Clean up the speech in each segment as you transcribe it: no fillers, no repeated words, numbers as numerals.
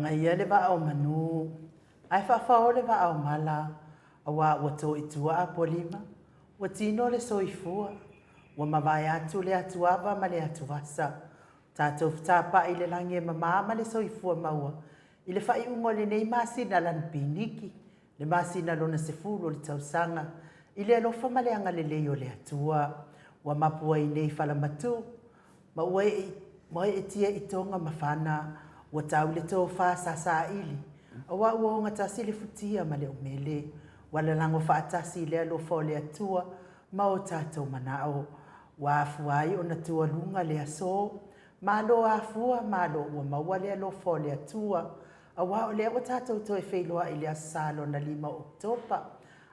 Lagaia le vaa o manu, ae faafao le vaa o mala, aua ua to i tua Apolima, ua tino le soifua, ua mavae atu le atuava ma le atuvasa, tatou fetapa'i i le lagi e mama ma le soifua maua i le faaiuga o lenei masina lanupiniki, le masina lona 10 o le tausaga, i le alofa ma le agalelei o le Atua, ua mapu ai nei falamatu, ma ua eetia i toga mafana, ua tau le tofa sasaili, aua ua ogatasi le futia ma le umele, ua lalago faatasi i le alofa o le Atua ma o tatou manao, ua afua ai ona tualuga le aso. Malo afua, malo ua maua le alofa o le Atua, aua o lea ua tatou toe feiloai i le Aso Sa lona 5 o Oketopa,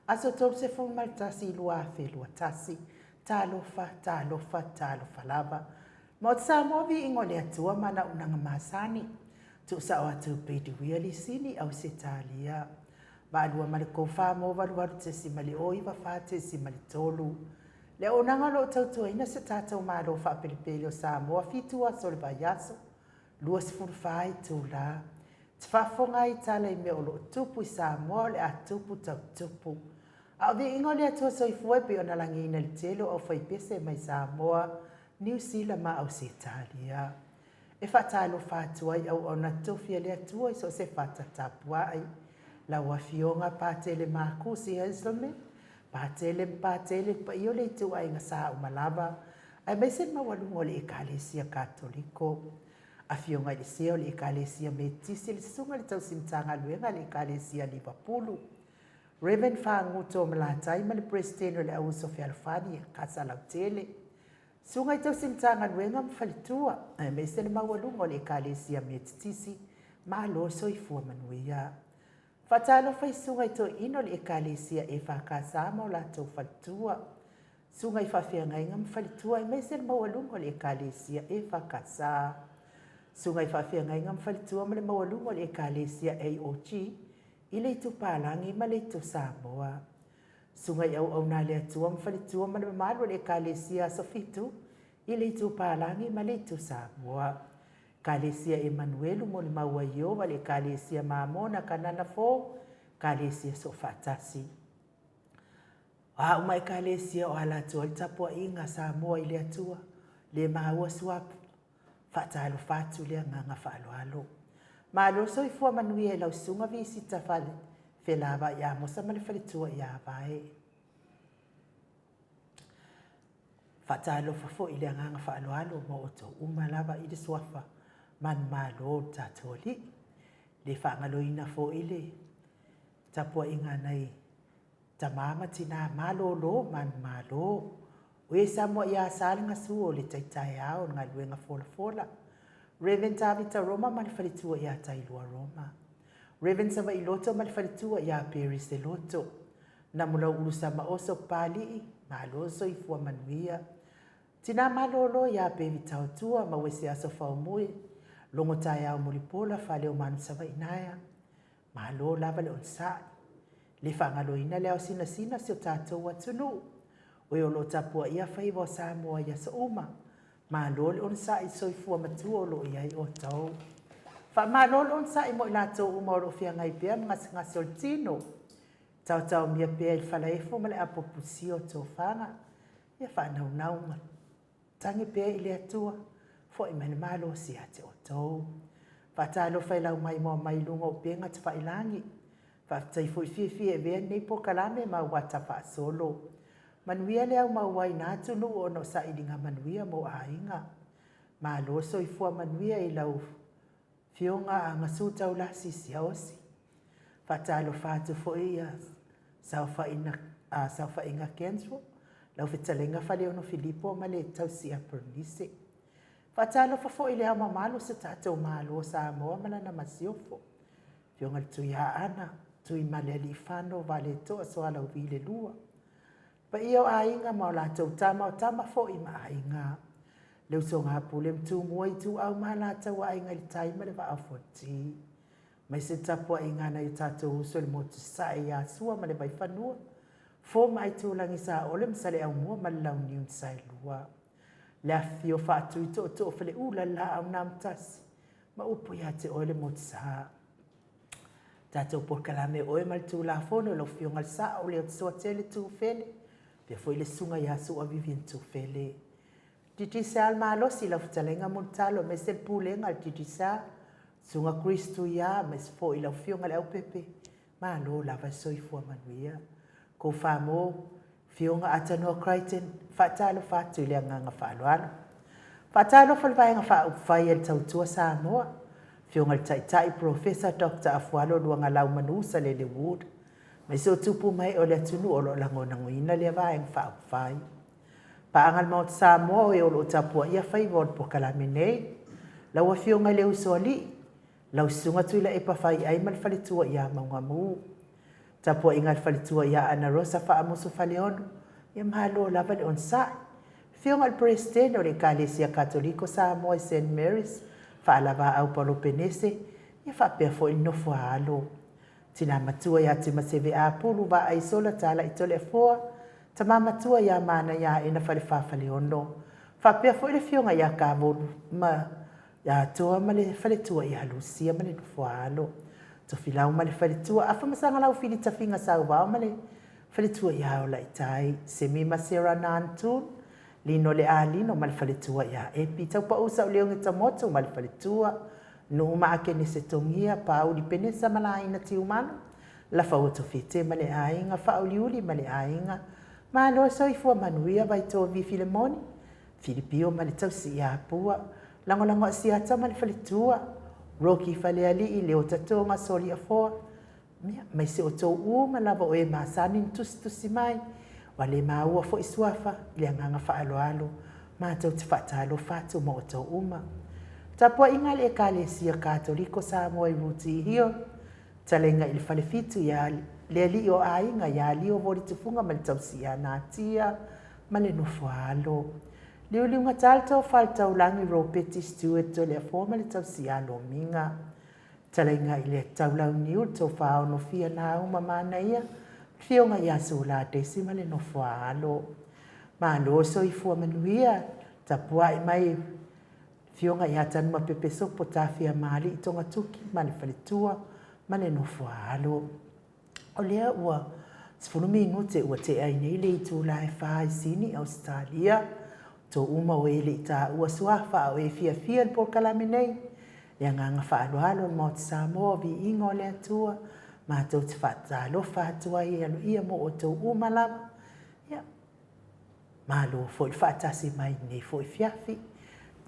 aso 31, 2021. Talofa, talofa, talofa lava. Maota Samoa, viiga o le Atua ma ana auaunaga masani. Tuusao atu Peidiwia Lisini, Ausetalia. Vaalua ma le Kofa mo 88.094.3. Le auaunaga o lo o tautuaina se tatou Malo faapelepele o Samoa 7 aso o le vaiaso, 24 itula. Te faafofoga ai i tala i mea o lo o tupu i Samoa o le a tupu tau tupu. A o viiga o le Atua Soifua e pei ona lagiina i le tele o aufaipese mai Samoa, Niu Sila ma Ausetalia. E faatalofa atu ai auauna tofi a le Atua i so o se fata tapuai. Lau Afioga Patele Makusi Hazelman, Patele ma Patele le paia o le ituaiga sauma lava, aemaise le maualuga o le Ekalesia Katoliko. Afioga i le Sea o le Ekalesia Metotisi, le Susuga i le Tausi Matagaluega a le Ekalesia Livapulu, Rev. Faguto Malatai ma le Peresetene o le Au Uso Fealofani Kasa Lautele, Susuga i Tausi Matagaluega ma Faletua, aemaise le maualuga o le Ekalesia Metotisi, malo soifua manuia. Faatalofa i Susuga i Toeaina o le Ekalesia EFKS ma o latou faletua, Susuga i Faafeagaiga ma Faletua aemaise le maualuga o le Ekalesia EFKS, Susuga i Faafeagaiga ma Faletua ma le maualuga o le Ekalesia AOG i le Itu Palagi ma le Itu Samoa. Susuga i Auauna a le Atua ma Faletua ma le mamalu o le Ekalesia Aso Fitu i le Itu Palagi ma le Itu Samoa. Ekalesia Emanuelu Molimau a Iowa le Ekalesia Mamona Kanana Fou, Ekalesia Soofaatasi. O a uma Ekalesia o ala atu ai le tapuaiga a Samoa i le Atua, le maua suapu, faatalofa atu le agaga faaaloalo. Malo soifua manuia i lau susuga Visita Fale Felavai Amosa ma le faletua ia Vae. Faatalofa foi i le agaga faaaloalo ma outou uma lava i le suafa manumalo o le tatou Alii. Le faagaloina foi le tapuaiga a nai tama ma tina malolo manumalo. O e Samoa ia Sa le gasu o le tai taeao o le galuega folafola. Rev. Tavita Roma ma le faletua ia Tailua Roma. Rev. Savaii Loto ma le faletua ia Perry Seloto. Namulauulu Samaoso Papalii, malo soifua manuia. Tina malolo ia Pevi Taotua ma Uese Aso Faumui, Logo Taeao Mulipola, Faleomanu Savaii Naea. Malo lava le onosai. Le faagaloina le ao sinasina o si o tatou atunuu. O e o lo o tapuaia faiva o Samoa i aso uma. Malo le onosai i soifua matua o lo o i ai outou. Faamalo le onosai mo i latou uma o lo o feagai pea ma gasegase o le tino. Taotaomia pea i le falaefo ma le apoaposia o tofaga. Ia faanaunau ma tagi pea i le Atua, foi mai le malosi ia te outou. Faatalofa i lau maimoa mai luga o upega tafailagi. Faafetai foi fiafia e avea lenei polokalame ma auata faasolo. Manuia le au mauaina atunuu ona o sailiga manuia mo aiga. Malo soifua manuia i lau Fioga a Gasu Taulasi Siaosi. Faatalofa atu foi ia saofaiga, saofaiga Kenswo, lau fetalaiga Faleono Filipo ma le tausi a Bernice. Faatalofa foi i le ao mamalu o se tatou Malo o Samoa ma lana masiofo. Afioga i le Tuiaana, Tuimalealiifano Vaaletoa Sualauvi le lua. Paia o aiga ma o latou tama, o tama foi ma aiga. Le usoga a Pule ma Tumua, Ituau ma Alataua, Aiga i le Tai ma le Vaa o Fonoti. Mai se tapuaiga a nai o tatou uso i le motu sasae ia Sua ma le Vaifanua, Fofo ma Aitulagi Saole ma Saleaaumua ma le Launiu na Saelua. Le afifio faatui tootoo o Faleula le Laau na Amotasi ma upu ia te oe le motu sa. Tatou polokalame o oe ma le Tulafono i lau Afioga i le Sao Leotisoatele Tufele, faapea foi le Susuga ia Su'a Vivian Tufele. Digicel malosi i lau fetalaiga Mulitalo aemaise le Pulega a le Digicel, Susuga Chris Tuia aemaise foi lau Afioga i le Aupepe, malo lava le soifua manuia. Tofa mo Afioga Atanoa Crichton, faatalofa atu i le agaga faaaloalo. Faatalofa i le Vaega Faaupufai a le Tautua Samoa, Afioga i le Taitai Polofesa Doctor Afualo Luagalau Manusa Lele Wood, aemaise o tupu ma ee o le atunuu o lo o lagonagoina lea Vaega Faaupufai. Paaga a le Maota Samoa o e o lo o tapuaia faiva o le polokalame nei. Lau Afioga i le Usoalii, lau Susuga Tuilaepa Faiai ma le Faletua ia Maugamu. Tapuaiga a le Faletua ia Ana Rosa Faamusu Faleono, ia malo lava le onosai. Afioga i le Peresetene o le Ekalesia Katoliko Samoa i Saint Mary's, Faalavaau Palopenese, ia faapea foi le nofo a alo. Tina matua ia Timaseve Apulu Vaaisola Talai Toleafoa, tama matua ia Manaiaena Falefa Faleono, faapea foi le afioga ia Kavolu ma ia Toa ma le faletua ia Lusia ma le nofo a alo. Tofilau ma le faletua, Afa ma Sagalau Fili Tafiga Sauvao ma le faletua ia Olaitai, Semi ma Sarah Nantun, Lino le Alino ma le faletua ia Epi, Taupau Sauleoge Tamoto ma le faletua, Nuu ma Akenese Togia, Pauli Penesa ma Laina Tiumanu, Lafaua Tofete ma le aiga, Faauliuli ma le aiga, Malo soifua manuia Vaitovi Filemoni, Filipio ma le tausi ia Pua, Lagolago Asiata ma le faletua, Rocky Falealii, Leota Toga Soliafoa, ia, maise o tou uma lava o e masani na tusitusi mai, ua le maua foi suafa i le agaga faaaloalo, matou te faatalofa atu ma outou uma. Tapuaiga a le Ekalesia Katoliko Samoa i Rooty Hill, Talaiga i le Falefitu ia le Alii o Aiga ia Lio Volitufuga ma le tausi ia Natia ma le nofo a alo. Liuliugata le tofa a le Taulagi Ropeti Stewart Toleafoa ma le tausi ia Lomiga. Talaiga i le Taulauniu le tofa Onofia Nauma Manaia, Afioga ia Sula Daisy ma le nofo a alo. Malo soifua manuia, tapuai mai Afioga ia Tanumapepe Sopo Tafiamaalii Togatuki ma le faletua ma le nofo a alo. O lea ua 10 minute ua tea ai nei le itula e fa i Sini, Ausetalia. Tou uma o e le i taua suafa a o e fiafia i le polokalame nei. Le agaga faaaloalo o le Maota Samoa o viiga o le Atua, matou te faatalofa atu ai e aloaia mo outou uma lava. Ia, Malo foi le faatasi mai i lenei foi afiafi.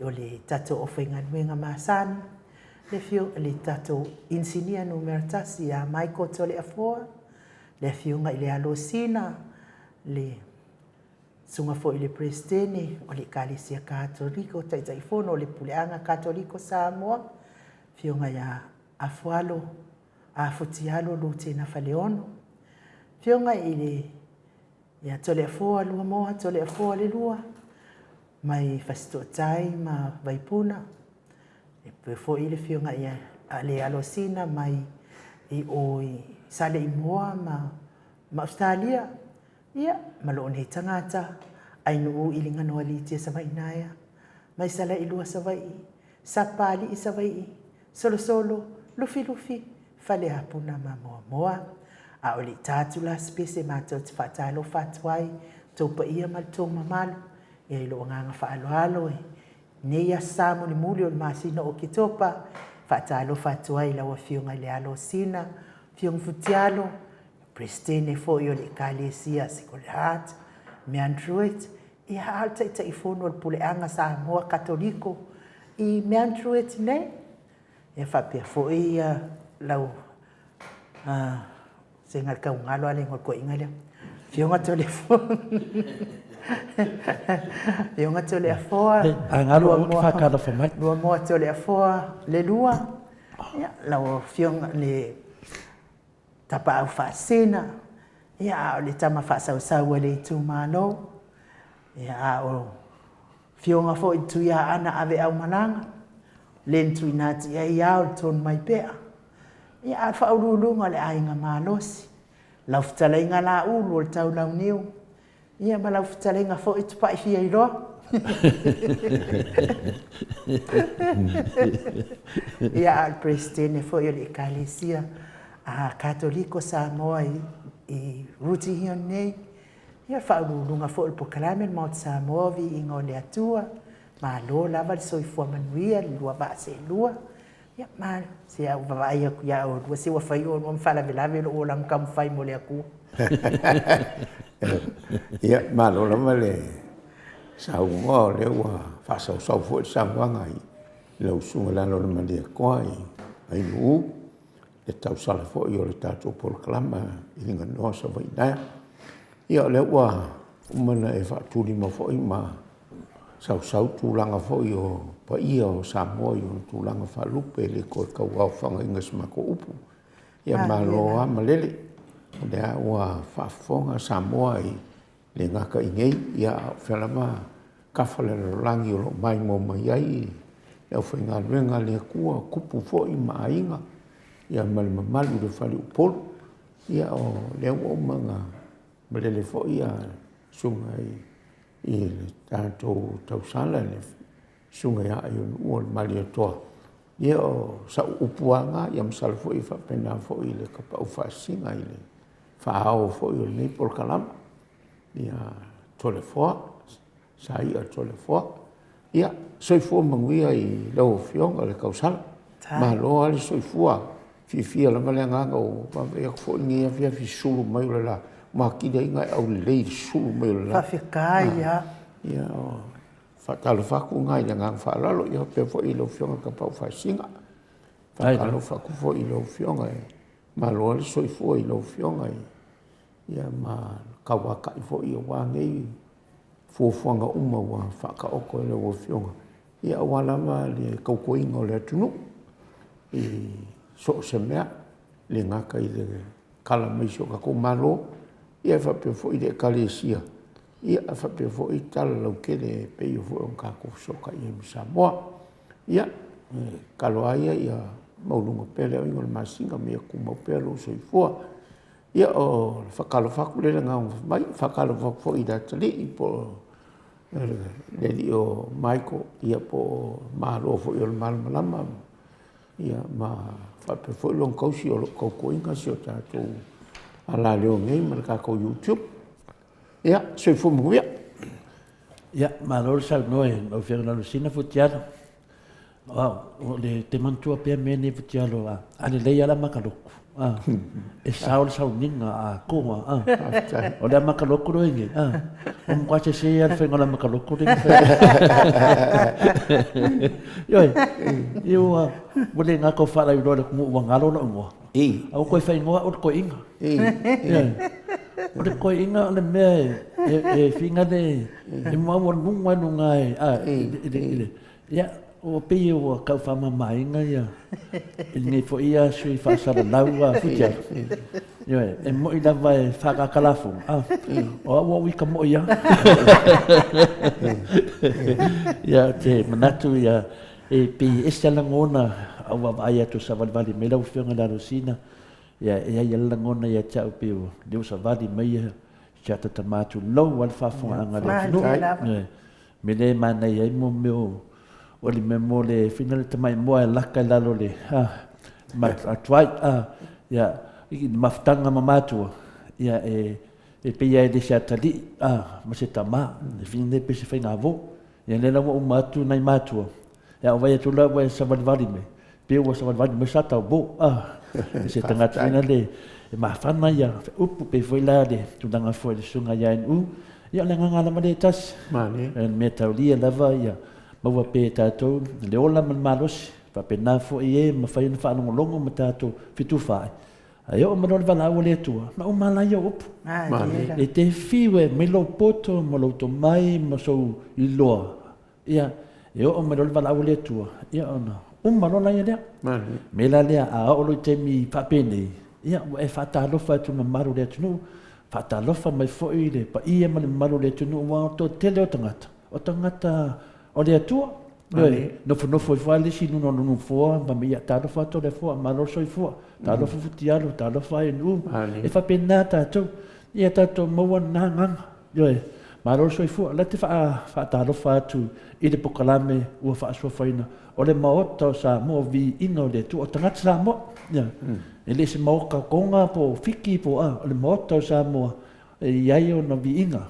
O le tatou aufaigaluega masani, le afio, le tatou inisinia numera tasi ia Michael Toleafoa, le afioga i le Alosina, le susuga foi i le Peresetene o le Ekalesia Katoliko, Taitaifono o le Puleaga Katoliko Samoa, afioga ia Afualo Afutialo Lutena Faleono, afioga i le Ia Toleafoa Luamoa, Toleafoa le Lua, mai Fasitooutai ma Vaipuna, e faapea foi le afioga ia le Alosina mai i o i Saleimoa ma Ausetalia, ia ma lou nei tagata, Ainuu Iliganoaliitia Savainaea, mai Salailua Savaii, Sapaalii Savaii, Solosolo, Lufilufi, Faleapuna ma Moamoa. A o le i ta atu la se pese matou te faatalofa atu ai tou paia ma le tou mamalu ia i lou agaga faaaloalo i nei aso sa mulimuli o le masina o Oketopa, faatalofa atu ai i lau Afioga i le Alosina, Afioga Futialo, Peresetene foi o le Ekalesia Sacred Heart, Mount Druitt, ia a o le Taitaifono o le Puleaga Samoa Katoliko i Mount Druitt nei. Ia faapea foi ia lau se galo taugalo a le igoa o le toeaina lea. Afioga Toleafoa. Afioga Toleafoa. A galo aua e te faatalofa mai. Luamoa Toleafoa le lua. Ia lau afioga le Tapaau Faasisina, ia a o le tama faasausau a le itumalo. Ia a o Afioga foi i le Tuiaana Aveaumalaga, le na tuuina atu i ai ao le Tonumaipea. Ia a o le faauluuluga o le aiga malosi, lau fetalaiga Laulu o le Taulauniu, ia ma lau fetalaiga foi Tupai Fiailoa. Ia a o le Peresetene foi o le Ekalesia. A Katoliko Samoa i, i Rutihio nei, ia faauluuluga foi o le polokalame le Maota Samoa, viiga o le Atua, malo lava le soifua manuia le lua vaa seelua. Ia, ma se a ou vaavaai atu ia oulua, se ua fai oulua ma faalavelave lou olaga taumafai mo le Atua. Ia, malo lava le saunoa, o lea ua faasausau foi le saunoaga i lau Susuga i le Alo o le Malietoa Ainu'u, le tausala foi o le tatou polokalama i Liganoa Savaii. Ia o lea ua uma ona e faatulima foi ma sausau tulaga foi o paia o Samoa i ona tulaga faalupe, e le toe tau aofagaina i se matou upu. Ia malo lava malele, o lea ua faafofoga Samoa e le gata i inei, a o fea lava tafa o le lalolagi o lo o maimoa mai ai le aufaigaluega a le Atua, o tupu foi ma aiga, ia ma le mamalu i le faleupolu. Ia o lea ua uma ona malele foi le susuga i le tatou tausala le Susuga ia Ainu'u o le Malietoa, ia o sau upu lava lena, ia masalo foi e faapena foi i le Tapaau Faasisina i le faa-ao foi o lenei polokalame ia Toleafoa, Saia Toleafoa. Ia, soifua manuia i lau Afioga le tausala, malo lava le soifua, e fiafia lava le agaga ua vaavaai atu foi i lenei afiafi i le susulu mai o le la, ua atili ai ona e aulelei i le susulu mai o le la. Faafetai lava. Ia, faatalofa atu lena i le agaga faaaloalo, ia faapea foi i lau Afioga i le Tapaau Faasisina. Faatalofa atu foi i lau Afioga, malo lava le soifua i lau Afioga, ia ma le tauatai foi aua nei fuafuaga uma ua faataoto e lau Afioga, aua lava le tautuaina o le atunuu i so o se mea, e le gata i le tala mai o si o tatou Malo, ae faapea foi le Ekalesia, ae faapea foi tala lautele e pei foi ona tatou fesootai ai ma Samoa. Ia, o le tatalo lava ia ia maualuga pea le aoina o le masina ma ia tumau pea lou soifua. Ia, o le faatalofa atu lea i le agaga mai. E faatalofa atu foi i le atalii po o le alii o Michael, po o Malo foi o le Malamalama, ma faapea foi lona tausi o lo o tautuaina si o tatou alaleo nei ma le tatou YouTube. Ia, soifua manuia. Ia, malo le saunoa i lau Afioga Alosina Futialo. O le te manatua pea mea nei Futialo, a lelei lava le amata lotu, e sao le sauniga atoa. O le amata lotu lea e i ai nei, ua matua sese lava le faiga o le amata lotu lea na fai. Ioe, ua le gata ua faalauiloa i le atunuu ua galo lou igoa, a ua toe faaigoa au o le toeaina. O le toeaina o le mea e finagalo e maualuga i luga i le... Ia, ua pei ua tau faamamaina ia i lenei foi sui faasalalau a Futialo. Ioe, e moni lava e faaagaga lafoga, a, o au ua ou ita moi lava. Ia, ou te manatu ia, e pei e ese lava lagona a ou vaavaai atu o savalivali mai lau Afioga i le Alosina, ia e i ai lava le lagona ia te au pei o lea ua savali mai si ata tama tulou lava le faafofogaaga a le atunuu. Ioe. Mea lea e manaia ai mo mea o o le mea mo le fina le tamai moa e laka i lalo le ha ma atuai a ia i mafutaga ma matua ia e e pei e le se atalii a ma se tama e fina le pe se faiga vo ia le la ua uma atu nai matua ia o vai atu la ua e savalivali mai pe ua savalivali mai sa tau bo a se tagata fina le e mafana ia upu pe foi la le tulaga foi le susuga ia NU ia o le agaga lava lea e tasi e mea taulia lava ia maua pea e tatou le ola ma le malosi faapena foi e mafai ona faalogologo ma tatou fetufaai ae oo mai loa le valaau a le Atua na uma la ia o upu e te fiu e mai lou poto ma lou tomai ma sou iloa Ia, e oo mai loa le valaau a le Atua, ia ona uma loa laia lea. Me la lea, a oo loa i taimi faapenei, ia ua e faatalofa atu i le mamalu o le atunuu, faatalofa mai foi i le paia ma le mamalu o le atunuu, aua o le toatele o tagata, o tagata o le Atua. Ioe, nofonofo ifo lava le isi i luga o le nofoa, fai mai, ia talofa atu Toleafoa, malo le soifua, talofa Futialo, talofa ANU. E faapena tatou, ia tatou maua lena agaga. Ioe. Malo le soifua. La te faatalofa atu i le pokalame ua faasuafaina o le Maota o Samoa, viiga o le Atua, o tagata Samoa. Ia. E le se maota o Toga po o Fiti po o a, o le Maota o Samoa e i ai ona viiga.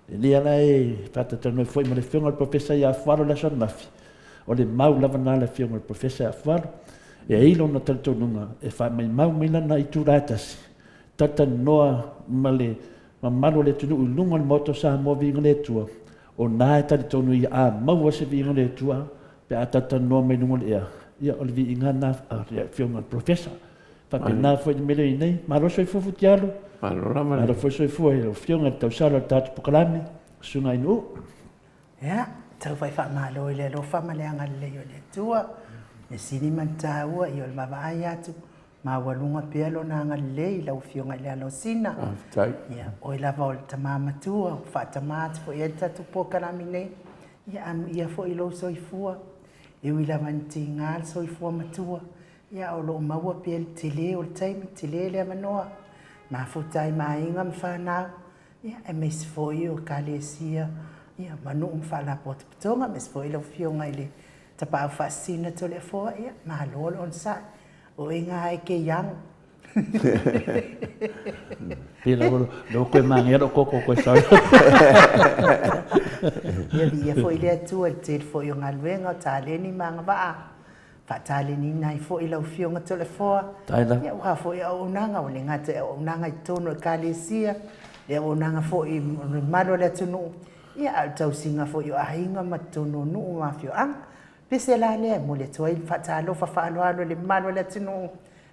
E lea la e faatatalanoa foi ma le Afioga i le Profesa ia Afualo i le aso ananafi, o le mau lava lena a le Afioga i le Profesa ia Afualo. E ai lona talitonuga e faamaimau mai lana itula e tasi, talatalanoa ma le mamalu o le atunuu i luga o le Maota o Samoa viiga o le Atua, o na e talitonu ia a maua se viiga o le Atua pe a talatalanoa mai luga o le ea, ia o le viiga lena a le Afioga i le Profesa. Faapena foi le mea lea i nei. Malo soifua Futialo. Malo lava. Malo foi soifua i lau Afioga i le tausala o le tatou pokalame, Susuga Ainuu. Ia, tau fai faamalo i le alofa ma le agalelei o le Atua, le sili ma le taua ia o le vaavaai atu, maualuga pea lona agalelei i lau Afioga i le Alosina. Faafetai. Ia, oe lava o le tama matua, ua faatama atu foi i ai le tatou polokalame nei. Ia, amuia foi lou soifua, e ui lava ina tiga le soifua matua, ia o lo o maua pea le tele o le taimi, tele le avanoa, mafuta ai ma aiga ma fanau, ia, aemaise foi o Ekalesia, ia, ma nuu ma faalapotopotoga, aemaise foi lau Afioga i le Tapaau Faasisina Toleafoa, ia, malo le onosai. O oe gā e ke young. Pei lava lea koe manaia lou koko koe sau. Ia viia foi le Atua i le tele foi o galuega o taleni ma agavaa faataleniina ai foi lau Afioga Toleafoa. Ia aua foi auaunaga, ua le gata i auaunaga i totonu o Ekalesia, le auaunaga foi i le mamalu o le atunuu, ia a o le tausiga foi o aiga ma totonu o nuu ma afioaga. Pese la lea e momoli atu ai le faatalofa faaaloalo i le mamalu o le atunuu,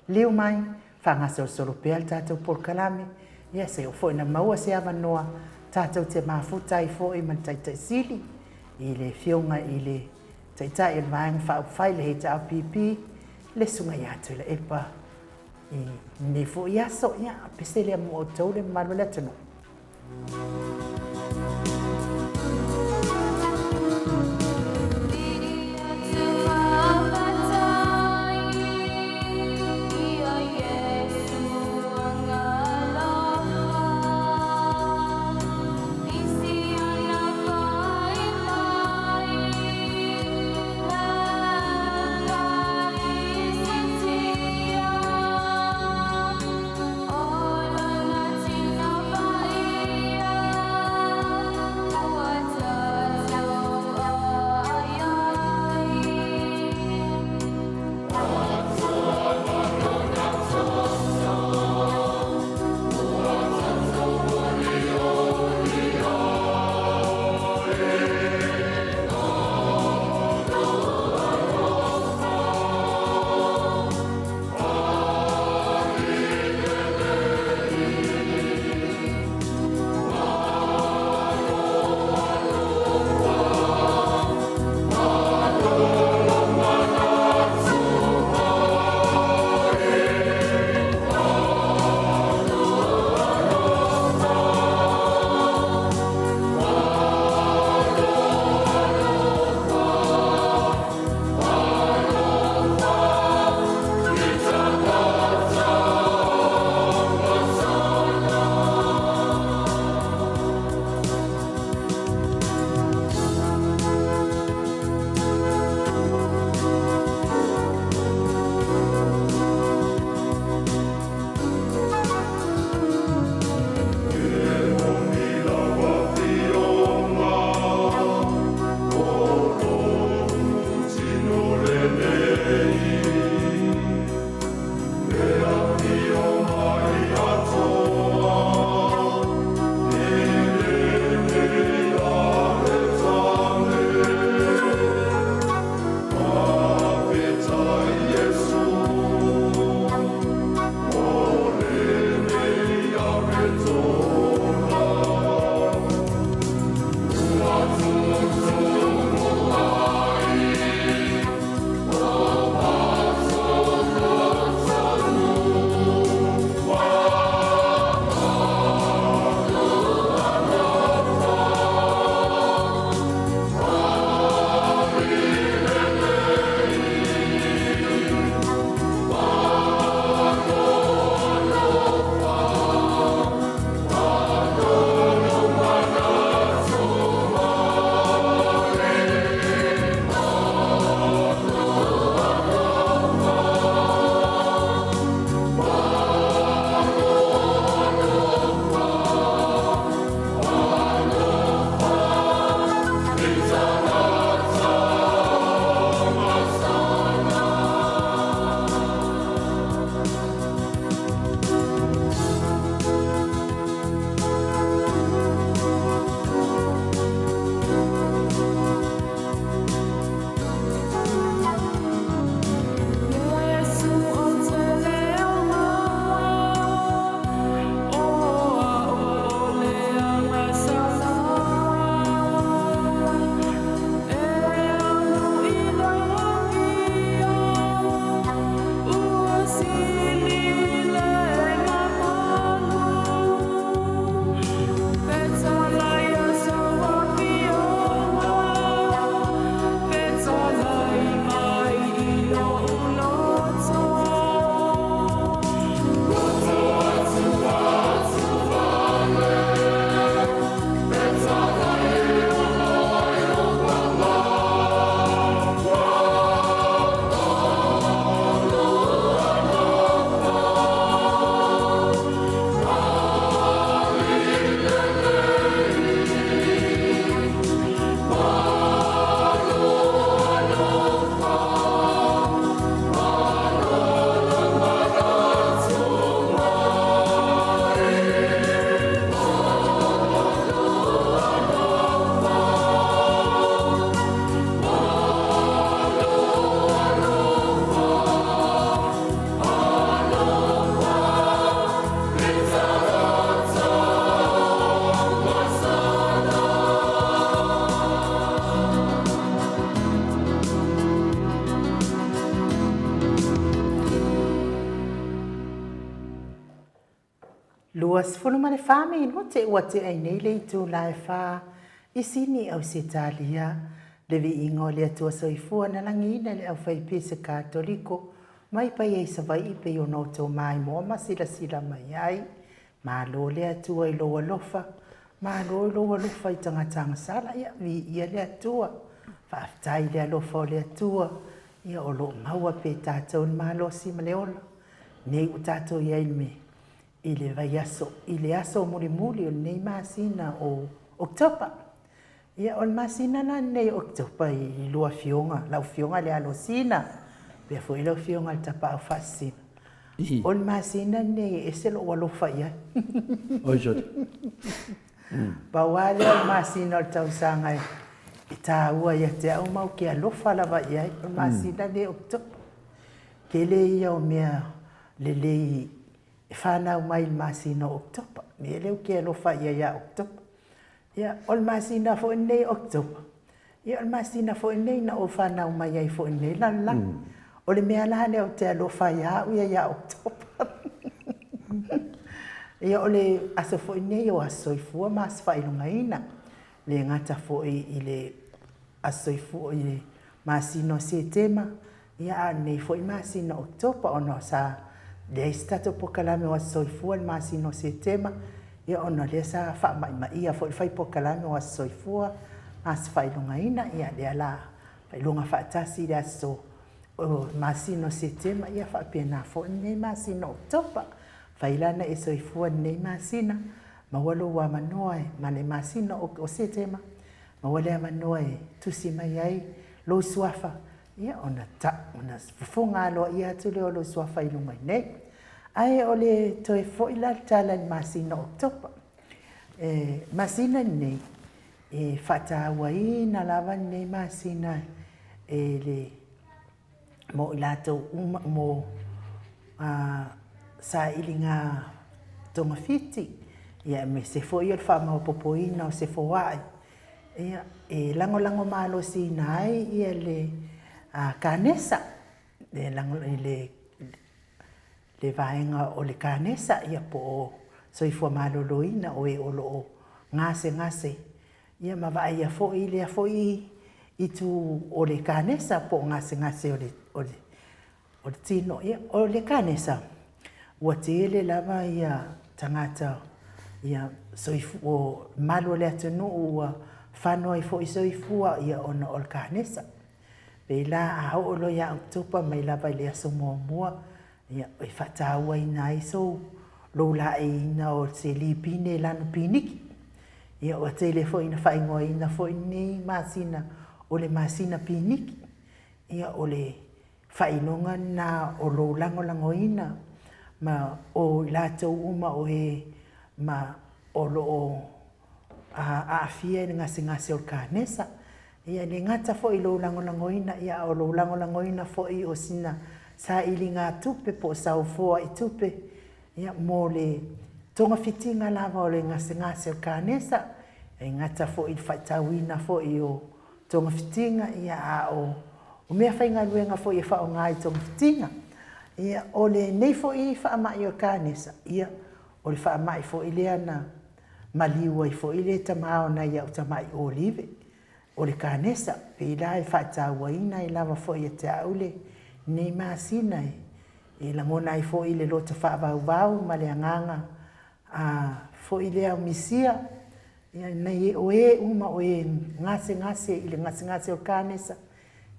liliu mai, faagasolosolo pea le tatou polokalame, ia se i oo foi ina maua se avanoa tatou te mafuta ai foi ma le Taitai Sili i le Afioga i le Taitai o le Vaega Faaupufai, le HRPP, le Susuga ia Tuilaepa i lenei foi aso. Ia, pese lea mo outou le mamalu o le atunuu. 24 minute ua tea ai nei le itula e fa i Sini, Ausetalia, le viiga o le Atua Soifua na lagiina le aufaipese Katoliko mai Paia i Savaii pei ona outou maimoa ma silasila mai ai. Malo le Atua i lou alofa, malo i lou alofa i tagata agasala, ia viia le Atua. Faafetai i le alofa o le Atua, ia o lo o maua pea e tatou le malosi ma le ola. Nei ua tatou i ai i le i le vaiaso, i le aso mulimuli o lenei masina o Oketopa. Ia, o le masina la lenei o Oketopa i lua afioga, lau afioga i le Alosina, faapea foi lau afioga i le Tapaau Faasisina. O le masina lenei e ese lou alofa i ai. Oi sole. Pau lava lea o le masina o le tausaga e taua ia te au ma ou te alofa lava i ai, o le masina lenei o Oketopa. Tele ia o mea lelei e fanau mai i le masina o Oketopa. O le mea lea ou te alofa i ai ia Oketopa. Ia, o le masina foi lenei o Oketopa, ia o le masina foi lenei na ou fanau mai ai foi i lenei lalolagi. O le mea la lea ou te alofa ai lava au ia ia Oketopa. Ia, o le aso foi lenei o Aso Soifua ma Aso Faailogaina, e le gata foi i le Aso Soifua i le masina o Setema, Ia, a o lenei foi masina o Oketopa, ona sa leai se tatou polokalame o Aso Soifua i le masina o Setema, ia ona o lea sa faamaimaia foi le fai polokalame o Aso Soifua ma Aso Faailogaina, ia lea la faailoga faatasi i le aso o masina o Setema, ia faapena foi lenei masina o Oketopa. Fai la na e soifua i lenei masina, maua lou avanoa ma le masina o Setema, maua le avanoa e tusi mai ai lou suafa Ia, ona ta, ona fofoga aloaia atu lea o lou suafa i luga i nei. Ae o le toe foi la le tala i le masina o Oketopa. E, masina lenei, e faatauaina lava lenei masina e le, mo i latou uma, mo a, sailiga togafiti, ia aemaise foi o le faamaopoopoina o se foai Ia, e lagolago malosiina ai ia le kanesa, le, le, le vaega o le kanesa, ia po o soifua maloloina o e o lo o gasegase, ia ma vaaia foi lea foi itu o le kanesa po o gasegase o le, o le, O le tino, ia, o le kanesa, ua tele lava ia tagata, ia, soifu, o malu o le atunuu ua fano ai foi soifua, ia, ona o le kanesa. Pēlā a oo loa ia Oketopa mai lava i le aso muamua, ia, e faatauaina ai sou, lou laeiina o se lipine lanu piniki. Ia, ua tele foi ina faaigoaina foi lenei masina o le masina piniki. Ia, o le faailoga lena o lou lagolagoina ma o i latou uma o e ma o lo o aafia i le gasegase o le kanesa. Ia e le gata foi i lou lagolagoina, ia a o lou lagolagoina foi o sina sailigatupe po o saofoa i tupe, ia mo le togafitiga lava o le gasegase o le kanesa, e gata foi i le faitauina foi o togafitiga, ia, a o meafaigaluega foi e faaaoga i togafitiga. Ia, o lenei foi faamai o le kanesa, ia, o le faamai foi lea na maliu ai foi le tama o nai au tamai olive, o le kanesa. Pei la e faatauaina ai lava foi ia te au lenei masina e lagona ai foi le loto faavauvau ma le agaga foi lea o misia. Ia, nei o e uma o e gasegase i le gasegase o le kanesa,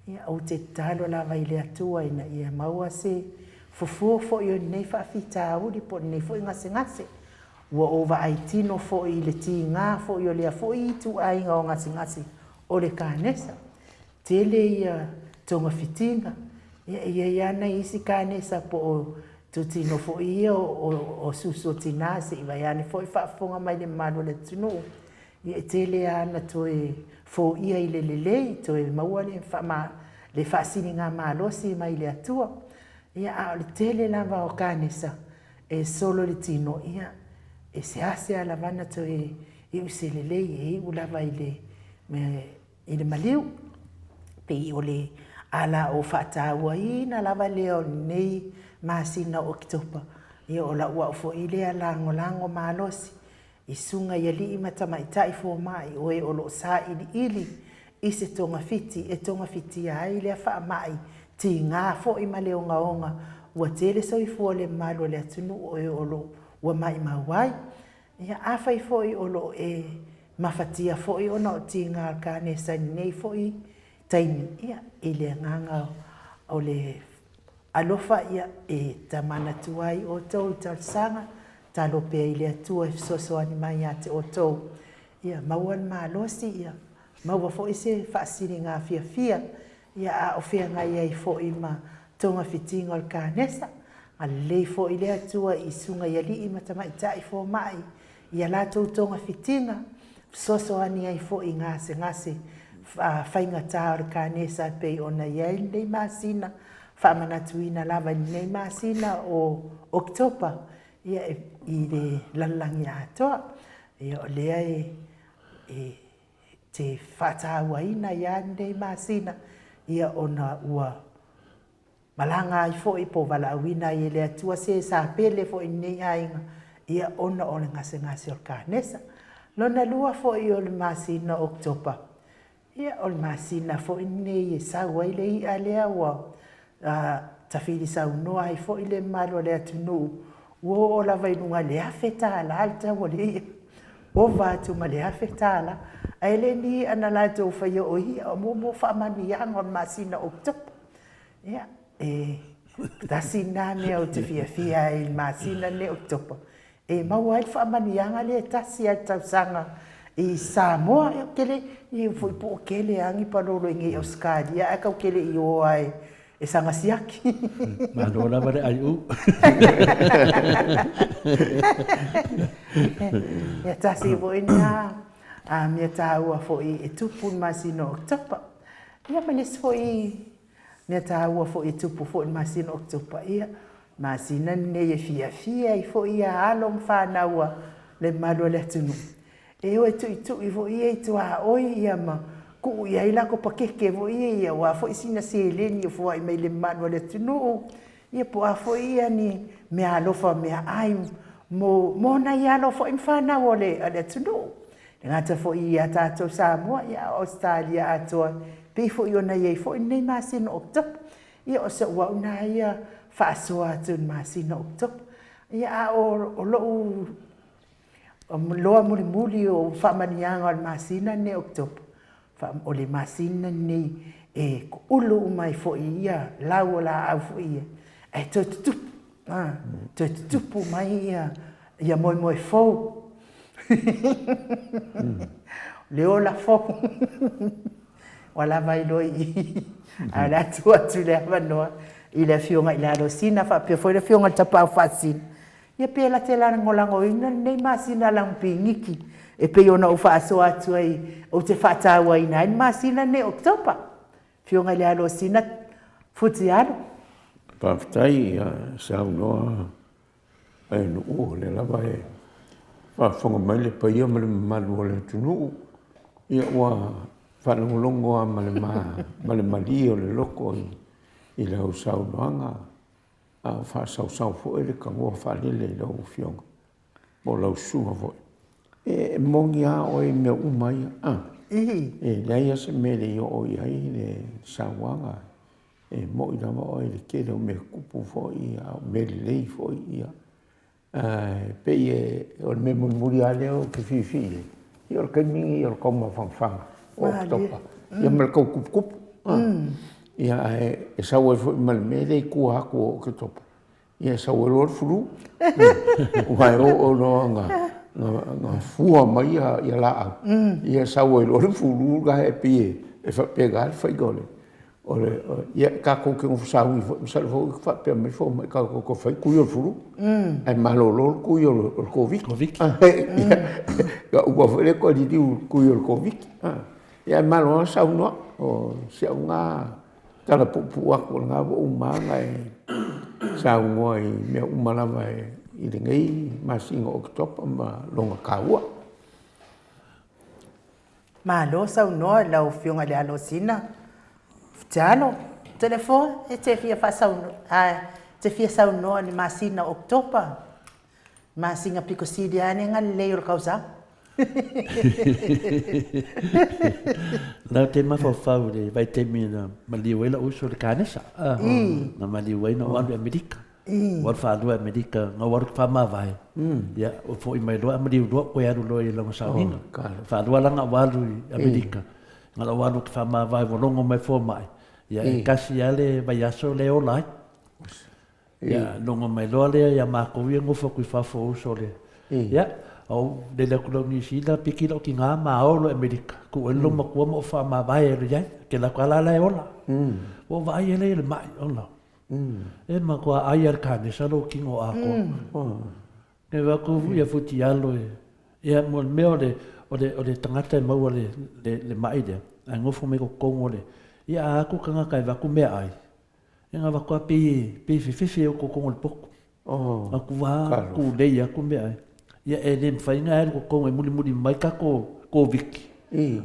ia, ou te tatalo lava i le Atua ina ia maua se fofo foi o lenei faafitauli po o lenei foi gasegase. Ua ou vaai tino foi i le tiga foi o lea foi ituaiga o gasegase o le kanesa. Tele ia togafitiga, ia e i ai lava nai isi kanesa po o itutino foi ia o susu o tina, se i vaeane foi faafofoga mai le mamalu o le atunuu, ia e tele lava ina toe foia i le lelei, toe maua le le faasiligamalosi mai le Atua. Ia, a o le tele lava o kanesa e solo i le tino, ia, e seasea lava ona toe iu se lelei, e iu lava i le i le maliu, pei o le ala o faatauaina lava lea o lenei masina o Oketopa. Ia, o la'u a'u foi lea lagolago malosi i susuga i alii ma tamaitai fomai o e o lo o sailiili i se togafiti e togafitia ai lea faamai tiga foi ma le ogaoga ua tele soifua o le mamalu o le atunuu o e o lo o ua maimau ai. Ia, afai foi o lo o e mafatia foi ona o tiga o le kanesa i lenei foi taimi, ia, i le agaga o le alofa, ia, e tamanatu ai outou i talosaga, talo pea i le Atua e fesoasoani mai ia te outou, ia maua le malosi, ia maua foi se faasiliga fiafia, ia a o feagai ai foi ma togafitiga o le kanesa. Agalelei foi le Atua i susuga i alii ma tamaitai fomai i a latou togafitiga, fesoasoani ai foi i gasegase faigata o le kanesa e pei ona i ai lenei masina, faamanatuina lava i lenei masina o Oketopa ia i le lalolagi atoa. Ia o lea e te faatauaina ai lava lenei masina ia ona ua malaga ai foi po o valaauina ai e le Atua se sa pele foi i lenei aiga ia ona o le gasegase o le kanesa. Lona lua foi o le masina o Oketopa, ia o le masina foi lenei e sau ai le i'a lea ua tafili saunoa ai foi le mamalu o le atunuu, ua oo lava i luga i le $1000 le tau o le i'a, ova atu ma le $1000. Ae le ni i'a na latou faia, o i'a mo faamanuiaga o le masina o Oketopa. Ia, e tasi lena mea ou te fiafia ai i le masina lenei o Oketopa, e maua ai le faamanuiaga lea e tasi lava i le tausaga i Samoa. Ou te le iloa foi po o tele lava ni palolo i inei i Ausetalia ae tatou te le i o lava e saga siaki. Malo lava le aiu. Ia tasi foi lena mea taua foi e tupu i le masina o Oketopa. Ia ma le isi foi mea taua foi e tupu foi i le masina o Oketopa, ia, masina lenei e fiafia ai foi alo ma fanau a le mamalu o le atunuu, e o e tuitui foi ia i tuaoi ia ma tuu i ai latou pakeke foi ia aua foi sina seleni e foai mai le mamalu o le atunuu, ia po o a foi ia ni meaalofa meaai mo mo nai alo foi ma fanau o le atunuu. E le gata foi ia tatou Samoa, ia a o Ausetalia atoa, e pei foi ona i ai foi lenei masina o Oketopa. Ia o so'u au na ia faasoa atu i le masina o Oketopa. Ia a o lo'u loa mulimuli o faamanuiaga o le masina lenei o Oketopa, o le masina lenei e ulu uma ai foi ia lau o laau foi ia, ae toe tutupu, toe tutupu mai ia moemoe fou, le ola fou. Ua lava ai loa i i, ae o le a tuu atu le avanoa i le Afioga i le Alosina faapea foi le Afioga i le Tapaau Faasisina. Ia pe late lagolagoina lenei masina lagupigiki e pei ona ou faasoa atu ai ou te faatauaina ai le masina lenei o Oketopa. Afioga i le Alosina Futialo. Faafetai saunoa Aenu'u, o lea lava e faafofoga mai le paia ma le mamalu o le atunuu, ia ua faalogologo lava ma le ma le malie o le loto i lau saunoaga, a o faasausau foi le tanoa faalele i lau Afioga po o lau susuga foi. E moni lava oe i mea uma ia, e leai lava se mea e le i oo i ai le saunoaga. E moni lava oe i le tele o mea tupu foi a o mea lelei foi ia. Ae pei e, o le mea mulimuli lava lea ou te fiafia i ai, ia o le taimi lenei o le taumafafaga o Oketopa, ia ma le tau tuputupu. Ia ae e sau ai foi ma le mea lea i tua atu o Oketopa, ia e sau ai loa le flu. Aua e oo loa ina fua mai ia laau, ia sau ai loa le flu la e pei e faapena le faiga o le O le, ia, tatou te nofo sauni foi, masalo foi ua faapea mai fomai tatou te fai tui o le flu, ae malolo le tui o le Koviti. Ia uma foi lea toe liliu i le tui o le Koviti. Ia ae malo lava saunoa, o si au lena tala puupuu atu o lena ua uma lava ona e saunoa i mea uma lava i lenei masina o Oketopa ma lona taua. Malo saunoa i lau Afioga i le Alosina Fitialo. Toleafoa, e te fia faasaunoa? Te fia saunoa i le masina o Oketopa, masina pito sili ane na lelei o le tausaga. Lau te mafaufau i le vaitaimi na maliu ai lou uso i le kanesa. Na maliu ai na ou alu i Amerika. Ua alu faalua i Amerika, na ou alu i faamavae. Ia, ua foi mai loa ae maliu loa toe alu loa i lana sauniga. Faalua la na ou alu i Amerika. Na ou alu ou te faamavae ua logo mai fomai. Ia, e tasi lava le vaiaso lea e ola ai. Ia, logo mai loa lea ia matou ia nofo atu i fafo o uso le. Ia, ou lele atu loa i Niu Sila, piki lou tina ma ao loa i Amerika, tuu ai lou matua ma ou faamavae alu i ai. Kela atu lava la e ola. Ua ou vaai lea i le mai, ola. E matua ai lava i le kanesa lou tino atoa. E vaai atu ia Futialo e, ia mo le mea o le, o le, o le tagata e maua le, le, le mai lea, ae nofo mai totonu o le, ia a atu tagata e avatu meaai, ia na avatu lava pei, pei fefefe e totonu o le potu. Atu lava tulei atu meaai. Ia e le mafai ona alu totonu e mulimuli mai tatou Koviti,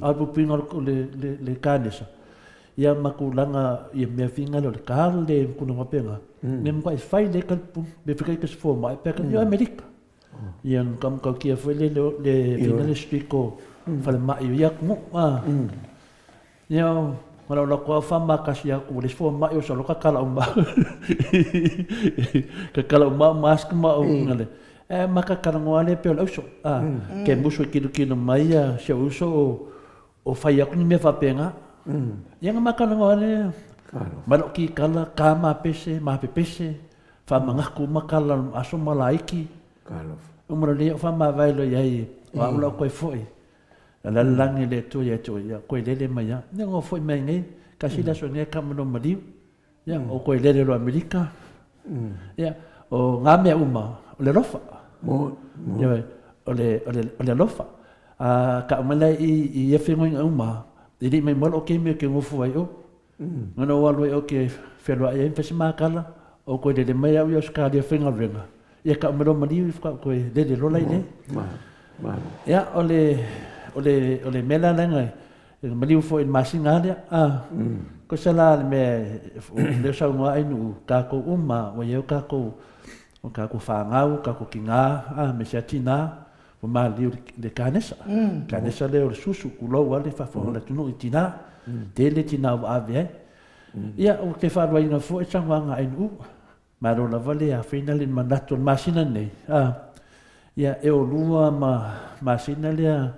a o le puipuiga o le, le, le kanesa, ia ma tulaga ia mea finagalo o le kale ma tulaga faapena, mea matuai fai lelei talipuni, mea foi taita se fomai pe a ia Amerika. Ia na matautia foi le le fina le street o falemai o ia atunuu. Ia ma lau lako au faamakasi atu ua leai se fomai o solo kakala uma kakala uma au mask ma au ngale. E ma kakalanoa lea pei o le auso. Ke musu e kilokilo mai ia si ou uso o o fai atu ni mea faapena. Ia na makalanoa lea, mai lou kikala, ka mapese, mapepese, faamanatu uma kala o aso ma laiti. Uma loa lea ou faamavae loa i ai, o au la ou toe foi. A lalelagi le Atua ia te oe, ia koe lele mai lava. Ia na foi mai nei, tasi le aso nei kama no maliu. Ia o koe lele loa Amerika. Ia o ngā mea uma, o le alofa. Ia o le o le o le alofa. A ka mai lai i i ia fegoiga uma, e le i mai moa lou kemi o ke gofu ai o. Ngana o alu ai o ke feloai ai ma fai se makala, o koe lele mai au i Australia faigaluega. Ia ka mai loa maliu i whakau koe lele loa lai nei. Ia o le o le o le mea la leaga e maliu foi i le masina lea. A ko se la le mea o lea saunoa ai nuu kākou uma ua i ai o kākou o kākou whāngau, kākou kingā, a me se atinā, ua maliu le kanesa. Kanesa lea o le susu, kulou a le faafofoga o le atunuu i tinā. Tele tinā ua ave ai. Ia, o te whaaluaina foi saunoaga ai nuu. Malo lava le afeina le manatu o le masina nei, a, ia, e olua ma masina lea,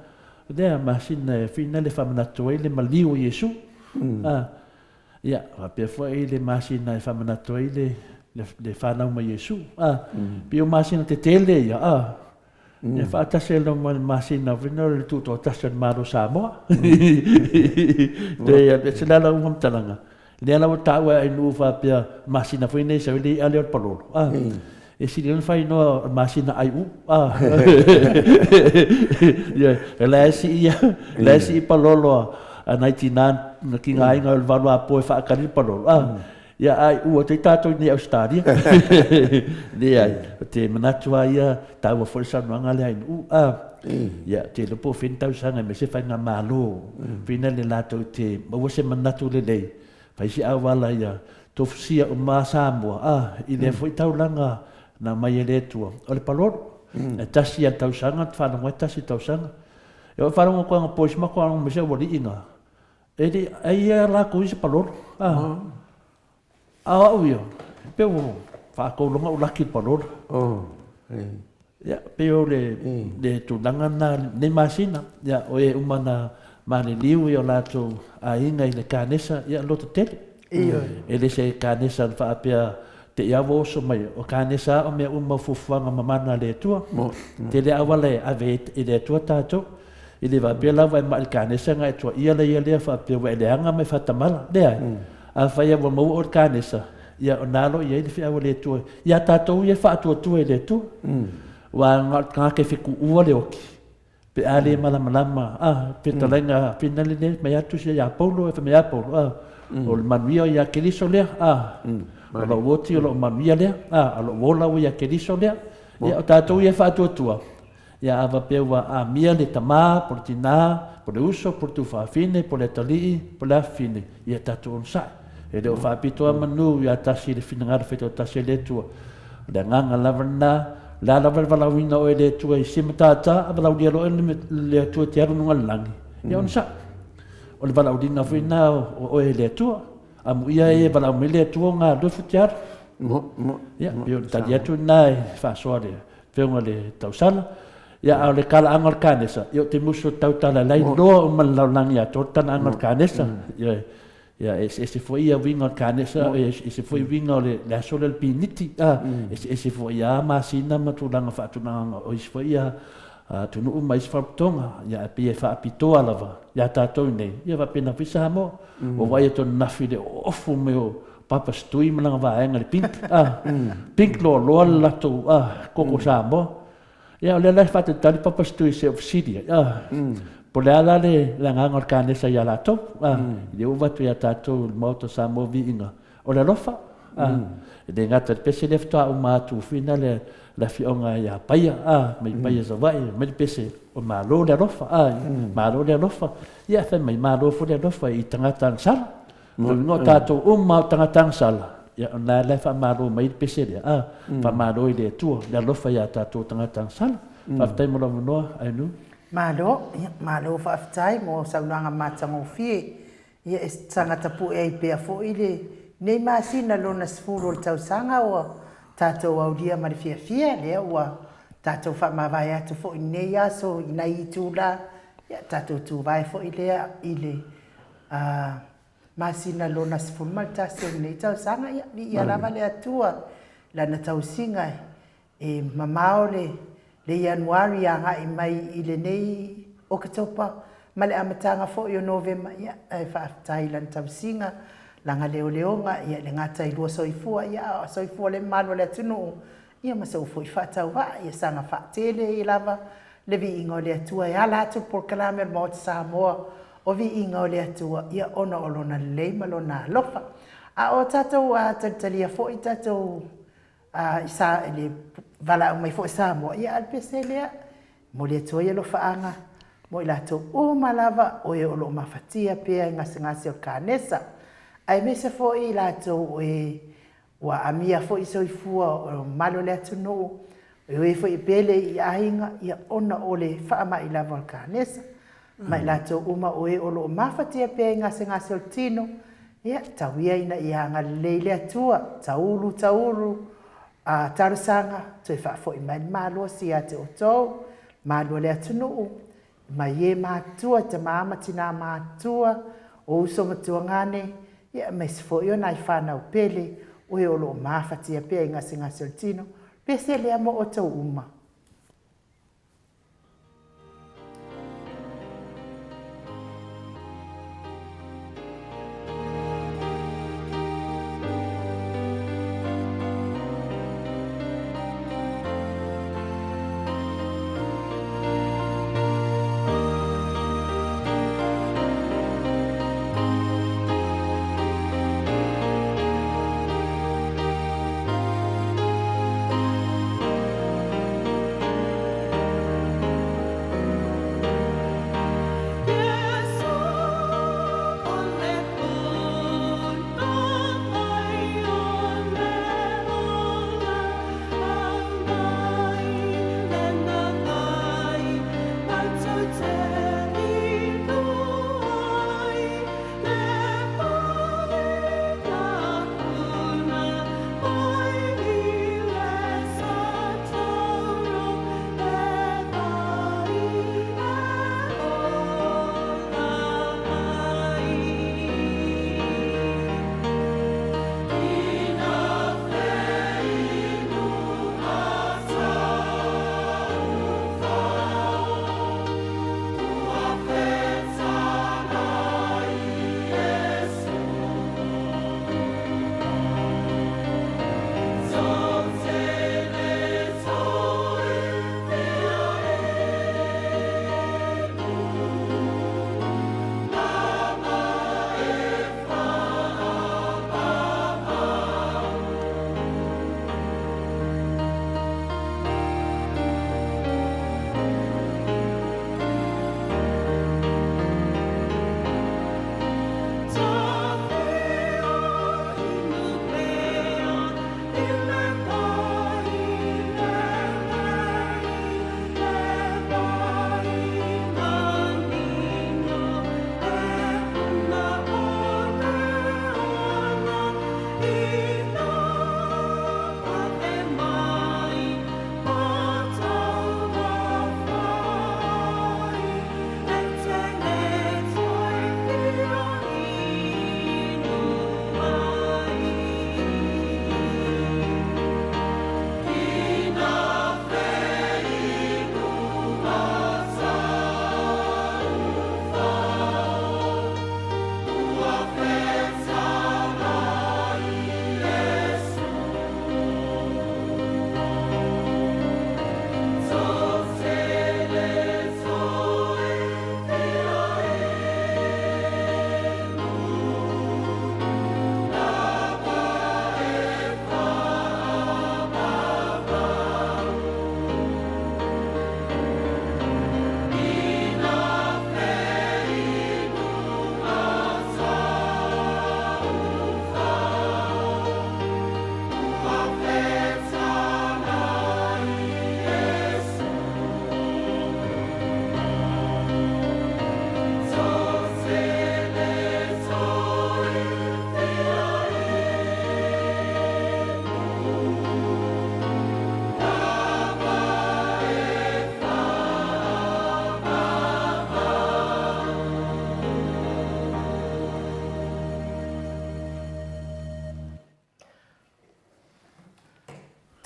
lea masina e afeina le faamanatu ai le maliu o Iesu, a, ia, faapea foi le masina e faamanatu ai le, le, le fanau mai Iesu, a, pei o masina tetele ia, a, Ia faatasi ai loa ma le masina foi lea o le tutoatasi o le Malo o Samoa. Leai, e se le ala ua faamatalaga, lea la ua taua e Ainuu faapea masina foi nei sau ai le i'a lea o le palolo, a, e sili ona fai igoa o le masina aiu, a. Ioe, o la e sii la e sii palolo a nai tinā na tigaina o le valuapo e faatali le palolo, a. Ia, ai, ua te tātou i nei Ausetalia. Leai, o te manatu a ia, tāua foi le saunoaga lea i Nu'u, a, ia, te iloa po o fea ni tausaga aemaise faigamalo, whina le latou te maua se manatu lelei, fai se auala ia tofusia uma Samoa, a, i lea foi taulaga na aumai e le Atua, o le palolo. E tasi ia le tausaga, te faalogo ai tasi le tausaga. E oo faalogo atu ana poisi ma faalogo mai se aualii na, E le ai ia latou i se palolo. A, a o au ia, pe ua faatauloga ou laki i le palolo. Ia, pei o le, le tulaga lena i lenei masina. Ia, o e uma na maliliu i o latou aiga i le kanesa, ia, loto tele. E le se kanesa na faapea te i ua oso mai, o kanesa lava o mea uma o fuafuaga mamana a le Atua. Tele auala e ave i le Atua tatou. E le faapea la ua e mai i le kanesa na e tuaia la ia lea faapea ua e leaga ma e faatamala. Leai. Afai lava ua maua oe i le kanesa, ia o na lo i ai le feau a le Atua ia tatou ia e faatuatua i le Atua. Aua na o le tagata e fetuua le oti, pe a le malamalama, a, fetalaiga finale lea mai atu sia ia Paulo, e fai mai ia Paulo, a, o le manuia ia Keriso lea, a, o lou oti o lou manuia lea, a, o lou ola ua ia Keriso lea. Ia o tatou ia e faatuatua, Ia a faapea ua amia le tama, po o le tina, po o le uso, po o le tuafafine, po o le atalii, po o le afafine, ia tatou onosai. E le o faapito lava manu ia tasi i le finagalo faitoatasi a le Atua. O le agaga lava lena, o le a lava le valaauina o oe e le Atua i se matata, a valaaulia loa oe e le Atua e te alu i luga o le lagi, ia onosai. O le valaauliga foi lena o oe e le Atua. Amuia e valaau mai le Atua o galulue futialu. Ia, pei o le tali atu lena e faasoa le Afioga i le Tausala. Ia, a o le talaaga o le kanesa, ia ou te musu e tautala la e iloa uma e le lalolagi atoa le talaaga o le kanesa. Ioe. Ia, e eseese foi ia uiga o le kanesa, e eseese foi uiga o le aso lea o le piniti, a, eseese foi lava masina ma tulaga faatulagaga o isi foi atunuu ma isi faalapotopotoga. Ia, ae pei e faapitoa lava ia tatou i inei, ia faapena foi Samoa. Ua vaai atu ananafi i le oofu mai o Papa Stui ma lana vaega i le pink, a, pink loaloa le latou koko Samoa. Ia, o lea la e faatalitali Papa Stui i se fesili ai, a, po o le a la le agaga o le kanesa ia latou, a, i lea ua avatu ia tatou i le Maota o Samoa viiga o le alofa, a, e le gata i le pese lea faatoa uma atu foi na le afioaga ia Paia, a, mai Paia Savaii, mai le pese o Malo le alofa, a, Malo le alofa, ia fai mai Malo foi le alofa i tagata agasala. Lona uiga o tatou uma o tagata agasala, ia o lena la e faamalo mai ai le pese lea, a, faamalo i le Atua le alofa ia tatou tagata agasala. Faafetai mo lou avanoa, Ainu. Malo, ia malo faafetai mo saunoaga matagofie. Ia e saga tapue ai pea foi lenei masina lona 10 o le tausaga ua tatou aulia ma le fiafia, lea ua tatou faamavae atu foi i lenei aso i nai itula, ia tatou tuvae foi lea i le masina lona 11 o lenei tausaga, ia viia lava le Atua i Lana tausiga e mamao le Ianuari agai mai i lenei Oketopa ma le amataga foi o Novema, ia ae faafetai i Lana tausiga, Lana leoleoga, ia e le gata i lua soifua, ia a o soifua le mamalu o le atunuu, ia ma sou foi faatauvaa, ia saga faatele ai lava le viiga o le Atua e ala atu le polokalame o le Maota Samoa o viiga o le Atua, ia ona o Lona lelei ma Lona alofa. A o tatou talitalia foi tatou i sa i le valaau mai foi Samoa, ia a o le pese lea, e momoli atu ai alofaaga mo i latou uma lava o e o lo o mafatia pea i gasegase o le kanesa, aemaise foi i latou o e Ua amia foi soifua o le mamalu o le atunuu, o e foi e pele i aiga, ia ona o le faamai lava o le kanesa. Ma i latou uma o e o lo o mafatia pea i gasegase o le tino, ia tau ia ina ia agalelei le Atua, taulu taulu a talosaga, toe faafoi mai le malosi ia te outou, malu o le atunuu, Mai e matutua, tama ma tina matutua, o uso ma tuagane, ia aemaise foi o nai fanau pele, o e o lo o mafatia pea i gasegase o le tino, pese lea mo outou uma.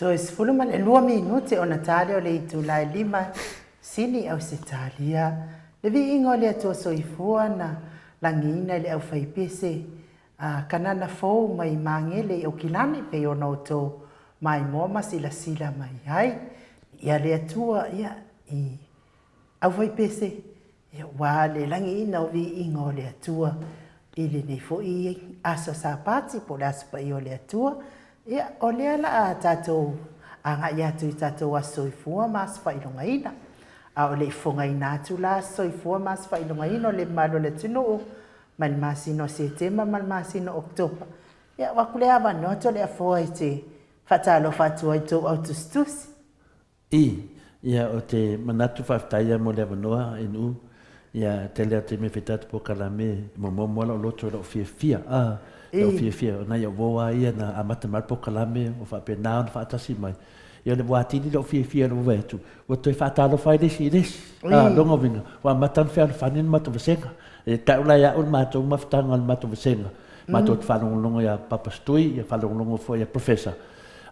Toe 12 minute ona ta lea o le itula e 5 Sini Ausetalia, le viiga o le Atua Soifua na lagiina i le aufaipese a Kanana fou mai Magele i Aukilani pei ona outou maimoa ma silasila mai ai. Ia le Atua ia i aufaipese Ua le lagiina o viiga o le Atua i lenei foi aso Sapati po o le Aso Paia o le Atua. Ia, o lea la a tatou agai atu i tatou aso soifua ma aso faailogaina. A o le i fofogaina atu la aso soifua ma aso faailogaina o le mamalu o le atunuu mai le masina o Setema ma le masina o Oketopa, ia, avatu lea avanoa Toleafoa e te faatalofa atu ai i tou au tusitusi. I, ia, o te manatu faafetai ia mo le avanoa i Nu'u, ia, tele atu i mea fai polokalame, e momomo lava lou loto i lou fiafia, a, lou fiafia, o nai ou uo lava ia na amata mai le polokalame ua faapena ona faatasi mai. Ia, o le ua atili lou fiafia i lou vaai atu, ua toe faatalofa ai le isi i le isi. A, lona uiga, ua amata ona fealofani le matou vasega. E tau la ia au le matou mafutaga o le matou vasega, matou te faalogologo ia Papa Stui, ia faalogologo foi ia Professor.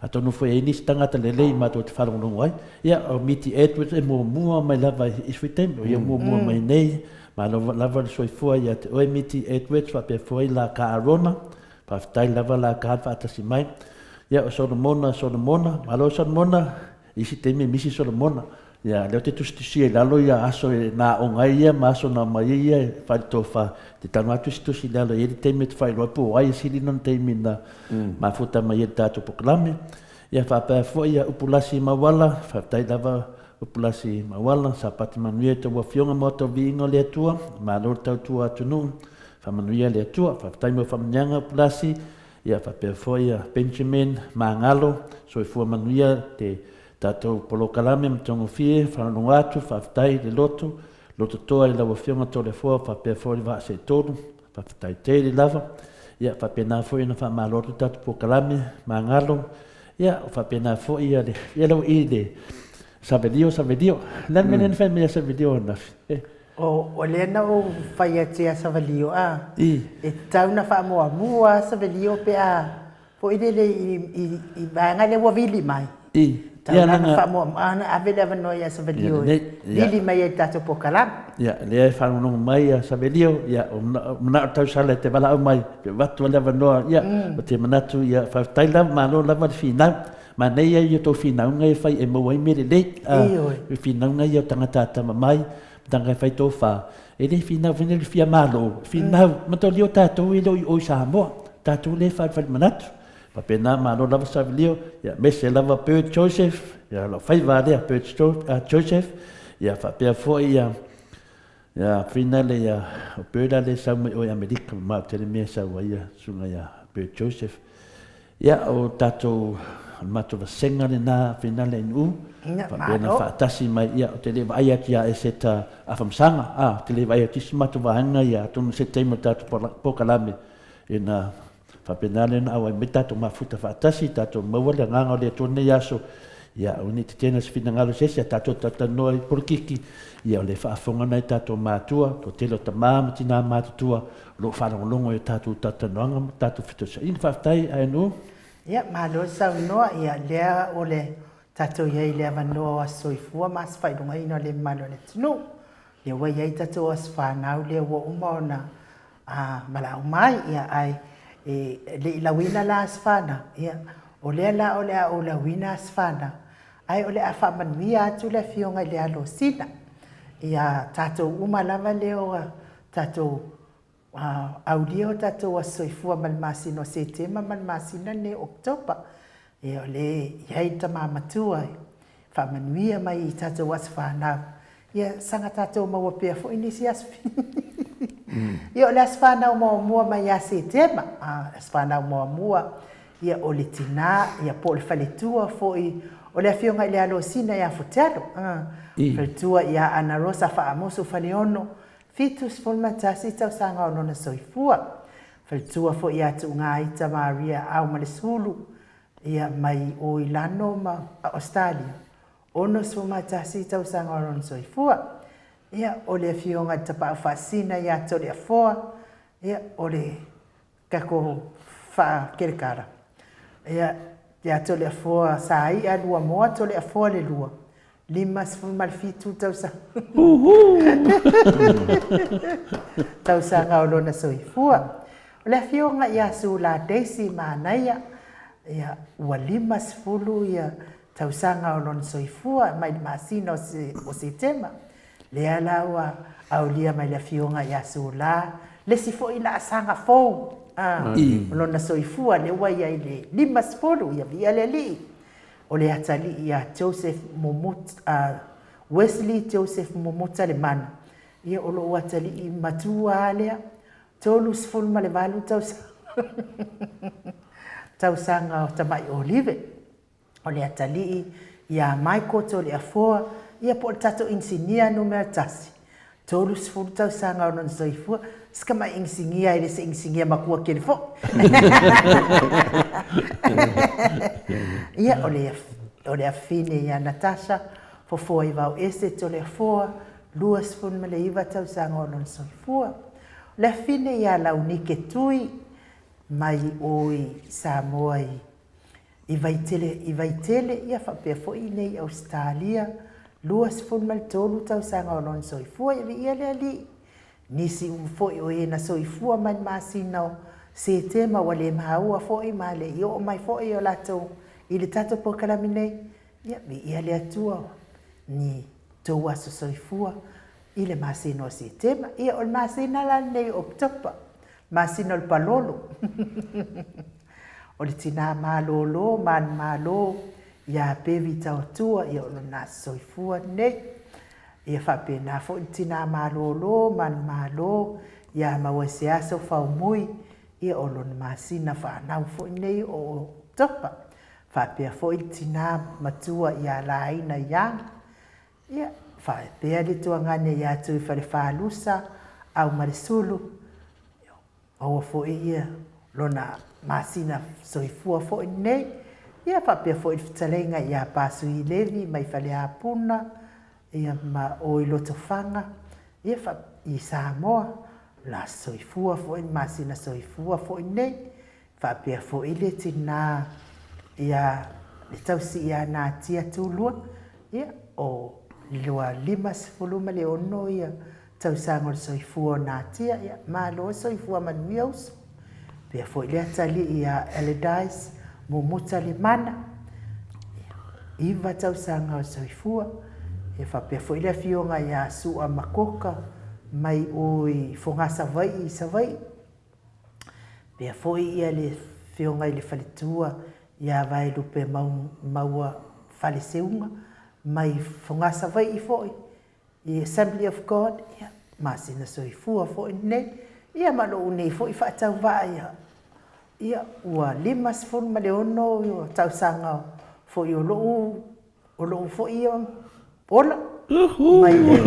Atonu foi e i ai nisi tagata lelei matou te faalogologo ai. Ia, o Miti Edwards e muamua mai lava i isi taimi, o ia muamua mai nei, malo lava le soifua ia te oe Miti Edwards faapea foi la ka Arona, faafetai lava la ka le faatasi mai. Ia, o Solomona, Solomona, malo Solomona, isi taimi e misi Solomona. Ia, lea ou te tusitusia i lalo ia aso e na aoga ai ia ma aso na aumai ai ia e fai le tofa. Te tago atu tusitusi i lalo, e i ai le taimi ou te faailoa ai po o ai e sili lona taimi na mafuta mai ai le tatou polokalame. Ia, faapea foi ia Upulasi Mauala, faafetai lava Upulasi Mauala, Sapati manuia i tou afioga ma outou viiga o le Atua, malo le tautua atunuu, faamanuia le Atua. Faafetai mo faamanuiaga Upulasi, ia faapea foi ia Benjamin Magalo, soifua manuia te Tatou polokalame matagofie, faalogo atu, faafetai le loto, loto toa i lau Afioga Toleafoa faapea foi le vaa seetolu, faafetai tele lava. Ia faapena foi ona faamalo atu le tatou polokalame, magalo, ia faapena foi ia le, ia lau i le Savelio, Savelio, le a le mea lea na fai mai ia Savelio ananafi? Eh. O lea na ou fai atu ia Savelio, a, e tatau ona faamuamua Savelio pe a Foi lele i vaega lea ua vili mai. I. Tau la na faamuamua na ave le avanoa ia Savelio e vili mai ai i le tatou polokalame. Ia, lea e faalogologo mai ia Savelio, ia, o manao tausala e te valaau mai, pe avatu le avanoa, ia, ou te manatu, ia, faafetai lava, malo lava le finau. Manaia ia tou finauga e fai e maua ai mea lelei. Oi. Finauga ia o tagata atamamai, tagata e fai tofa, e le finau foi le fia malo, finau, mataulia o tatou e le o i o i Samoa. Tatou lea e falefale manatu. Faapena, malo lava Savelio, ia aemaise lava Bert Joseph, ia lau faiva lea Bert Joseph, ia faapea foi ia ia Finale ia o Bert lea e sau mai o i Amerika, mamao tele mea e sau ai ia susuga ia Bert Joseph. Ia o tatou o le matou vasega lena Finale i Nu'u, faapea na faatasi mai, ia ou te le vaai atu ia Eseta Afamasaga, a, ou te le vaai atu i isi matou vaega ia atonu se taimi o le tatou polokalame Ina faapena lea ona auai mai tatou mafuta faatasi, tatou maua le agaga o le Atua lenei aso, ia aua ne i tetena se finagalo se isi, a tatou talatalanoa i polokiki, ia o le faafofoga lena i tatou matua, toatele o tama ma tina matutua o lo o faalogologo i a tatou talatalanoaga ma tatou fetusiaiga. Faafetai Aenu. Ia, malo le saunoa, ia lea o le tatou i ai i le avanoa o Aso Soifua ma Aso Faailogaina o le Mamalu o le Atunuu. Lea ua i ai tatou aso fanau lea ua uma ona valaau mai, ia, ae e le i lauina la aso fanau, ia, o lea la o le a ou lauina aso fanau, ae o le a faamanuia atu le Afioga i le Alosina ia tatou uma lava lea o tatou aulia o tatou aso soifua ma le masina o Setema ma le masina lenei o Oketopa. Ia, o lea e i ai le tama matua e faamanuia mai i tatou aso fanau. Ia, saga tatou maua pea foi nisi aso. Ia, o le aso fanau muamua mai ia Setema, aso fanau muamua, ia, o le tina, ia, po o le faletua foi o le Afioga i le Alosina ia Futialo, faletua ia Ana Rosa Faamusu Faleono, 71 tausaga o lona soifua. Faletua foi ia Tuugaita Maria Aumalesulu, ia, mai o i Lano ma Ausetalia, 61 tausaga o lona soifua. Ia, o le Afioga i le Tapaau Faasina ia Toleafoa, ia, o le tatou faakelekala, ia. Ia Toleafoa Sai'a Luamoa Toleafoa le lua, 57 tausaga. Tausaga o lona soifua. O le afioga ia Sula Daisy Manaia, ia, ua 50 ia tausaga o lona soifua mai le masina o Setema. Lea la ua aulia mai le afioga ia Sula le isi foi laasaga fou a o lona soifua lea ua i ai le 50, ia viia le Alii. O le atalii ia Joseph Momota, Wesley Joseph Momota Lemana, ia o lou atalii matua lava lea, 38 tausaga tausaga o tamai Olive. O le atalii ia Michael Toleafoa, ia po o le tatou inisinia numera tasi, 30 tausaga o lona soifua, si tamai inisinia e le se inisinia matua tele foi. Ia, o le, o le afine ia Natasha, Fofoaivaoese Toleafoa, 29 tausaga o lona soifua. O le afine ia Launike Tui, mai o i Samoa i I Vaitele, i Vaitele, ia faapea foi i inei i Ausetalia, 23 tausaga o lona soifua, ia viia le Alii. Nisi uma foi o e na soifua mai le masina o Setema ua le maua foi ma le i oo mai foi o latou i le tatou polokalame nei, ia viia le Atua ni tou aso soifua i le masina o Setema. Ia o le masina la lenei o Oketopa, masina o le palolo. O le tinā malōlō manumalo iā Bevi Taotua, ia o lona aso soifua lenei. Ia faapena foi le tinā malōlō manumalo iā Mauaiseaso Faumui, ia o lona masina fanau foi lenei o Oketopa. Faapea foi le tinā matua iā Laina Young, ia faapea le tuagane iā Tuifalefalusa Aumalesulu, Maua foi ia lona masina soifua foi lenei. Ia faapea foi le fetalaiga ia Pasui Levi mai Faleapuna ia ma o i Lotofaga ia fa i Samoa la soifua foi le masina soifua foi lenei. Faapea foi le tina ia le tausi ia Natia Tulua ia o lua 56 ia tausaga o le soifua o Natia, ia, malo soifua manuia uso. Pea foi le atalii ia Allardyce Mumuta Lemana, ia, 9 tausaga o le soifua. Ia faapea foi le afioga ia Sua Makoka mai o i Fogaa Savaii i Savaii. Pea foi ia le afioga i le faletua ia Vaelupe Maua Faleseuga mai Fogaa Savaii foi. I Assembly of God, ia, masina soifua foi lenei, ia ma lou nei foi faatauvaa ia, ia, ua 56 tausaga foi o lou, o lou foi ia ola, mai le,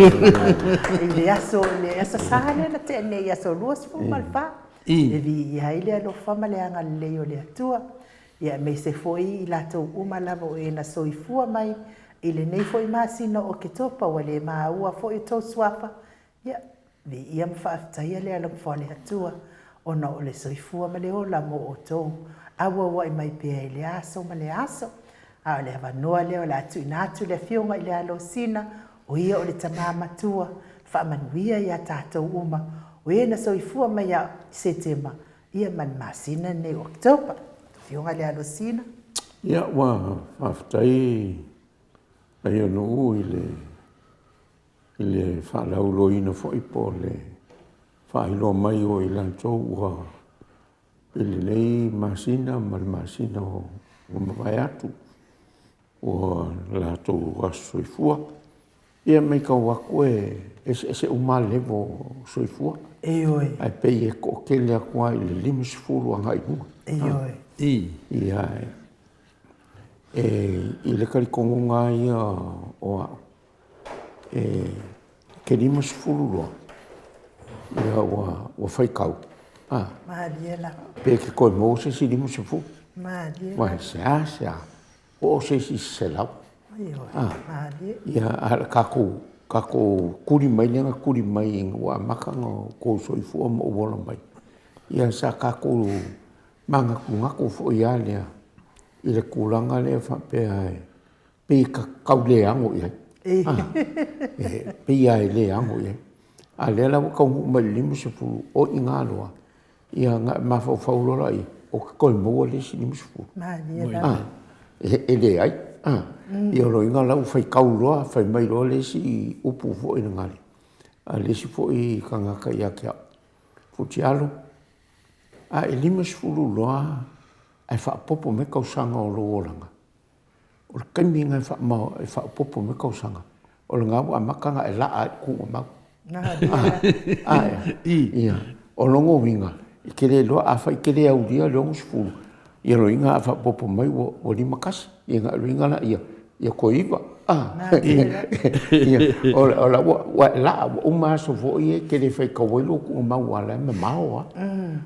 i le aso, le aso Sa lea na tea nei, aso 24, e viia ai le alofa ma le agalelei o le Atua, ia aemaise foi i latou uma lava o e na soifua mai I lenei foi masina o Oketopa ua le maua foi o tou suafa, ia, viia ma faafetaia le alofa o le Atua ona o le soifua ma le ola mo outou, auauai mai pea i le aso ma le aso. A o le avanoa lea o le a tuuina atu i le Afioga i le Alosina, o ia o le Tama Matua, faamanuia ia tatou uma, o e na soifua mai ia Setema, ia ma le masina lenei o Oketopa. Afioga i le Alosina. Ia, ua faafetai Aiono i le i le faalauiloaina foi po o le faailoa mai o i latou ua i lenei masina ma le masina ua mavae atu ua latou aso soifua. Ia matau atu e eseese uma lava level o soifua. Ioe. Ae pei e toatele atu lava i le 50 agai i luga. Ioe. Ia, e i le talitonuga lava ia o au, e te 50 loa, ia ua faitau, a. Malie lava. Pe te toe maua se isi 50. Malie lava. Aua e seasea oo se isi 100. Ia, a o le tatou, tatou tuli mai lea na tuli mai ina ua amata ona outou soifua ma ou ola mai, ia sa tatou manatunatu foi lava lea. i le tulaga lea faapea e pei e tau le ano i ai. E pei lava e le ano i ai. A o lea la ua taunuu mai i le 50, o i ina loa, ia ona e mafaufau loa lea, ou te toe maua le isi 50. E leai. Ia o lona uiga la ua faitau loa fai mai loa le isi upu foi lena a le isi foi tagata ia te au, Futialo, a e 50 loa ae faaopoopo mai tausaga o lou olaga, o le taimi lena e faaopoopo mai tausaga, o lena ua amata ona e laa ai i le tuugamau. Ia, o lona uiga, e te le iloa, afai e te le aulia le 60, ia lona uiga a faaopoopo mai ua 51, ia ona o lona uiga lea, ia toe 9. O la ua e laa, ua uma aso foi ia e te le faitau ai lou tuugamau aua o la e mamao lava.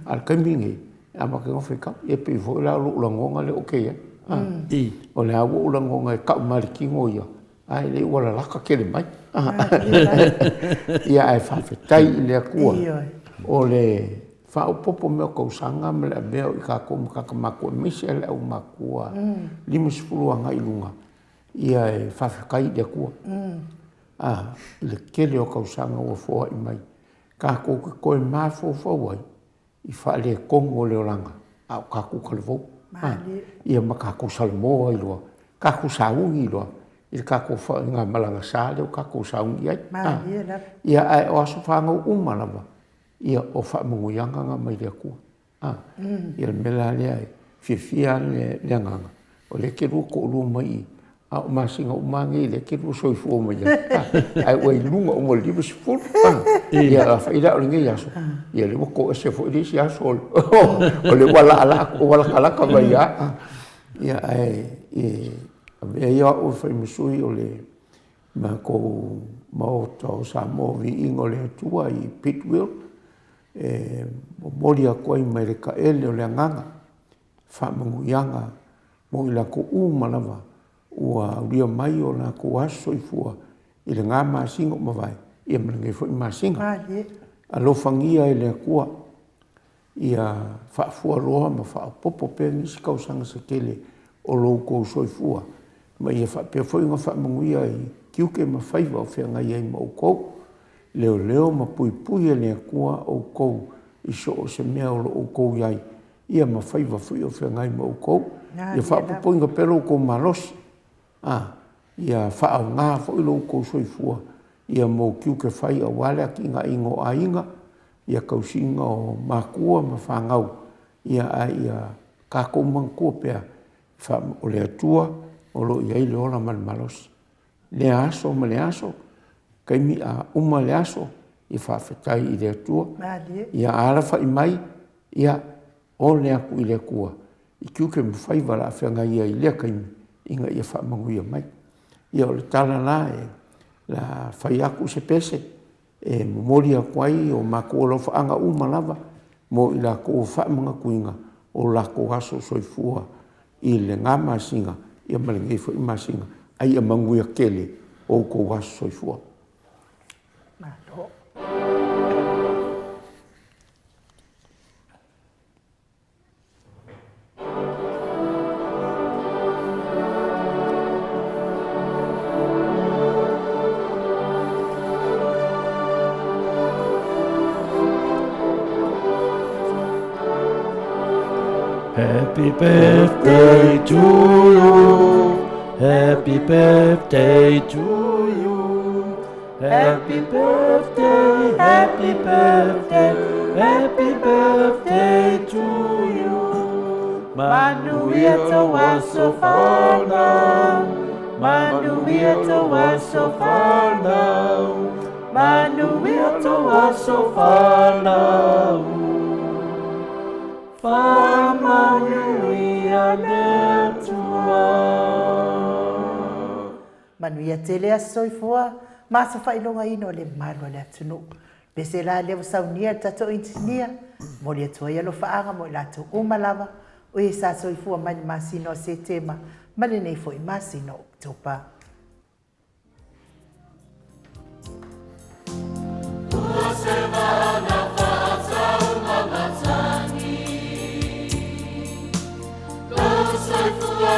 A o le taimi lenei, e amata ona faitau. Ia pei foi la o lou lagona lea ou te i ai. O lea ua ou lagona e tau mai lava i le tino ia, ae le ua lalata tele mai. Ia ae faafetai i le Atua, o le faaopoopo mai o tausaga ma le avea o i tatou ma tagata matutua, aemaise lava le aumatua 50 agai i luga, ia e faafetai i le Atua i le tele o tausaga ua foai mai, tatou te toe mafaufau ai i faaletonu o le olaga a o tatou talavou. Ia ma tatou salamo ai loa, tatou sauni loa i le tatou faigamalaga sa lea ua tatou sauni ai. Ia ae o aso fanau uma lava, ia o faamanuiaga na mai le Atua. Ia o le mea la lea e fiafia lava le agaga, o lea e te lua toalua mai i i, a o masina uma lava nei o lea e te lua soifua mai ai, ae ua i luga uma o le 50. Ia afai la o lenei aso, ia o lea ua toese foi le isi aso, o lea ua laalaa ua latalata mai lava. Ia ae avea ia au e fai ma sui o le matou Maota o Samoa Viiga o le Atua i Pittsville, e momoli atu ai mai le taele o le agaga faamanuiaga mo i latou uma lava ua aulia mai o latou aso soifua i lena masina ua mavae, ia ma lenei foi masina. Alofagia e le Atua ia faafualoa ma faaopoopo pea nisi tausaga se tele o lo outou soifua, ma ia faapea foi ona faamanuia i tiute ma faiva o feagai ai ma outou. Leoleo ma puipui e le Atua outou i so o se mea o lo o outou i ai, ia ma faiva foi o feagai ma outou. Ia faaopoopoina pea lo outou malosi, a, ia faaaoga foi lo outou soifua ia mo tiute fai aua le atinaeina o aiga, ia tausiga o makua ma fanau, ia ae ia tatou manatua pea, o le Atua o lo o i ai le ola ma le malosi. Lea aso ma le aso, taimi a uma le aso, ia faafetai i le Atua. Ia alafai mai, ia ole atu i le Atua i tiute ma faiva o le a feagai ai i lea taimi ina ia faamanuia mai. Ia o le tala la e la fai atu se pese e momoli atu ai o matou alofaaga uma lava mo i latou faamanatuina o latou aso soifua i lena masina ia ma lenei foi masina, a ia manuia tele outou aso soifua. Malo. Happy birthday to you. Happy birthday to you. Happy birthday, happy birthday, happy birthday to you. Manuia tou aso fanau, manuia tou aso fanau, manuia tou aso fanau. Faamanuia le Atua. Manuia tele aso soifua ma aso faailogaina o le malu a le atunuu. Pese la lea ua saunia e le tatou inisinia, momoli atu ai alofaaga mo i latou uma lava o e sa soifua mai le masina o Setema ma lenei foi masina o Oketopa. Ua se vaa na faatau ma matagi, Lou soifua.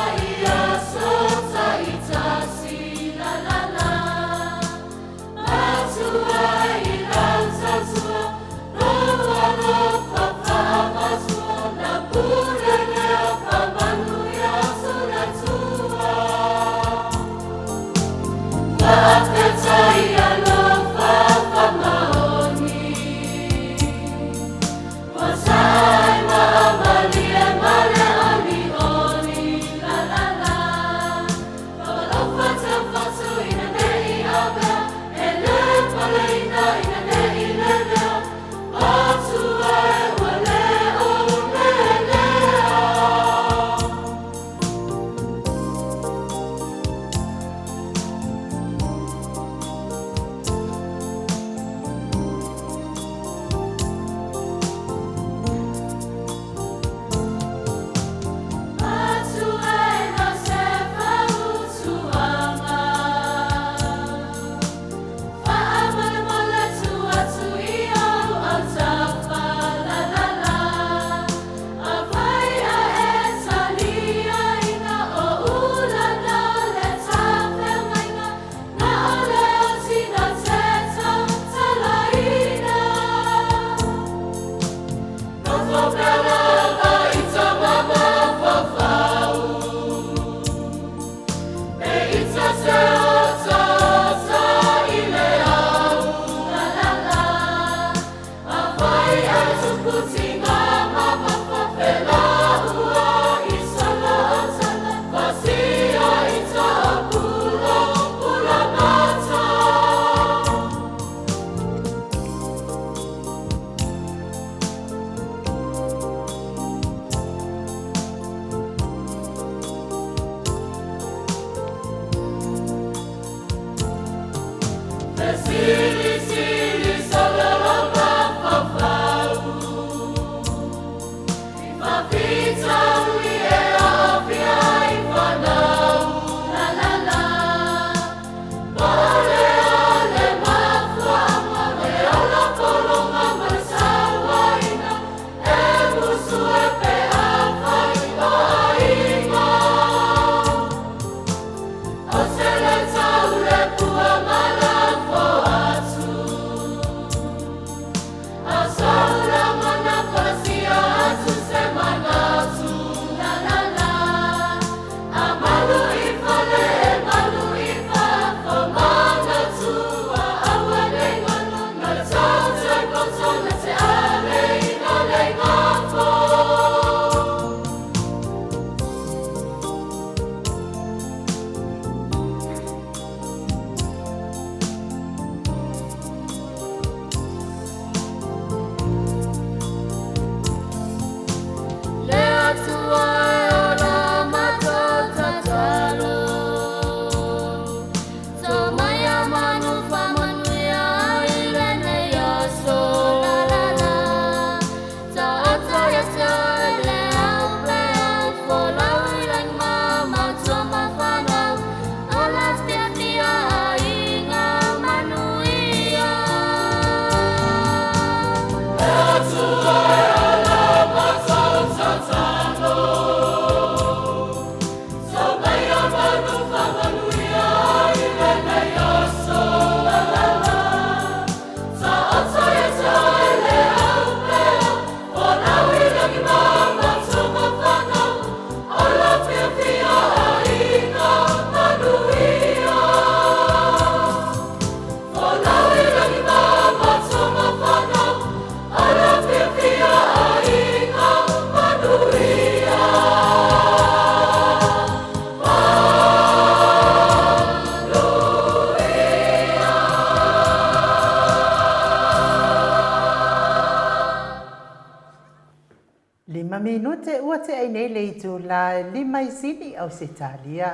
Lima minute ua tea nei le itulā e lima i Sini, Ausetalia.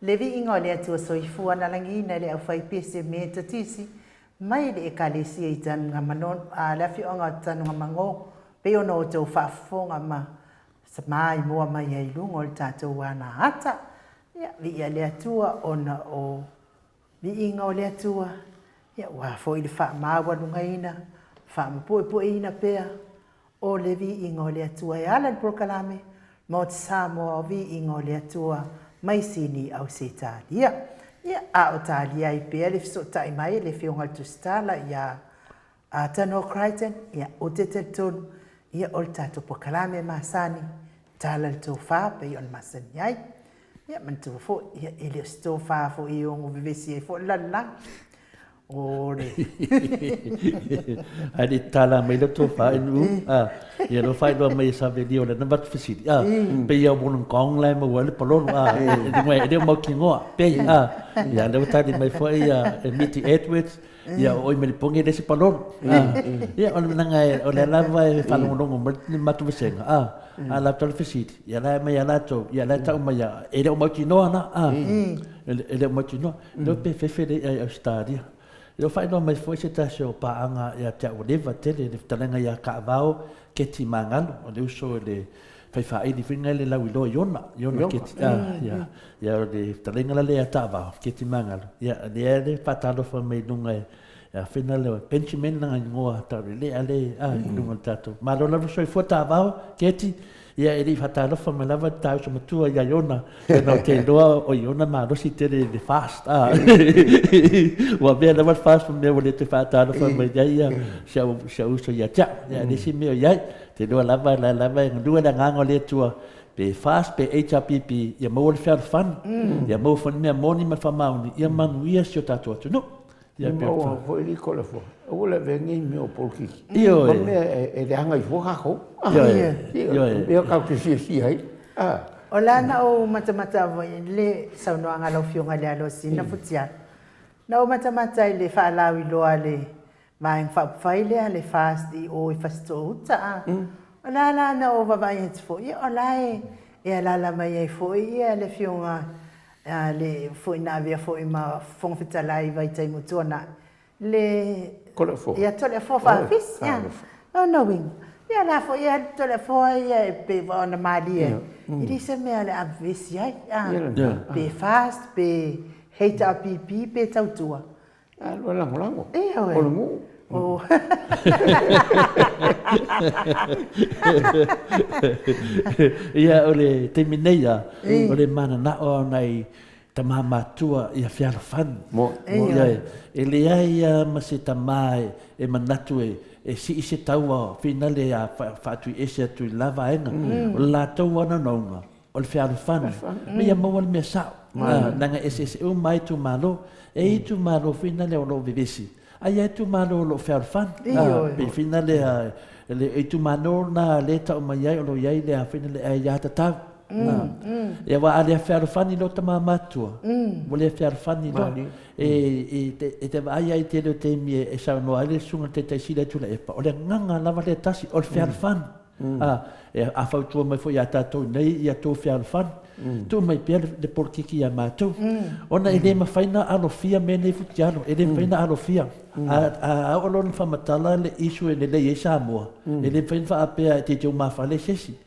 Le viiga o le Atua Soifua na lagiina e le aufaipese Metotisi mai le Ekalesia i Tanugamanono, a le afioaga o Tanugamagō, pei ona outou faafofoga ma maimoa mai ai i luga o le tatou alaata. Ia, viia le Atua ona o Viiga o le Atua, ia ua foi le faamaualugaina, faamapuepueina pea o le viiga o le Atua e ala i le polokalame Maota Samoa o Viiga o le Atua mai Sini Ausetalia. Ia, a o talia ai pea le fesootai mai e le Afioga i le Tusitala ia Tanoa Crichton, ia, ou te talitonu, ia, o le tatou polokalame masani, tala le tofa pei ona masani ai. Ia, manatua foi, ia, e le o se tofa foi e ono vevesi ai foi le lalolagi. O le... Ae le tala mai le tofa i nuu, a, ia lo faailoa mai e Savelia o lena vatu fesili, a, pei ia Wollongong la e maua ai le palolo, a, e le o mautinoa, pei, a, ia lea ua tali mai foi ia e Miti Edwards, Ia, o oi ma le poge le isi palolo. Ia, o le managa e, o lea lava e faalogologo mai le matou vasega, a, a latou le fesili, ia la e aumai ia latou, ia la e tau mai ia, e le o mautinoa la, a, e le o mautinoa. Leo pe fefe le i'a i Ausetalia. Leo faailoa mai foi se tasi o paaga ia te au ua leva tele le fetalaiga ia Kaavao Keti Magalo, o le uso i le fai faaili foi lena le lauiloa Iona, Iona Keti, a, ia, ia o le fetalaiga la lea ia Taavao, Keti Magalo, ia, lea le faatalofa mai i luga e, a fai lea, Benjamin lana igoa taulelea le, a, i luga o le tatou. Malo lava soifua Taavao, Keti, ia e le i faatalofa mai lava le ta uso matua ia Iona, ona ou te iloa o Iona malosi tele i le fast, a. Ua avea lava le fast ma mea ua le toe faatalofa mai ai ia si au, si au uso ia te au. Ia, e le isi mea o i ai. Te iloa lava, la lava e galue le agaga o le Atua, pe FAST, pe HRPP, ia maua le fealofani, ia maua foi le mea moni ma le faamaoni, ia manuia si o tatou atunuu. Ia maua foi le Toleafoa, aua le avea nei mea o polokiki, ma mea e leaga ai fua tatou. Ioe, ioe. Mea tatou te fiafia ai. O la na ou matamata foi i le saunoaga a lau Afioga i le Alosina Futialo, na ou matamata i le faalauiloa a le Vaega Faaupufai lea le FAST i o i Fasitoouta a. O la la na ou vaavaai atu foi, ia o la e e alaala mai ai foi ia le Afioga le foi na avea foi ma Fofoga Fetalai i vaitaimi ua tuanai, le Toleafoa. Ia Toleafoa Faafisi. Ia, lona uiga, ia la foi e alu Toleafoa ia e pei ona malie ai, e leai se mea o le a vevesi ai, a, pe FAST pe HRPP pe tautua. Alu e lagolago. O le nuu. Ia, o le taimi nei a, o le mananao a o nai tama matua ia fealofani. Ia, e leai a ma se tama e manatu e sii se taua finale a faatuiese atu i la vaega. O le latou a naunauga, o le fealofani, ma ia maua le mea sao. Leaga e eseese uma lava itumalo. E i ai itumalo foi lea o lo o vevesi, ae i ai itumalo o lo o fealofani. Pei foi lea, le itumalo lena lea e tau mai ai o lo o i ai le foi lea aiatatau. Ia aua a le fealofani loa tama matutua, ua le fealofani loa. E te vaai lava i le tele o taimi e saunoa ai le Susuga i le Taitai Sili a Tuilaepa, o le agaga lava lea e tasi, o le fealofani. A, e, a fautua mai foi ia tatou nei ia tou fealofani, tuu mai pea le polokiki ia matou. Ona e le mafai na alofia mea nei futialo, e le mafai na alofia. A, a oo loa na faamatala le issue e lelei ai Samoa, e le mafai na faapea e teiteu mafale se isi.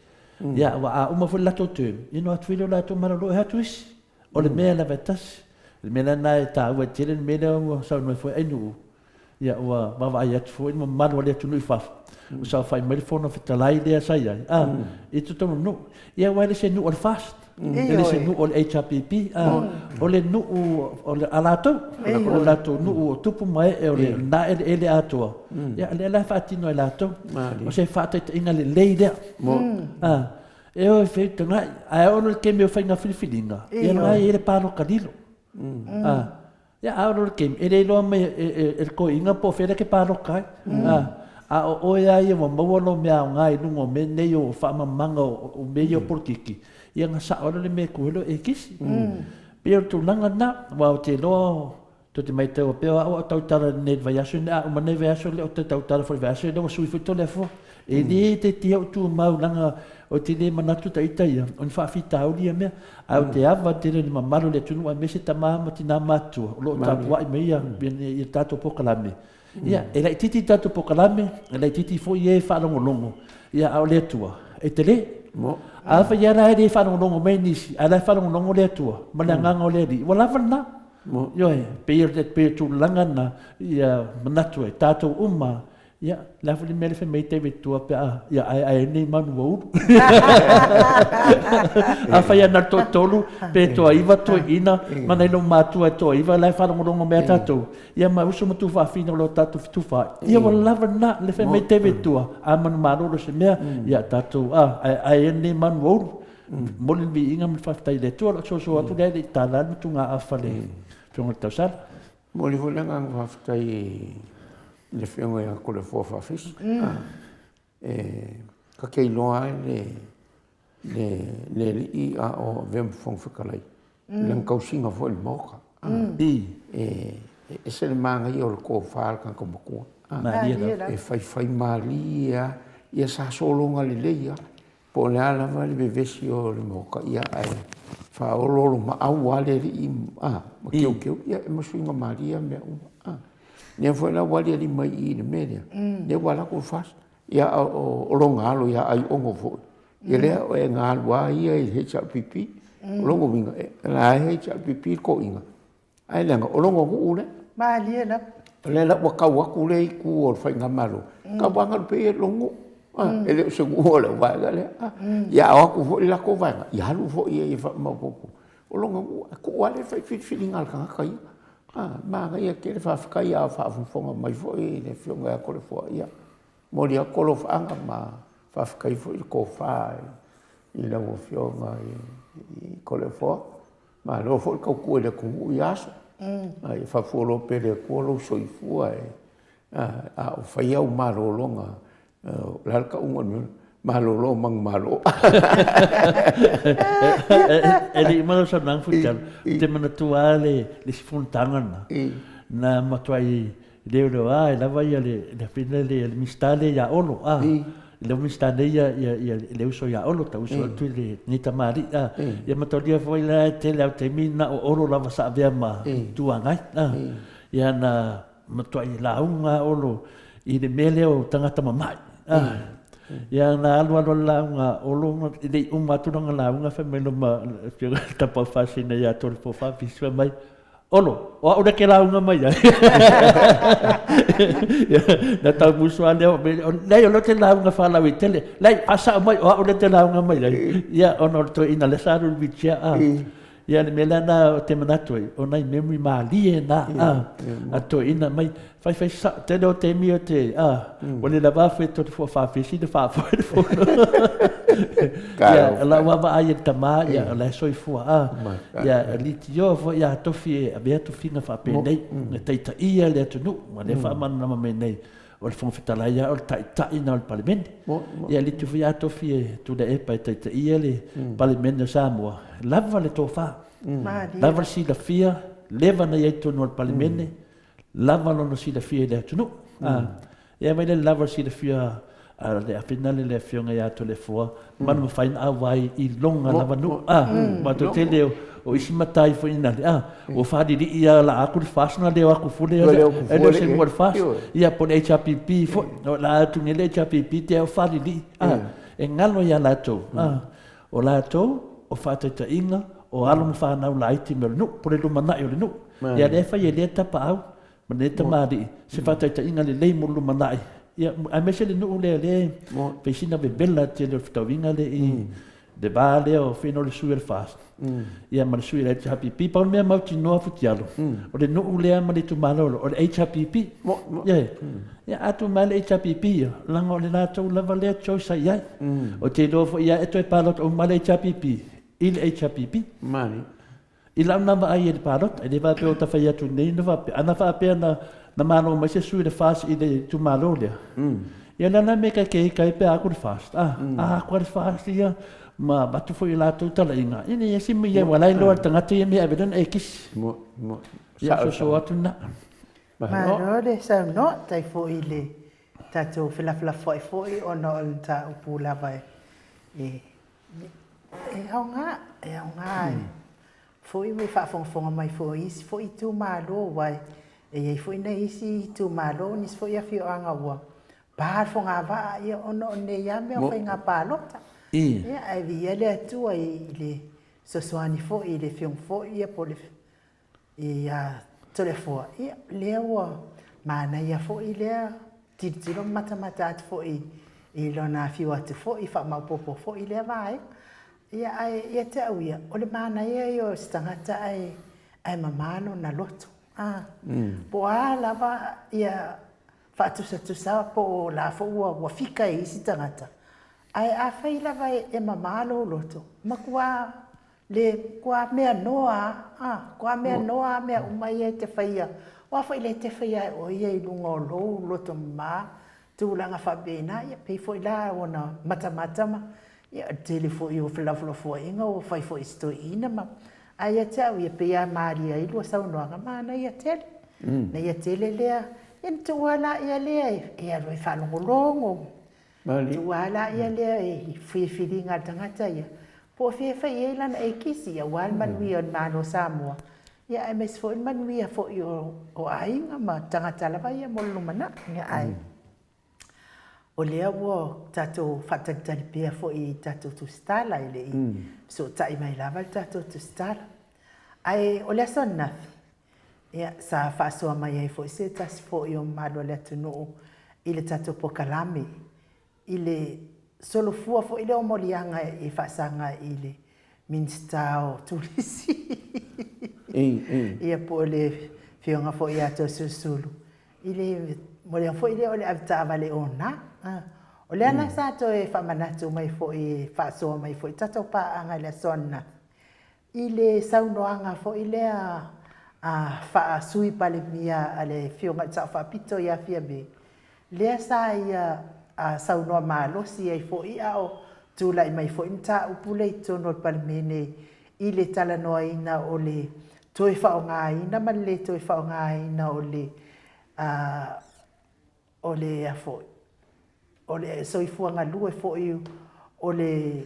Ia, aua a uma foi le latou term, ia ona o atu foi lea o latou malolo e o atu isi. O le mea lava e tasi. O le mea lena e taua ai tele le mea lea ua saunoa ai foi Ainuu, Ia, ua vaavaai atu foi le mamalu o le atunuu i fafo, ua saofai mai le Fono Fetalai lea sa i ai, a, i totonu o le nuu. Ia, aua e le se nuu o le FAST, e le se nuu o le HRPP, a, o le nuu o le, a latou, o le latou nuu o tupu ma ee o lena eleele atoa, ia, lea la e faatino e latou. O se faataitaiga lelei lea. A, e o e feutagai, ae oo loa i le taimi o faiga filifiliga, ia la e i ai le paloka lilo. A, Ia, a o le taimi, e le iloa mai e le toeaina po o fea lea e te palota ai. A o oe lava ia ua maua lou mea aoga i luga o mea nei o faamalamalamaga o mea ia o polokiki, ia ona sao lea o le mea e tu ai loa e kisi. Pei o le tulaga lena, aua ou te iloa, tou te maitaua pea o au a o tautala nei i le vaiaso lenei, a uma nei vaiaso lea ou te tautala foi i le vaiaso lea ua sui foi Toleafoa. E le te tia o tumau leaga ou te le manatu ta ita ia, o ni faafitauli ia mea. Ae ou te ava tele i le mamalu o le atunuu aemaise tama ma tina matutua o lo o tapuai mai ia le tatou polokalame. Ia, e laitiiti le tatou polokalame, e laitiiti foi e faalogologo, ia, a o le Atua, e tele. Afai lava la e le faalogologo mai nisi, a o la e faalogologo le Atua ma le agaga o le Alii, ua lava lena. Ioe, pei o le tulaga lena ia manatu ai tatou uma. Ia, le a foi le mea lea fai mai ai David tua pe a, ia ae ae nei manu ua ulu. Afai ana le toatolu, pe toaiva toeaiina, ma nai lou matua e toaiva la e faalogologo mai a tatou, ia ma uso ma tufaafine o lo tatou fetufaai. Ia ua lava lena, le fai mai David tua, a manumalolo se mea, ia tatou a, ae ae nei manu ua ulu. Momoli le viiga ma le faafetai i le Atua, o lau soso atu lea e le i tala le matugaafa le Afioga i le Tausala. Momoli foi le agaga faafetai i le Afioga ia Toleafoa Faafisi. E ta te iloa lava le le alii a o avea ma Fofoga Fetalai, i lana tausiga foi i le Maota. E ese le manaia o le tofa a le tagata matua. E faifaimalie lava, ia sa sologa lelei lava. Po o le a lava le vevesi o le Maota, ia ae faaoloolomaau lava le alii ma keukeu, ia e masuiga malie lava mea uma. Lea foi la ua aliali mai i i le mea lea, lea ua alu atu le FAST, ia a o lona alo ia Aiono foi, ia lea e na alu lava ia i le HRPP. O lona uiga, o la e HRPP le toeaina, Ae leaga o lona nuu lea. Malie lava. O lea la ua tau atu lea itu o le faigamalo, tau aga pei e lou nuu. E le o se nuu o lau vaega lea. Ia a o atu foi le latou vaega, ia alu foi ia ia faamaopoopo. O lona nuu, e tuu lava lea e fai filifiliga a le tagata ia. Manaia tele, faafetai a o faafogafoga mai foi le Afioga ia Toleafoa. Ia, momoli atu alofaaga ma faafetai foi le tofa i lau Afioga i Toleafoa. Malo foi le tautua i le atunuu i aso. A ia faafualoa pea e le Atua lou soifua a o fai au malologa. O le a le tauga o le mea? Malolo manumalo. E le i uma lau saunoaga Fuaitalo, ou te manatua lava le isi fonotaga lena, na matuai Leoleo e lava ia le le afioga lea le Minisita lea ia Olo a. Le Minisita nei ia ia ia le uso ia Olo ta uso atu i lenei tamalii a. Ia mataulia foi la e tele au taimi na o Olo lava sa avea ma Itu Agai a. Ia na matuai lauga Olo i le mea lea o tagata mama'i a. Ia na alu alu le lauga a Olo e le i uma atu lana lauga fai mai loma afioga i le Tapaau Faasina ia Toleafoa Faafisi fai mai, Olo, o au lea ke lauga mai ai. Na tau musu lava lea, leai o lea ou te lauga faalauaitele. Leai, faasao mai, o au lea te lauga mai ai. Ia, ona o le toeaina lea sa alu i le wheelchair, a. Ia, le mea lea na ou te manatu ai, o nai memory malie na, a, a toeaina mai. Faifai sao, tele o taimi o te, a, ua le lava afe Toleafoa Faafisi na faafoe le fono. Ia, o lau vaavaai i le tama, ia, o la e soifua, a. Ia, e litioa foi ia tofi e avea tofiga faapenei, e taitaia le atunuu, ma lea faamalamalama mai nei, o le Fofoga Fetalai lava o le taitai lena o le Palemene. Ia, e litio foi ia tofi e Tuilaepa e taitaia le Palemene o Samoa, lava le tofa, lava le silafia, leva na i ai i totonu o le Palemene, lava lona silafia i le atunuu. Ia vai le lava silafia a le afina le le afioga ia Toleafoa ma na mafai ona auai i lona lava nuu. Ma tou tele o isi matai foi na le a ua faalilii a la atu le FAST na leo atu fule e le o se mua le FAST. Ia po le HRPP foi o la atu nei le HRPP te au faalilii a e galo ia latou. O latou, o faataitaiga, o alo ma fanau laiti mai o le nuu, po o le lumanai o le nuu. Ia lea e fai e lea tapaau ma lea tamalii se faataitaiga lelei mo le lumanai, ia, aemaise le nuu lea lea e fai sina vevela tele o le fetauiga lea i le va lea o fino le sui o le FAST, ia ma le sui o le HRPP. Pau le mea mautinoa Futialo, o le nuu lea ma le itumalo o le HRPP. Ia, ia a tuu mai le HRPP ia, leaga o le latou lava lea choice sa i ai. Ou te iloa foi ia e toe palota uma le HRPP i le HRPP. Mani. I lau na vaai i le palota, e le faapea o ta fai atu nei na faapea, ana faapea na, na malo mai se sui le FAST i le itumalo lea. Ia le ala mea kai ke kai pe aku le FAST. Ah, a aku le FAST ia ma avatu foi i latou talaiga. Ia nei ese mea ua la iloa le tagata ia mea ave lena e kisi. Mo, mo. Ia soso atu na. Malo le saunoa, tai foi i le tatou felafolafoai foi ona o le mataupu lava e e aoga, e aoga foi ma faafogafoga mai foi i isi foi itumalo, aua e i ai foi nai isi itumalo, nisi foi afioaga ua pa le fogavaa, ia ona o nei lava mea o faiga palota. Ia, ae viia le Atua i le fesoasoani foi i le Afioga foi ia po o le ia Toleafoa, ia lea ua manaia foi lea tilotilo ma matamata atu foi i lona afio atu foi, faamaopoopo foi lea vaega. Ia ae ia te au ia, o le manaia ia o se tagata ae ae mama lona loto. A, po o a lava ia faatusatusa po o la foi ua ua fika e isi tagata, ae afai lava e mama lou loto, matua Le kua mea noa a, kua mea noa a mea uma ia e te faia. O a foi lea e te faia e oe ia i luga o lou loto mama, tulaga faapena, ia pei foi la ona matamata ma, ia o le tele foi o felafolafoaiga ua fai foi e si toeaina ma, ae ia te au ia, pei lava e malie ai lua saunoaga, manaia tele. Manaia tele lea, ia ona tuu lava laia lea e alu e faalogologo, Tuu lava laia lea i filifiliga a le tagata ia, po o fea e fai i ai lana ekisi, aua le manuia o le Malo o Samoa, ia aemaise foi le manuia foi o aiga ma tagata lava ia mo le lumanai. Ae o lea ua tatou faatalitali pea foi i tatou tusitala, e le i fesootai mai lava le tatou tusitala. Ae o le aso ananafi, Ia, sa faasoa mai ai foi se tasi foi o mamalu o le atunuu i le tatou polokalame i le solofua foi lea o moliaga e faasaga i le Minisita o Turisi ia po o le Afioga foi ia Toeolesulusulu i le moliaga foi lea o le avetaavale ona. O lea la sa toe faamanatu mai foi e faasoa mai foi tatou paaga i le aso ananafi I le saunoaga foi lea a faa-Sui Palemia a le Afioga i le Sao Faapito ia Fiame, lea sa ia saunoa malosi ai foi a o tulai mai foi le mataupu lea i totonu o le Palemene i le talanoaina o le toe faaaogaina ma le le toe faaaogaina o le o le a foi, o le soifua galue foi o le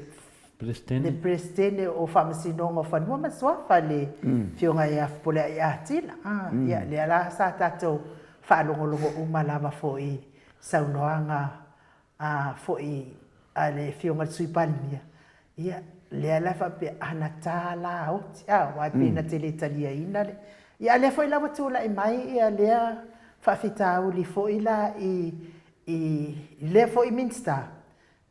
le Peresetene o Faamasinoga o Fanua ma Suafa, le Afioga ia Fepuleai Atilla. Ia, lea la sa tatou faalogologo uma lava foi i saunoaga foi a le Afioga i le Sui Palemia, ia, lea la e faapea, ana ta la oti, a, aua e pei na te le taliaina le... Ia, a o lea foi la ua tulai mai lea faafitauli foi la i lea foi Minisita,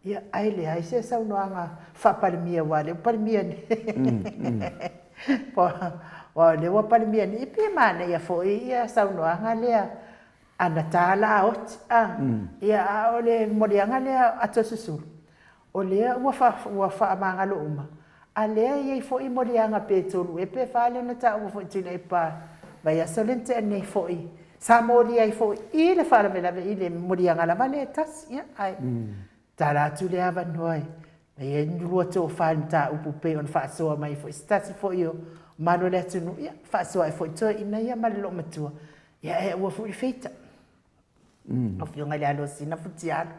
ia, ae leai se saunoaga faa-Palemia, aua o lea ua Palemia nei. Aua o lea ua Palemia nei, e pei e manaia foi saunoaga lea ana ta la oti, a, ia, a o le moliaga lea a Toeolesulusulu, O lea ua ua faamagalo uma, a lea e i ai foi moliaga pe tolu ea pe fa lea na taua foi Tuilaepa vaiaso lea na tea nei foi, sa molia ai foi i le faalavelave i le moliaga lava lea e tasi. Ia, ae tala atu le avanoa e i ai ni lua tofa i le mataupu pei ona faasoa mai foi se tasi foi o malu o le atunuu, ia, faasoa ai foi toeaiina ia ma le loomatua, ia ae aua foi le feita. Lau Afioga i le Alosina Futialo.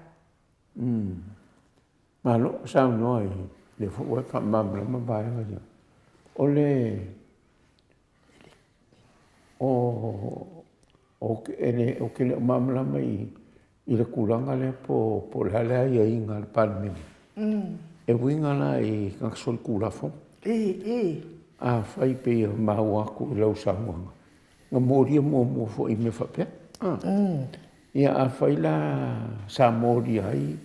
Malo saunoa i lea foi ua e faamalamalama vaega ia. O le o o e le ou te le o malamalama i i le tulaga lea po po o le a le aiaiga a le Palemene. E uiga la i tagata solitulafono. Afai pei e maua atu i lau saunoaga, na molia muamua foi i mea faapea. Ia afai la sa molia ai,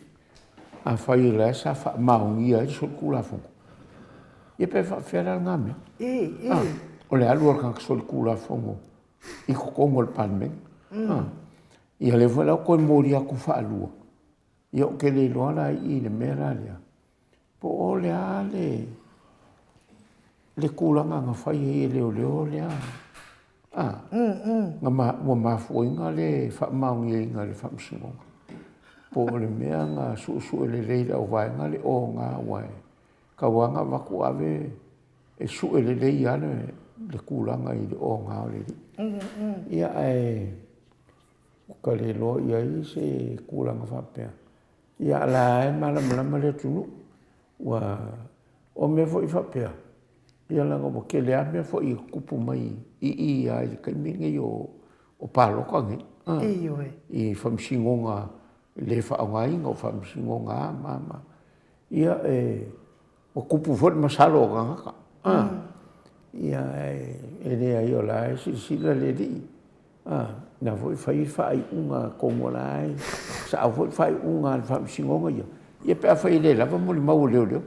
afai o la sa faamaonia ai le solitulafono, ia pe faapefea la lena mea? O le alu o le tagata solitulafono i totonu o le Palemene. Ia lea foi la ua toe molia atu faalua, ia ou te le iloa la i i le mea la lea, po o le a le le tulaga na fai ai e leoleo lea a na ua mafuaina le faamaoniaina e le Faamasinoga, po o le mea na suesue lelei e le auvaega le oga aua e tau lava ona avatu ave e sue lelei lava le tulaga i le oga o le alii. Ia ae. Ua ka le iloa i ai se tulaga faapea. Ia a o la e malamalama le atunuu. Ua, o mea foi faapea, ia leaga ua tele lava mea foi e tutupu mai i i lava i le taimi lenei o palota nei, Ioe. I faamasinoga le faaaogaina o faamasinoga a ma a ma a. Ia e, ua tupu foi le masalo o tagata, a, ia e leai o la e silasila le Alii, a, o la foi e fai le faaiuga atonu o la e sao foi le faaiuga a le faamasinoga ia, ia pe afai e le lava molimau a leoleo.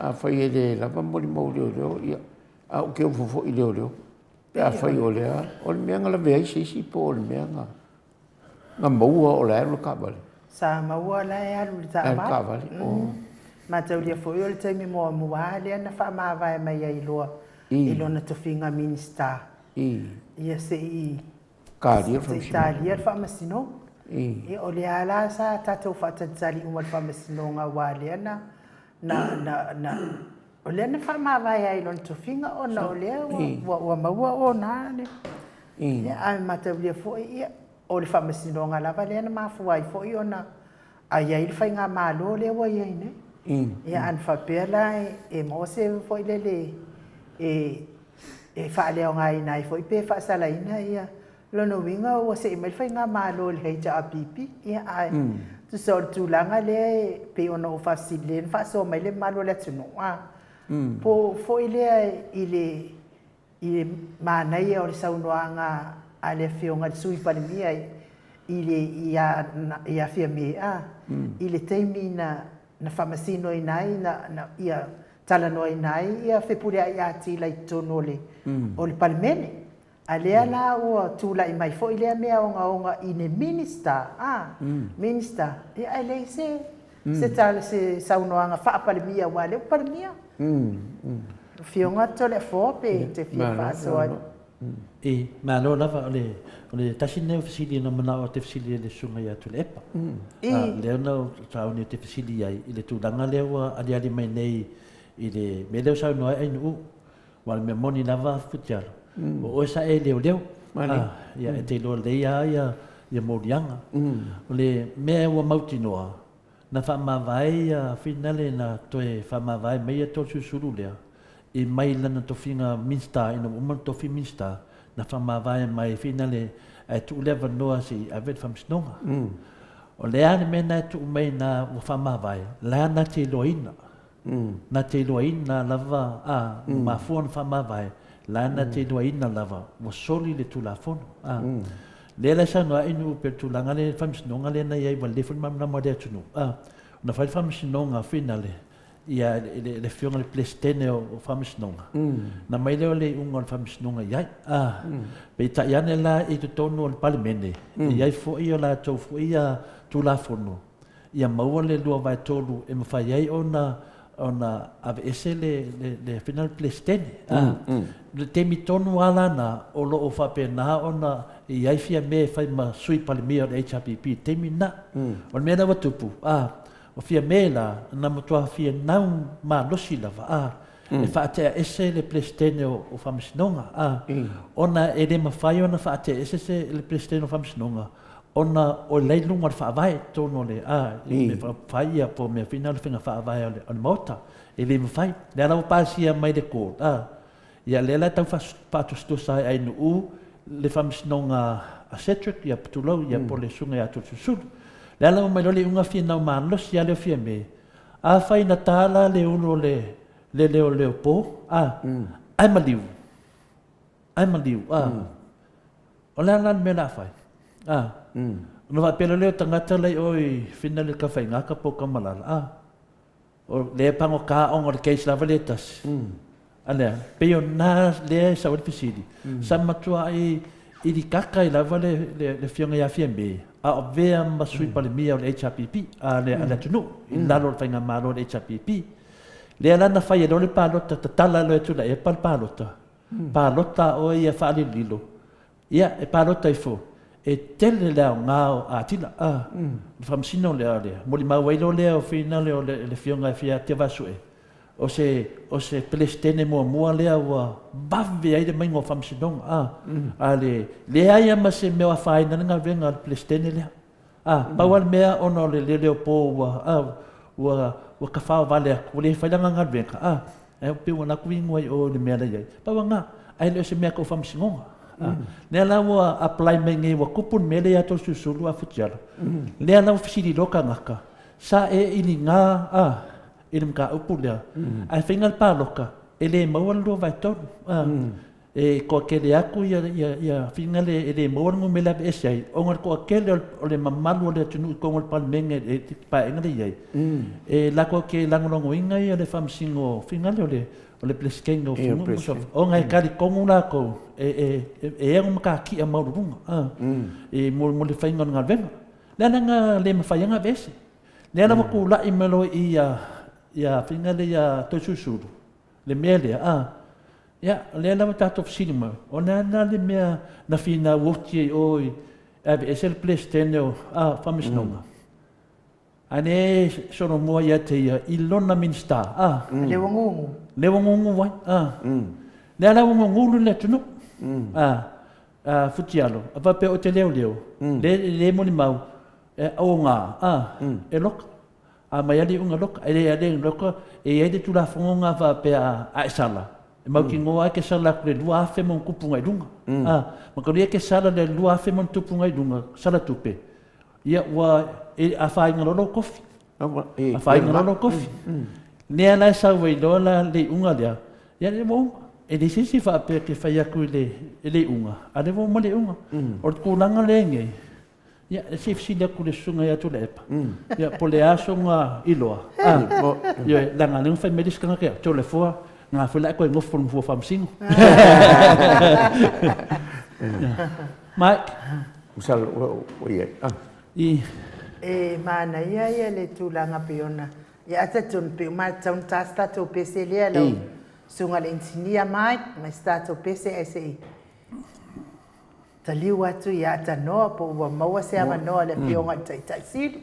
Afai e le lava molimau a leoleo, ia, ae ou te ofo foi i leoleo pe afai o lea, o le mea na lavea ai se isi po o le mea na maua o la e alu le taavale? Sa maua o la e alu i le taavale. Mataulia foi o le taimi muamua lava lea na faamavae mai ai loa i lona tofiga Minisita, ia se i talia le faamasinoga. Ia o lea lava la sa tatou faatalitali uma i le faamasinoga aua o lea na na o lea na faamavae ai i lona tofiga ona o lea ua maua ona le ia ae mataulia foi ia o le faamasinoga lava lea na mafua ai foi ona i ai le faigamalo lea ua i ai nei. Ia ana faapea la e maua se foi lele e faaleaogaina ai foi pe faasalaina ia lona uiga ua see mai le faigamalo i le HRPP. Ia ae tusa o le tulaga lea e pei ona ou faafesili lea na faasoa mai le mamalu o le atunuu, a, po foi lea i le I le manaia o le saunoaga a le Afioga i le Sui Palemia i le ia Fiame a, i le taimi na na faamasinoina ai na na ia talanoaina ai ia Fepuleai Atila i totonu o le o le Palemene. A lea la ua tulai mai foi lea mea ogaoga i le Minister a, Minister, ia ae leai se se tala se saunoaga faa-Palemia aua o lea ua Palemia. Afioga Toleafoa pe e te fia faasoa atu. E, malo lava, o le, o le tasi lenei o fesili na manao ou te fesili ai i le Susuga ia Tuilaepa. A, lea na ou sauni ou te fesili ai i le tulaga lea ua aliali mai nei i le mea lea ua saunoa ai Ainuu. Aua o le mea moni lava Futialo, o oe sa e leoleo, a, ia e te iloa lelei lava ia, ia moliaga. O le mea ua mautinoa, Na faamavae ia Finale na toe faamavae mai ia Toeolesulusulu lea i mai lana tofiga Minista ina ua uma ona tofi Minista na faamavae mai Finale ae tuu le avanoa se i ave le faamasinoga. O le a le mea na e tuu mai na ua faamavae la na te iloaina na te iloaina lava a ua mafua ona faamavae, la na te iloaina lava ua soli le Tulafono. A. Lea la e saunoa ai Nu'u pei o le tulaga lea i le faamasinoga lea na i ai ua lelei foi le malamalama o le atunuu. A. Ona fai le faamasinoga finale ia le le afioga i le Peresetene o Faamasinoga, ona aumai lea o le iuga o le faamasinoga i ai. A. Peitai ane la i totonu o le Palemene, e i ai foi o latou foi ia Tulafono ia maua le 2/3 e mafai ai ona ona aveese le le le fina le Peresetene. A, le taimi tonu lava la na o lo o faapena ona i ai Fiame e fai ma Sui Palemia o le HRPP i le taimi lena. O le mea lea ua tupu, a, o Fiame la, na matua fia nau malosi lava, a, e faatea ese le Peresetene o, o Faamasinoga, a, ona e le mafai ona faatea ese se le Peresetene o Faamasinoga, ona o la i luga o le Faavae i totonu o le, a, i mea fai ia po o mea foi na o le faiga faavae o le, o le Maota. E le mafai. Lea la ua pasia mai le court, a, ia lea la e tau faatusatusa ai Ainuu le faamasinoga a Cedric, ia tulou, ia po o le Susuga ia Toeolesulusulu. Lea la ua aumai loa le iuga finau malosi lava lea o Fiame, afai na ta la le ulu o le, le leoleo po, a, ae maliu. Ae maliu, a. O le a la le mea o le a fai? A. Ona faapea loa lea o tagata la i o i Finland i le Tafaigata po o Tamalala, a, o lea e pagota ona o le case lava lea e tasi. A lea, pei o lena lea e sau ai le fesili, sa matuai ilikaka ai lava le, le, le Afioga ia Fiame, a o avea ma Sui Palemia o le HRPP, a le, a le atunuu, i lalo o le faigamalo a le HRPP. Lea la na fai ai loa le palota, tatala loa e Tuilaepa le palota, Palota oe ia faalililo, ia e palota ifo, e tele le aoga o Atila, a, le faamasino lea, le molimau ai loa lea o finale o le, le afioga ia Tiavaasue, O se, o se Peresetene muamua lea ua vave ai le maiga o Faamasinoga, a, a le leai lava ma se mea o afaina ai le galuega a le Peresetene lea. A, pau lava le mea ona o le leoleo po ua, a, ua, ua tafaovale atu, ua le fai lana galuega, a, ae pei ua alu atu inu ai i o i le mea la e i ai. Pau lava lena, ae le o se mea tau Faamasinoga. A, lea la ua apply mai nei ua tupu le mea lea ia Toeolesulusulu a Futialo, lea la ua fesili loa tagata, sa e iliga, a, i le mataupu lea, ae faiga le palota, e le maua le 2/3. E toatele atu ia faiga le, e le maua le numera e aveese ai, ona o le toatele o le mamalu o le atunuu i totonu o le Palemene i le Paeaiga lea e i ai, e latou te lagolagoina le Faamasino faiga lea o le Peresetene o Fanua ma Suafa, ona e talitonu latou e ana matatia maualuluga mo le faiga o le galuega. O le ala lena e le mafai ai ona aveese. Lea la ua tulai mai loa i i ia faiga lea ia Toeolesulusulu le mea lea, a, ia, lea la ua tatou fesili mai, o le a la le mea na finau oti ai oe e aveese le Peresetene o Faamasinoga? A lea e solomua ia te ia i lona Minisita, a. Lea ua gugu. Lea ua gugu ai, a. Lea la ua gugulu le atunuu, a. Futialo, a faapea ou te leoleo, le le molimau, e aoga, a, e loka. A mai lava le iuga loka, e le le loka, e i ai le Tulafono lena faapea a e sala, e mautinoa lava e te sala atu i le 2000 ma ona tupu agai i luga. A, mataulia e te sala i le 2000 ma ona tupu agai i luga, sala tupe, ia ua afaina loa lou tofi. Afaina loa lou tofi. Lea la e sau ai loa la le iuga lea, ia lea ua uma. E leai se isi faapea e te fai atu i le iuga, a o lea ua uma le iuga. O le tulaga lea e i nei, ia se i fesili atu i le Susuga ia Tuilaepa, ia po o le a sona iloa, ioe, leaga o lea na fai mai le isi tagata ia, Toleafoa, na foi la e toe nofo i le nofoa faamasino. Mike. Masalo ua i ai. I. E manaia ia le tulaga pei ona ia a talitonu pei uma lava e tatau ona ta se tatou pese lea lau susuga i le inisinia Mike ma se tatou pese ae se i taliu atu ia Tanoa po ua maua se avanoa o le afioga i le Taitai Sili.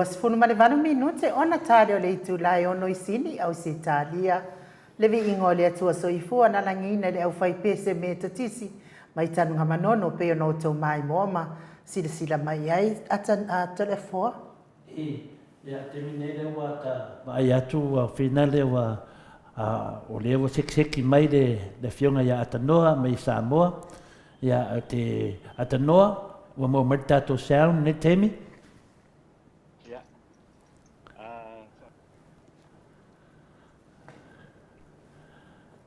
28 minute ona tali o le itula e ono i Sini, Ausetalia. Le viiga o le Atua Soifua na lagiina i le aufaipese Metotisi mai Tanugamanono pei ona outou maimoa ma silasila mai ai a Toleafoa. I ia taimi nei lea ua ta vaai atu ua fina lea ua o lea ua sekiseki mai le afioga ia Atanoa mai Samoa. Ia te Atanoa, ua maua mai le tatou sound nei taimi. Ia.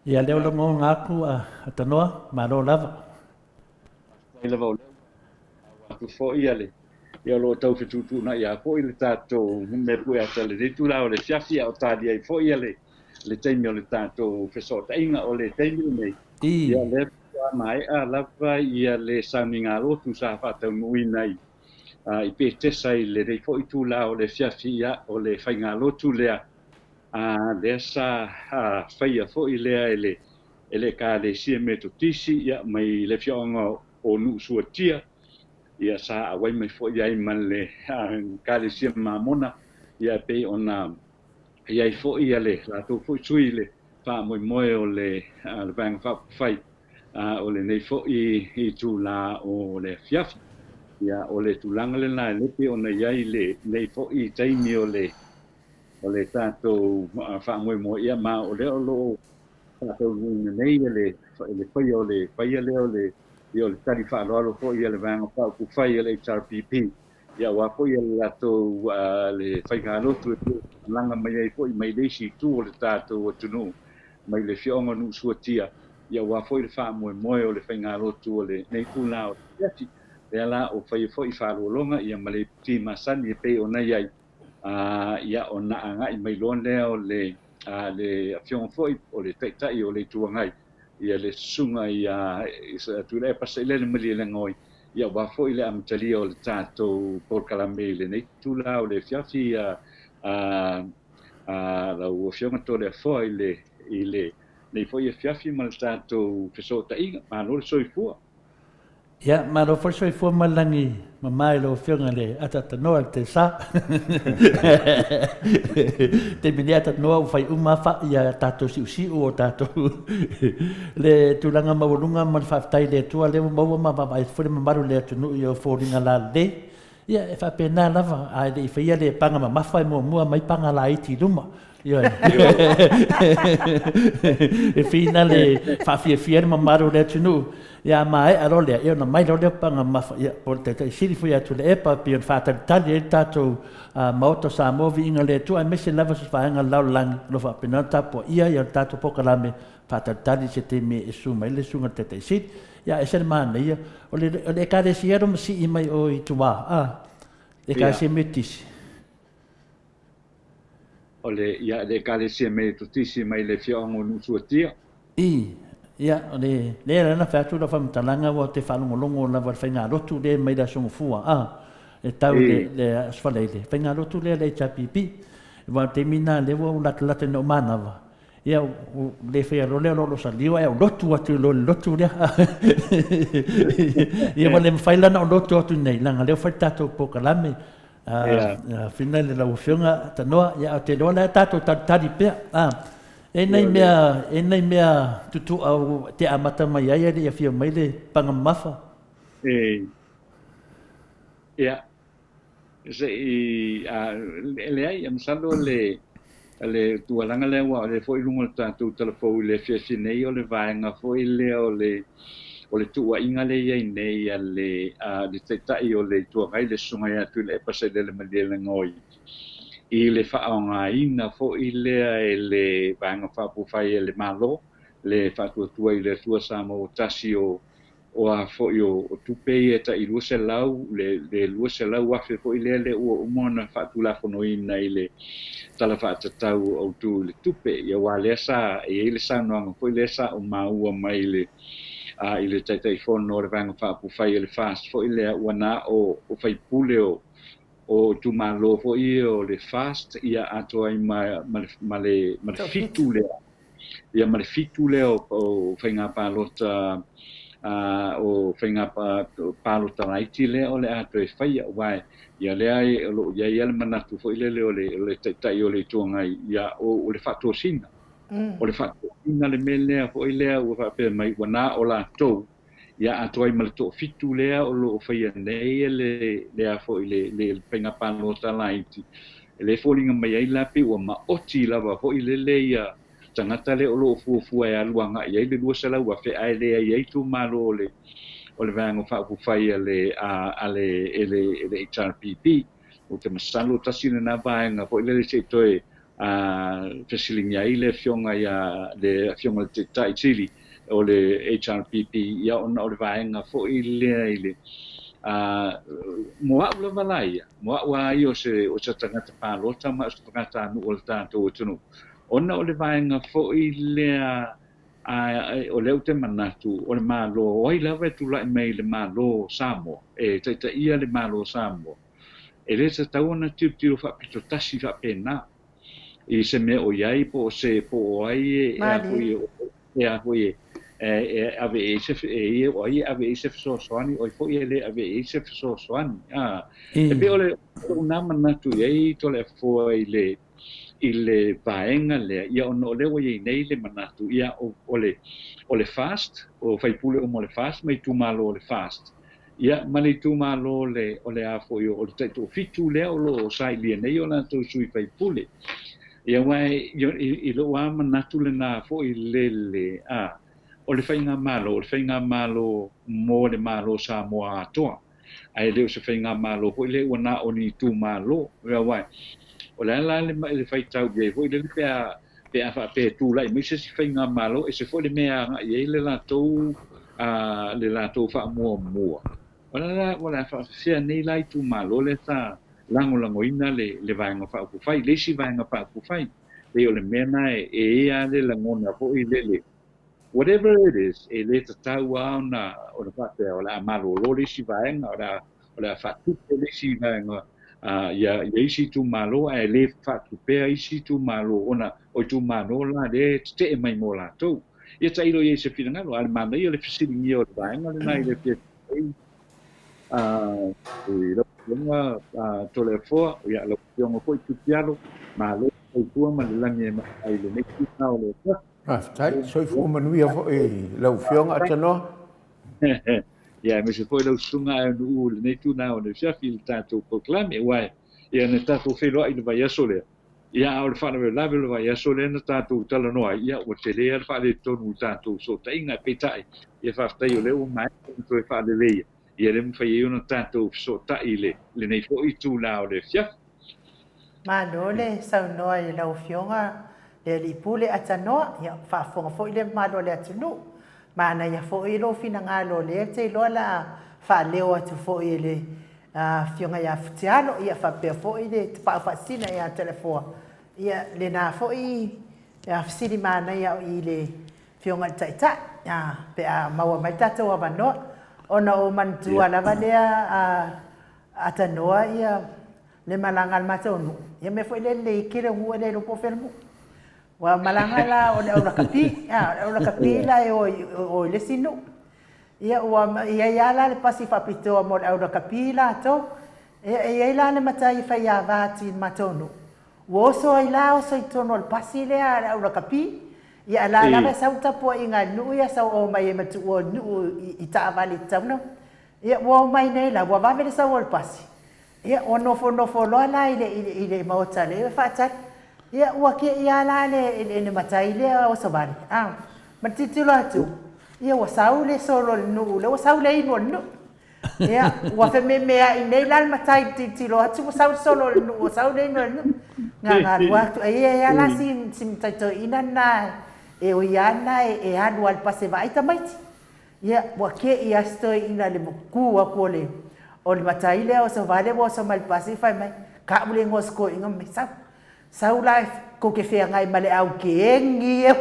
Ia lea ua lagona atu a Atanoa, malo lava. Faafetai lava o lea ua atu foi ia le ia o lo o tau fetuutuunai lava foi le tatou mea pue ata i lenei itula o le afiafi a o talia ai foi ia le le taimi o le tatou fesootaiga. O le taimi lenei, ia lea faatoa maea lava ia le sauniga lotu sa faataunuuina i i Petesa i lenei foi itula o le afiafi, ia o le faigalotu lea lea sa faia foi lea e le e le Ekalesia Metotisi ia mai le afioaga o Nuusuatia, ia sa auai mai foi ai ma le Ekalesia Mamona, ia e pei ona i ai foi ia le latou foi sui i le faamoemoe o le Vaega Faaupufai o lenei foi itula o le afiafi. Ia o le tulaga lena e le pei ona i ai lenei foi taimi o le o le tatou faamoemoe, ia ma o lea o lo o faataunuuina nei le le faia o le faia lea o le ia o le tali faaaloalo foi a le Vaega Faaupufai a le HRPP, ia aua foi le latou le faigalotu e malaga mai ai foi mai le isi itu o le tatou atunuu mai le afioaga o Nuusuatia, ia aua foi le faamoemoe o le faigalotu o lenei itula o le afiafi. Lea la o faia foi faalualoga ia ma le iputi masani e pei ona i ai, ia ona agai mai loa lea o le le afioga foi o le Taitai o le Itu Agai, ia le Susuga ia Tuilaepa Sailele Malielegaoi, ia aua foi le amatalia o le tatou polokalame i lenei itula o le afiafi, lau Afioga Toleafoa i le i lenei foi afiafi ma le tatou fesootaiga. Malo le soifua. Ia, malo foi le soifua ma le lagi mama i lau Afioga i le Ataatanoa i le Telesa. Taimi nei Ataatanoa ua fai uma fa ia tatou siusiu o tatou le tulaga maualuga ma le faafetai i le Atua lea ua maua ma vaavaai atu foi le mamalu o le atunuu i ou foliga lalelei. Ia, e faapena lava, a e le i faia le paga mamafa e muamua mai paga laiti i luma. Ioe. E fina le faafiafia le mamalu o le atunuu. Ia, a maea loa lea, ia ona mai loa lea o paga mamafa, ia, po o le Taitai Sili foi ia Tuilaepa, pei ona faatalitali ai le tatou Maota o Samoa, viiga o le Atua, aemaise lava se vaega o le lalolagi o lo o faapena ona tapuaia le tatou polokalame faatalitali i se taimi e susu mai le Susuga i le Taitai Sili. Ia, e ese le manaia. O le, o le Ekalesia lo ma sii mai o i tua, a, Ekalesia Metotisi. O le, ia, le Ekalesia Metotisi mai le afioaga o Nuusuatia. I, ia, o le, lea la na fai atu lau faamatalaga ua te faalogologo lava i le faigalotu lea mai le Aso Gafua, a, e tau i le, le Aso Faraile, faigalotu lea a le HRPP. Aua o le taimi lena lea ua ou latalata ina ou manava, Ia, ua le faia loa lea o lo saliu ae ou lotu atu i lo le lotu lea. Ia ua le mafai la ona ou lotu atu nei, leaga lea ua fai le tatou polokalame. Fina le lau Afioga Tanoa, ia ou te iloa la e tatou talitali pea. E nai mea, e nai mea tutu'a te amata mai ai ae le i afio mai le paga mamafa. Ia, Se i, e leai, e masalo le, le tualaga lea aua o lea foi i luga o le tatou talafou i le afiafi nei o le vaega foi lea o le, o le tuuaiga lea i ai nei a le, a le Taitai o le Itu Agai, le Susuga ia Tuilaepa Sailele Malielegaoi i le faaaogaina foi lea e le Vaega Faaupufai a le Malo, le Faatuatua i le Atua Samoa Ua Tasi o O a foi o tupe ia e tai 200, le 200,000 foi lea lea ua uma ona faatulafonoina i le Tala Faatatau Autu i le Tupe. Ia aua lea sa e i ai le saunoaga foi lea sa ou maua mai i le i le Taitaifono o le Vaega Faaupufai a le FAST foi lea ua na o sui usufono o itumalo foi ia o le FAST ia atoa ai ma ma le 7 lea ia ma le 7 lea o faiga palota. O faiga palota laiti lea o le a toe faia, aua ia lea o lo o i ai lava le manatu foi lele o le Taitai o le Itu Agai, ia o le faatosina. O le faatosina le mea lea foi lea ua faapea mai ua na o latou, ia atoa ai ma le toafitu lea o lo o faia nei le lea foi le le faiga palota laiti, e le foliga mai ai la pei ua maoti lava foi lele ia tagata lea o lo o fuafua e alu agai ai le 200,000 ae leai ai itumalo o le o le Vaega Faaupufai a le a le e le e le HRPP. Ou te masalo tasi lena vaega foi lele se i toe fesiligia ai le afioga ia le afioga i le Taitai Sili o le HRPP, ia ona o le vaega foi lea i le mo a'u lava la ia, mo a'u lava ia o se o se tagata palota ma o se tagatanuu o le tatou atunuu, ona o le vaega foi lea a o lea ou te manatu o le Malo, o ai lava e tulai mai i le Malo o Samoa, e taitaia le Malo o Samoa, e le tatau ona tilotilo faapito tasi faapena i se mea o i ai po o se po o ai e a foi e a foi e e ave i ai se e o ai e ave i ai se fesoasoani, o ai foi e le ave i ai se fesoasoani. A e pei o le lou na manatu i ai Toleafoa i le i le vaega lea, ia ona o lea ua i ai nei le manatu, ia o, o le o le FAST, o faipule uma o le FAST ma itumalo o le FAST, ia ma le itumalo o le o le a foi o le taitoafitu lea o lo o sailia nei o latou sui faipule. Ia aua i, i, i lou lava manatu lena foi lele, a, o le faigamalo, o le faigamalo mo le Malo Samoa atoa. Ae le o se faigamalo foi lea ua na o ni itumalo. Aua o le a la le le faitau i ai foi lele pe a pe a faapea e tulai mai se isi faigamalo, ese foi le mea e agai ai le latou a le latou faamuamua. O le a la o le a faafefea nei la itumalo lea sa lagolagoina le le Vaega Faaupufai, le isi Vaega Faaupufai. Pei o le mea na e e lava le lagona foi lele Whatever it is, e le tatau lava ona ona faapea o le a malolo le isi vaega, o le a o le a faatupe le isi vaega ia ia isi itumalo ae le faatupea isi itumalo ona o itumalo la lea e tetee mai mo latou. Ia tailo i ai i se finagalo, a o le manaia o le fesiligia o le vaega lena i le afiafi nei i lau Afioga Toleafoa, ia lau Afioga foi Tutialo, malo le soifua ma le lagi e mama i lenei itula o le afiafi. Faafetai. Soifua manuia foi i lau Afioga Atanoa. Ia, aemaise foi lau susuga Aeonuu i lenei tulaga o le afiafi i le tatou polokalame, aua ia na tatou feiloai i le vaiaso lea, ia a o le faalavelave o le vaiaso lea na tatou talanoa ai, ia ua tele lava le faaletonu i le tatou fesootaiga, peitai, ia faafetai o lea ua maea ona toe faaleleia, ia lea mafai ai ona tatou fesootai i lenei foi itula o le afiafi. Malo le saunoa i lau Afioga le Alii Pule Atanoa, ia faafofoga foi le mamalu o le atunuu. Manaia foi lou finagalo o lea ou te iloa o le a faaleo atu foi e le Afioga ia Futialo, ia faapea foi le Tapaau Faasisina ia Toleafoa, ia lena foi fesili manaia i le Afioga i le Taitai, pe a maua mai le tatou avanoa. Ona ou manatua lava lea Atanoa ia le malaga a le matou nuu, ia mea foi lele le ike le nuu e le iloa po o fea le nuu. Ua malaga la o le au lakapi, a, o le au lakapi la e o i le isi nuu. Ia ua i ai lava la le pasi faapitoa mo le au lakapi latou. Ia e i ai la le matai e faiava atu i le matou nuu, ua oso ai la oso i totonu o le pasi lea a le au lakapi. Ia a la lava e sau le tapuaiga a le nuu ia sau omai ai ma tuua o le nuu i taavale i tauna. Ia, ua omai nei la, ua vave le sau o le pasi. Ia, ua nofonofo loa la i le, i le, i le maota lea e faatali. Ia, ua keʻi lava la le, le, le matai lea oso vale, a, ma le tilotilo atu, ia ua sau le solo o le nuu lea, ua sau le inu o le nuu. Ia, ua fememea'i nei la le matai i le tilotilo atu ua sau le solo o le nuu, ua sau le inu o le nuu. Gagalu atu, e i ai lava la si, si matai toeaina lena e oi lava lena e, e alu lava i le pasi e vaai tamaiti. Ia, ua keʻi lava si toeaina i le ku aku o le o le matai lea oso vale ua oso mai le pasi fai mai, Kaʻu le igoa o si toeaina mai, sau, sau la kou te feagai ma le au kegi e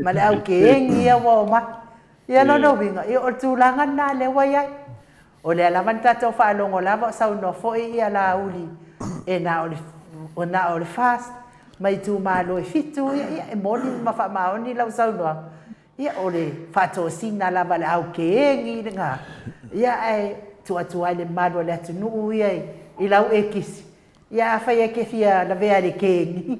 ma le au kegi ia ua omai. Ia lona uiga, ia o le tulaga lena lea ua i ai. O lea lava na tatou faalogo lava o saunoa foi ia Laauli e na o le, na o le FAST. ma itumalo e fitu ia, ia e moni ma faamaoni lau saunoaga, ia o le faatosina lava le au kegi lena, ia ae tuu atu ai le mamalu o le atunuu ia i lau ekisi, ia afai e te fia lavea i le kegi.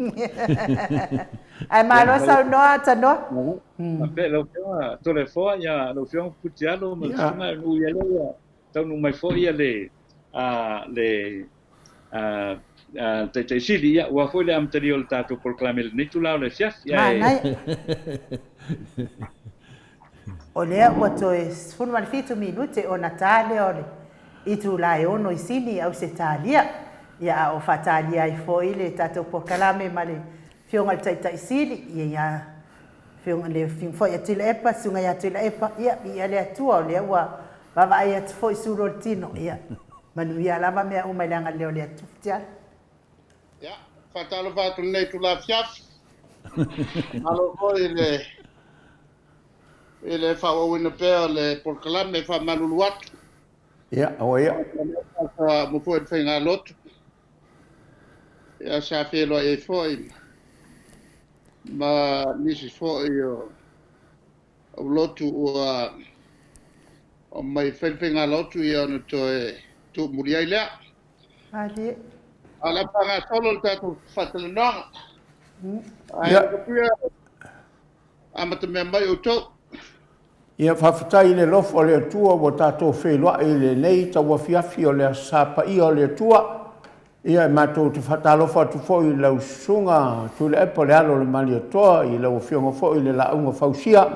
Ae malo saunoa Tanoa. Faapea lau Afioga Toleafoa, ia lau Afioga Putialo ma le Susuga Nuu ia lea ua taunuu mai foi ia le le Taitai Sili, ia ua foi le amatalia o le tatou polokalame i lenei itula o le afiafi. Manaia. O lea ua toe 17 minute ona ta lea o le itula e 6 i Sini, Ausetalia. Ia a o faatalia ai foi le tatou polokalame ma le Afioga i le Taitai Sili, ia ia Afioga le Afioga foi ia Tuilaepa, Susuga ia Tuilaepa, ia viia le Atua o lea ua vaavaai atu foi sulu o le tino, ia manuia lava mea uma i le agalelei o le Atua. Tiala. Ia, faatalofa atu i lenei itula afiafi. Malo foi i le i le faaauauina pea o le polokalame e faamalulu atu. Ia, aua ia. Mo foi le faigalotu. Ia, sa feiloai ai foi ma nisi foi o lotu ua omai fai le faigalotu ia ona toe tuumuli ai lea. Malie. A o le a faagasolo le tatou faatalanoaga. Ae yeah. Amata mea mai outou. Ia, faafetai i le alofa o le Atua ua tatou feiloai i lenei tauafiafi o le Aso Sa Paia o le Atua. Ia, e matou te faatalofa atu foi i lau Susuga Tuilaepa o le Alo o le Malietoa, i lau Afioga foi i le Lauga Fausia.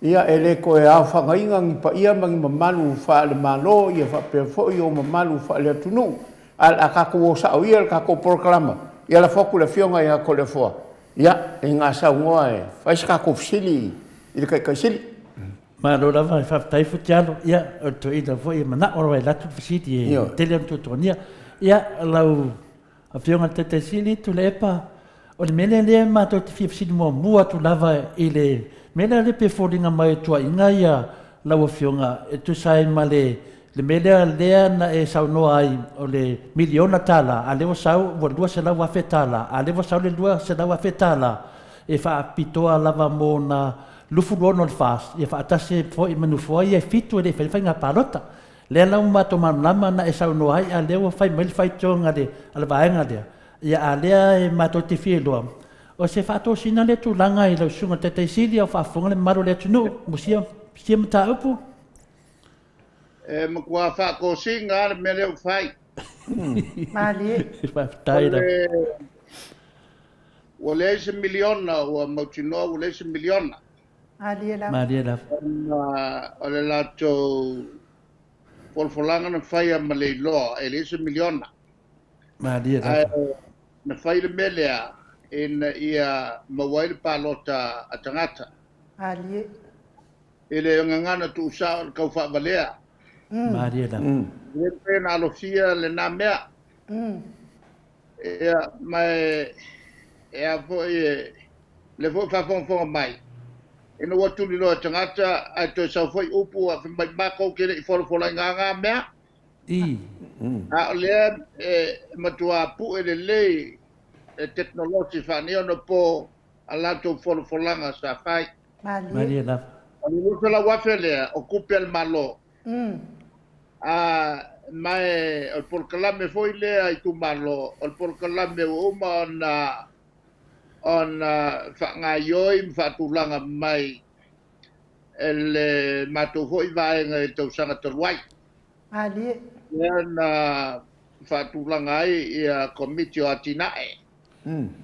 Ia, e le toe aofagaina ni paia ma ni mamalu faale-Malo, ia faapea foi ou mamalu faale-atunuu. Ae o le a tatou o sao ia i le tatou polokalama. Ia lafo atu i le Afioga ia Toleafoa, ia, ina saunoa e fai se tatou fesili i le Taitai Sili. Malo lava, faafetai Futialo. Ia, o le toeaina foi e manao lava e alu atu le fesili e tele ona tuatuagia. Ia, lau Afioga i le Taitai Sili, Tuilaepa, o le mea lea lea matou te fia fesili muamua atu lava i le mea lea lea pei e foliga mai o tuuaiga ia lau Afioga e tusa ai ma le le mea lea lea na e saunoa ai o le miliona tala, a lea ua sau ua $200,000 tala, a lea ua sau le $200,000 tala e faapitoa lava mo na 26 o le FAST, ia faatasi ai foi ma nofoa ia e fitu e le i faia le faiga palota. Lea la ua matou malamalama na e saunoa ai, a lea ua fai mai le faitioga a le, a le vaega lea. Ia, a lea e matou te fia iloa, o se faatosina lea tulaga i lau Susuga i le Taitai Sili a o faafofoga le mamalu o le atunuu mo sia, sia mataupu? E matua faatosina lava le mea lea ua fai. Malie. Faafetai lava. Ua leai se miliona, ua mautinoa ua leai se miliona. Malie lava. Malie lava. Ona o le latou folafolaga na faia ma le iloa, e leai se miliona. Malie lava. Ae na fai le mea lea ina ia maua ai le palota a tagata. Malie. I le gagana tuusao i le tau faavalea. Malie lava. E le mafai ona alofia lena mea. Ia, ma e, e a foi e, lea foi e faafogafoga mai, ina ua tuliloa e tagata, ae toe sau foi upu a fai mai, matou te le i folafolaina na mea. I. A o lea e matua pue lelei e tekonolosi faaneionapo a latou folafolaga sa fai. Malie. Malie lava. O le 200,000 lea, o tupe a le Malo. A, ma e, o le polokalame foi lea a itumalo, o le polokalame ua uma ona, ona faagaoioi ma faatulaga mai e le matou foi vaega i le tausaga talu ai. Malie. Lea na faatulaga ai ia Komiti o Atinae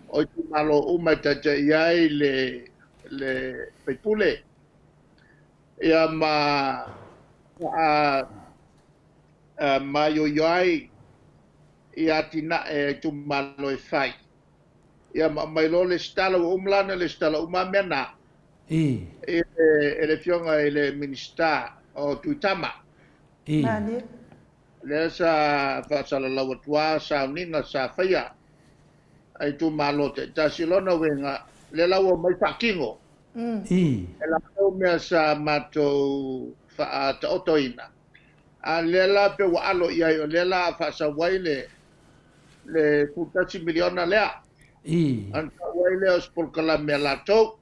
o itumalo uma e taitai ai le, le faipule. Ia ma faamaioio ai ia atinae a itumalo e fai. Ia ma aumai loa le lesitala, ua uma la ona lesitala uma lava mea na I. e le Afioga i le Minisita o Tuitama. I. Lea sa faasalalau atu lava sauniga sa faia a itumalo taitasi. O lona uiga, lea la ua omai faatino. I. E latou mea sa matou faataotoina, a lea la pe ua alo i ai, o lea la a faasau ai le $11 miliona lea. Ona tau ai lea o se polokalame a latou.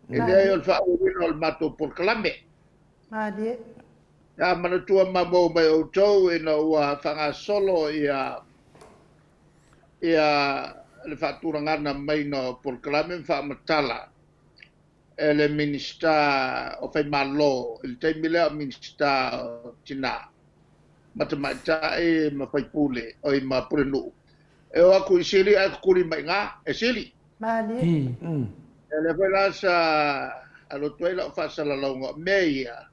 E leai o le faaauauina o le matou polokalame. Malie. Ia manatua maumau mai outou ina ua faagasolo ia ia le faatulagana maina o polokalame ma faamatala e le Minisita o Faimalo i le taimi lea o Minisita o Tina ma Tamaitai ma Faipule, oi ma Pulenuu. E o atu i Sili ae tutuli mai iga e Sili. Malie. Ia lea foi la sa alu atu ai lau faasalalauga o mea ia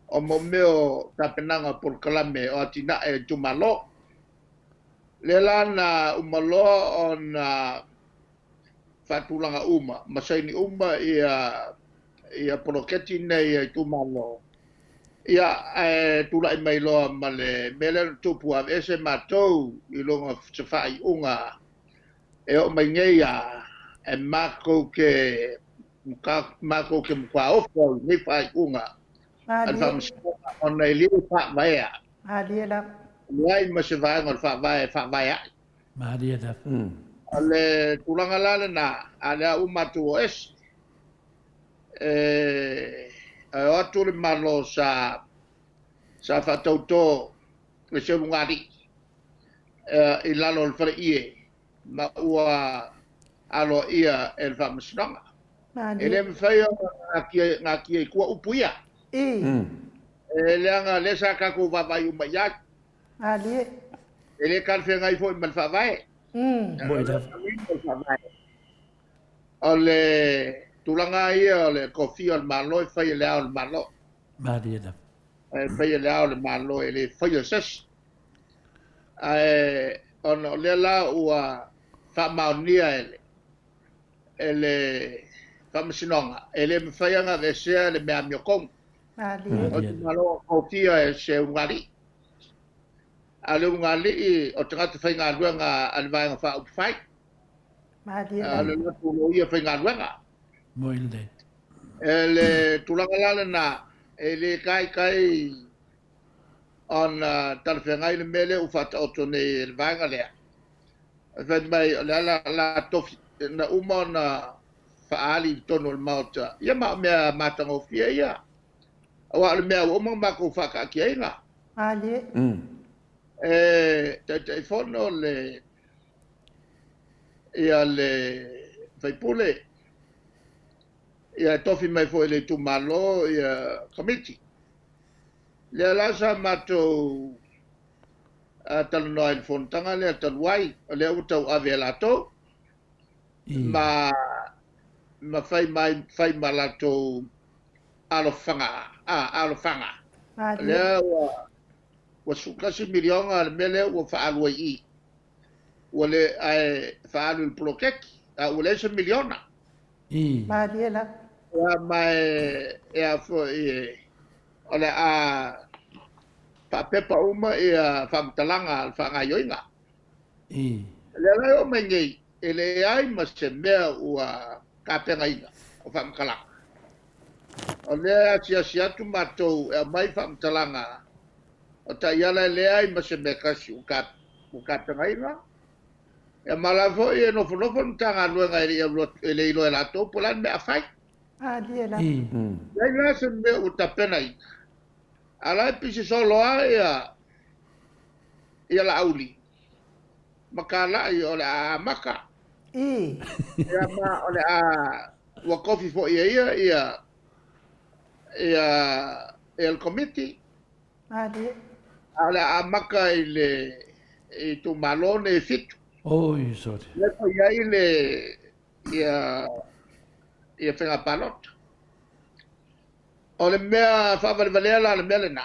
o mo mea o tapenaga o polokalame o atinae o itumalo. Lea la na uma loa ona faatulaga uma ma saini uma ia ia poloketi nei a itumalo. Ia ae tulai mai loa ma le mea lea na tupu aveese matou i luga o se faaiuga e oo mai nei a e makou ke makou ke matua ofo i nei faaiuga a le Faamasinoga ona e le faavaea. Malie lava. Leai ma se vaega o le Faavae e faavae ai. Malie lava. O le tulaga la lena, a lea ua matou o ese. E o atu le Malo sa sa faatauto le Seugaalii i lalo o le faleie ma ua aloaia e le Faamasinoga. E le mafai ona natia i tua upu ia. E leaga lea sa tatou vaavaai uma i ai. E le talafeagai foi ma le Faavae. O le tulaga ia o le tofia o le Malo e fai e le Ao o le Malo. E fai e le Ao o le Malo e le faia e se isi. Ae ona o lea la ua faamaonia e le e le Faamasinoga, e le mafai ona aveesea le mea amiotonu. O le Malo o tofia e se ulugalii. A o le ulugalii o tagata faigaluega a le Vaega Faaupufai. A o le latou loia faigaluega. E le tulaga la lena, e le taitai ona talafeagai le mea lea ua faataoto nei e le vaega lea. Fai mai o le ala la tofi na uma ona faaali i totonu o le Maota, ia ma o mea matagofie ia. Aua o le mea ua uma ona matou faataatiaina. Malie. E Taitaifono le ia le faipule, ia e tofi mai foi i le itumalo ia komiti. Lea la sa matou talanoa i le fonotaga lea talu ai, o lea ua tauave e latou ma ma fai mai fai ma latou alofaga alofaga. Lea ua ua 11 miliona le mea lea ua faaalu ai i i. Ua le ae faaalu i le poloketi, a ua leai se miliona. Malie lava. Ia ma e a foi o le a faapepa uma ia faamatalaga o le faagaoioiga. Lea la e oo mai nei, e leai ma se mea ua tapenaina o faamatalaga. O lea e asiasi atu matou e aumai faamatalaga o taiala e leai ma se mea tasi ua tapenaina. Ia ma la foi e nofonofo le Matagaluega e le e le iloa e latou po o le a le mea a fai. Malie lava. Leai la se mea ua tapenaina, a la e pisi solo lava ia ia Laauli ma Kalai o le a amata. Ia ma o le a ua tofi foi e ia ia ia ia le komiti. Malie. A o le a amata i le itumalo nei e 7. Oi, sorry. Lea foi i ai le ia ia faiga palota. O le mea faavalevalea la le mea lena.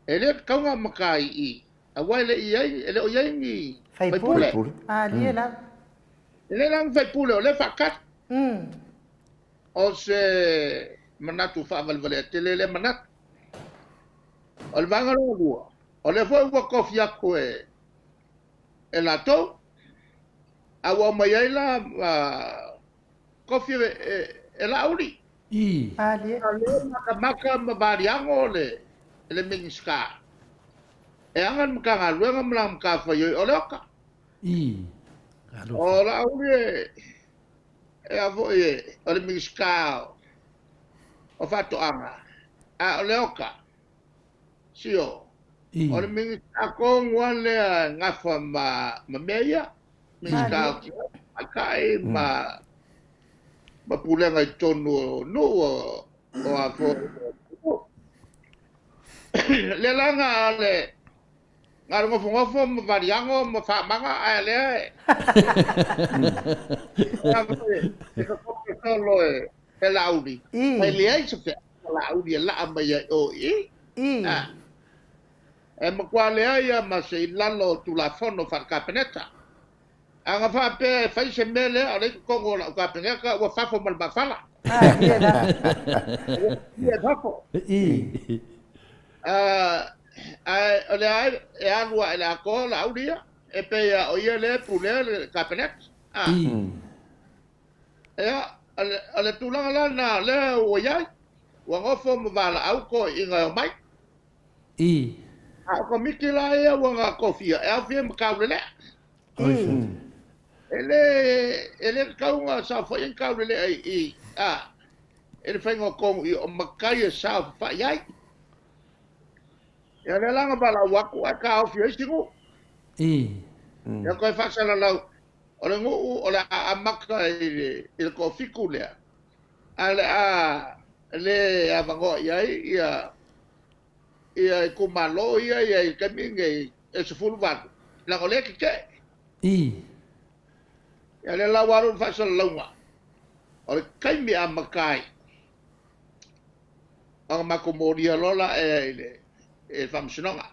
E le tatau ona amata i i, aua e le i ai, e le o i ai ni faipule. Malie lava. E le la ni faipule, o lea e faatali. O se manatu faavalevalea tele lea manatu. O le vaega lona lua, o lea foi ua tofi atu e e latou, a ua aumai ai la tofi e Laauli. Malie. A lea matamata ma valiago le le Minisita e ana le Matagaluega ma lana matafaioi o le oka. O Laauli e, e a foi e, o le Minisita o, o Faatoaga, a o Leoka, Sio, o le Minisita tonu lava lea e gafa ma, ma mea ia, Minisita o Tina ma Tamaitai ma, ma pulega i totonu o nuu o, o a foi, o lea la na o le Na o le nofonofo ma valiago ma faamaga ae lea e e kokoke solo e e Laauli. E leai se feau a Laauli e laa mai ai o i i. E matua leai lava ma se i lalo o Tulafono faale-Kapeneta. A na faapea e fai se mea lea o lea i totonu o lau Kapeneta ua fafo ma le maafala. Ua i fafo. Ae o lea e alu lava i le atoa Laauli ia, e pei lava o ia lea e pulea le Kapeneta. Ia, o le tulaga la lena o lea ua i ai, ua nofo ma valaau toeaiina e omai. A o Komiti la ia ua na tofia e aofia ai ma Taulelea. E le, e le tatau ona saofai ni Taulelea i i, a, i le faiga o tonu i o matai e saofafai ai. Ia lea la na valaau atu ae taofi ai si nuu. Ia toe faasalalau, o le nuu o le a amata i le, i le toafitu lea, ae o le a le avanoa i ai ia ia itumalo ia i ai i le taimi lenei e 18, leaga o lea e tetee. Ia lea la ua alu le faasalalauga, o le taimi e amata ai, ona matou molia loa la ea i le i le Faamasinoga.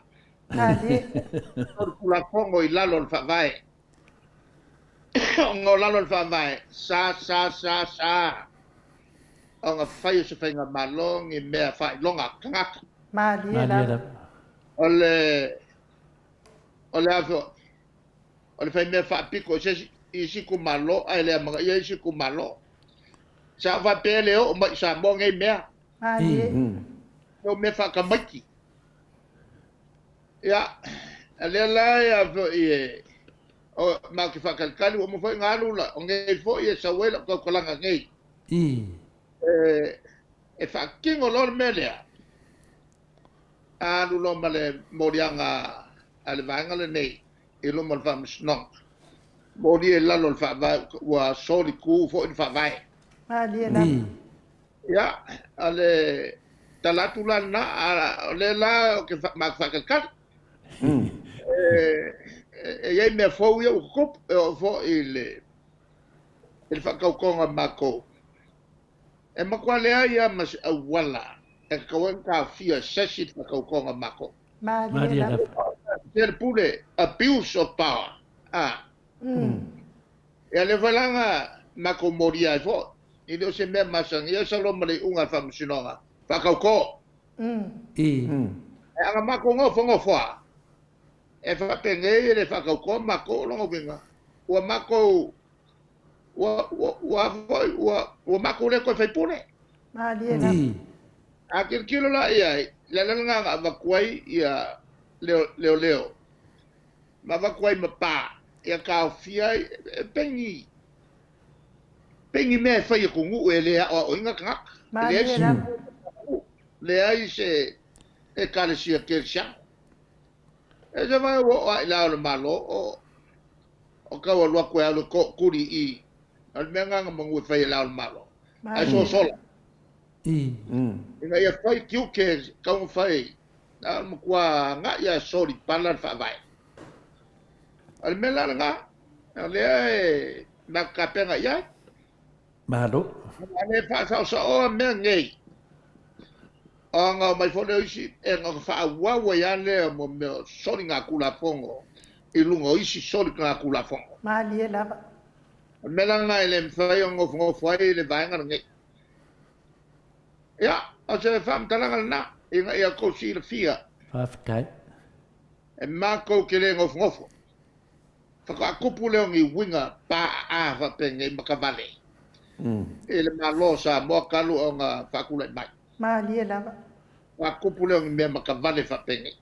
O le Tulafono i lalo o le Faavae. Ona o lalo o le Faavae, sa, sa, sa, sa ona fai o se faigamalo ni mea faailoga tagata. Malie lava. O le, o le a foi, o le fai mea faapito i se isi, i isi itumalo ae le amanaia isi itumalo. Sa ou faapea e le oo mai i Samoa nei mea. Malie. O mea faatamaiti. Ia, a lea la e a foi e, o, matou te faatalitali, ua uma foi ona alu la, o nei foi e sau ai lau tautalaga nei. E, e faatino loa le mea lea, alu loa ma le moliaga a le vaega lenei i luma o le Faamasinoga. Molia i lalo o le Faavae, ua solitu foi le Faavae. Malie lava. Ia, o le tala atu la lena, a o lea la ou te matou faatalitali. E i ai mea fou ia ua tutupu, e oo foi i le i le faatautoga a matou. E matua leai lava ma se auala e tatau ai ona taofia e se isi le faatautoga a matou. Malie lava. Se le pule, abuse of power. A. Ia lea foi la na matou molia ai foi, e le o se mea masani, ia sau loa ma le iuga a le Faamasinoga, faatauto. Ae a na matou nofonofo lava, e faapenei e le faatautoa matou, o lona uiga, ua matou, ua, ua, ua foi, ua, ua matou le toe faipule. Malie lava. A tilotilo la i ai, le ala lena na avatu ai ia leoleo, ma avatu ai ma pa, ia taofia ai e peni, peni mea e fai e ku nuu e le aoaoina tagata. E leai se, leai se ekalesia kerisiano. E se vai ua oo lava i le ao o le Malo, o, o tau alu atu e alu e tookuli i i. O le mea lena na manu e fai e le ao o le Malo. Ae sosola. Ina ia fai tiute tau na fai, na o le matua agai lava e soli pala le Faavae. O le mea la lena, o lea e matou tapena i ai. Malo. A le faasaosaoa mea nei, ona omai foi lea o isi, e ona faaauau ai lava lea mo mea o soligatulafono i luga o isi soligatulafono. Malie lava. O le mea la lena e le mafai ona nofonofo ai le vaega lenei. Ia, o se faamatalaga lena, ina ia outou silafia. Faafetai. E matou te le nofonofo. Faatoa tupu lea o ni uiga paaa faapenei matavale i le Malo o Samoa talu ona faatulai mai. Malie lava. Faatoa tupu lea o ni mea matavale faapenei.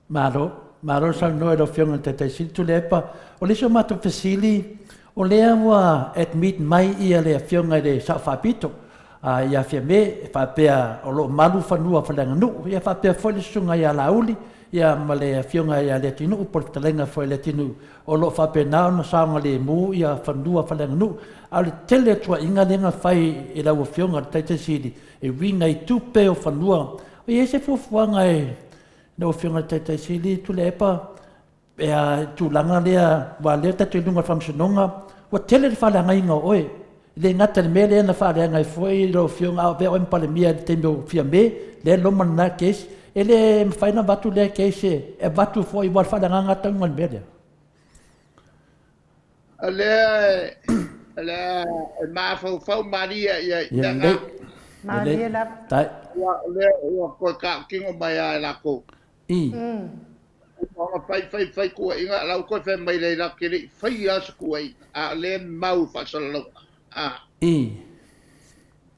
Malo. Malo le saunoa i lau Afioga i le Taitai Sili Tuilaepa. O le isi o matou fesili, o lea ua admit mai ia le Afioga i le Sao Faapito ia Fiame e faapea o lo o malu fanua faaleaganuu, ia faapea foi le Susuga ia Laauli ia ma le Afioga ia Leatinuu po o le fetalaiga foi a Leatinuu, o lo o faapena ona saogalemu ia fanua faaleaganuu. A o le tele o tuuaiga lea na fai i lau Afioga i le Taitai Sili e uiga i tupe o fanua. E i ai se fuafuaga e lau Afioga i le Taitai Sili Tuilaepa pe a i le tulaga lea, aua o lea tatou te i luga o le Faamasinoga, ua tele le faaleagaina o oe. E le gata i le mea lea na faaleaga ai foi lau Afioga a o avea oe ma Palemia i le taimi o Fiame, lea e loma lena case. E le mafai ona avatu lea case e avatu foi aua o le faaleagaga lava tauga o le mea lea. O lea o le a e mafaufau malie i ai i lena. Malie lava. Tai. Ua o lea ua toe tautino mai lava e latou. I. Uma ona fai fai fai tuuaiga, a la ua toe fai mai lea latou te le i faia lava se tuuaiga, a o lea e mau i faasalalauga. A. I.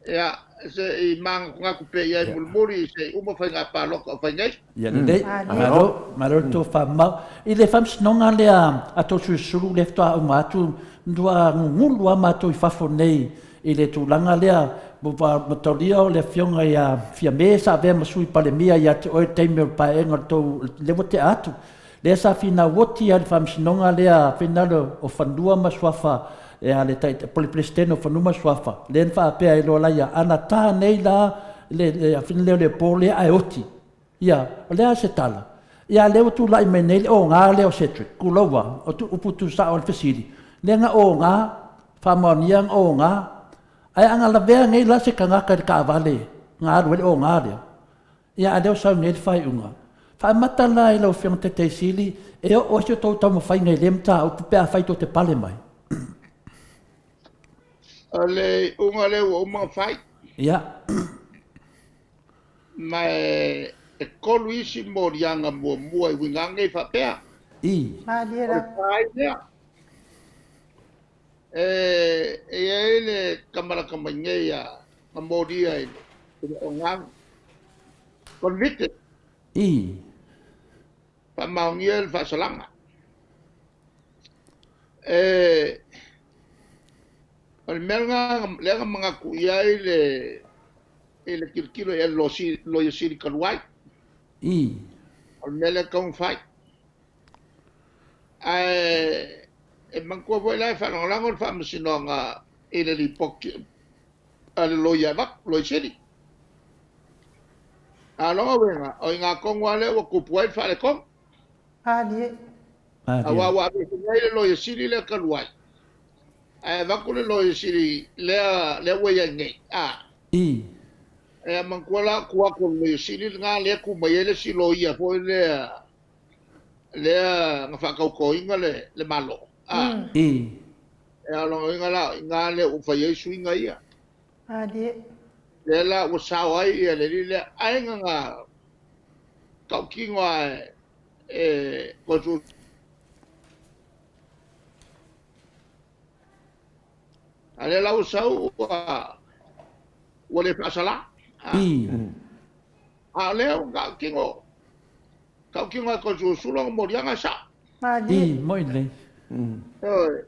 Ia, se i manatunatu pea i ai mulimuli se i uma faiga palota o fai nei. Ia lelei. Malo, malo le tofa mau. I le faamasinoga lea a Toeolesulusulu lea faatoa uma atu, matua gugulu lava matou i fafo nei i le tulaga lea, ua mataulia o le Afioga ia Fiame sa avea ma Sui Palemia ia te oe i le taimi o le paeaiga o le tou, lea ua tea atu. Lea sa finauoti lava i le Faamasinoga lea finagalo o Fanua ma Suafa a le Taitai po o le Peresetene o Fanua ma Suafa, lea na faapea ai loa laia, ana ta nei la le afioga lea o le po lea ae oti. Ia, o le a se tala? Ia, a o lea ua tulai mai nei le oga lea o Cedric, tulou lava, o upu tuusao o le fesili, lea na oga, faamaonia na oga, ae a na lavea nei la se tagata i le taavale na alu ai le oga lea, Ia, a o lea ua sau nei le faaiuga. Faamata la i lau Afioga i le Taitai Sili e oo ai se tou taumafaiga i lea mataupu pe afai tou te pale mai. O le iuga lea ua uma ona fai. Ia. Ma e tolu isi moliaga muamua i uiga nei faapea. I. Malie O le lava. fai lea. E i ai le tama lata mai nei a na molia i le ogaga. Convicted. I. Faamaonia le faasalaga. E, o le mea lena lea na manatu i ai le i le tilotilo i ai le Loia Sili talu ai. I. O le mea lea e tatau ona fai. Ae e manatua foi la e faalagolago le Faamasinoga i le lipoti a le loia e avatu, Loia Sili. A o lona uiga, o i ina tonu lava lea ua tupu ai le faaletonu. Malie. Aua ua aveese nei le Loia Sili lea talu ai, ae avatu le Loia Sili lea, lea ua i ai nei. A. I. E manatua la o tua atu o le Loia Sili lena lea e tu mai ai le isi loia foi lea lea na faatautoina le, le Malo. A. I. E a o lona uiga la, o i ina lea ua fai ai suiga ia. Malie. Lea la ua sao ai ia le alii lea, ai na na tautino lava e, e koe A lea la ua sau ua, ua le faasala. I. A o lea ua tautino, tautino lava e Koesulusulu ona moliaga e sao. I, moi lelei. Ioe.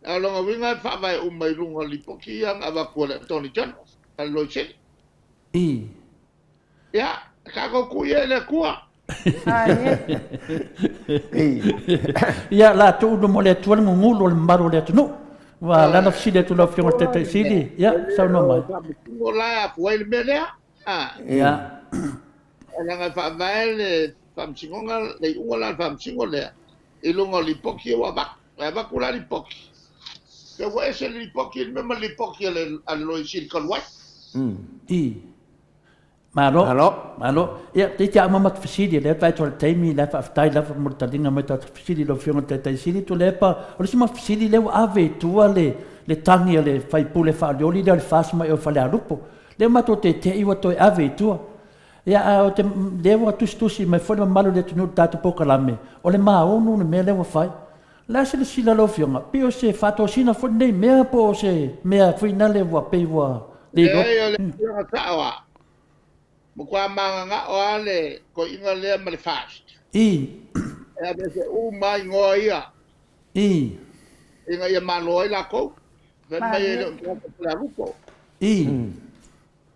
A o lona uiga e faavae uma i luga o lipoti ia na avatu e le Attorney General, a le Loia Sili. I. Ia, tatou tuu ia i le Atua. Ia, la tuu mo le Atua le gugulu o le mamalu o le atunuu. Ua lana fesili atu lau Afioga i le Taitai Sili. Ia, saunoa mai. Faamasino la e afua ai le mea lea. Ia. Leaga e faavae le faamasinoga, le iuga la o le faamasino lea i luga o lipoti ia ua avatu. E avatu la lipoti. Pe ua ese le lipoti i le mea ma le lipoti a le Loia Sili talu ai. I. Malo. Malo. Malo. Ia, te iti a uma matu fesili, lea pae toa le taimi, lea faafetai lava mo le taliga mai tatou fesili lau Afioga i le Taitai Sili. Tuilaepa, o le isi mau fesili lea ua ave i tua le, le tagi a le faipule faaolioli lea o le FAST mai o Falealupo. Lea ua matou tete'i ua toe ave i tua. Ia, a o te, lea ua tusitusi mai foi le mamalu o le atunuu i le tatou polokalame, o le maunu le mea lea ua fai. O le a silasila lau Afioga, pei o se faatosina foi lenei mea po o se mea foi nale ua pei ua le iloa. Leai, o le afioga sao lava, matua mananao lava le toeaina lea ma le FAST. E aveese uma igoa ia. Ina ia malo ai lakou. Fai mai e le o ni tagata Falealupo.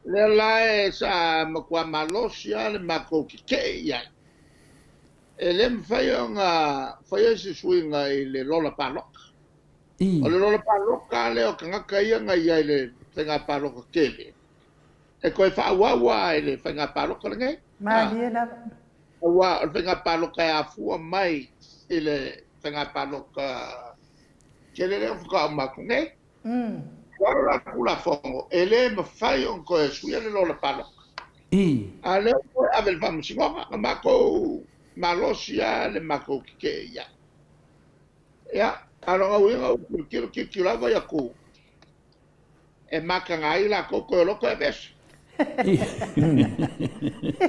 Lea la e sa matua malosi lava le matou tetee i ai. E le mafai ona faia se suiga i le lola palota. O le lola palota lea o tagata ia na i ai i le faiga palota tele, e toe faaauau lava i le faiga palota lenei. Malie lava. Aua o le faiga palota e afua mai i le faiga palota tele lea faatoa uma atu nei. Ua alu la le Tulafono, e le mafai ona toe suia le lola palota. A o lea ua toe ave i le Faamasinoga, na matou malosi lava le matou tetee i ai. Ia, a o lona uiga ua tilotilo tilotilo lava i atu e mataga ai latou toe loto e aveese.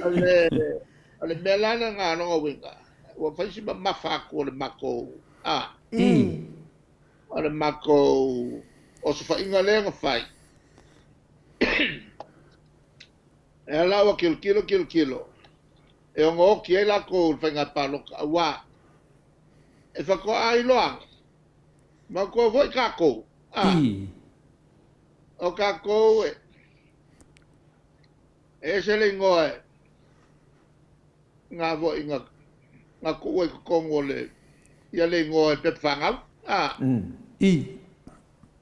O le, o le mea la lena lona uiga, ua fai si mamafa atu o le matou, a. O le matou osofaiga lea na fai, e ala ua tilotilo tilotilo, e ono oti ai latou i le faiga palota, aua e faatoa iloa ane, manatua foi tatou, a, o tatou e ese le igoa e na foi na na tuu ai i totonu o le ia le igoa i le pepa fanau a.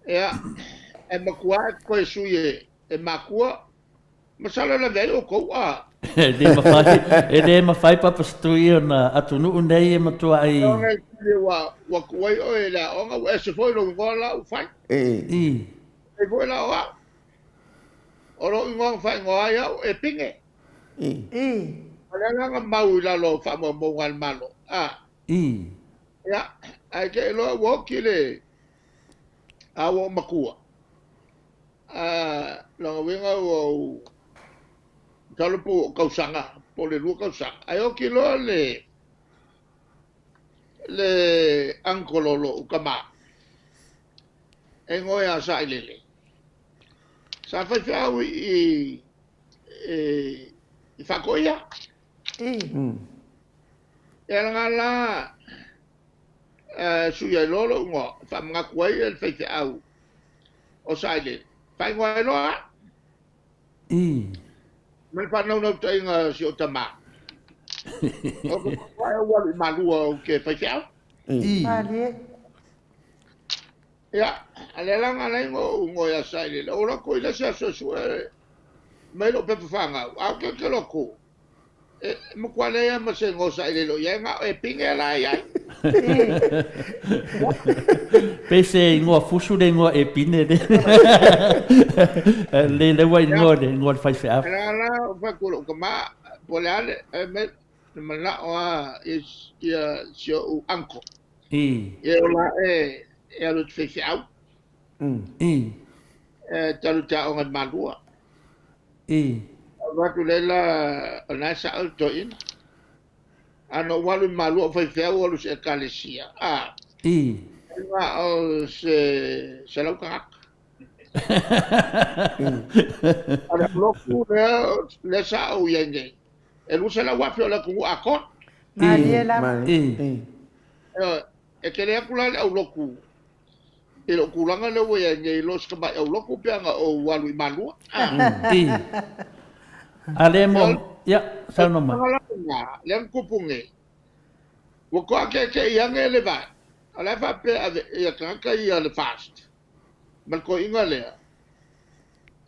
Ia, e matua e toe sui e e makua, masalo e lavea ai outou a. E le mafai, e le mafai Papa Setui ona atunuu nei e matua ai. Ona e tele ua ua tuu ai oe i le aoga ua ese foi lou igoa la ua fai. E foi la o au. O lou igoa na faaigoa ai au e Pine. O le agaga mau i lalo o faamaumauga a le Malo, a. Ia, ae te iloa ua oti le a ua ou matua. A, lona uiga ua ou, masalo po ua ou tausaga, po o le 2 tausaga, ae oti loa le, le uncle o lou tama, e igoa ia Sailele. Sa faifeau i i Faatoia. Ia lena la sui ai loa lou igoa, faamanatu ai e le faifeau o Sailele, faaigoa ai loa au. Ma le faanaunautaiga o si ou tama, o te matua ou alu i Malua ou te faifeau. Malie. Ia, a lea la na ala ai ona ou igoa ia Sailele, ou alu atu i le isi aso e sue mai lou pepa fanau, a ou tilotilo atu, e matua leai lava ma se igoa o Sailele o i ai, na o Epine la e i ai. Pei se igoa fusu le igoa Epine lea. Le lea ua igoa le igoa o le faifeau. A lea la ou fai atu i lou tama, po o le a le mea, na manao lava ia si ou uncle. Ia ola e e alu i te faifeau. E te alu i te aoga i Malua. Avatu lea la, o lena e sao le toeaina. A na ou alu i Malua o faifeau ou alu i se ekalesia, a, na o se 100 tagata. A o le lotu lea, lea sa ou i ai nei, e 200,000 o le atunuu atoa. Malie lava. Ioe, e tele atu la le aulotu i lou tulaga lea ua i ai nei, i lo si tamai aulotu pe ana ou alu i Malua. A le mo, ia, saunoa mai. O le tulaga la lena, lea na tupu nei, ua toakeakei ane le vae, o la e faapea ave ia tagata ia le FAST ma le toeaina lea,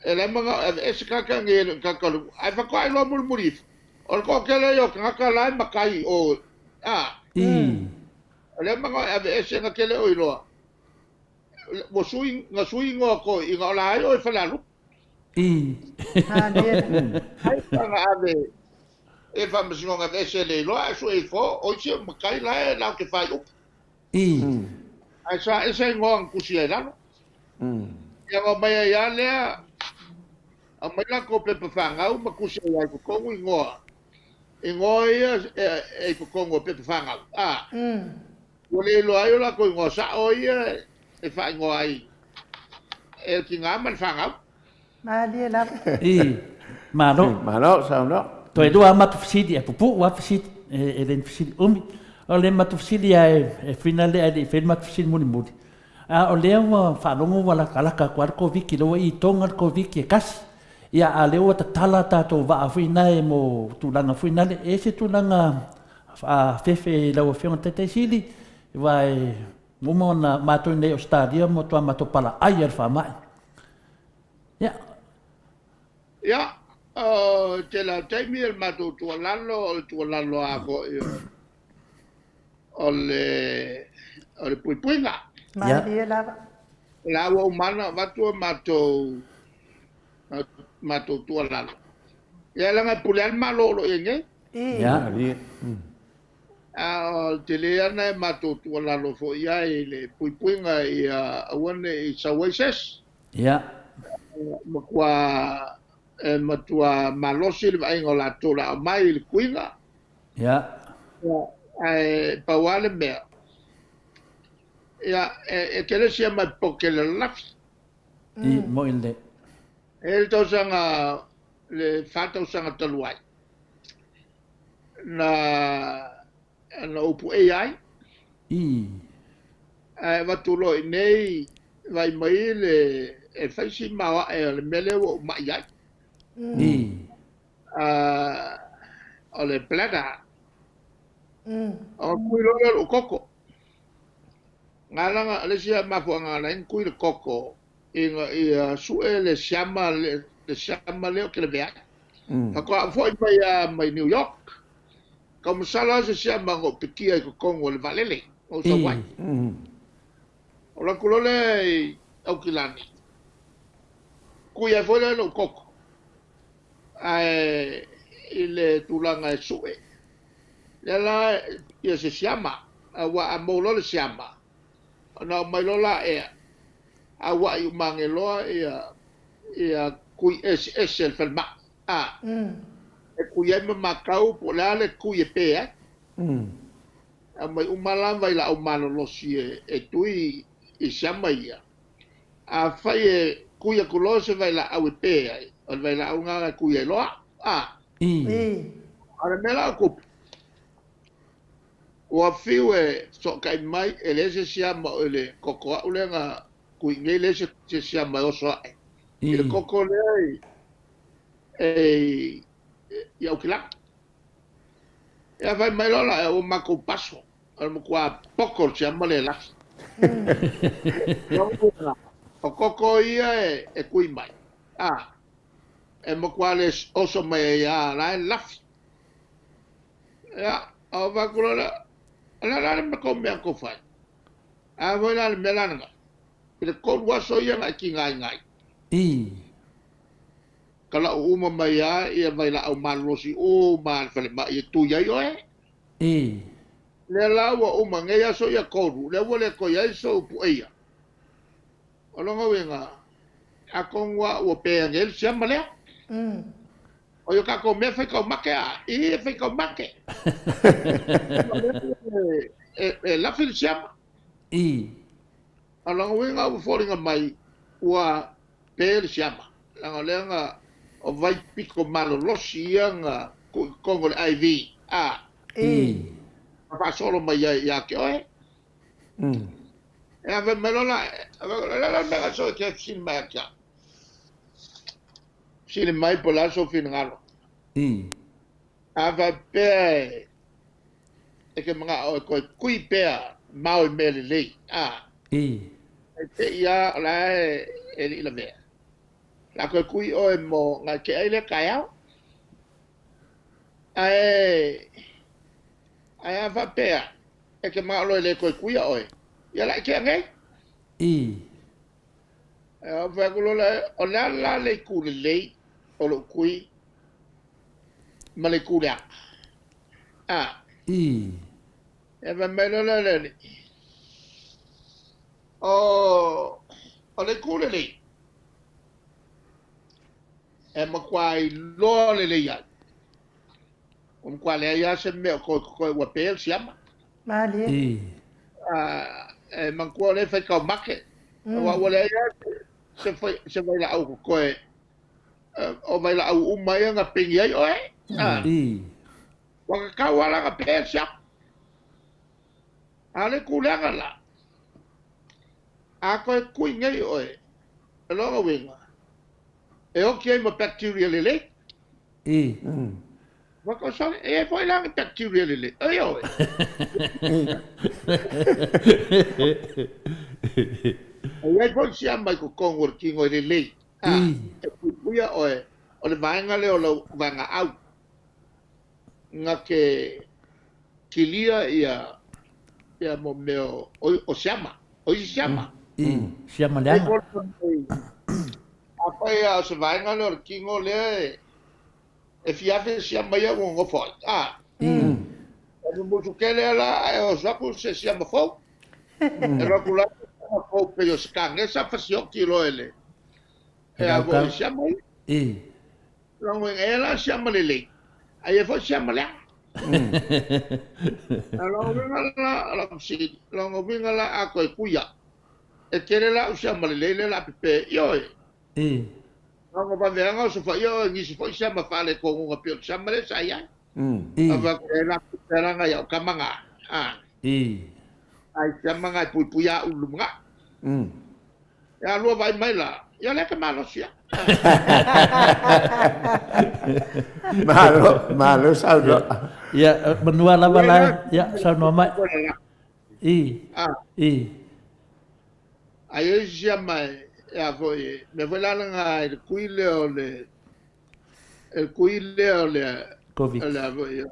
e le manao e aveese tagata nei e le o ni tagata o le nuu, ae faatoa iloa mulimuli ifo, o le toatele ia o tagata la e matai i o, a, o lea manao e aveese na te le o iloa, ua sui, na sui igoa toeaiina o la ai o i Falealupo. Ai na ave e Faamasinoga e aveese le iloa ae sue ifo, o isi o matai la e latou te faaiupu. Ae sa ese igoa na tusi ai i lalo. Ia na omai ai lava lea, aumai latou pepa fanau ma tusi ai lava i totonu igoa, igoa ia e i totonu o pepa fanau, a, ua le iloa ai o latou igoa sao ia e faaigoa ai e le tina ma le fanau. Malie lava. Malo. Malo saunoa. Toe lua a matou fesili, e pupu'u lava fesili. e le ni fesili umi. O le matou fesili lava e finale ae le i faia le matou fesili mulimuli, a o lea ua faalogo ua latalata atu lava le Koviti, lea ua i Toga le Koviti e tasi, ia a o lea ua tatala tatou vaa foi nae mo tulaga foi nale, e i ai se tulaga fefe i lau Afioga i le Taitai Sili, aua e uma ona matou i inei i Ausetalia ua matua matou palaai lava i le faamai. Ia. Ia, o le tele lava o taimi o le matou tuualalo, o le tuualalo lava foi o le, o le puipuiga. Malie lava. O la ua uma ona avatu a matou, matou tuualalo. Ia, leaga e pule lava le Malo o lo o i ai nei. Ia. A o le tele lava lena e matou tuualalo foi i ai i le puipuiga ia aua ne i sau ai se isi. Ia. Matua, e matua malosi le vaaiga o latou o le a aumai i le tuiga. Ia. Ae pau lava le mea, ia, e tele sia mai poke le lalafi. I, moi le. E le tausaga, le fa tausaga talu ai, na, na ou pueia ai. I. Ae avatu loa i inei, vaai mai le, e fai si maoae o le mea lea ua ou mai ai. I. O le bladder. Ona kui loa lea o lou koko. Galaga, le isi mafuaaga na ala ai ona kui le koko, ina ia sue le siama, le siama lea ou te lavea ai. Faatoa ou foi mai lava mai New York, tau masalo lava se siama na ou pikia i totonu o le vaalele na ou sau ai. Ou alu atu loa lea i Aukilani, kui ai foi lea lou koko, ae i le tulaga e sue, lea la ia se siama, aua a mou loa le siama, ona aumai loa la ea, aua'i uma ane loa ia ia kui eseese a le falemai, a, e kui ai ma matau po o le a le kui e pe ai. Aumai uma la vailaau malolosi e tui i siama ia. Afai e kui atu loa se vailaau e pe ai, o le vailaau lena e kui ai loa, a. A o le mea la o tupu, Ua fiu e fesootai mai, e leai se siama o i le koko aʻu lea na kui nei, leai se siama e oso aʻe i le koko lea i i Aukilani. Ia fai mai loa la, ua matou paso, o le matua poko le siama lea e lafi. O koko ia e kui mai, a, e matua le oso mai ai lava, la e lafi. Ia, a o fai atu loa lea, o le a la le matou mea tou fai? A foi la le mea la lena, i le tolu aso ia na e tigaina ai. I. Talau uma mai lava ia vailaau malolosi uma a le falemai e tui ai oe. I. Lea la ua uma nei aso ia tolu, lea ua le toe i ai sou pueia. O lona uiga, atonu lava ua pe ane ai le siama lea. O ia tatou mea faitaumate a, i e faitaumate. E lafi le siama. I. O lona uiga ua foliga mai ua pe le siama. Leaga o lea na o vai pito malolosi ia na tuu i totonu o le IV a. I. Na faasolo mai ai ia te oe. E ave mai loa la, o le a la le mea na soo e te fesili mai ia te au? Fesili mai po o le a sou finagalo. A faapea e te manao e toe kui pea mao i mea lelei, a. E te i a o la e le i lavea. O le a toe kui oe mo ngai te ai lea taeao. Ae, ae a faapea e te manao loa e le toe kuia oe, ia la i tea nei. Ae ou fai atu loa lea, o le a la le itu lelei o lou kui ma le itu leaga? A. Ia fai mai loa lea o le alii, o, o le itu lelei, e matua iloa lelei ai, ua matua leai lava se mea o toe totoe ua pe le siama. Malie. E manatua o lea e fai taumate, aua ua leai lava se, se vailaau totoe, o vailaau uma ia na peni ai oe. Ua tatau lava la ona pea le siama. A o le kuleaga la, a toe kui nei oe, o lona uiga, e oti ai ma bacteria lelei. I. Ua toe sole, e i ai foi la ni bacteria lelei. Ioe. E i ai foi siama i totonu o le tino e lelei. E puipuia oe, o le vaega lea o lau vaegaau na te kilia ia ia mo mea o siama, o isi siama. I, siama leaga. Afai lava o se vaega lea o le tino lea e fia afe siama ia ua nonofo ai. A. E mumusu tele lava la ae oso atu se siama fou. E alu atu la se siama fou pei o se kanesa fasioti loa e le e a foi siama ia. I. Lona uiga, e la siama lelei, ae i ai foi siama leaga. A lona uiga la, o lau fesili, lona uiga la a toe kui au, e tele la au siama lelei lea o le a pepe, ioe. I. Lona vaveaga o sofaia oe i nisi foi siama faaletonu pei o le siama lea sa i ai. I. A faapea e la pepe lana i au tama na, a. I. Ai siama na e puipui au i le lumanai. Ia lua vaai mai la, ia lea ke malosi a. Malo, malo saunoa. Ia, manua lava la, ia, saunoa mai. I, i. Ai o isi siama e a foi, mea foi la langa i le kui lea o le, e kui lea o le, Covid. Le a foi,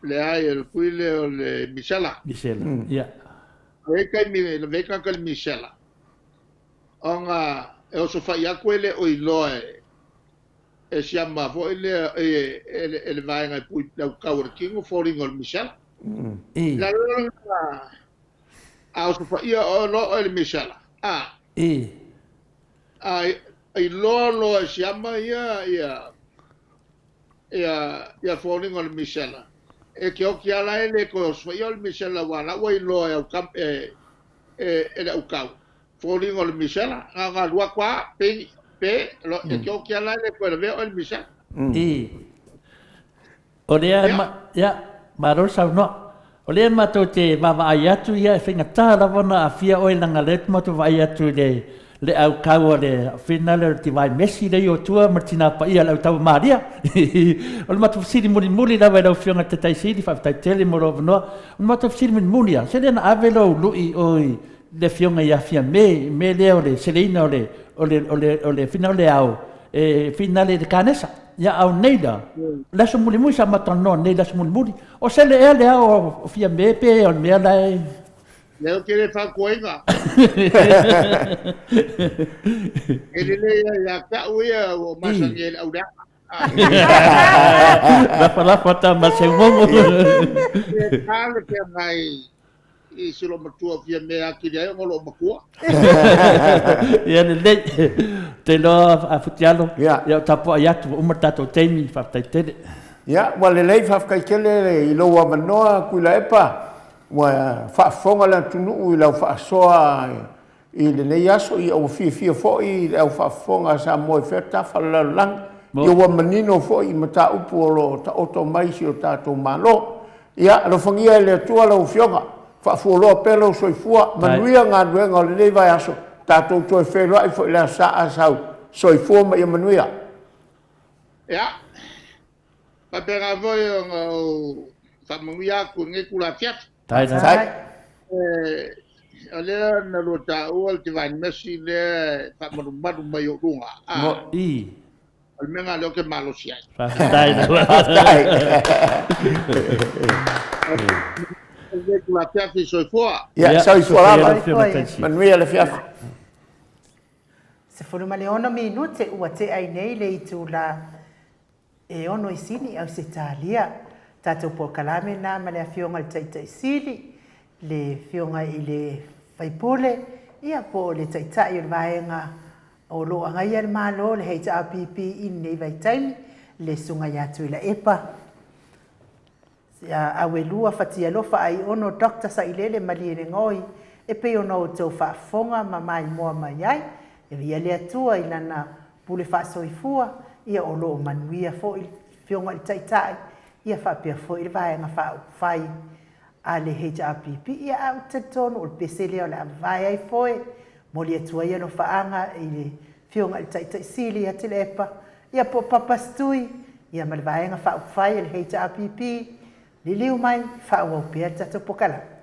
leai, o le kui lea o le misela. Misela, ia. E i taimi e lavea ai tagata i le misela, ona e osofai atu e le o iloa e e siama foi lea e e le vaega e pui le autau o le tino foliga o le misela. I. Le ala lena a osofaia oe loa oe i le misela, a. I. A iloa loa e siama ia ia ia ia foliga o le misela. E te oti lava la e le toe osofaia o le misela aua la ua iloa e au e e le autau foliga o le misela. Na ona alu atu lava pe pe lo e te oti lava la e le toe lavea oe i le misela. I. O lea Ia. ma, ia, malo le saunoa. O lea matou te vaavaai atu, ia, e faigata lava ona aafia oe leaga o lea matou te vaai atu i le, le aukau a le whina lea o le Divine Mercy lea i Otua ma le Tina Paia o le Autau Maria. O le matou fesili mulimuli lava i lau Afioga i le Taitai Sili, faafetai tele mo lou avanoa. O le matou fesili mulimuli lava, se lea na ave lou lui i o i le Afioga ia Fiame i le mea lea o le seleina o le, o le, o le, o le whina o le ao e finale i le kanesa. Ia au nei la, le aso mulimuli sa ma talanoa nei le aso mulimuli, o sele ea le ao o Fiame pe o le mea la e... Lea ou te le fautuaina. E lelei ai ia te au ia ua masani ai le auleaga. Lafalafa tama seumomo. E tā le feagai i si loomatua o Fiame atili ai ona o loomatua. Ia lelei. Te iloa a Futialo, Ia. ia o tapuai atu ua uma le tatou taimi, faafetai tele. Ia, ua lelei, faafetai tele i lou avanoa Tuilaepa, ua faafofoga le atunuu i lau faasoa i lenei aso, ia ua fiafia foi le au faafofoga a Samoa i fea tafa o le lalolagi, ia ua manino foi i mataupu o lo o taoto mai si o tatou Malo. Ia, alofagia e le Atua lau Afioga, faafualoa pea lou soifua, manuia galuega o lenei vaiaso, tatou toe feiloai foi i le Aso Sa a sau. Soifua ma ia manuia. Ia, faapena foi ona ou faamanuia atu i lenei itula afiafi. Faafetai. O lea na lua taua le Divine Mercy lea e faamalumalu mai ou luga. I. O le mea lena lea ou te malosi ai. Faafetai lava. Faafetai. Lenei itula afiafi, soifua. Ia, soifua lava. Soifua. Manuia le afiafi. 16 minute ua tea ai nei le itula e ono i Sini, Ausetalia. Tatou polokalame na ma le Afioga i le Taitai Sili, le Afioga i le Faipule, ia po o le Taitai o le Vaega o lo o agaia le Malo, le HRPP i lenei vaitaimi, le Susuga ia Tuilaepa Auelua Fatialofa Aiono Doctor Sailele Malielegaoi e pei ona outou faafofoga ma maimoa mai ai, e viia le Atua i Lana pule faasoifua, ia o lo o manuia foi le Afioga i le Taitai. Ia faapea foi le Vaega Faaupufai a le HRPP, ia ae ou te talitonu o le pese lea o le a vavae ai foe. Momoli atu ai alofaaga i le Afioga i le Taitai Sili ia Tuilaepa, ia po o Papa Setui, ia ma le Vaega Faaupufai a le HRPP, liliu mai, faaauau pea le tatou polokalame.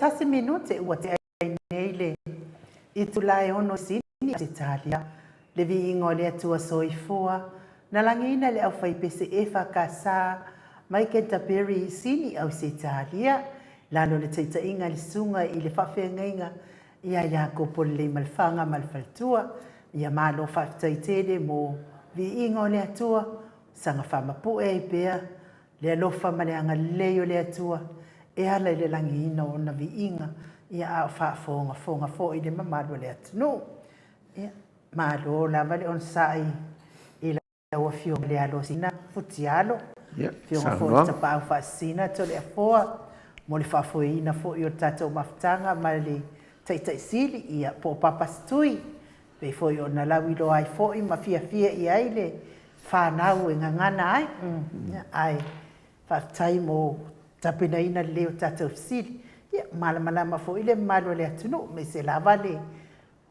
21 minute ua tea ai nei le itula e ono i Sini, Ausetalia. Le viiga o le Atua Soifua, na lagiina le aufaipese EFKS mai Canterbury i Sini, Ausetalia, lalo le taitaiga a le Susuga i le Faafeagaiga ia Iakopo Leleimalefanga ma le faletua. Ia malo faafetai tele mo viiga o le Atua, saga faamapue ai pea le alofa ma le agalelei o le Atua e ala i le lagiina o ona viiga, ia a o faafogafoga foi le mamalu o le atunuu. Ia, malo lava le onosai i lau Afioga i le Alosina Futialo, Ia, Afioga foi i saunoa. Tapaau Faasisina Toleafoa. mo le faafoeina foi o le tatou mafutaga ma le Taitai Sili, ia, po o Papa Setui, pei foi ona lauiloa ai foi ma fiafia i ai le fanau e gagana ai. Ia, ae faafetai mo tapenaina lelei o tatou fesili. Ia, malamalama foi le mamalu o le atunuu, aemaise lava le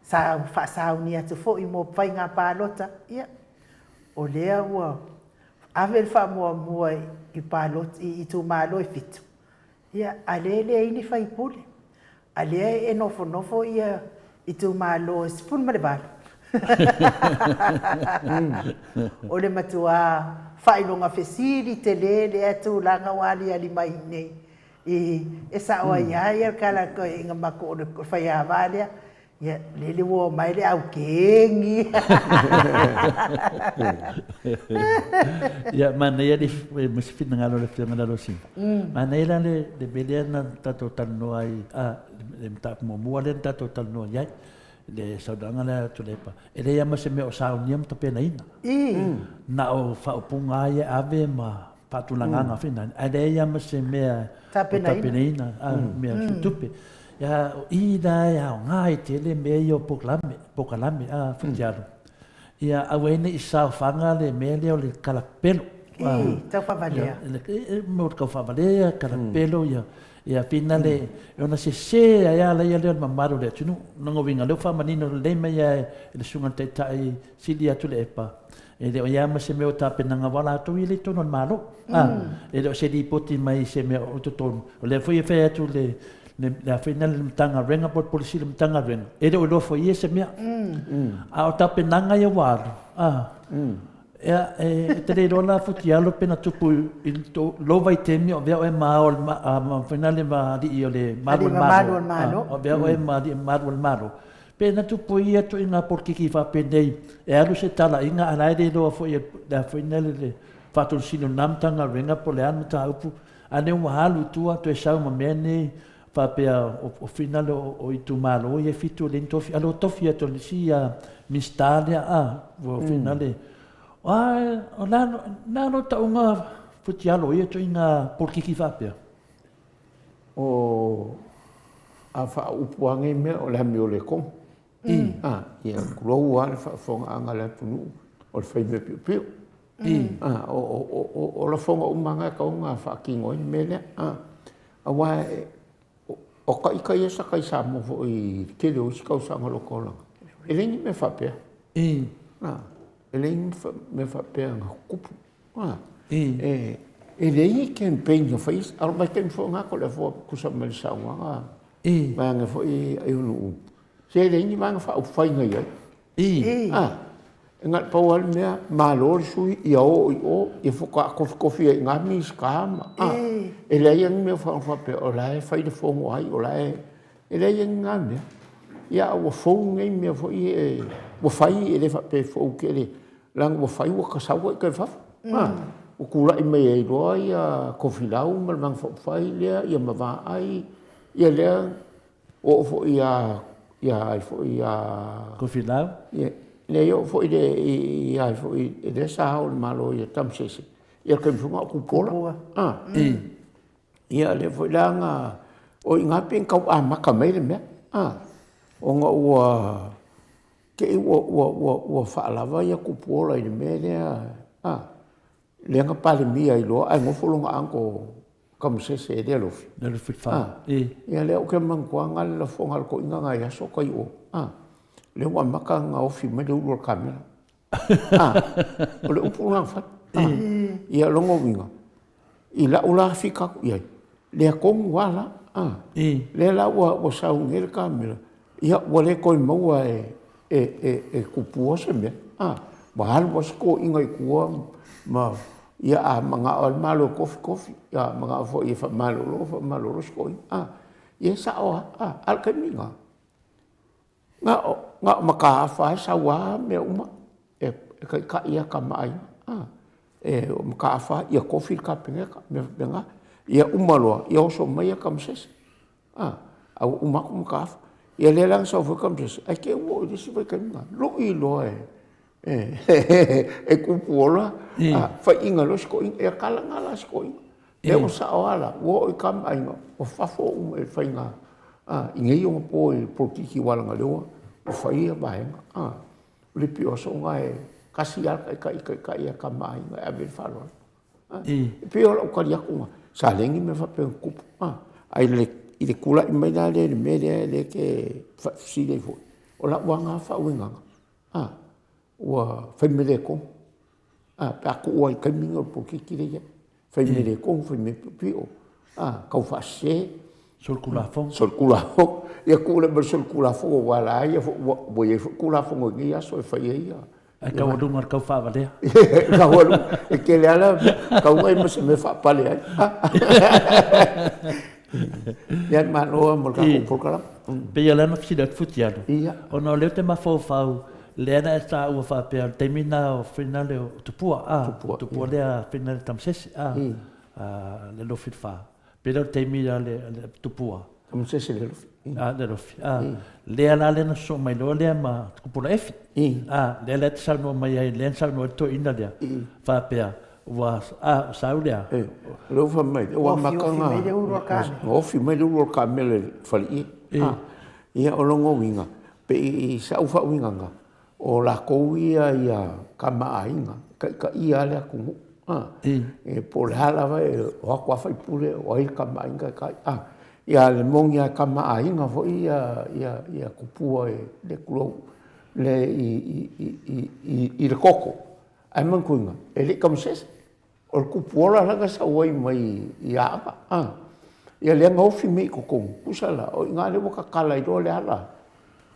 Sa faasauni atu foi mo faiga palota, ia, o lea ua ave le faamuamua i palota, i itumalo e fitu, ia, a lea e leai ni faipule, a lea e nofonofo ia itumalo e 18. O le matua faailoga fesili tele lea tulaga ua aliali mai i inei. I, e sao ai lava ia le kalakaiga maku o le faiava lea, ia, lele ua omai le au kegi. Ia, manaia le, ma se finagalo o le Afioga ia Lalosi. Manaia la le, le mea lea na tatou talanoa ai, a, le mataupu muamua lea na tatou talanoa i ai, le saunoaga lea a Tuilaepa, e leai lava ma se mea o saunia ma tapenaina. Na o faaupuga lava ia e ave ma faatulagaga foi lena, ae leai lava ma se mea o tapenaina, mea tupe. Ia, o i la e aoga ai tele mea ia o polokalame, polokalame a Futialo. Ia, aua ai ne i saofaga le mea lea o le kalapelo. I, tau faavalea. Ia, mo le tau faavalea, kalapelo, ia, ia pina le, e ona sese ai ala ia lea o le mamalu o le atunuu. Lona uiga, lea ua faamanino lelei mai lava e le Susuga i le Taitai Sili a Tuilaepa, E le o i ai ma se mea o tapenaga aua latou ia e le i totonu o le Malo. A, e le o se lipoti mai i se mea o i totonu. O lea foi e fai atu le, le, le a foi lena le Matagaluega po o le Pule Sili o le Matagaluega, e le o iloa foi e ia se mea. A o tapenaga ia ua alu, a, ia, e te le iloa la Futialo pe na tupu i lou vaitaimi o avea oe ma ao o le, ma foi lena ma alii o le malu o le Malo, o avea oe ma alii malu o le Malo. Pe na tupu ia ituaiga polokiki faapenei e alu se talaiga a la e le iloa foi e le a foi lea le faatosina o lena Matagaluega po o le a le mataupu, a lea ua alu i tua toe sau ma mea nei faapea o finale o itumalo ia e fitu e leai ni tofi, a o lea ua tofi atu e le isi Minisita lea a ua finale. A o le a lou tauga futialo o ia ituaiga polokiki faapea? O a faaupu lava nei mea, o le amio le komu. A, ia tulou lava le faafofogaaga a le atunuu, o le fai mea piopio. A, o lafoga uma lava na e tatau ona faatino ai le mea lea. A, aua o ta ita ia sa ta i Samoa foi i le tele o isi tausaga o lota olaga, e leai ni mea faapea. A, e leai ni mea faapea na tutupu. E leai ni campaign na faia, a o le vaitaimi foi lena Toleafoa tusa ma le saunoaga vaeane foi Aionu'u, se e leai ni vaega faaupufai na i ai. E na o le pau lava le mea, malo le sui ia o i o, ia faatoa tofitofi ai i ina Minisita ma, e leai lava ni mea faapea o la e fai le fono ai, o la e, e leai lava ni na mea. Ia a ua fou nei mea foi ia, ua fai e le faapea e fou tele, Leaga ua fai ua ta sau ai ita i fafo. Ua tulai mai ai loa ia Tofilau ma le Vaega Faaupufai lea, ia ma Vaai, ia lea ua oo foi ia, ia ai foi ia... Tofilau? Ia, leai oo foi le, ia ai foi, lea sa ao i le Malo ia Tamasese, ia le taimi foi lena o Tupuola. Ia lea foi la na, o i ina pei na tau amata mai le mea, ona ua Te i ua, ua, ua, ua faalava ia Tupuola i le mea lea, a, lea na Palemia ai loa ae nofo lona uncle Tamasese e Lealofi. Lealofi Fa. A, e. Ia lea ou te manatua na le lafoga a le toeaina nai aso tai o, a, lea ua amata ona ofi mai le ulu o le kamela. A, o le upu lena na fai. A, ia lona uiga, i lau la fika atu i ai, lea tonu lava la, a, lea la ua, ua sau nei le kamela, Ia, ua le toe maua e Tupua se mea, a, ua alu lava si toeaina i tua ma, ia a manao lava le Malo e tofi, tofi, a manao foi e faamalolo, faamalolo si toeaina, a. Ia e sao lava, a, a o le taimi lena, na o, na o mataafa lava e sau lava mea uma e taitai lava tama-a-aiga, a. E, o mataafa ia tofi le Kapeneta, mea faapena. Ia uma loa, ia oso mai Tamasese. A, a ua uma atu mataafa. Ia lea la na sau foi Tamasese, ae te i ua oo i le isi vaitaimi na lui loa e, e, e Tupuola, a, faiaina loa si toeaina. Ia tala na la si toeaina. Lea ua sao lava la, ua oo i kamaʻaiga, ua fafo uma i le faiga i nei onapo i le polokiki aua leaga o lea ua fai ia vaega. O le pei o aso na e tasi lava le taitai e taitai lava e kamaʻaiga e ave i ai le faaaloalo. E pei o lau tali atu lena, sa leai ni mea faapea na tutupu. Ae i le tulai mai la lea i le mea lea e te faafesili ai foi, o lau lava na faauigaga, ua fai mea le tonu, pe a tuu lava i le taimi lenei o le polokiki lea e i ai, fai mea le tonu, fai mea piopio, taufaasese. Solitulafono. Solitulafono. Ia tuu lea ma le solitulafono aua o la e ua i ai foi Tulafono i nei aso e fai ai ia. Ae taualuga i le tau faavalea. Taualuga, e tele lava la, tau ai ma se mea e faapale ai. Ia malo lava mo le tatou polokalame. Pei o lea na fesili atu Futialu, ona o lea ou te mafaufau, lea na e taua faapea o le taimi lena o Finale o Tupua, a, Tupua lea Finale Tamasese, a, le Lofi Fa. Pei la o le taimi a le Tupua. Tamasese le Lofi. A, le Lofi, a. Lea la lea na sosoo mai loa lea ma Tupula Efi. A, lea la e te saunoa mai ai, lea na saunoa ai le toeaina lea, faapea, ua, a, sau lea. O lea ua fai mai, ua amata ona ofi mai le ulu o le kamela i le faleie. Ia, o lona uiga, pei i sau faauigaga, o latou ia ia kamaʻaiga, e taitaia lava le atunuu, a, po o le a lava, e o atu lava faipule o ai le kamaʻaiga e tai, a. Ia a o le moni lava e kamaʻaiga foi ia tupua i le, tulou, i le toto. Ae manatuaina, e le i tamasese, o le tupu ola la na sau ai mai i Aana, a. Ia lea na ofi mai i totonu, tusa la, o i ina lea ua tatala ai loa le ala,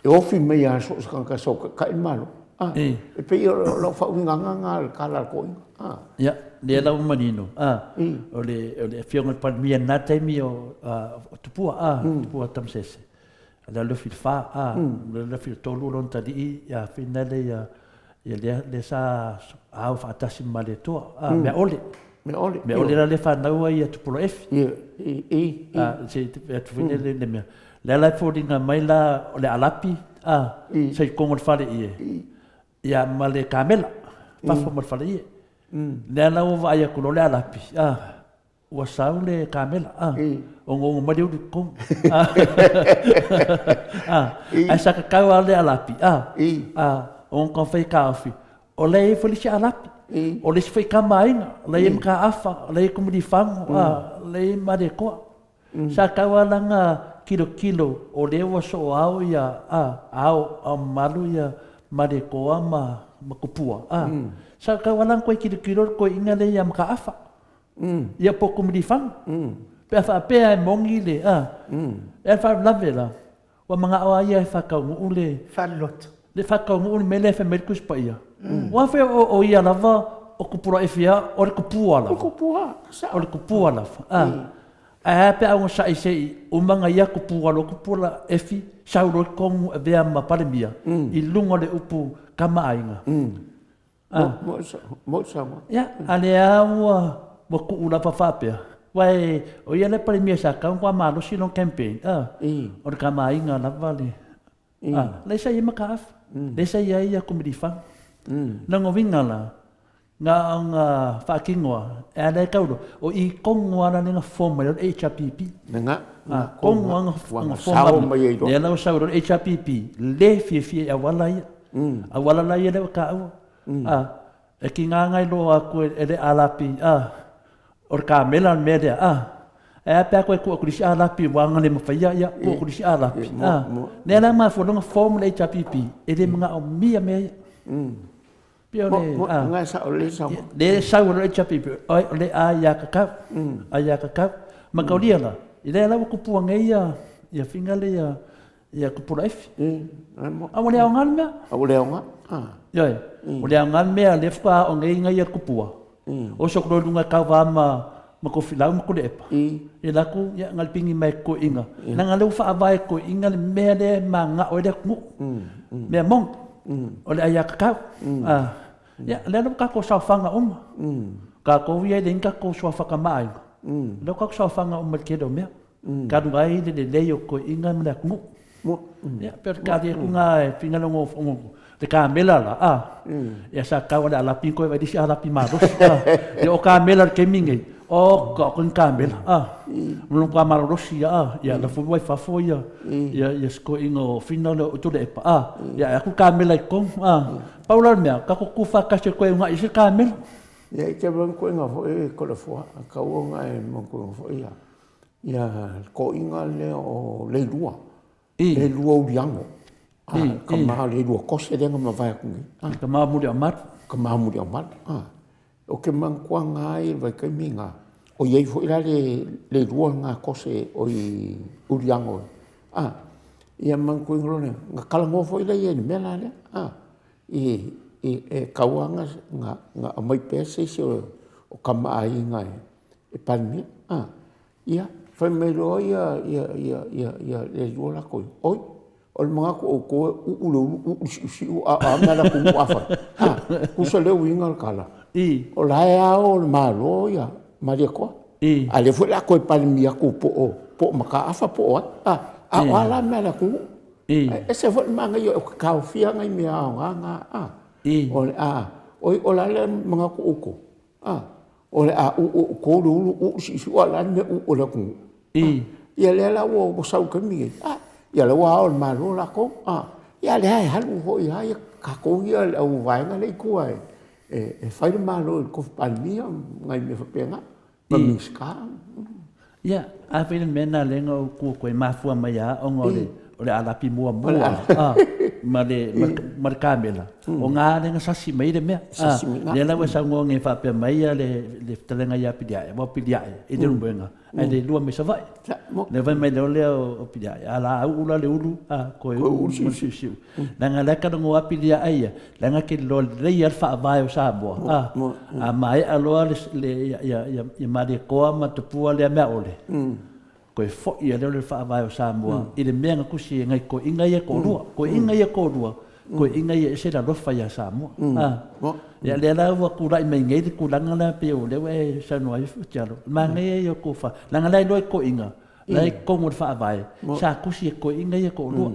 e ofi mai lava so o se tagata e sau e taitai le Malo, a. E pei o lau faauigaga lena o le tala a le toeaina, a. Ia, lea la ua manino, a, o le Afioga i le Palemia i lena taimi o Tupua, a, Tupua Tamasese, o le Alofi Fa, a, o le Alofi Tolu lona talii, ia finale ia, ia lea, lea sa ao faatasi ma Malietoa, a, mea ole. Mea ole. Mea ole la lea fanau ai ia Tupula Efi. Ia, i, i, i. A, se atu foi le, le mea. Lea la e foliga mai la o le Alapi, a, sa i totonu o le fale ie. Ia ma le kamela, fafo ma le fale ie. Lea la ua vaai atu loa le Alapi, a, Ua sau le kamela, a, onoono mai le ulu i totonu. A, ae sa tatau lava le alapi, a, a, ona taumafai e taofi, o la e i ai foi le isi alapi, o le isi foi tama aiga, o la e i ai Mataafa, o la e i ai Tumilifago, a, o la e i ai Malietoa. Sa tatau lava la ona tilotilo o lea ua sooao ia, a, ao, ao mamalu ia Malietoa ma, ma Tupua, a, sa tatau lava la ona toe tilotilo le toeaina lea ia Mataafa. Ia po o Tumilifaga. Pe a faapea e moni le, a, e a le faalavelave la, ua manao lava ia e faataunuu le. Faalelotu. Le faataunuu le mea lea e fai mai ai le Tusi Paia. Aua foi o ia lava o Tupulaefi lava, o le tupua lava. O le tupua, sao. O le tupua lava, a. Ae a pe a onosai se i uma ona ia tupua loa Tupulaefi sau loa i totonu avea ma Palemia i luga o le upu kamaʻaiga. Mo Samoa. Ia, a lea ua ua tuu lava faapea, aua e, o ia le Palemia sa tatau ona matua malosi lona campaign, a, o le tamaaiga lava le, a, lea sa i ai Mataafa, lea sa i ai Tumilifaga. Lona uiga la, na ona faatino lava, e ala e tau loa, o i tonu lava la lea na form mai ai le HRPP. Lena, A, tonu lava na form mai, lea la ua sau loa le HRPP, le fiafia i auala ia. Auala la ia lea ua taua. A, e tiga na iloa atu e le alapi, a, o le kamela le mea lea, a, ae a pe a toe tuu atu i le isi alapi ua ana le mafaia, ia, tuu atu i le isi alapi, a. Lea la e mafua loa ona form le HRPP, e le manaomia mea ia. Pei o le, a, lea e sau loa le HRPP, o le aiatatau, aiatatau. Mataulia la, lea la ua tupua nei ia faiga lea Ia tupula efi. A ua le aoga le mea. A ua le aoga. Ioe. Ua le aoga le mea lea faatoa aoga nei ia tupua. O so ko lunga kau va ma ma Kofilau ma Kulepa. Ia laku ia ngal pingi mai ko inga. Nanga le fa vai ko inga le mea le ma nga o le ku. Mea mong. O le aia kakau. Ah. Ia le lo ka ko saofanga uma. Ka ko ia le inga ko soafaka mai. Le ka ko saofanga uma ke do mea. Kalu ai le lelei o koiʻiga ma le atunuu. Ia, pei o le kali atu lena e finagalo le kamela la, a, ia sa tau a le alapi koe vaai le isi alapi malosi, a. Ia o kamela o le taimi lenei, O ka ko kamela a lo ka malolosi ia a ia la fu wai fafo ia ia ia sko ingo fina le o tule epa a ia aku kamela i kong a pau la mea ka ko ku fa ka se ko nga i se kamela. Ia i te mang koenga foi e ko le fua ka ua nga e mang koenga foi ia ia koinga le o leilua. Leilua uliango. A ka ma leilua kose le nga mavae aku nei. Ka ma muri o malu. Ka ma muri o malu. A o ke mang kuanga ai vai kai minga. O iai foi la le leilua nga kose o i uliango. A ia mang koenga lona nga kala ngo foi la ia ni mea la le. A i e kaua nga nga aumai pea se isi o kamaʻaiga e Palemia. A, ia, fai mai loa ia ia ia ia ia le lua lakou, oi, o le manatu o outou e uu le ulu, uu le siusiu, a o a mea a le atunuu a fai? A, tusa lea uiga o le tala, o la e ao le Malo ia Malietoa, a o lea foi o le a toe Palemia atu po o po o Mataafa po o ai, a, a o a la mea a le atunuu? Ae ese foi le manaia o te taofia nai mea aoga na, a, o le a, oi, o le a le manatu o outou? A, o le a uu e outou le ulu, uu le siusiu, a o le a le mea uu o le atunuu? A, ia lea la ua sau i le taimi lenei, a, ia lea ua ao e le Malo latou, a, ia lea e alu foi lava ia tatou ia le au vaega lea i tua e fai le Malo i le tofi Palemia ma nai mea faapena. Ma Minisita. Ia, a fai le mea lena lea na ou tu atu ai, mafua mai lava ona o le, o le alapi muamua ma le, ma le kamela, o ga lea na sasi mai ai le mea. Sasi mai, Lea la ua saunoa nei faapea mai le, le fetalaiga ia Piliae, aua o Piliae e le o le moega, ae le lua mai Savaii. Lea fai mai loa lea o Piliae, a la uu la le ulu, a, toe uu ma le siusiu. Leaga o la e talanoa lava Piliae ia, leaga e te iloa lelei lava le faavae o Samoa, a, a maea loa ia Malietoa ma Tupua lea mea ʻole, toe foi lea o le faavae o Samoa i le mea na tusi e nai toeaiina ia e toalua. Toeaiina ia e toalua, toeaiina ia e ese le alofa ia Samoa. A, ia lea la ua tulai mai nei le tulaga lea pei o lea ua e saunoa ai Tialo, manaia ia o tofa, leaga la e iloa i toeaiina, la e i totonu o le Faavae, sa tusi e toeaiina ia e toalua,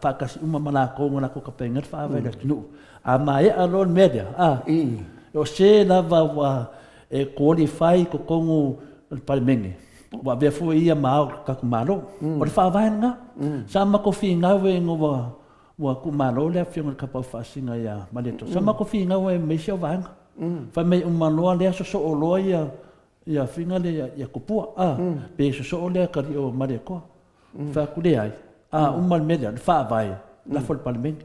faatasi uma ma latou na latou tapenaina le Faavae i le atunuu. A maea loa le mea lea, a, o se lava ua e qualify i totonu o le Palemene, ua avea foi ia ma ao o le tatou Malo. O le Faavae lena. Sa matou finau ina ua tuumalo le Afioga i le Tapaau Faasisina ia Malietoa, sa matou finau ai ma isi au vaega. Fai mai uma loa lea sosoo loa ia ia fina lea ia Tupua, a, pe sosoo lea atalii o Malietoa. Fai atu, leai, a uma le mea lea, le Faavae, lafo i le Palemene.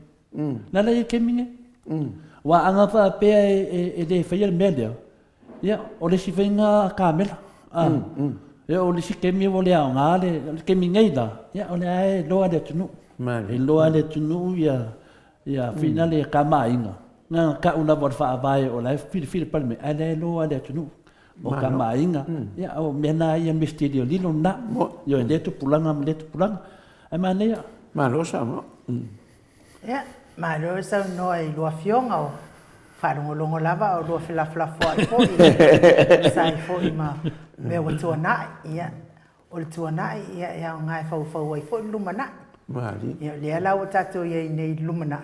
Le ala ia i le taimi lenei. Aua a na faapea e le faia le mea lea, ia, o le isi faiga kamela, a, ia, o le isi taimi ua le aoga le, o le taimi nei la, ia, o lea e iloa e le atunuu. E iloa e le atunuu ia, ia fina le kamaaiga, na ona tau lava o le faavae o la e filifili le Palemene, ae la e iloa e le atunuu. O kamaaiga, ia, o mea na ia misteri lilo na, ioe, lea tupulaga ma lea tupulaga. Ae manaia. Malo saunoa. Ia, malo saunoa i lua afioga o faalogologo lava a o lua felafolafoai foi e tusa ai foi ma mea ua tuanai. Ia, o le tuanai, ia, e aoga e faufau ai foi le lumanai. Ia, o lea la ua tatou i ai nei i le lumanai,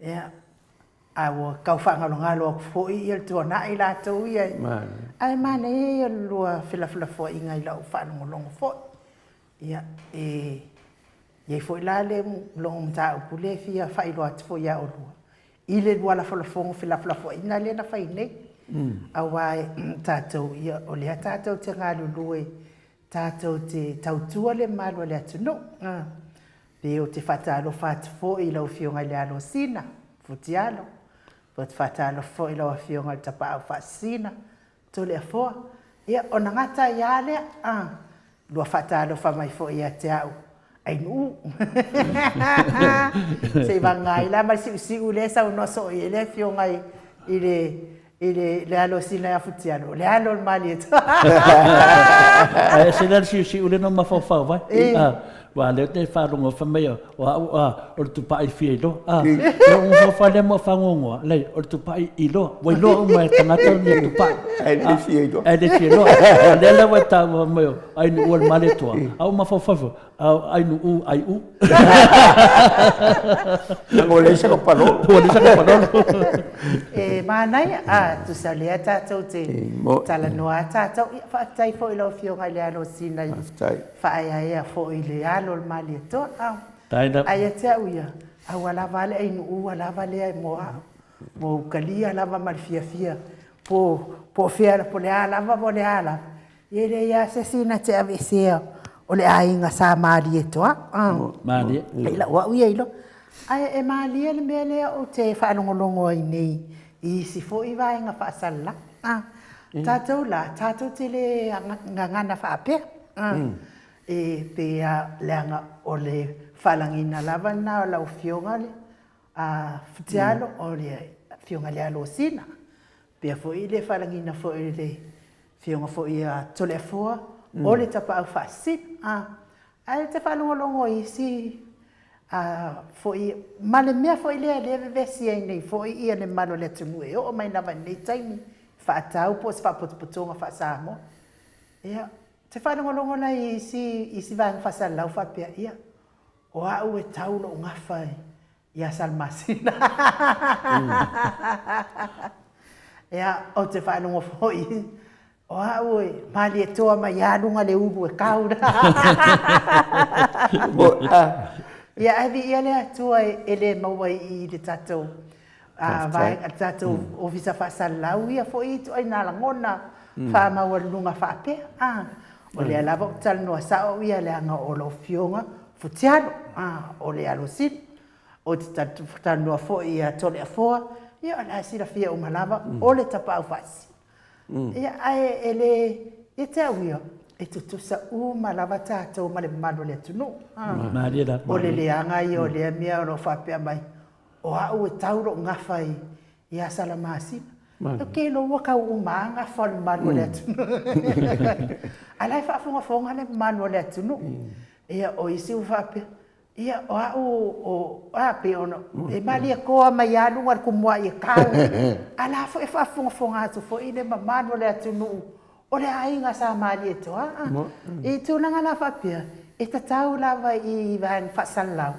ia, a ua tau faagalogalo atu foi ia le tuanai latou ia. Ae manaia ia le lua felafolafoaiga i lau faalogologo foi. Ia, e i ai foi la le logo mataupu lea e fia faailoa atu foi ia oulua i le lua lafolafoga felafolafoaiga lea na fai nei. Aua tatou, ia, o lea tatou te galulue tatou te tautua le mamalu o le atunuu. Pe ou te faatalofa atu foi i lau Afioga i le Alosina, Futialo, pe ou te faatalofa foi i lau Afioga i le Tapaau Faasisina, Toleafoa, ia, ona gata ai lava lea, a, lua faatalofa mai foi ia te au, Ainuu. Seivaga ai la ma le siusiu lea e saunoa soo i ai le Afioga i le i le alosina ia Futialo, o le alo o le Malietoa. Ae ese la le siusiu lea na mafaufau ai. Aua o lea ou te faalogo fai mai o au o le tupai fia iloa. A, ia ou mafaufau lea ma ou fagogoa, leai, o le tupai iloa. Ua iloa uma e tagata ia tupai. Ae le fia iloa. Ae le fia iloa. A o lea la ua e taua mai o Ainuu o le Malietoa, a ua mafaufau foi, Au ai nu'u ai u. Leaga ua leai sana palolo. Ua leai sana palolo. E manaia, a tusa lea tatou te talanoa a tatou. Ia faafetai foi i lau Afioga i le Alosina i le faaeaea foi i le alo o le Malietoa. Ae ia te au ia, a ua lava a le ai nu'u ua lava lea mo au. Ua ou talia lava ma le fiafia po o fea, po o le a lava po o le a lava. Ia e leai lava se isi na te aveesea o le aiga Sa Malietoa. Malie. I lau au ia iloa. Ae e malie le mea lea ou te faalogologo ai nei i isi foi vaega faasalalau. Tatou la, tatou te le gagana faapea. E pei lava leaga o le faalagiga lava lena o lau Afioga le Futialo, o le Afioga i le Alosina. Pea foi le faalagiga foi o le Afioga foi ia Toleafoa, o le Tapaau Faasisina. Ae ou te faalogologo i isi foi, ma le mea foi lea lea e vevesi ai nei foi ia le mamalu o le atunuu e oo mai lava i lenei taimi, faatau po o se faapotopotoga faa-Samoa. Ia, ou te faalogologo la i isi vaega faasalalau faapea, ia, o au e tau lou gafa ia Salamasina. Ia, ou te faalogo foi, o au e Malietoa mai lava luga le ulu e kau la. Ia, ae viia le Atua e le maua i i le tatou vaega, le tatou Ofisa Faasalalau ia foi ituaiga lagona faamaualuluga faapea. O lea lava ou te talanoa sao au ia leaga o lau Afioga Futialo, o le Alosina. Ou te talanoa foi ia Toleafoa, ia o la e silafia uma lava, o le Tapaau Faasisina. Ia, ae e le, ia te au ia, e tutusa uma lava tatou ma le mamalu o le atunuu. Malie lava. O le leaga ia o lea mea o lo o faapea mai, o au e tau lou gafa i ia Salamasina. Ou te iloa ua tau uma lava gafa o le mamalu o le atunuu. A la e faafogafoga le mamalu o le atunuu. Ia, o isi ua faapea, ia, o au, o, a, pei ona, e Malietoa mai lava luga o le tumuai e tau. A la foi e faafogafoga atu foi le mamalu o le atunuu o le aiga sa Malietoa. I tulaga la faapea, e tatau lava i vaega faasalalau,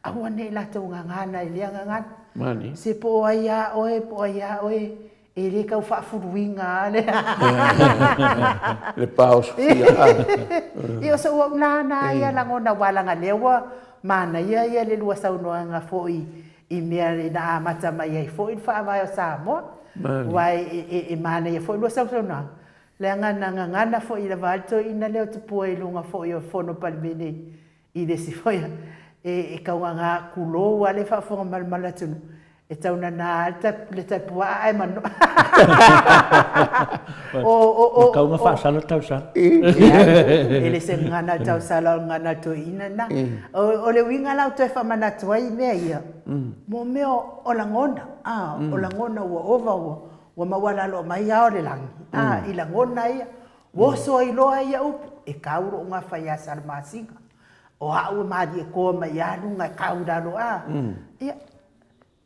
aua ne i latou gagana i lea gagana. Se po o ai lava oe, po o ai lava oe, e le tau faafuluina lava le Le pa osofia. Ia o sou au nānā ia lagona aua leaga lea ua manaia ia le lua saunoaga foi i mea na amata mai ai foi le Faavae o Samoa. Aua e manaia foi lua sausaunoaga, leaga na gagana foi lava le toeaina lea o Tupua i luga foi o le Fono Palemene i le isi foi e taugaga tulou lava le faafofoga mai o le atunuu, e tau nana lava le tapuaa ae manoa. O tau na faasala le tausala. E le se gagana a le tausala, o le gagana a le toeaina lena. O le uiga la ou toe faamanatu ai i mea ia, mo mea o lagona, o lagona ua ova, ua maualalo mai ao o le lagi, i lagona ia. Ua oso ai loa ia upu, e kau lou gafa iā Salamasina, o au e Malietoa mai iā luga e kau i lalo a. Ia,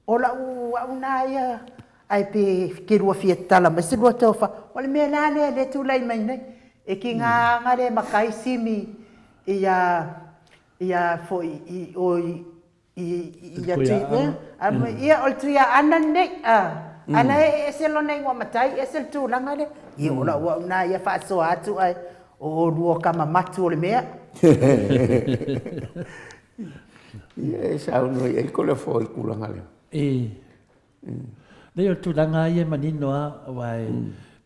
o lau au na ia, ae pe ke lua fia tatala mai se lua tofa, o le mea la lea lea e tulai mai nei, e kiga aga le makai simi ia, ia foi i o i ia tui ia o le Tuiaana lenei a la e ese lona igoa matai ese le tulaga lea. Ia o lau au na ia faasoa atu ae o oulua o tama matu o le mea. Ia e saunoa i ai Toleafoa i le tulaga lea. Leai o le tulaga lava ia e manino lava, aua e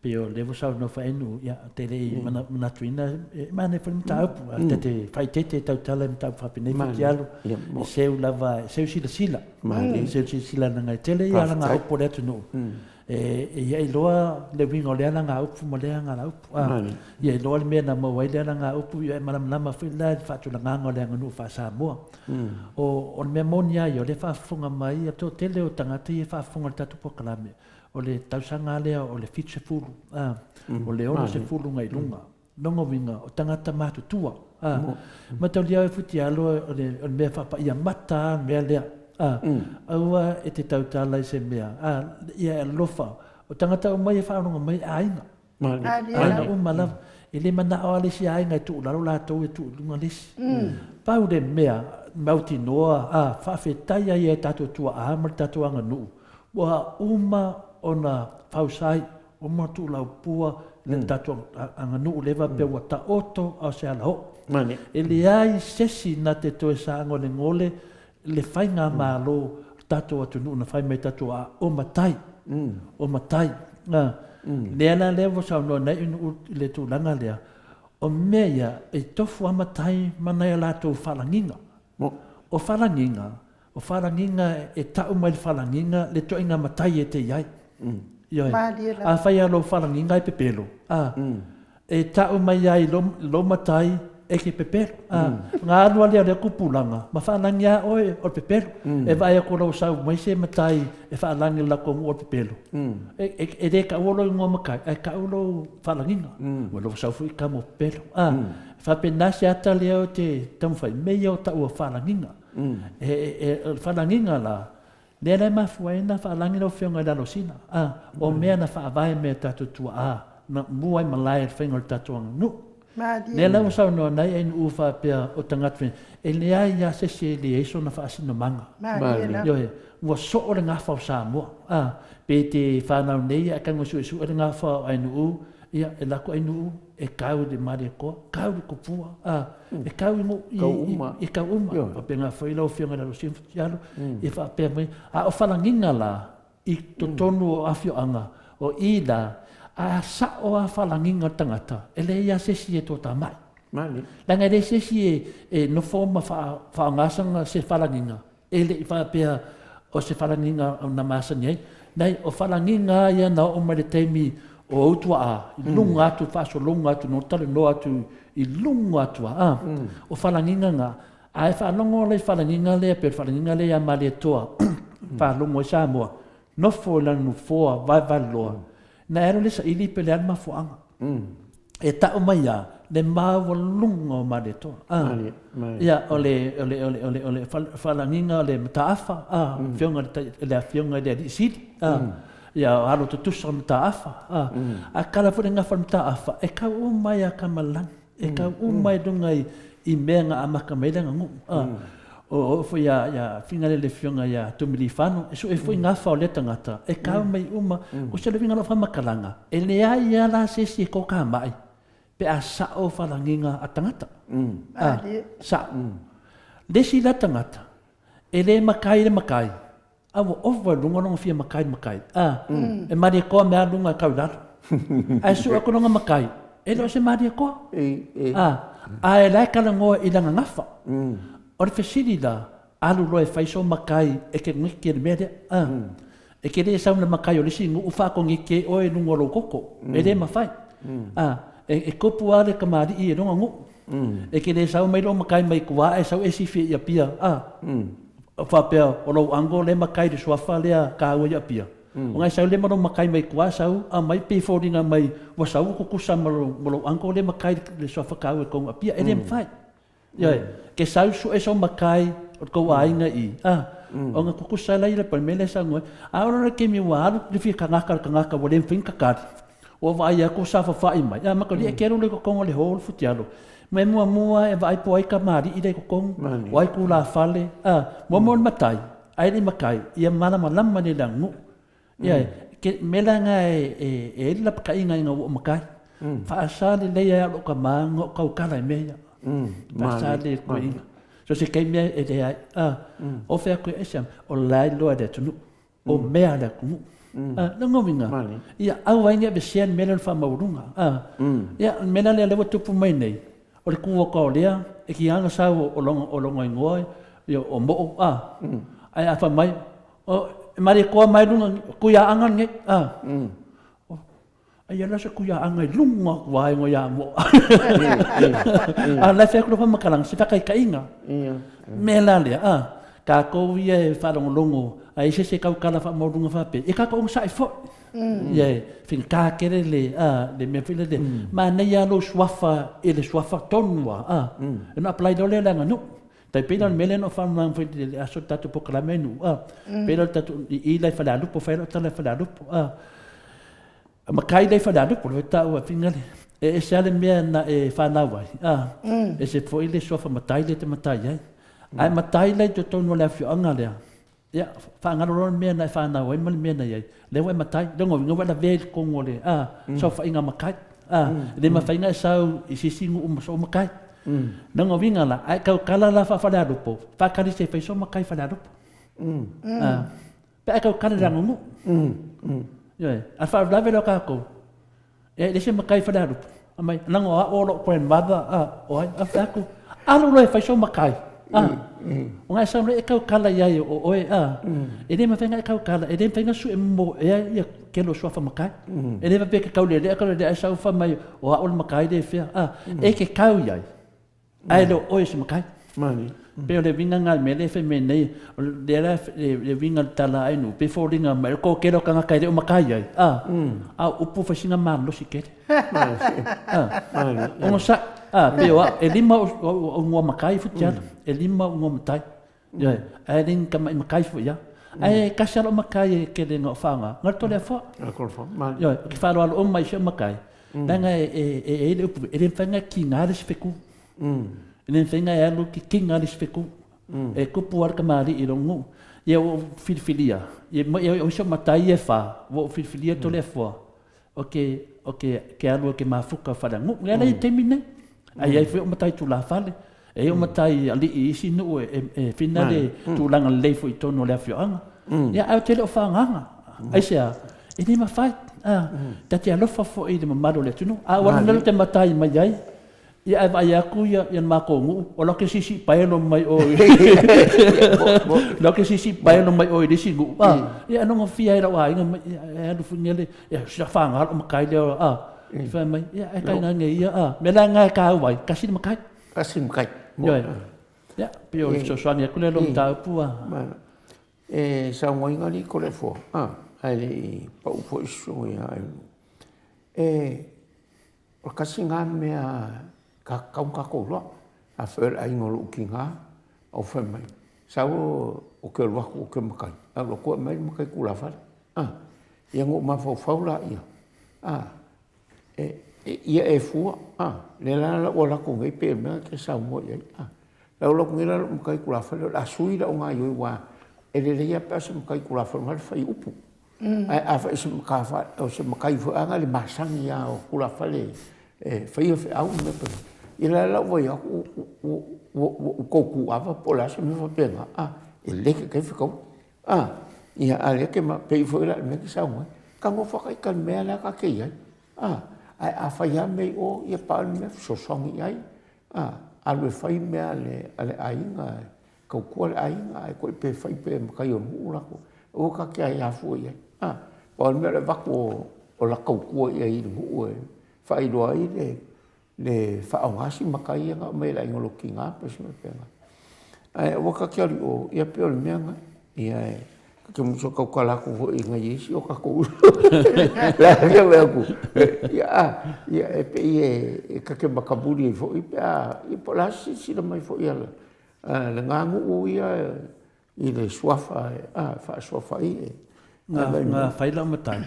pei o lea ua saunoa Faainu'u, ia ou te le i manatuina, e manaia foi le mataupu, ae ta te faaeteete e tautala i mataupu faapenei Fitialu, e seu lava, e seu silasila, e seu silasila leaga e tele ia alagaupu a le atunuu, e ia iloa le uiga o lea alagaupu ma lea alagaupu, ia iloa le mea na maua ai lea alagaupu, ia e malamalama foi la i le faatulagaga o le aganuu faa-Samoa. O le mea moni lava ia, o lea e faafofoga mai le toatele o tagata ia e faafofoga i le tatou polokalame, o le tausaga lava lea o le 70, a, o le 60 agai i luga. Lona uiga, o tagata matutua, a. Mataulia oe Futialo, o le mea faapaia mata lava le mea lea, a. Aua e te tautala i se mea, a, ia e alofa, o tagata uma ia e faalogo mai e aiga. Aiga uma lava. E le manao lava le isi aiga e tuu i lalo latou e tuu i luga le isi. Pau le mea mautinoa, a, faafetai ai i a tatou tuaa ma le tatou aganuu, ua uma ona fausai, uma ona tuulaupua le tatou aganuu lea faapea ua taoto a o se alaoo. E leai se isi na te toe sagolegole le faigamalo o le tatou atunuu na fai mai tatou a o matai, o matai. A, lea la lea ua saunoa nei i le tulaga lea, o mea ia e tofu a matai ma nai a latou faalagiga. O faalagiga, o faalagiga e tau mai le faalagiga le ituaiga matai e te i ai. Ioe. Afai lava lou faalagiga e pepelo, a, e tau mai ai lou matai e ke pepelo. Ona alu lea o lea tupulaga ma faalagi lava oe o le pepelo. E vaai atu loa ua sau mai se matai e faalagi i le latou nuu o le pepelo, e le taua lou igoa matai, ae tau lou faalagiga. Ua iloa ua sau foi tama o pepelo. E faapena se ata lea ou te taumafai, mea ia o tau o faalagiga. O le faalagiga la, Lea la e mafua ai ona faalagi lau Afioga i le Alosina, a, o mea na faavae mai e tatou tuaa, na mua ai malae i le faiga o le tatou aganuu. Lea la ua saunoa nai ainuu faapea o tagata fai, e leai lava se isi e leai sona faasinomaga. Ioe, ua soo le gafa o Samoa, a, pe te fanau nei ae tago e suesue le gafa o ainuu, ia, e lako ainuu, e kau i le Malietoa, kau i le Tupua, a, e kau i nuu, i, i kau uma. Faapena foi lau Afioga i le Alosina Fatialo, ia faapea mai. A o falagiga la, i totonu o afioaga, o i la, a sao lava falagiga o le tagata, e leai lava se isi e toatamai. Leaga e leai se isi e nofo ma faaaoga sana se falagiga, E le i faapea o se falagiga na masani ai. Leai, o falagiga lava ia na oo mai le taimi o ou tuaa, i luga atu, faasologa atu, na talanoa atu i luga atu lava. A, o falagiga na. A e faalogo la i falagiga lea, pei o le falagiga lea ia Malietoa, faalogo ai Samoa, nofo i lana nofoa vaevaleloa, Na e alu lea saili pe le a le mafuaaga. E tau mai a le maualuga o Malietoa. Ah. Ia o le o le o le o le o le faalagiga o le mataafa, ah, afioga i le afioga i le Alii Sili. Ah. Ia o alo tutusa o mataafa. Ah. A kala foi le gafa o le mataafa, e kau uma ia Kamalani. E kau uma i luga i mea na amata mai ai le aganuu. O oo foi ia Fingalele le afioga ia Tumiliifano, e sue foi gafa o lea tagata, e kau mai uma. O se uiga o lau faamatalaga, e leai lava la se isi e toatamai pe a sao falagiga a tagata. Sao. Le isi la tagata, e le matai le matai, A ua ova i luga lona fia matai matai. A, e malie toa mea luga e tau i lalo. Ae sue atu lona matai, e le o se malie toa. A, a e la e talanoa i lana gafa. O le fesili la, alu loa e fai sou matai e te giki i le mea lea. A, e te le sau i le matai o le isi nuu faatogiki ai oe i luga o lou toto. E le mafai. A, e tupu lava le tamalii i lona nuu. E te le sau mai lou matai mai tua ae sau e sifi i Apia. A, faapea o lou uncle lea matai i le suafa lea taua i Apia. Ona e sau lea ma lou matai mai tua sau aumai pei e foliga mai ua sau ua tutusa ma lou uncle lea matai i le suafa taua i totonu o Apia. E le mafai. Ioe. Ke sau sue sou matai o le tou aiga i i, a, ona tutusa lea i le mea lea e saunoa ai. A oo loa i le taimi ua alu le fia tagata i le tagata ua le mafai ona tatali, Ua vaai atu sa fafa'i mai, a matou e te alu loa i totonu o le hall futialo, mea muamua e vaai po o ai tamalii la i totonu, o ai tulafale, a, muamua o le matai, ae le i matai, ia malamalama lelei i le aganuu. Ioe, ke, mea la lena e, e, e ai le lapataiga ina ua ou matai. Faasa lelei ai au lou tama ona ou tautala i mea ia. Faasa lelei le toeaina. So se taimi e leai, a, ofe atu e ese, o la e iloa e le atunuu. o mea a le atunuu. Lona uiga, ia aua ai ne i aveesea le mea lea o le faamaualuga. Ia, o le mea la lea o lea ua tupu mai nei, o le tu atu o lea, e tiga ona sau o lona igoa o Moo, ae a fai mai, e Malietoa mai luga, Tuiaana lenei. Ai ala se kuiaaga i luga atu a ingoa ia mo. A la e fai atu lau faamatalaga, se faataitaiga. Mea la lea, a, tatou ia e faalogologo, a i ai se isi e tautala faamaualuga faapea, ia tatou onosai foi. Ia e faigata tele le, a, le mea foi lele, manaia lava lou suafa i le suafa tonu lava, a, ona apply loa lea i le aganuu. Tai pei la o le mea lea na ou faamalamalama foi i le aso o le tatou polokalame nuu, a, pei la o le tatou, i i la i Falealupo, fai ai lau tala i Falealupo, a, matai la i Falealupo, le taua e finagale. E ese lava le mea na e fanau ai, a, ese foi le suafa matai lea e te matai ai. A e matai la i totonu o le afioaga lea, ia, faagalo loa le mea na e fanau ai ma le mea na i ai, lea ua e matai. Lona uiga ua e lavea i totonu o le, a, saofaiga a matai. A, e le mafai ona e sau i se isi nuu ma sou matai. Lona uiga la, a e tautala la faa-Falealupo, faatali se i fai sou matai Falealupo. A, pe a e tautala i le aganuu. Ioe. A o le faalavelave lea o tatou, E le se matai Falealupo. Aumai, leaga o au o lou grandmother, a, o ai, a fai atu, alu loa e fai sou matai, a. Ona e sau loa e tautala i ai o oe, a. E le mafai ona e tautala, e le mafai ona sue mo ea ia tele o suafa matai. E le faapea e te tau lelea, tau lelea ae sau fai mai o au le matai le fea, a. E te tau i ai, Ae le o oe o se matai. Pei o le uiga lena o le mea lea e fai mai nei, o lea la le uiga o le tala a Ainuu, pei e foliga mai o le toatele o tagata e le o matai ai, a, a o upu fai sina malosi tele. A, onosai, a, pei o au, e lima ou igoa matai Futiala, e lima ou igoa matai. Ioe, ae le ni tamai matai foi ia. Ae tasi lava lou matai e tele ina ou faaaoga, na o le Toleafoa. Ioe, ou te faaaloalo uma i si ou matai, leaga e i ai le upu, e le mafai ona tiga le isi fetu. E le mafai ona e alu tiga le isi fetu. E tupu lava le tamalii i lou nuu. Ia ua ou filifilia, o isi ou matai ia e fa, ua ou filifilia Toleafoa, ou te, ou te, ke alu ou te mafuta faaleaganuu. Lea la i le taimi lenei. Ae i ai foi ou matai tulafale, e i ai ou matai alii i isi nuu e fina le tulaga lelei foi i totonu o le afioaga. Ia, ae ou te le o faaagaaga. Aisea? E le mafai. Ta te alofa foi i le mamalu o le atunuu. A ua alu nei te matai mai ai, Ia ae vaai atu ia le matou nuu, o la ke siisii paelo mai o i la ke siisii paelo mai o i le isi nuu, a, ia e logofia ai lau aiga mai, ia e alu foi nei le, ia sina whanga lou matai lea, a, fai mai, ia e tainane ia, a, mea la lena e taua ai, tasi le matai. Tasi le matai. Ioe. Ia, pei o le fesoasoani atu lea i lou mataupu, a. E saunoaina alii Toleafoa, a, ae le i pau foi se susuga ia Aiono. E O le tasi lena mea e tatau ona tatou iloa. A fai o le aiga o lou tina, ou fai mai, sau ou te alu atu ou te matai, alu atu aumai le matai tulafale. A, ia ona ou mafaufau lea, a, ia e fua, a, lea la ua alu atu nei pei o le mea lena e te saunoa i ai. A, la ua alu atu nei la lou matai tulafale o le a sui lau gaoioi aua e lelei lava pe a o se matai tulafale o le faiupu. Ae afai o se matai foi lava le masani lava o tulafale e faia feau ma mea faapena, ia o la ua vaai atu ua ou tau tu ava po o le a se mea faapena, a, e le taitai fetaui. A, ia a o lea e te pei foi la o le mea e te saunoa ai, tago ita i le mea la ta te i ai, a, ae afai lava mea i o, ia pau le mea fesoasoani i ai, a, alu e fai mea a le aiga tautua le aiga ae koe pe fai pe matai o nuu latou aua ta te aia fua i ai a pau le mea o le avatu o la tautua i ai i le nuu e faailoa ai le le faaaoga si matai ia na aumai e le aiga o lou tina pe se mea faapena ae aua ta te alu i o ia pei o le mea na ia e ta te musu e tautala atu foi i nai isi o tatou uso le a le fai atu ia a ia e pei e ta te matamuli ai foi pe a ia po o le a se silasila mai foi a le Lena nuu ia i le suafa a faasuafa ai e. Na fai lau matai,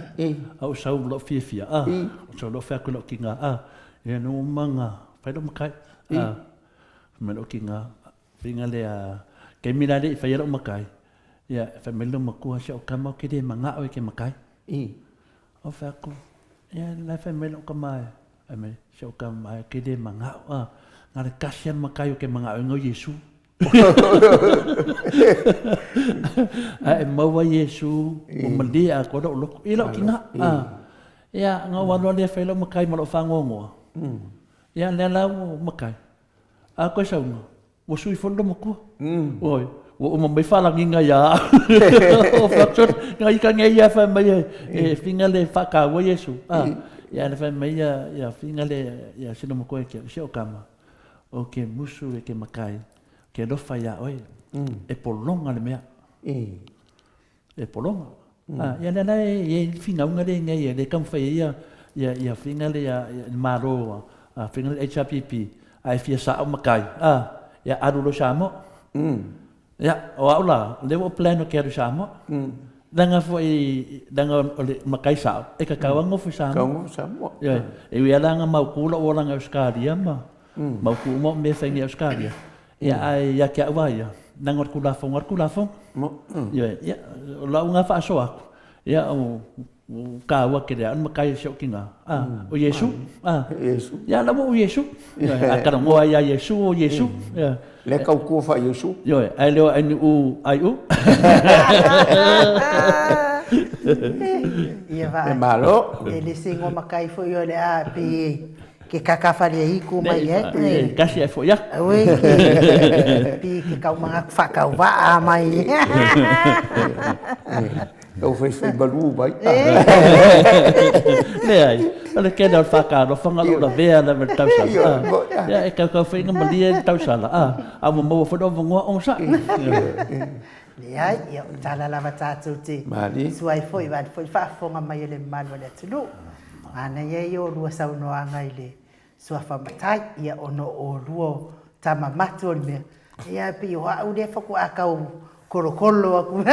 a ou sau lou fiafia, a, ou sau lou fai atu i lou tiga, a, ia no uma na fai lou matai, a, fai mai lou tiga, faiga lea, taimi la lea i fai ai lou matai, ia, fai mai lou matua, si au tama ou te le manao e te matai. Ou fai atu, ia, la e fai mai lou tama e, Fai mai, si ou tama e, ke le manao, a, na le tasi a le matai o ke manao ina o Iesu. Ae e maua Iesu, ua malie atoa lou loto, i lou tina, a, ia, na ou alu lava lea fai lau matai ma lou faanoanoa, ia, lea la ua matai, a koe sauga, Ua sui foi le matua. Oi, ua uma mai faalagiga ia au. O Flaxon, nga ika nge ia fai mai e finga le whakaua Iesu. Ah, ia le fai mai ia, ia finga le, ia sino matua e kia, si o kama. O ke musu e ke makai, ke lofa ia oe, e polonga le mea. E pologa. A, ia lea la e i ai le finauga lea i inei e le taumafai ai ia, ia, ia finga le, ia, ia le Malo, a, finga le HRPP, a e fia sao matai, a, ia alu loa i Samoa. Ia, o au la, o lea ua ou plan ou te alu i Samoa. Leaga foi, leaga o le matai sao, e tatau lava ona nofo i Samoa. Tatau ona nofo i Samoa. Ioe. E ui lava la ina mautu lou olaga i Ausetalia ma mautu uma au mea e fai nei i Ausetalia, ia ae ia te au lava ia, leaga o le Tulafono lava le Tulafono. Ioe. Ia, o lau lena faasoa atu, ia o Ua taua tele lava o le matai o si ou tina, a, o Iesu, a. Iesu. Ia, la ua o Iesu. A talanoa ai ia Iesu, o Iesu. Ia. Lea tautua faa-Iesu. Ioe, ae le o Ainu'u Ai'u. Ia vaai. E malo. E le se igoa matai foi o le a pei ke kakafaleaiku mai ai. E tasi ae foi atu. Auē ke pei ke kaumaga faatauvaa mai. Tau faifai malu mai. Leai, o le tele o le faatalofa na o lou lavea lava i le tausala. Ia, e tautau foi ina malie le tausala, a ua maua foi lou avanoa onosai. Leai, ia o tala lava tatou te sua ai foi, vaeane foi le faafofoga mai a le mamalu o le atunuu. Manaia ia o lua saunoaga i le suafa matai, ia ona o oulua o tama matua o le mea, ia pei o au lea faatoa tau kolokolo atu.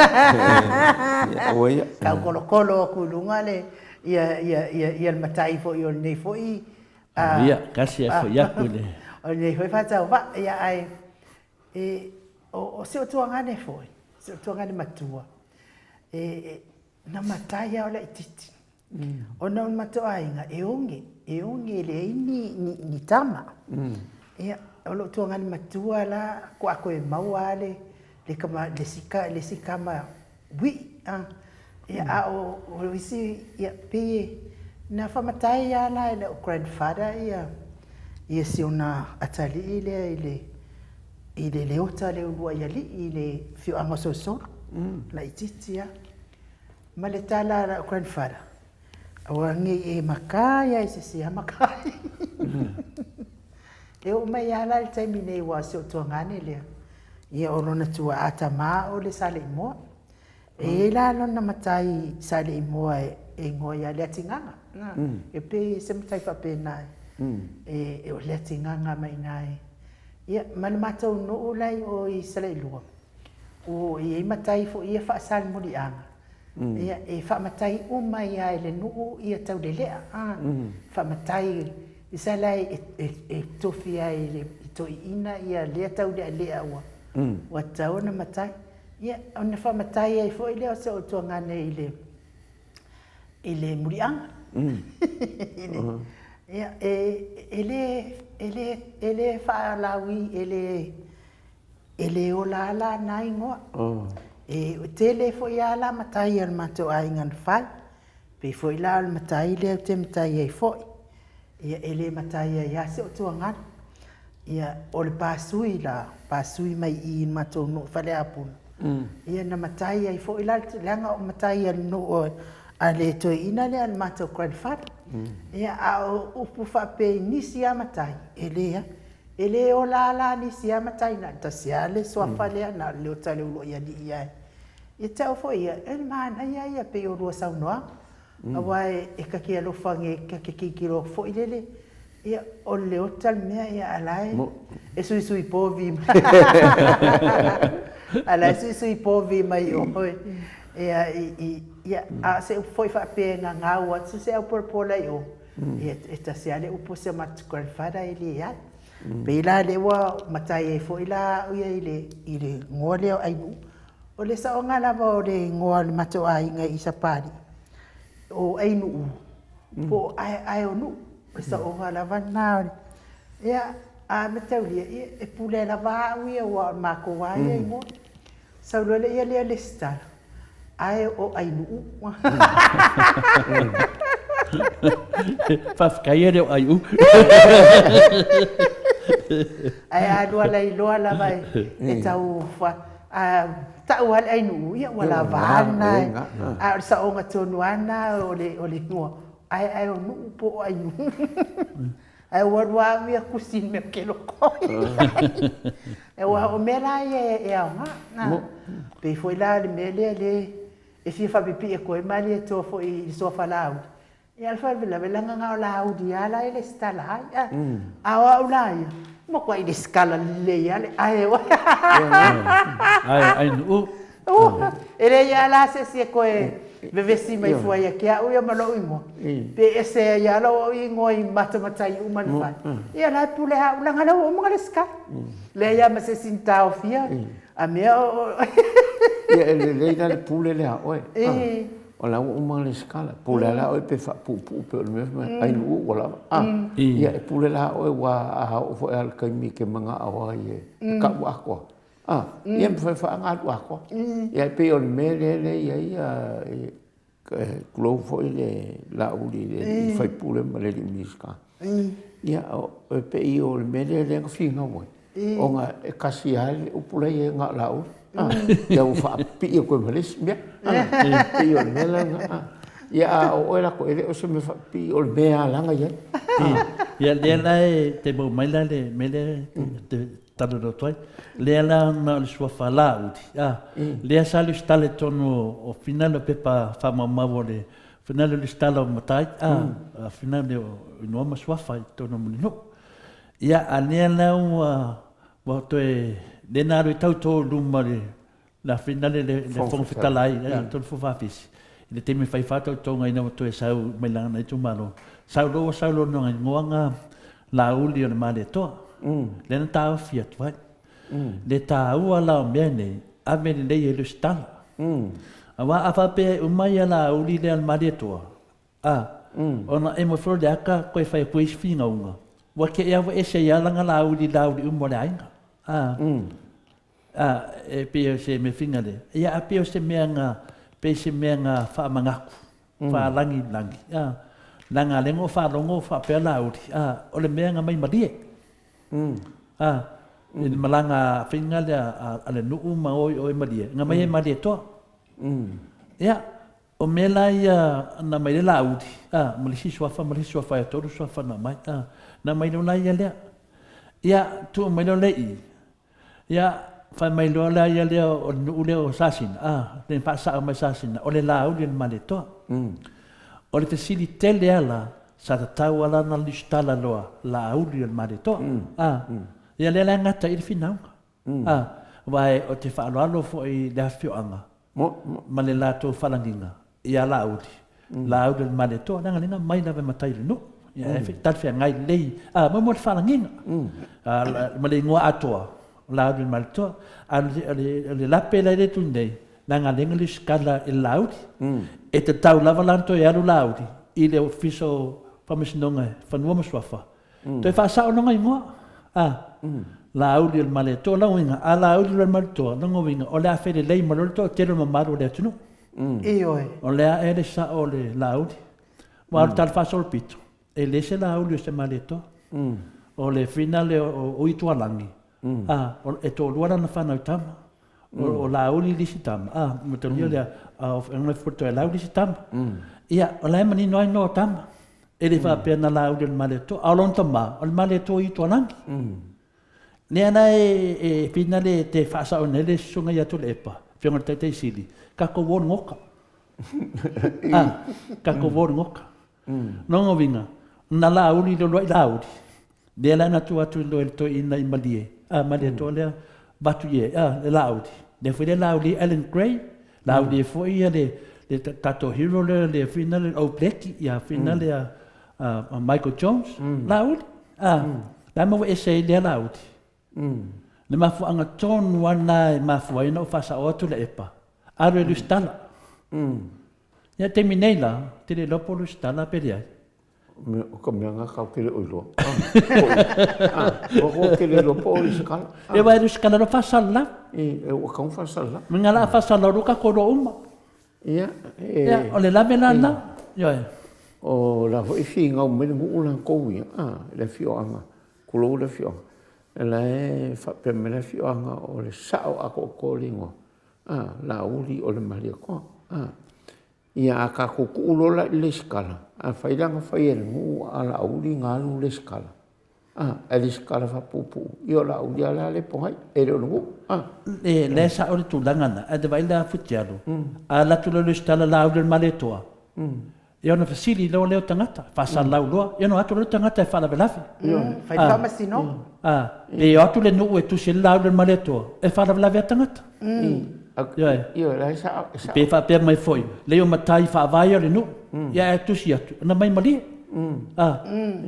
Tau kolokolo atu i luga le ia ia ia ia le matai foi o lenei foi Ia, tasi ae foi atu i le. O lenei foi faatauvaa, ia ae e o si ou tuagane foi, si ou tuagane matua, e na matai lava o laitiiti. Ona o le matou aiga e oge, e oge e leai ni, ni, ni tama. Ia, o lou tuagane matua la, faatoa toe maua lava le, le tama, le isi, le isi tama ui'i. A, ia, a o, o isi, ia, pei e, na faamatai lava la e lou grandfather ia, ia si ona atalii lea i le, i le Leota lea o Uluaialii i le afioaga o Solosolo, laitiiti lava. Ma le tala a la'u grandfather, Aua nei e makai a i se isi a makai. E oo mai lava la i le taimi nei aua o si ou tuagane lea, ia o lona tuaa tama o le Saleimoa. E i ai la lona matai Saleimoa e igoa ia Leatigaga. E pei se matai faapena e o Leatigaga mai i ina e. Ia ma le matou nuu la i o i Salailua, Ua i ai matai foi ia faasalimuliaga, ia e faamatai uma ai lava e le nuu ia taulelea, a, faamatai isa la e tofi ai e le toeaina ia lea taulealea ua ua tatau ona matai. Ia ona faamatai ai foi lea o se utuagane i le i le muliaga. Ia e le e le e le faalaui e le E le ola lava la na igoa. E tele foi lava la matai a le matou aiga na fai. Pei foi la o le matai lea ou te matai ai foi. Ia e le matai ai lava si ou tuagana. Ia o le pasui la, pasui mai i i le matou nuu i Faleapuna, ia na matai ai foi la, leaga o matai a le nuu a le toeaina lea a le matou grandfather. Ia a o upu faapea i nisi lava matai, e leai. E le ola lava la nisi a matai na o le tasi lava le suafa lea na o le Leota le Uluaialii lava ia te au foi ia, e manaia ia pei o lua saunoaga aua e ta te alofa ta te tilotilo foi lele ia o le Leota le mea ia a la e suisui povi mai a la e suisui povi mai oe ia ia a o se upu foi faapea e gagau atu se aupolapola i o Ia, e tasi lava le upu a si o matou grandfather e leai. Pei la lea ua matai ai foi la au ia i le, i le igoa lea o Ainuu. O le saoga lava o le igoa o le matou aiga i Sapalii, o Ainuu, po o Aeaeonuu. O le saoga lava lena o le... Ia, a mataulia, ia, e pule lava au ia aua o le matou lava ia igoa. Sau loa lea ia lesitala, ae o Ainuu. Faafetai e le o Aiu. Ae a lua lailoa lava e tau a tau lava le Ainuu, ia ua lava a lena. A o le saoga tonu lava lena o le igoa, ae o Nuu po o Ainuu. Ae ua alu lava au ia kusi i le mea ou te loko ai. Aua o mea la ia e aoga. Pei foi la le mea lea le e fia faapipii atu ai Malietoa foi i le suafa Laauli. Ia a o le faalavelave leaga na o Laauli lava la e lesitala ai. A o au la ia, e matuai lesitala lelei lava le ae. Ae Ainuu. E leai lava la se isi e toe vevesi mai fua ia te au ia ma lou igoa. Pe ese ai lava lou igoa i matamatai uma na fai. Ia la e pule lava au leaga o lea ua uma ona resitala. Leai lava ma se isi na taofia a mea o. Ia e lelei la le pule lea a oe. O la ua uma ona resitala. Pule lava la oe pe faapuupuu pe o le mea fai mai ai nuu ua lava. Ia e pule la oe aua a oo foi lava i le taimi e te manao ai e tau atoa. A, ia mafai foi ona alu atoa. Ia e pei o le mea lea lea e i ai e tulou foi le Laauli i le sui usufono ma le alii Minisita. Ia e pei o le mea lea lea na finau ai, ona e tasi lava le upu la e i ai na o Laauli. Ia ua faapipii atu ai ma le isi mea. E pei o le mea la lena. Ia a o oe la e le o se mea faapipii o le mea lava la na i ai. Ia lea la e te maua mai la le mea lea e talanoa atu ai. Lea la na o le suafa Laauli, a, lea sa lesitala i totonu o finale o pepa faamaumau o le finale o lesitala o matai, a, finale o inoa ma suafa i totonu o Mulinuu. Ia, a lea la ua, ua toe, lea na alu ai tauto i luma o le Le finale le Fofoga Fetalai, tonu Fofafisi, i le taimi e fai faatautoga ina ua toe sau mai lana itumalo, sau loa ua sau loa lona igoa ga Laauli o le Malietoa, lea na taofi atu ai. Le taua la o mea nei, ave lelei e Lusitala. Aua a faapea e uma ia Laauli lea o le Malietoa, a, ona emo foi le aka koe fai atu ai isi finauga, ua te i lava ua ese ai lava lana Laauli i Laauli uma o le aiga. A. A, e pei o se mea finga lea. Ia, a pei o se mea na, pei se mea na faamanatu, faalagilagi, a, leaga lea na ou faalogo faapea Laauli, a, o le mea na mai malie, a, i le malaga finga lea a le nuu ma o i o i Malie, na mai ai Malietoa. Ia, o mea la ia na mai le Laauli, a, ma le isi suafa ma le isi suafa e tolu suafa na mai, a, na mai loa la ia lea. Ia, tuu mai loa lea i i, Ia, fai mai loa lea ia lea o le nuu lea o Sasina, a, le faasao mai Sasina, o le Laauli o le Malietoa. O le fesili tele lava la, sa tatau lava la ona lesitala loa Laauli o le Malietoa. A, ia lea la e gata ai le finauga. A, aua ou te faaaloalo foi i le afioaga ma le latou falagiga ia Laauli, Laauli o le Malietoa, leaga lena mai lava e matai i le nuu. Ia e talafeagai lelei, a, mo mo le faalagiga, ma le igoa atoa, o Laauli o le Malietoa. A o le lape la i le itu nei, leaga lea na lesitala i le Laauli. E tatau lava la ona toe alu Laauli i le Ofisa o Faamasinoga Fanua ma Suafa, Toe faasao lona igoa, a, Laauli o le Malietoa, lona uiga, a Laauli o le Malietoa, lona uiga, o le a felelei ma le toatele o le mamalu o le atunuu. Ioe. O le a ea le sao o le Laauli. Aua o le tala faasolopito, e le se Laauli o se Malietoa. O le finale o Uitualagi, a, e toalua lana fanau tama. O Laauli le isi tama, a, matalia lea, a o Toelau le isi tama. Ia, o la e manino ai noa tama. E le faapea na Laauli o le Malietoa, a o lona tama, o le Malietoa i Utualagi. Lea la e finale te faasaoina ai le susuga ia Tuilaepa, Afioga i le Taitai Sili, tatou o i le goka. A, tatou o i le goka. Lona uiga, na Laauli le uluai Laauli, lea la na tuu atu loa e le toeaina i Malie, a, Malietoa lea, avatu i ai, a, le Laauli. Lea foi le Laauli Alan Gray, Laauli ai foi ia le, le tatou hero lea, le fina le Old Blackie, ia fina le a, Michael Jones, Laauli, a, la e maua ese ai lea Laauli. Le mafuaaga tonu lava lena e mafua ai ona ou faasao atu le epa, alu e lusitala. Ia taimi nei la, ou te le iloa po o lusitala pe leai. O ka mea na kau te le o iloa. O ko te le iloa po o lusitala. E aua e lusitala loa faasalalau. E ua kau faasalalau. Me nga la faasalalau loa tatou loa uma. Ia, e... Ia, o le lave la lena. Ioe. O la foi finau mai le nuu latou ia, le afioaga, tulou le afioaga, o la e faapea mai le afioaga o le sao atoatoa o le igoa, Laauli o le Malietoa. Ia a tatou tuu loa la i le lesitala, afai la na fai e le nuu a Laauli na alu lesitala, ae lesitala faapuupuu, ia o Laauli lava la lea e pogai, e le o le nuu. E, lea e sao le tulaga lena, ae te vaai la Futialu, a alu atu loa i le lesitala Laauli o le Malietoa, Ia ona fesili loa lea o tagata, faasalalau loa, ia ona o atu loa le tagata e faalavelave. Fai le faamasinoga. A, pe o atu le nuu e tusi ai le Laauli o le Malietoa, e faalavelave lava tagata. Ioe. Ioe, la e sao, e sao. Pe faapea mai foi, lei o matai faavae o le nuu, ia ae tusi atu, na mai malie. A,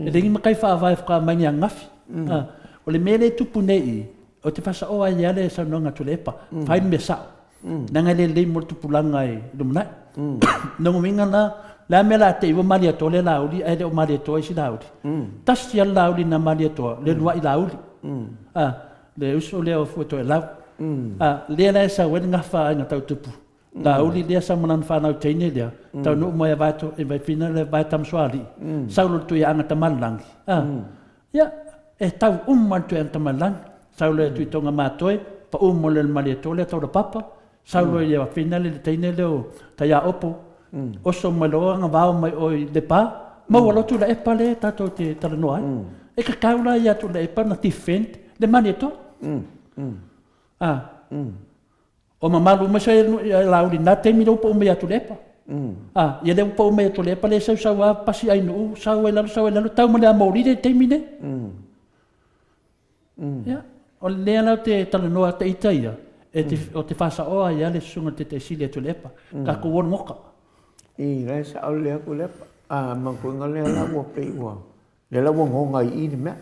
e le ni matai faavae faatoa mai ni ananafi. A, o le mea lea e tupu nei i, ou te faasaoa ai lava le saunoaga a Tuilaepa, fai le mea sao. Leaga e le lelei mo le tupulaga i lumanai. Lona uiga la, le a mea o le a te i ua Malietoa lea Laauli ae le o Malietoa isi Laauli. Tasi lava le Laauli na Malietoa, le uluai Laauli. A, le uso lea o Fuatoelau. A, lea la e sau ai le gafa a Aiga Tautupu, Laauli lea sau ma lana fanau teine lea, taunuu mai a Vaeto, e Vaifina le Vaetamasoalii, sau loa i le Tuiaana Tamalelagi. A, ia, e tau uma le Tuiaana Tamalelagi. Sau loa i Tuitoga Matoe, pau mo le Malietoa lea Taulapapa, sau loa i le afina le teine lea o Taiaopo, oso mai loa agavao mai o i Lepa, maua loa Tuilaepa lea tatou te talanoa ai. E tatau la ia Tuilaepa na defend le Malietoa. A, o mamalu uma sa ia Laauli na taimi lea ua pau mai ia Tuilaepa. A, ia lea ua pau mai ia Tuilaepa lea e sausau lava pasi Ainuu, sau ai lalo, sau ai lalo, tau ma le amoli le taimi nei. Ia, o lea la ou te talanoa ata ita ia, e te, o te faasaoa ai lava le susuga i le Taitaisili a Tuilaepa, tatou o le goka. I, la e sao lelei atu Tuilaepa. A, ma kuiga lea la ua pei ua, lea la ua goga i i le mea.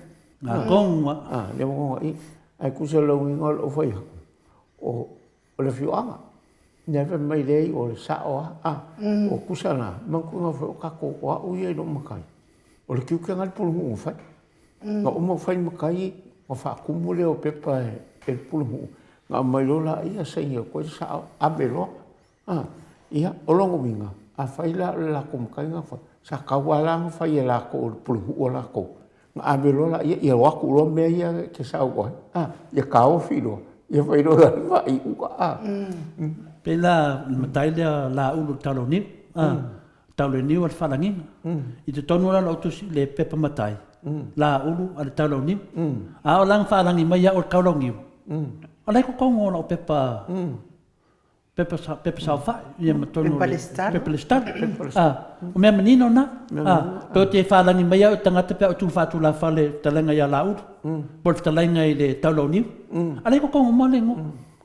A, goga. A, lea ua goga i i. Ae tusa o le uiga o lou fai atu, o, o le afioaga. Lea fai mai leai o le sao lava, a, o tusa la, manatua foi o tatou, o au ia i lou matai, o le tiute lena a le pulenuu na fai. Na uma ona fai matai ona faatumu lea o pepa e le pulenuu, ona aumai loa lea saini atu ai le sao, ave loa. A, ia, o lona uiga, afai la o le latou matai na fai, sa tatau lava la ona fai e latou o le pulenuu a latou, ona ave loa lea, ia o atu loa mea ia e te sau ai, a, ia taofi loa, ia fai loa le faaiuga, a. Pei la o le matai lea Laulu i le Talauniu, a, Talauniu a le Faalagiga. I totonu la o lau tusi, le pepa matai, Laulu a le Talauniu. A o la na faalagi mai au e le Talauniu, o la e i totonu o lau pepa pepa pepa saofai ia ma tonu Pepa lesitala. Pepa lesitala. Ah, o mea manino na. Ah, pe o te whārangi mai au tangata pe au tū whātulawhale fetalaiga ia Lāulu, po le fetalaiga i le Taulauniu. A lea ko kongo mo le ngo.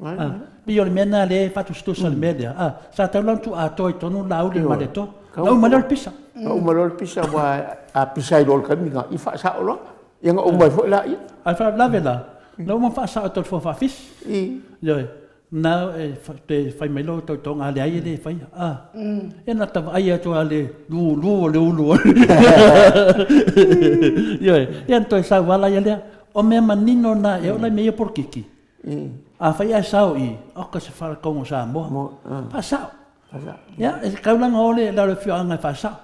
Ah, pei o le mea na le whaatusitusa le mea lea. Ah, sa tau lan tu atoa i tonu Lāulu ma le toa. Na uma lea o le pisa. Na uma loa le pisa ua a pisa ai loa le taimi na i faasao loa. Ia na uma ai foi laia. Ai whaalave la, na uma whaasao tau fua whaafisi. Ioe. Na e te fai mai lou tautoga a leai e le faia. A. E na ta vaai atu a le lu lu o le ulu. Ioe, ia na toe sau ala ia lea. O mea manino na e oo lai mea ia polokiki. A fai ae sao i, oka se wharakongo Samoa. Faasao. Ia, e kaulanga ole la le afioaga e faasao.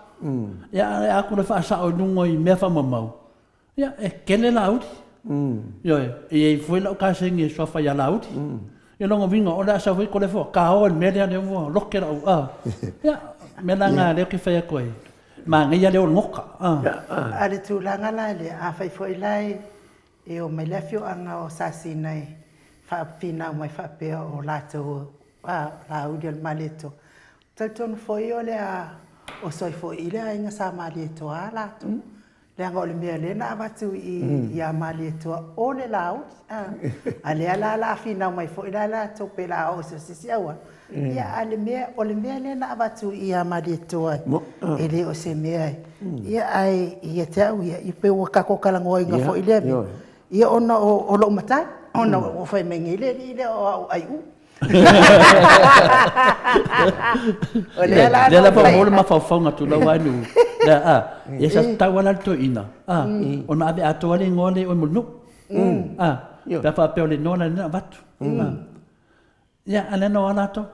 Ia, a ku le faasao i luga i mea faamaumau. Ia, e kele Laauli. Ioe, e i ai foi lau kasegi e suafa ia Laauli. Ia lona uiga, o le a sau foi Kolefoa, ka o i le mea lea lea ua loke lau, a. Ia, mea la na lea ou te fai atu ai, manaia lea o le goka, a. A o le tulaga la lea, afai foi la e omai le afioaga o Sasina e faafinau mai faapea o latou a, Laauli o le Malietoa, talitonu foi o le a oso ai foi i le aiga Sa Malietoa latou. Leaga o le mea lea na avatu ia Malietoa o le Laauli, a. A lea la o le a finau mai foi la latou pe o le a oo i so o se isi auala. Ia, a le mea, o le mea lea na avatu ia Malietoa e le o se mea e, ia, ae ia te au ia, e pei ua tatou talanoaina foi lea mea, ia ona o lou matai, ona ua fai mai nei le alii lea o au aiu. O lea la Lea lava mo le mafaufauga tulou ai nu. Lea a, ia sa tatau lava la le toeaina, a, ona ave atoa le igoa lea i oe mo le nuu. A, pe a faapea o le igoa la lea na avatu. A, ia, a lea na o a latou.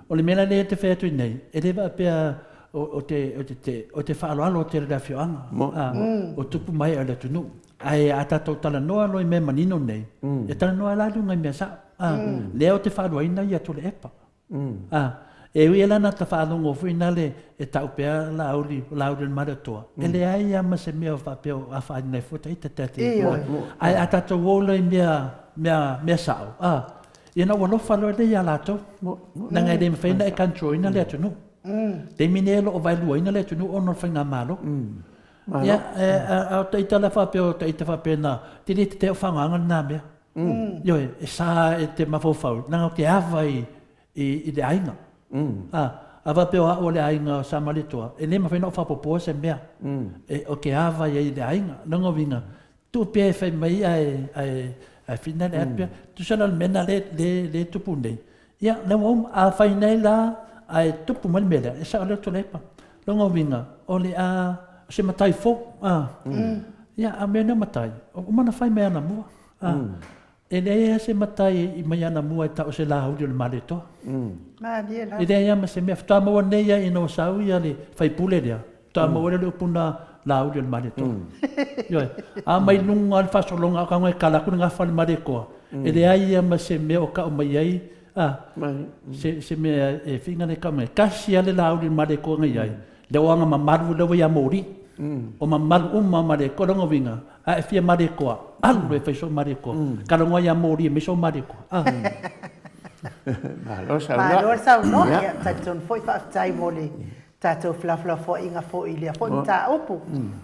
O le mea la lea e te fai atu nei, e le faapea o te, o te, o te faaaloalo tele i le afioaga, a, o tupu ma ee o le atunuu. Ae a tatou talanoa loa i mea manino nei, e talanoa ai la i luga i mea sao. A, lea ou te faaluaina ia Tuilaepa. A, e ui la na ta faalogo foi nale e tau pea Laauli, o Laauli o le Malietoa, e leai lava ma se mea o faapea o afaina ai fua ita ta te. Ae a tatou o loa i mea, mea, mea sao, a, ia na ua alofa loa lea ia latou. Leaga e le mafai ona e control ina le atunuu. Taimi nei o lo o vaeluaina le atunuu ona o le faigamalo. Ia, a o ita la faapea o ita faapena, te le tetee o faagaga lena mea. Ioe, e sa e te mafaufau, leaga ou te ava i, i, i le aiga. A, a faapea o au o le aiga o Samaletoa, e le mafai ona ou faaopoopoa se mea. E, ou te ava i ai i le aiga. Lona uiga, tuu pea e fai mai ae, ae, ae finale atu pea. Tusa la o le mea lena lea, lea, lea e tupu nei, ia, lea ua uma. A fai nei la ae tupu mai le mea lea, e sao lea Tuilaepa. Lona uiga, o le a, o se matai fou, a. Ia, a o mea nei o matai, ua uma ona fai mai anamua, a. E leai lava se matai i mai anamua e tau o se lauli o le Malietoa. Malie lava. E leai lava ma se mea. Faatoa maua nei lava ina ua sau ia le faipule lea, faatoa maua lea o le upu na lauli o le Malietoa. Ioe. A mai luga o le faasologa a o tago e kala atu le gafa o le Malietoa, e leai lava ma se mea o tau mai ai a, se mea e figa le tau mai ai. Tasi lava le lauli o le Malietoa na i ai, lea o ana mamalu lea ua ia moli. O mamalu uma o Malietoa, lona uiga, a e fia Malietoa, alu e fai sou Malietoa. Talanoa ia moli e mai sou Malietoa. Ah. Malo saunoa. Malo saunoa. Ia, talitonu foi faafetai mo le tatou felafolafoaiga foi i lea foi mataupu.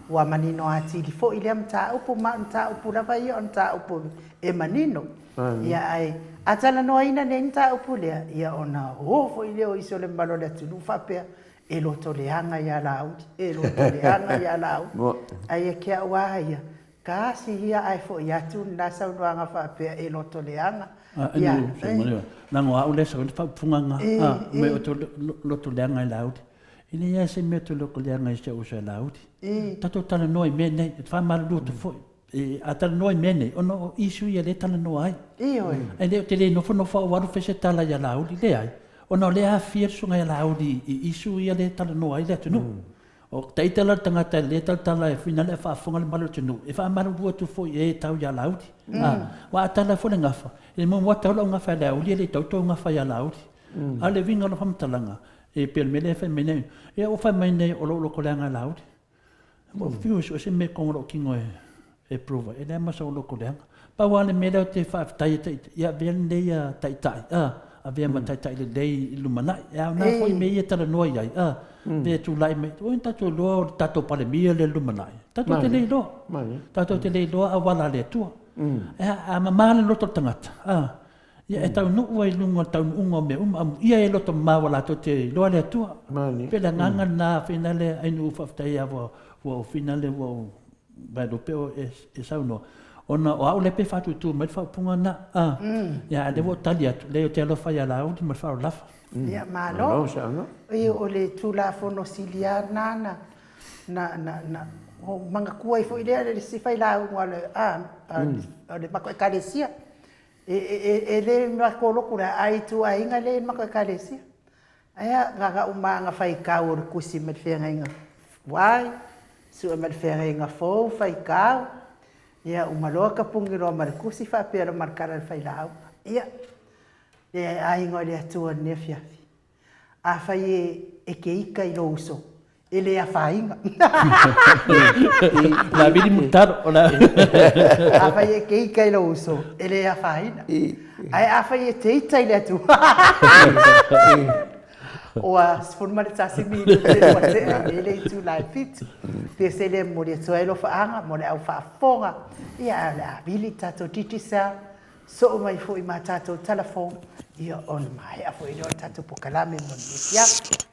Ua manino atili foi lea mataupu, ma o le mataupu lava ia o le mataupu e manino. Ia, ae a talanoaina nei mataupu lea, ia ona o foi lea o isi o le mamalu o le atunuu faapea, e loto leaga ia Laauli, e loto leaga ia Laauli. Ae ia te au lava ia, tasi ia ae foi atu lena saunoaga faapea e loto leaga. Ia, leaga o au lea e sau ai le faaupuga lena, mea o te loto leaga i Laauli. E leai lava se mea ou te loto leaga ai i si ou uso ia Laauli. Tatou talanoa i mea nei, ou te faamalulu atu foi. A talanoa i mea nei, ona o issue ia lea e talanoa ai. Ioe. Ae le, ou te le nofonofo au alu fai se tala ia Laauli, leai. Ona o lea e aafia le susuga ia Laauli i issue ia lea e talanoa ai le atunuu. O taita la le tagata lea e talatala e finale a faafofoga le mamalu o le atunuu, e faamalulu atu foi i e e tau ia Laauli. Aua a tala foi le gafa, e muamua tau lau gafa ia Laauli e le i tau tou gafa ia Laauli. A o le uiga o lau faamatalaga, e pei o le mea lea e fai mai nei, ia ua fai mai nei o lou lotoleaga e Laauli. Ua fiu e sue se mea i totonu o lou tino e prove ai, e leai ma sou loto leaga. Pau lava le mea lea ou te faafetai ai, ia avea lenei taitai, avea ma taitai lelei i le lumanai. E aoga foi mea ia e talanoa i ai, pe tulai mai, oi tatou iloa o le tatou Palemia lea i le lumanai. Tatou te le iloa. Tatou te le iloa auala a le Atua. A mama le loto o le tagata, Ia e taunuu ai i luga o le taunuuga o mea uma, amuia e loto mamao ua latou te iloa le Atua. Pei o le agaga lena finale ainuu faafetai lava ua ou finale ua ou vaelupe o e saunoa, ona o au lea pei e faatutu mai le faaupuga lena. Ia a o lea ua ou tali atu, leai ou te alofa ia Laauli ma le faaaloalo lava. Ia malo. O le Tulafono sili lava lena na na na ou manatua ai foi lea le isi failauga o le matou Ekalesia. E le matou lotu la, a ituaiga lea i le matou ekalesia. Ae a na uma na faitau o le tusi mai le feagaiga tuai, sue mai le feagaiga fou faitau, ia uma loa tapuni loa ma le tusi faapea loa ma le tala a le failauga. Ia, le aiga o le Atua i lenei afiafi. Afai e te ita i lou uso, e le afaina. O le a vili mutalo. Afai e te ita i lou uso, e le afaina. Ae afai e te ita i le Atua, ua 11 minute ua tea i le itula e 7. Pe se le momoli atu ai alofaaga mo le au faafofoga, ia ae o le a vili tatou Digicel Soo mai foi ma tatou tala fou, ia ona maea foi lea o le tatou pokalame mo lenei afiafi.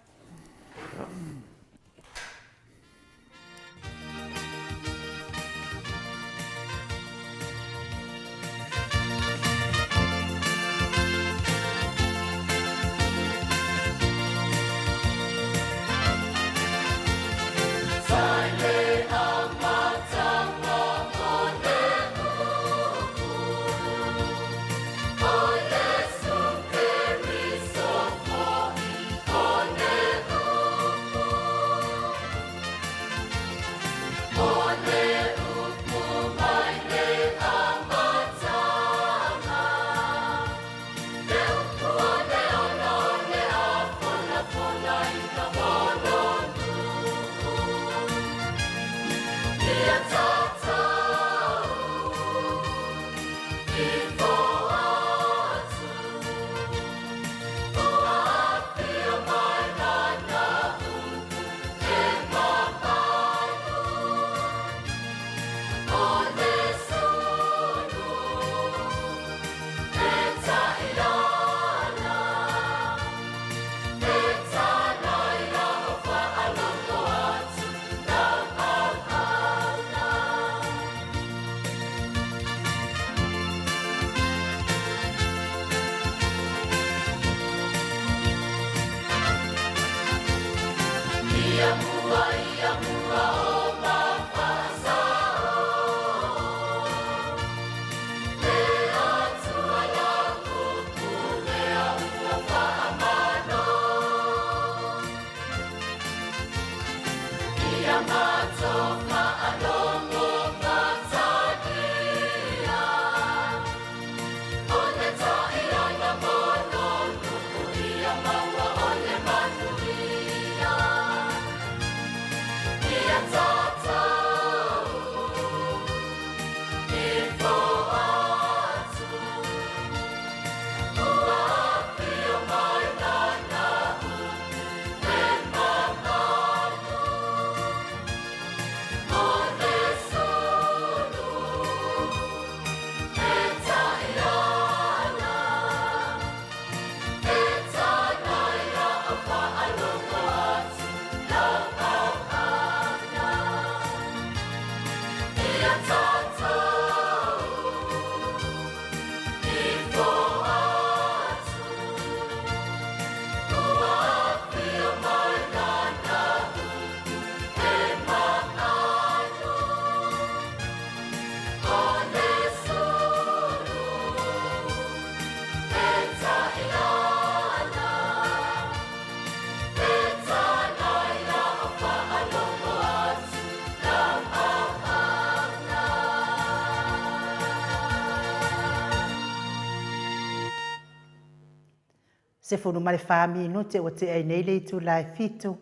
14 minute ua tea ai nei le itula e fitu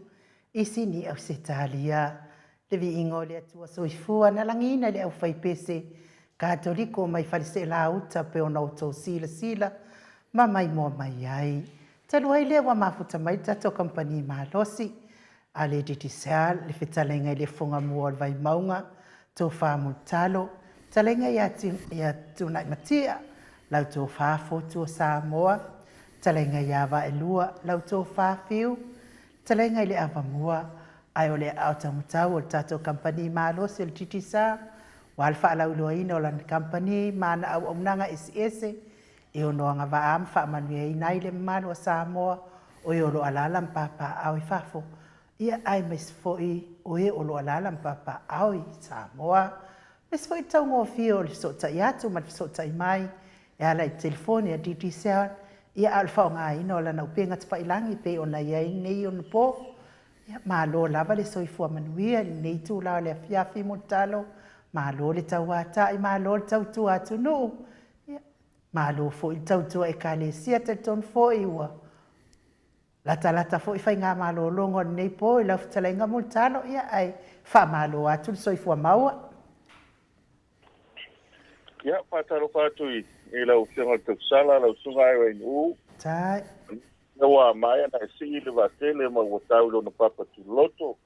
i Sini, Ausetalia. Le viiga o le Atua Soifua na lagiina i le aufaipese Katoliko mai Faleseelauta pe ona outou silasila ma maimoa mai ai. Talu ai lea ua mafuta mai le tatou kamupani malosi a le Digicel, le fetalaiga i le Fogamua o le Vaimauga, Tofa Mulitalo, fetalaiga ia Tunaimatia, lau Tofa Fotu o Samoa, fetalaiga ia Vaelua, lau Tofa Fiu, fetalaiga i le Avamua, ae o le aao taumatau o le tatou kamupani malosi o le Digicel, ua le faalauiloaina o lana kamupani ma ana auaunaga eseese e ono agavaa ma faamanuiaina ai le mamalu o Samoa o e o lo o alaala ma papaaao i fafo, ia aemaise foi o e o lo o alaala ma papaaao i Samoa. Aemaise foi le taugofie o le fesootai atu ma le fesootai mai e ala i le telefoni a Digicel, ia a o le faaaogaina o lana upega tafailagi pei ona i ai nei ona po. Ia, malo lava le soifua manuia i lenei itula o le afiafi Mulitalo, malo le tauatai, malo le tautua atunuu, Ia, malo foi le tautua Ekalesia, talitonu foi ua latalata foi faigamalologa o lenei po i lau fetalaiga Mulitalo, ia ae faamalo atu le soifua maua. Ia, faatalofa atu i lau Afioga i le Tausala, lau Susuga Aewainuu. Tai. Ua maea ona e sii le vaatele ma ua tau i lona papa tuloto.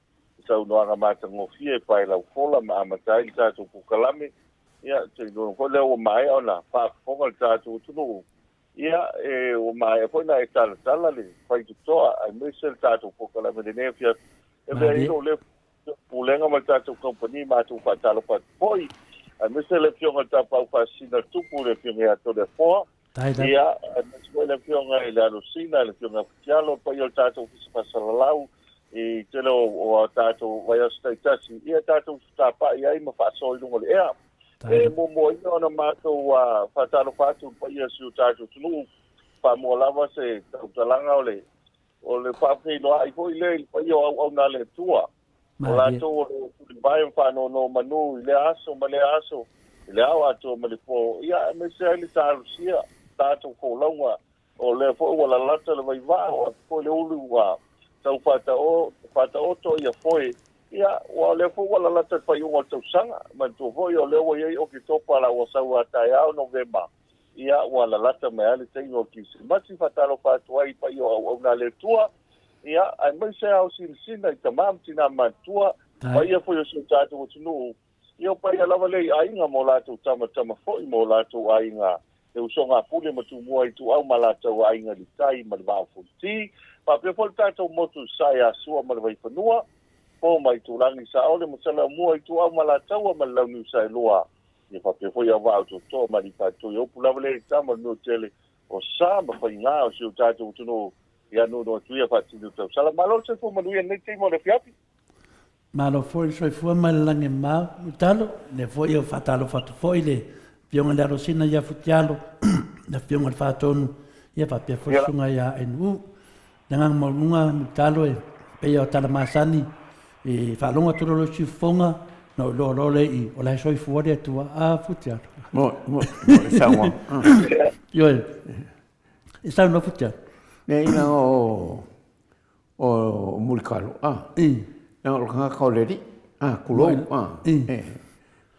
Saunoaga matagofie e pae laufola ma amata ai le tatou polokalame. Ia, talitonu foi lea ua maea ona faafofoga le tatou atunuu. Ia, e, ua maea foi ona e talatala le faitotoa aemaise le tatou polokalame i lenei afiafi. E avea ai lou leo Pulega ma le tatou kamupani matou faatalofa atu foi, aemaise le Afioga i le Tapaau Faasisina o le Tupu, le Afioga ia Toleafoa, ia, aemaise foi le Afioga i le Alosina, le Afioga ia Fatialo, le paia o le tatou Ofisa Faasalalau i tele o a tatou vaiaso taitasi, ia tatou tapai ai ma faasoa i luga o le ea. E muamua ia ona matou faatalofa atu i le paia o si o tatou atunuu, faamua lava se tautalaga o le O le faafeiloai foi lea i le paia o auauna a le Atua, o latou o lo o tulivae ma faanonomanu i lea aso ma lea aso, i le ao atoa ma le po, ia aemaise ai le talosia, tatou folauga, o lea foi ua lalata le vaivaa, ua atu foi le ulu ua tau faataoto ia foe, ia, ua o lea foi ua lalata le faaiuga o le tausaga. Manatua foi o lea ua i ai Oketopa la ua sau a taeao Novema, Ia, ua lalata mai lava le taimi o le Kirisimasi, faatalofa atu ai i paia o auauna a le Atua, ia, aemaise ao sinasina i tama ma tina matutua, paia foi o si o tatou atunuu, ia o paia lava lea i aiga ma o latou tama, tama foi ma o latou aiga, le usoga a Pule ma Tumua Ituau ma latou aiga i le tai ma le Vaa o Fonoti, faapea foi le tatou motu i Sasae ia Sua ma le Vaifanua, Po ma Itulagi, Saole ma Saleaaumua, Ituau ma Alataua ma le Launiu Saelua. Ia faapea foi au vaa o Tootoo ma Alii-Faatoi. O upu lava lea i tama o le nuu tele o sa ma faiga o si o tatou atunuu ia nuunuu atu ia faatini o tausala. Malo le soifua manuia i lenei taimi o le afiafi. Malo foi le soifua ma le lagi e mamao. Mulitalo, lea foi e faatalofa atu foi le Afioga i le Alosina ia Futialo, le Afioga i le Faatonu, ia faapea foi le Susuga ia NU. Le agaga maualuga Mulitalo e pei o tala masani e faalogo atu loa le siufofoga na ou iloa loa lea i o la e soifua le Atua. A Futialo. Mo, mo, mo le saunoaga. Ioe. E saunoa Futialo. Nei, na o o Mulitalo, a. Leaga o le tagata o le alii, a, tulou, a.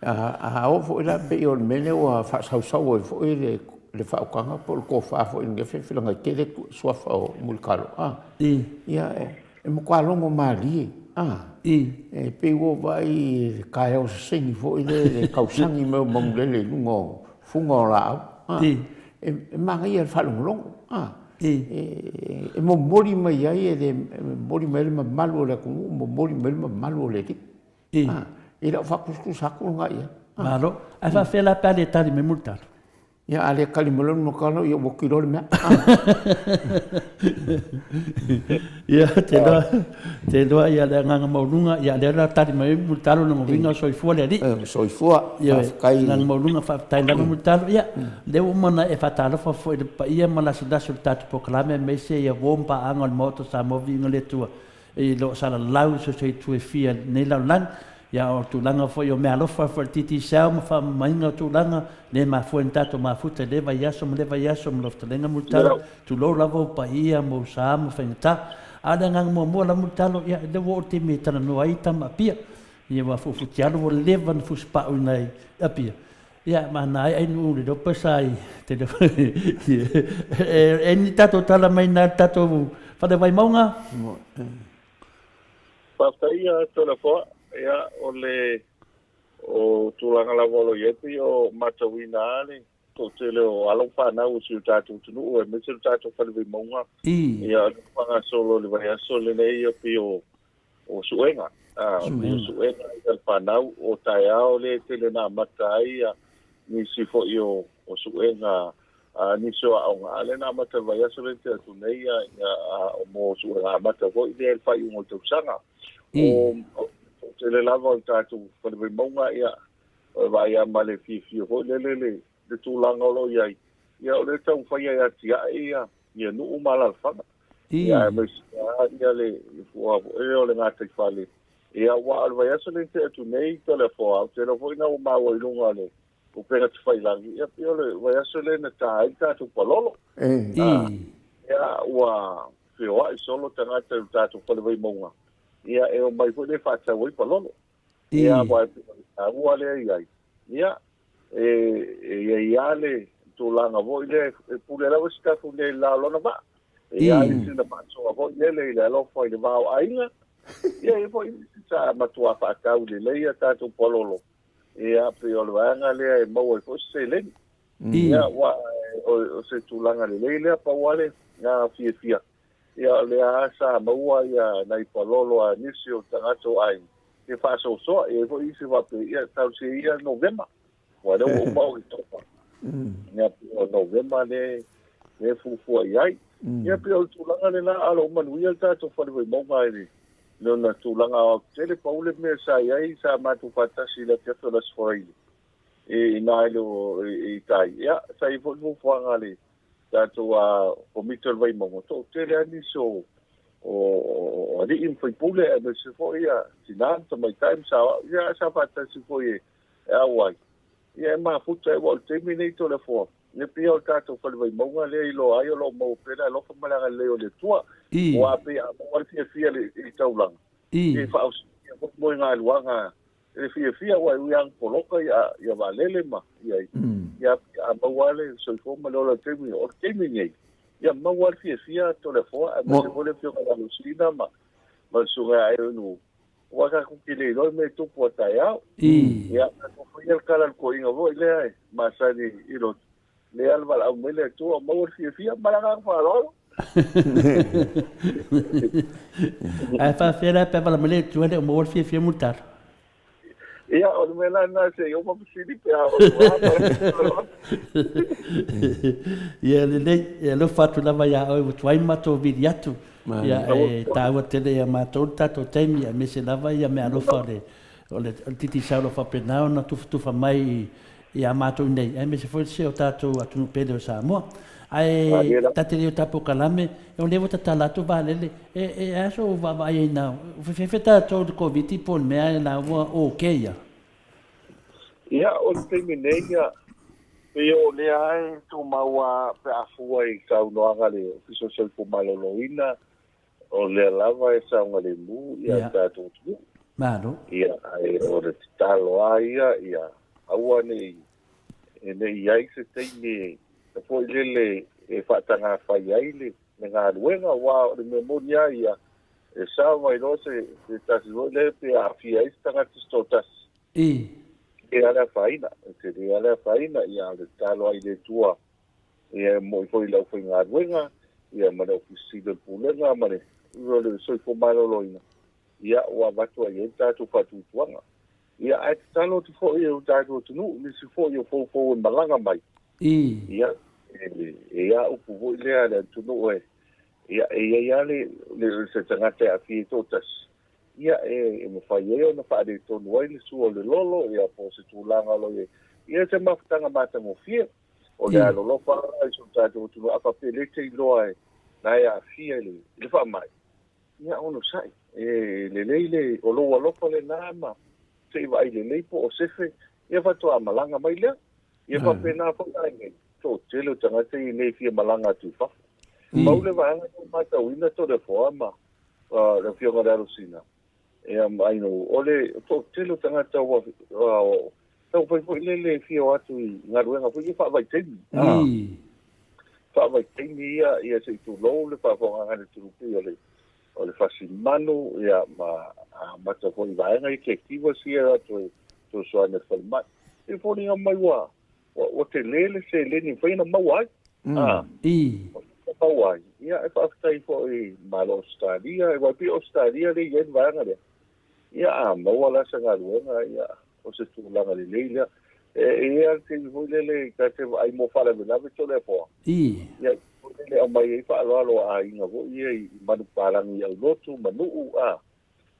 A oo foi la pei o le mea lea ua faasausau ai foi le faautaga po o le tofa foi i lenei filifiliga e tele suafa o Mulitalo, a. Ia, e matua logo malie, a. E pei ua ou vaai i le taeao sesegi foi lea i le tausagi mai o manulele i luga o fuga o laau, a. E manaia i le faalogologo, a. E momoli mai ai e le momoli mai ai le mamalu o le atunuu, momoli mai le mamalu o le Alii. I lau faatusatusa atu lena i ai. Malo. Ae faafefea la pe a le tali mai Mulitalo? Ia, a le tali mai loa le Mulitalo, ia ua oti loa le mea. Ia, te iloa, te iloa ia le agaga maualuga, ia lea la tali mai ai Mulitalo lona uiga o soifua le Alii. Soifua, faafetai. Agaga maualuga, faafetai lava Mulitalo. Ia, lea ua uma ona e faatalofa foi i le paia ma lasulasi o le tatou polokalame aemaise ia uo ma paaga o le Maota o Samoa Viiga le Atua i lo o salalau i so o se itu e fia i lenei lalolagi. Ia o tulaga foi o meaalofa foi a le Digicel ma faamamaina o tulaga le mafua i ni tatou mafuta i lea vaiaso ma lea vaiaso ma lau fetalaiga Mulitalo, tulou lava ou paia ma ou sa ma faigata. A o le agaga muamua lava Mulitalo, ia lea ua oo le taimi e talanoa ai tama Apia. Ia ua fuafutialo ua leva ona fusipauina i Apia. Ia ma na ai ai nuu le lopa sa i te le e ni tatou tala mai na tatou fale Vaimauga. Faafetai ia Toleafoa. Ia o le o tulaga lava o lo o i ai pei o matauina lava le toatele o alo ma fanau o si o tatou atunuu aemaise le tatou fale Vaimauga. Ia o le faagasolo o le vaiaso lenei ia pei o o suega, o suega ia le fanau, o taeao lea e tele na amata ai ia nisi foi o suega, nisi o aoga, a lea na amata i le vaiaso lea na tea atu nei ia mo suega amata foi lea i le faaiuga o le tausaga. O tele lava o le tatou fale Vaimauga, ia, o le vaai lava ma le fiafia foi lele le tulaga o lo o i ai, ia o lea e taumafai e atiae ia nuu ma alaalafaga. Ia, aemaise lava ia le fua foi lea o le gataifale. Ia, aua o le vaiaso lea na tea atu nei, Toleafoa, ou te iloa foi na ua maua i luga o le upega tafailagi, ia pei o le vaiaso lea na ta ai le tatou palolo. Ia, ua feoai solo tagata i le tatou fale Vaimauga, ia, e omai foi lea e faatau ai palolo. Ia, aua e pei o le taua lea e i ai. Ia, e i ai lava le tulaga foi lea e pule lava si tatou nei i le la o lona vaa. E i ai sina faasoa foi lele i le alofa i le va o aiga. Ia, e i ai foi isi sa matua faatau lelei a tatou palolo. Ia, pei o le vaega lea e maua ai foi se seleni. Ia, aua o se tulaga lelei lea, pau lava le fiafia. Ia, o lea lava sa maua ia nai palolo a nisi o tagata o aiga e faasoasoa. E i ai foi isi faapea, ia, talosia ia Novema, aua o lea ua uma Oketopa. Ia, pei o Novema lea e fuafua i ai. Ia, pei o le tulaga lena, a o lo o manuia le tatou fale Vaimauga i lona tulaga aoaotetele. Pau le mea sa i ai, sa matou faatasi i le afiafi o le Aso Faraile i ina i le i tai. Ia, sa i ai foi le fuafuaga a le tatou Komiti o le Vaimauga, toatele lava nisi o o alii ma faipule aemaise foi ia tina ma tamaitai ma saoao, ia sa faatasi foi e auai. Ia e mafuta ai, aua o le taimi lenei Toleafoa, e pei o le tatou fale Vaimauga lea e iloa ai o lo o maua pea le alofa ma le agalelei o le Atua. Aua pei a maua le fiafia i le taulaga, ia e faaosofia foi moegaluaga E fiafia aua e ui lava ina poloka ia vaalele ma ia ia a maua lava le soifua ma le ola i le taimi o le taimi lenei ia maua lava le fiafia Toleafoa aemaise foi le afioga ia Lusina ma ma le susuga ia Aeonu aua tatou te le iloa le mea e tupu a taeao. Ia tatou faia le tala a le toeaina foi lea e masani i lotu lea le valaau mai le Atua maua le fiafia ma le agaga faaaloalo. Ae faafefea la pe a vala mai le Atua e le o maua le fiafia Mulitalo? Ia, o le mea la lena se i uma fesili pe a o Ia lelei, e alofa atu lava ia oe ua tuai matou vili atu. Ia, e taua tele ia matou le tatou taimi, aemaise lava ia meaalofa o le, o le, o le Digicel o lo o faapena ona tufatufa mai i, ia matou nei, aemaise foi si o tatou atunuu pele o Samoa. Ae ta te le o ta polokalame, o lea ua tatala atu vaalele, e, e a sou vaavaai ai na, fefe tatou i le Koviti po o le mea e la ua okay ia? Ia, o le taimi nei, ia, pei o lea lava e tumau lava pe a fua i saunoaga a le Ofisa o le Soifua Maloloina, o lea lava e saogalemu ia le tatou atunuu. Malo. Ia, ae o le tatalo lava ia, ia aua ne i, ne i i ai se taimi e foi lele e faatagafai ai le galuega, aua o le mea moni lava ia, e sao mai loa se tasi foi lea pe aafia ai se tagata se toatasi. I. E tele lava le afaina, e tele lava le afaina, ia a o le tatalo lava i le Atua, ia e mo'i foi i le aufaigaluega, ia ma le Ofisa Sili o le Pulega ma le o le Soifua Maloloina, ia ua avatu ai i ai le tatou faatuatuaga. Ia ae tatalo atu foi i lo tatou atunuu, nisi foi o foufou e malaga mai, I. ia e i ai upu foi lea a le atunuu e, ia e i ai lava le, le, se tagata e aafia i toatasi, ia e mafai ai ona faaletonu ai le sua o le lolo, ia po o se tulaga o lo o i ai. Ia se mafutaga matagofie, o le alolofa lava i so tatou atunuu, a faapea e le te iloa e na e aafia i le faamai, ia onosai, e lelei le, o lou alofa lena ma se i vaai lelei po o sefe, ia faatoa malaga mai lea. Ia faapena foi la i nei, toatele o tagata ia nei e fia malaga atu i fafo. Pau le vaega lea ua matauina Toleafoa ma le Afioga i le Alosina, ia ma Aino, o le toatele o tagata ua taumafai foi lele e fia o atu i galuega foi ia faavaitaimi. Faavaitaimi ia, ia se i tulou le faafofogaaga a le atunuu pei o le o le fasimanu, ia ma amata foi i vaega ia caregivers ia e o atu e fesoasoani i le falemai. E foliga mai ua ua tele le seleni e mafai ona maua ai. Ua maua ai. Ia, e faafetai foi i le Malo o Ausetalia, aua e pei o Ausetalia lea e i ai le vaega lea. Ia, a maua la se galuega, ia, o se tulaga lelei lea. E i ai lava le taimi foi lele ta te vaai mo faalavelave Toleafoa. Ia, foi lele aumai ai faaaloalo a aiga foi ia i manupapalagi i Aulotu ma Nuu, a.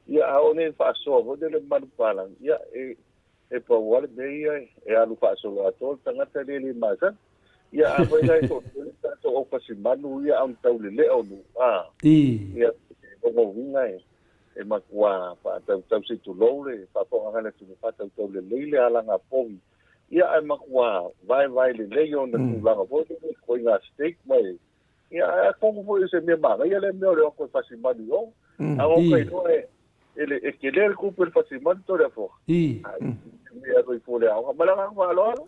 Ia, a oo nei faasoa foi lele manupapalagi, ia, e E pau lava le mea ia e alu faasoloatoa le tagata lea e le masani. Ia afai la e toatele tatou au fasimanu ia a o ni taulelea o nuu, a, ia, o lona uiga e, e matua faatautau se i tulou le faafofogaaga a le atunuu, faatautau lelei le alaga povi, ia ae matua vaevae lelei ona tulaga foi lele, ituaiga steak ma e, ia ae atonu foi o se mea manaia lea mea o le o atu e fasimanu i o. A o ka iloa e, E tele le tupe o le fasimanu Toleafoa. Ai, mea foi fo le aoga. Ma le agaga faaaloalo.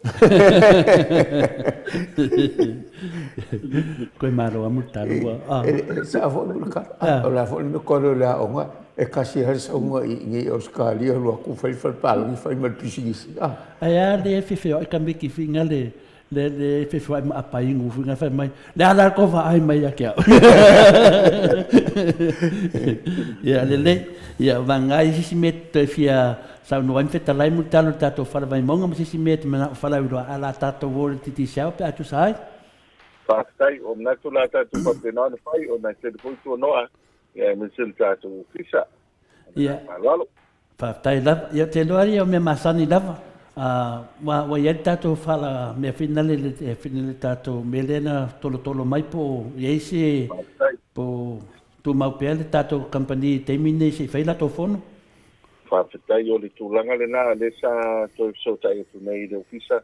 Koe malo amu talua. E sao foi Mulekala. O le a foi le mea koe o le aoga, e kasi lava le sauga i inei i Ausetalia, alu atu fai le falepalagi, fai ma le pisinisi. Ae a le fefe ai ka meki finga le Le le fefuai ma apai ngufu nga fai mai le ala ko va ai mai ia ke au. Ia lelei, ia vanga ai sisi mea te toe fia saunoa ai ma fetalai mo le tala o le tatou fala vaimauga ma sisi mea e te manao falauiloa a la tatou o le Digicel pe a tusa ai. Faafetai, ua manatu la tatou faapena ona fai ona e tele foi tuanoa ia aemaise le tatou ofisa. Ia. Faaaloalo. Faafetai lava. Ia, ou te iloa ia o mea masani lava. Ua, ua i ai le tatou fala mea finale, le finale tatou mea lea na tolotolo mai po o i ai se, po o tumau pea le tatou kamupani i le taimi lenei se i fai latou fono. Faafetai, o le tulaga lena lea sa toe fesootai atu nei i le Ofisa,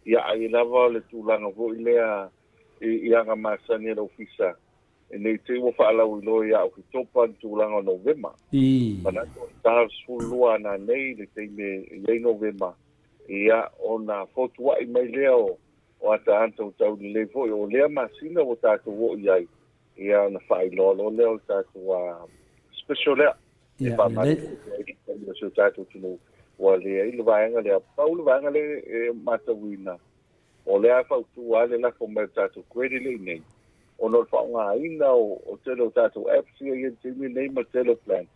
ia ai lava o le tulaga foi lea i aga masani a le Ofisa, Nei te i ua faalauiloa ia Oketopa le tulaga o Novema. Manatu o le 42 ana nei le taimi e i ai Novema, ia ona fotuai mai lea o ataata ua tau lelei foi o lea masina ua tatou oo i ai, ia ona faailoa loa lea o le tatou special lea e faamalo ai le taimi o si o tatou atunuu ua leai le vaega lea. Pau le vaega lea e matauina, O lea e fautua lava le lafo mai o le tatou credit lea i inei, ona o le faaaogaina o tele o tatou apps ia i le taimi lenei ma tele o plans.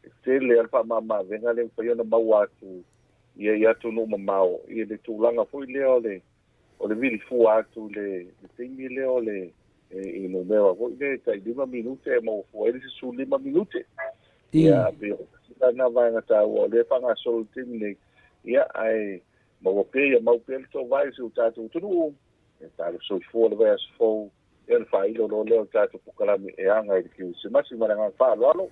E tele lava le faamama-avega lea e mafai ona maua atu i atunuu mamao i le tulaga foi lea o le vili fua atu i le taimi lea o le i numera foi lea e tai 5 minute e maua fua ai le isi 15 minute. Ia, pei o tasi la lena vaega taua o lea e faagasolo i le taimi nei, ia, ae maua pea ia mau pea le toovae o si o tatou atunuu, e talo soifua le vaiaso fou, ia ona faailo loa lea o le tatou polokalame e aga i le Kerisimasi ma le agaga faaaloalo.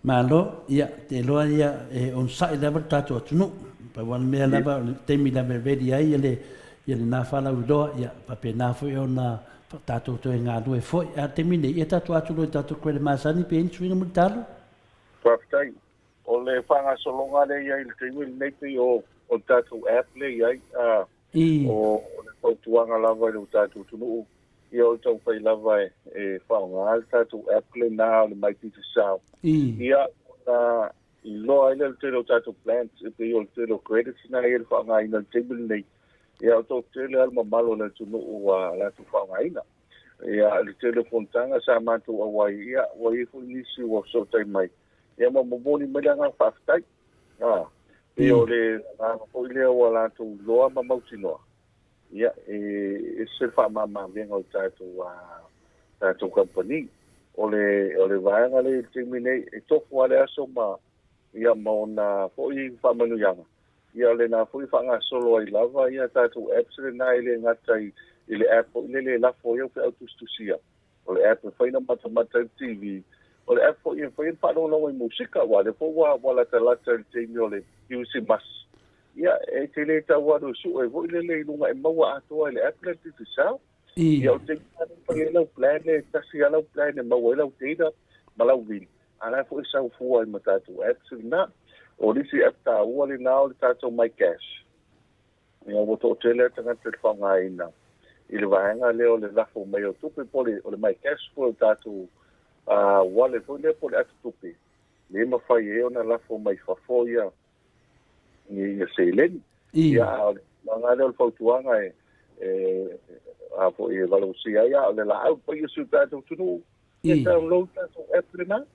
Malo, ia, te iloa ia e onosai lava le tatou atunuu. Pau lava le mea lava o le taimi lava e ready ai ia le ia lena faalauiloa, ia faapena foi ona tatou toe galue foi. A o le taimi nei, ia tatou atu loa i tatou credit masani pe i ai ni suiga mulitalo. Faafetai. O le faagasologa lea e i ai i le taimi lenei pei o le tatou app lea e i ai, a o le fautuaga lava i lo tatou atunuu, ia o le taumafai lava e faaaoga le tatou app lena o le My Digicel. Ia ona iloa ai lea o le tele o tatou plans, e pei o le tele o credits na e i ai le faaaogaina i le taimi lenei. Ia o toatele lava le mamalu o le atunuu ua latou faaaogaina. Ia le tele o fonotaga sa matou auai, ia ua i ai foi nisi ua fesootai mai, ia ma momoli mai le agaga faafetai. A, pei o le agaga foi lea ua latou iloa ma mautinoa, ia, e ese le faamama-avega o le tatou, tatou kamupani. O le, o le vaega lea i le taimi nei, e tofu lava le aso ma, ia, ma ona foi faamanuiaga. Ia, o lena foi e faagasolo ai lava ia tatou apps lena e le gata i, i le app foi lele e lafo ai au feau tusitusia. O le app e mafai ona matamata ai le TV. O le app foi e mafai ona faalogologo i musika, aua o lea foi ua, ua latalata i le taimi o le Kirisimasi. Ia, e te le tau alu e sue foi lele i luga e maua atoa e le app lea le Digicel. Ia, o le taimi lava lea e fai ai lau plan, e tasi lava lau plan e maua ai lau data ma lau vili, a o la e foi e sau fua ai ma tatou apps lena. O le isi app taua lena o le tatou MyCash. Ia, ua toatele lava tagata i le faaaogaina i le vaega lea o le lafo mai o tupe po o le MyCash po o le tatou wallet foi lea po o le ata tupe, lea e mafai ai ona lafo mai fafo ia ia seleni. Ia, a o le tulaga lea o le fautuaga e a foi e valuvalusia ai, a o le laau paia o si o tatou atunuu, ia download tatou app lena.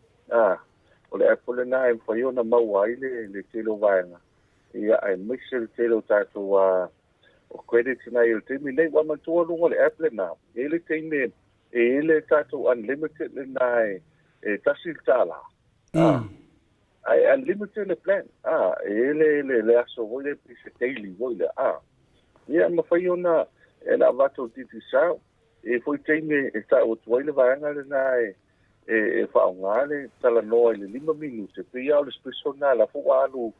O le app lena e mafai ona maua ai le tele o vaega. Ia, aemaise le tele o tatou o credits na i le taimi nei. Ua manatua luga o le app lena, e i ai le taimi e i ai le tatou unlimited lena e $1. Ae unlimited le plan. E i ai le aso foi lea pei se daily foi lea. Ia, e mafai ona e na avatu e le Digicel, e i ai foi taimi e tau atu ai le vaega lena e e faaaoga le talanoa i le 5 minute, pei lava o le special lena la foi ua alu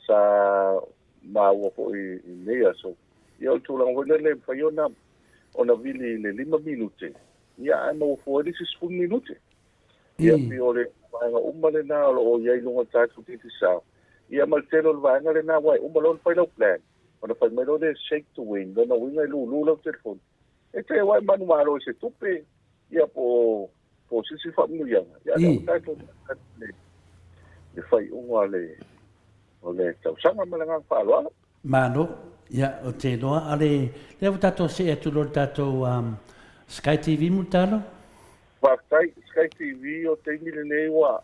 sa maua foi i lenei aso. Ia o le tulaga foi lele e mafai ona ona vili i le 5 minute, ia ae maua fua ai le isi 10 minute. Ia pei o le vaega uma lena o lo o i ai i luga o le tatou Digicel. Ia ma le tele o le vaega lena aua e uma loa ona fai lau plan, ona fai mai loa lea shake to win, lona uiga e lulu lau telefoni. E te wai manumalo i se tupe, ia po o se isi faamanuiaga, ia lea ua tatou le le faaiuga o le tausaga ma le agaga faaaloalo. Malo, ia o te iloa a le lea ua tatou see atu loa i le tatou Sky TV Mulitalo. Faafetai, Sky TV o taimi lenei ua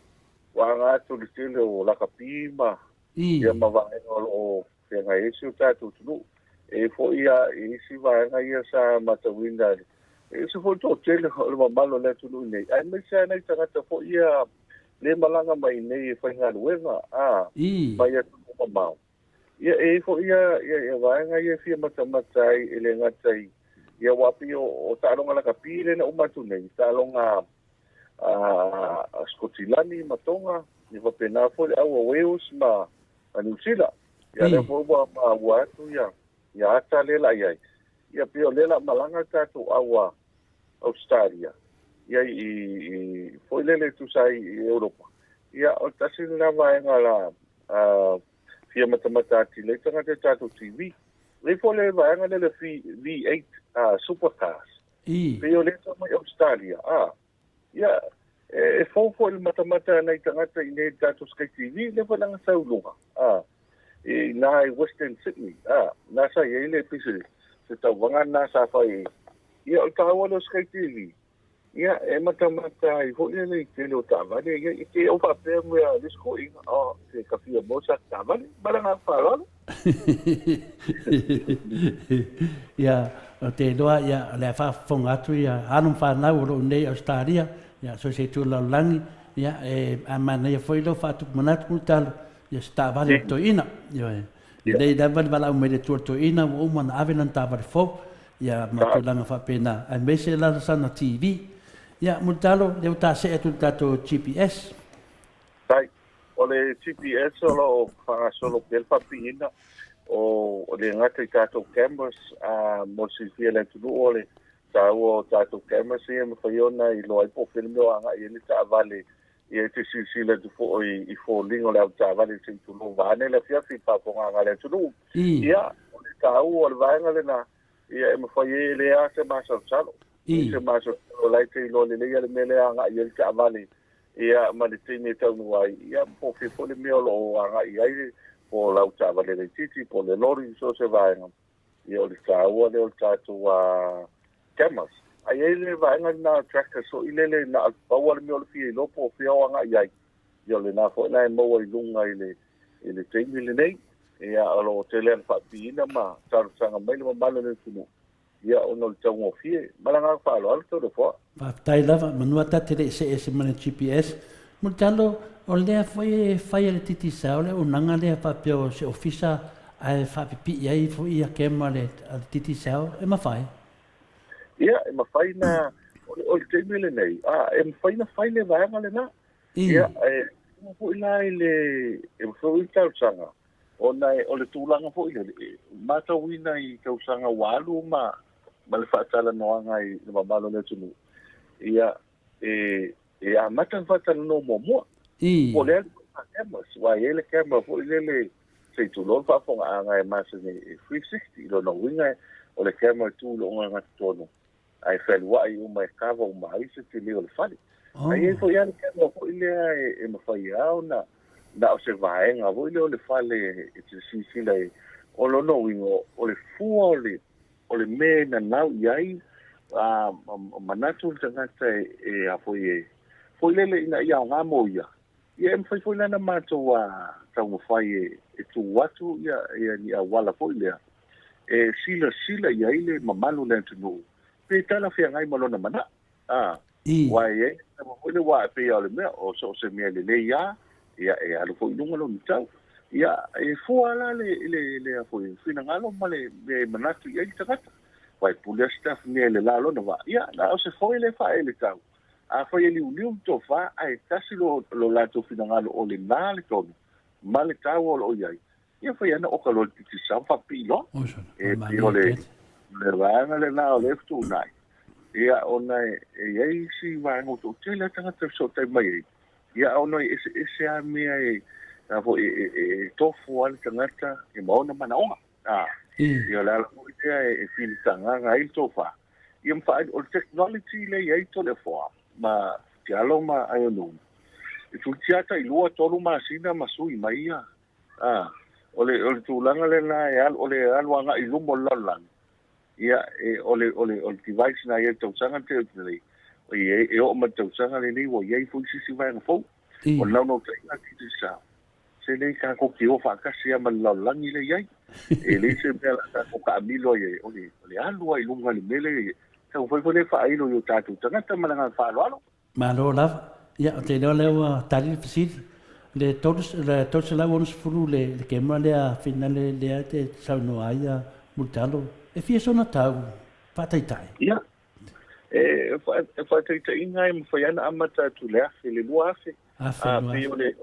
aga atu i le tele o lakapi ma ia ma vaega o lo o feagai ai si o tatou atunuu. E i ai foi isi vaega ia sa matauina, e ese foi le toatele o le mamalu o le atunuu nei, aemaise lava nai tagata foi ia le malaga mai nei e faigaluega a mai atunuu mamao. Ia e i ai foi ia vaega ia e fia matamata ai e le gata i ia aua pei o taaloga lakapi lea na uma atu nei, taaloga a Sikotilani ma Tonga, ia faapena foi le au a Wales ma Niu Sila. Ia lea foi ua maua atu ia ia ata lea la i ai. Ia pei o lea la malaga le tatou au a Australia ia i foi lele tusa ai i Europa. Ia o le tasi lena vaega la fia matamata atili ai tagata i tatou TV. Lea foi le vaega lea le V8 Supercars. Pei o lea tau mai Australia. Ia, e fou foi le matamata a nai tagata i nei i le tatou Sky TV, lea foi leaga sau i luga, i ina i Western Sydney, na sa i ai le pei se tauvaga lena sa fai. Ia, o le taua lea o Sky TV, ia, e matamata ai foi lele i tele o taavale, ia, i te ou faapea mea le isi toeaiina, oh, se ka fia maua sa taavale, ma le agaga faaaloalo. Ia, ou te iloa, ia, o le a faafofoga atu ia alo ma fanau o lo o nei i Ausetalia, ia, so o se itu o le lalolagi, ia, e, a manaia foi lou faatupu manatu Mulitalo, ia, se taavale a le toeaina. Ioe. Lelei lava le valaau mai le Atua i le toeaina ua uma ona ave lana taavale fou, ia, ma tulaga faapena, aemaise la sana TV. Ia, Mulitalo, lea ua ta see atu i le tatou GPS. Tai. O le GPS o lo o faagasolo pea le faapipiina o le gata i tatou cameras a mo le silafia e le atunuu o le taua o tatou cameras ia e mafai ona iloa ai po o fea le mea o agai ai le taavale. Ia e te silasila atu foi i foliga o le avetaavale se i tulou vaeane le afiafi i le faafofogaaga a le atunuu. Ia, o le taua o le vaega lena, ia e mafai ai e leai lava se masalosalo. I. Se masalosalo la e te iloa lelei le mea lea e agai i ai le taavale, ia ma le taimi e taunuu ai, ia po o fea foi le mea o lo o agai i ai, po o lau taavale laitiiti, po o le lori, so o se vaega, ia o le taua lea o le tatou cameras. A i ai le vaega lena trackers foi lele na o le pau lava le mea o le fia iloa po o fea o agai i ai, ia o lena foi la e maua i luga i le i le taimi lenei. Ia o lo o tele lava ina faapipiina ma talosaga mai le mamalu o le atunuu, ia ona o le taugofie. Ma le agaga faaaloalo Toleafoa. Faafetai lava, manu ta te le i see ese ma le GPS. Mulitalo, o lea foi e fai e le Digicel le auaunaga lea faapea o se ofisa ae faapipii ai foi ia camera a le Digicel, e mafai? Ia, e mafai na, o le taimi lenei, a, e mafai na fai le vaega lena. Ia, e tumu foi la i le, e mafai foi le talosaga, ona o le tulaga foi lele, e matauina i tausaga ua alu ma, ma le faatalanoaga i le mamalu o le atunuu, ia, e, e amata ona faatalanoa muamua. Po o le a le cameras, aua e i ai le camera foi lele, se i tulou le faafofogaaga e masani e 360, lona uiga o le camera e tu i le ogatotonu, ae fealuai uma e cover uma ai se tele o le fale. Ae i ai foi lava le camera foi lea e mafai lava ona na o se vaega foi lea o le fale e te silasila i ai. O lona uiga, o le fua o le, o le mea e nanau i ai, a manatu le tagata e a foi e foi lele ina ia aoga mo ia, ia e mafai foi la ona matou taumafai e tuu atu ia ni auala foi lea e silasila i ai le mamalu o le atunuu pe talafeagai ma lona manao. A, aua e i ai le tama foi lea, aua e pei lava o le mea, o so o se mea lelei lava, ia e alu foi i luga lona tau. Ia, e fua la le, le, le a foi, finagalo ma le mea e manatu i ai le tagata. Aua e pule lava si tafunea i le la o lona vaa, ia, na o se foe lea e faaee i le tau. Afai e liuliu le tofa, ae tasi lo, lo latou finagalo o le la le tonu ma le taua o lo o i ai, Ia fai ana oka loa le Digicel ma faapipii loa. E pei o le le vaega lena o lea e fetuunai. Ia ona e i ai isi vaega ua toatele lava tagata e fesootai mai ai. Ia ona e eseese lava mea e a foi e e tofu lava le tagata ma ona manaoga. A ia o le ala foi lea e filitagaga ai le tofa. Ia ma faaali o le technology lea e i ai Toleafoa ma Tialo ma Aiono, e toeitiiti lava tai lua tolu masina ma sui mai ia A, o le, o le tulaga lena e alu, o le alu agai i luma o le lalolagi, ia, e, o le, o le, o le device na i ai i le tausaga na tea atu nei, e, e oo mai i le tausaga lenei ua i ai foi se isi vaega fou. O le naunautaiga a Digicel, se lei tatou te o faatasi lava ma le lalolagi lea e i ai. E leai se mea o le a tatou taamilo ai ai, o le, o le alu lava i luga i le mea lea e i ai. Taumafai foi lea e faailo i o tatou tagata ma le agaga faaaloalo. Malo lava. Ia, ou te iloa lea ua tali le fesili. Le 360 le camera lea finale lea e te saunoa ai a Mulitalo, e fia sona tau faataitai? Ia, e faataitaiga e mafai lava ona amata atu i le 1000, le 2000. Afe, pei o le,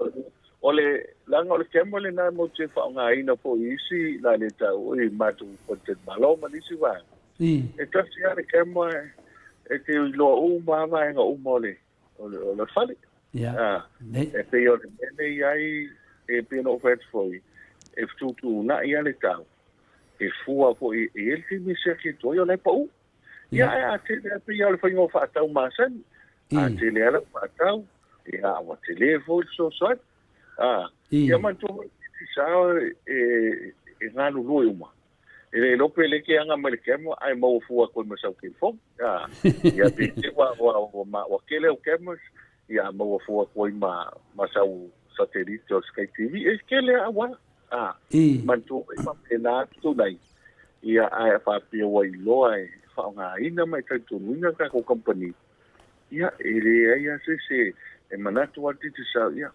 o le, leaga o le camera lena matou te faaaogaina foi i isi la le tau i matou faletalimalo ma nisi vaega. E tasi lava le camera e te iloa uma lava vaega uma o le, o le, o le fale. Ia. E pei o le mea lea i ai, e pei ona ou fai atu foi, e fetuutuunai lava le tau, e fua foi, e i ai le taimi e siaki atu ai o la e pau. Ia, ae a tele lava, pei lava o le faiga o faatau masani. A tele lava lau faatau, ia, ua tele foi le fesoasoani. Ia manatua foi, sa e galulue uma. E le iloa pe le keaga mai le camera ae maua fua atu ai ma sau telefoni. A, ia pe te ua, ua, ua, ma, ua tele au cameras, ia maua fua atu ai ma, ma sau satellite o Sky TV. E tele lava auala. A, manatua foi e faapena atu tunai, ia, ae a faapea ua iloa e faaaogaina ma e talitonuina le tatou kamupani, ia, e leai lava se isi e manatu lava le Digicel, ia,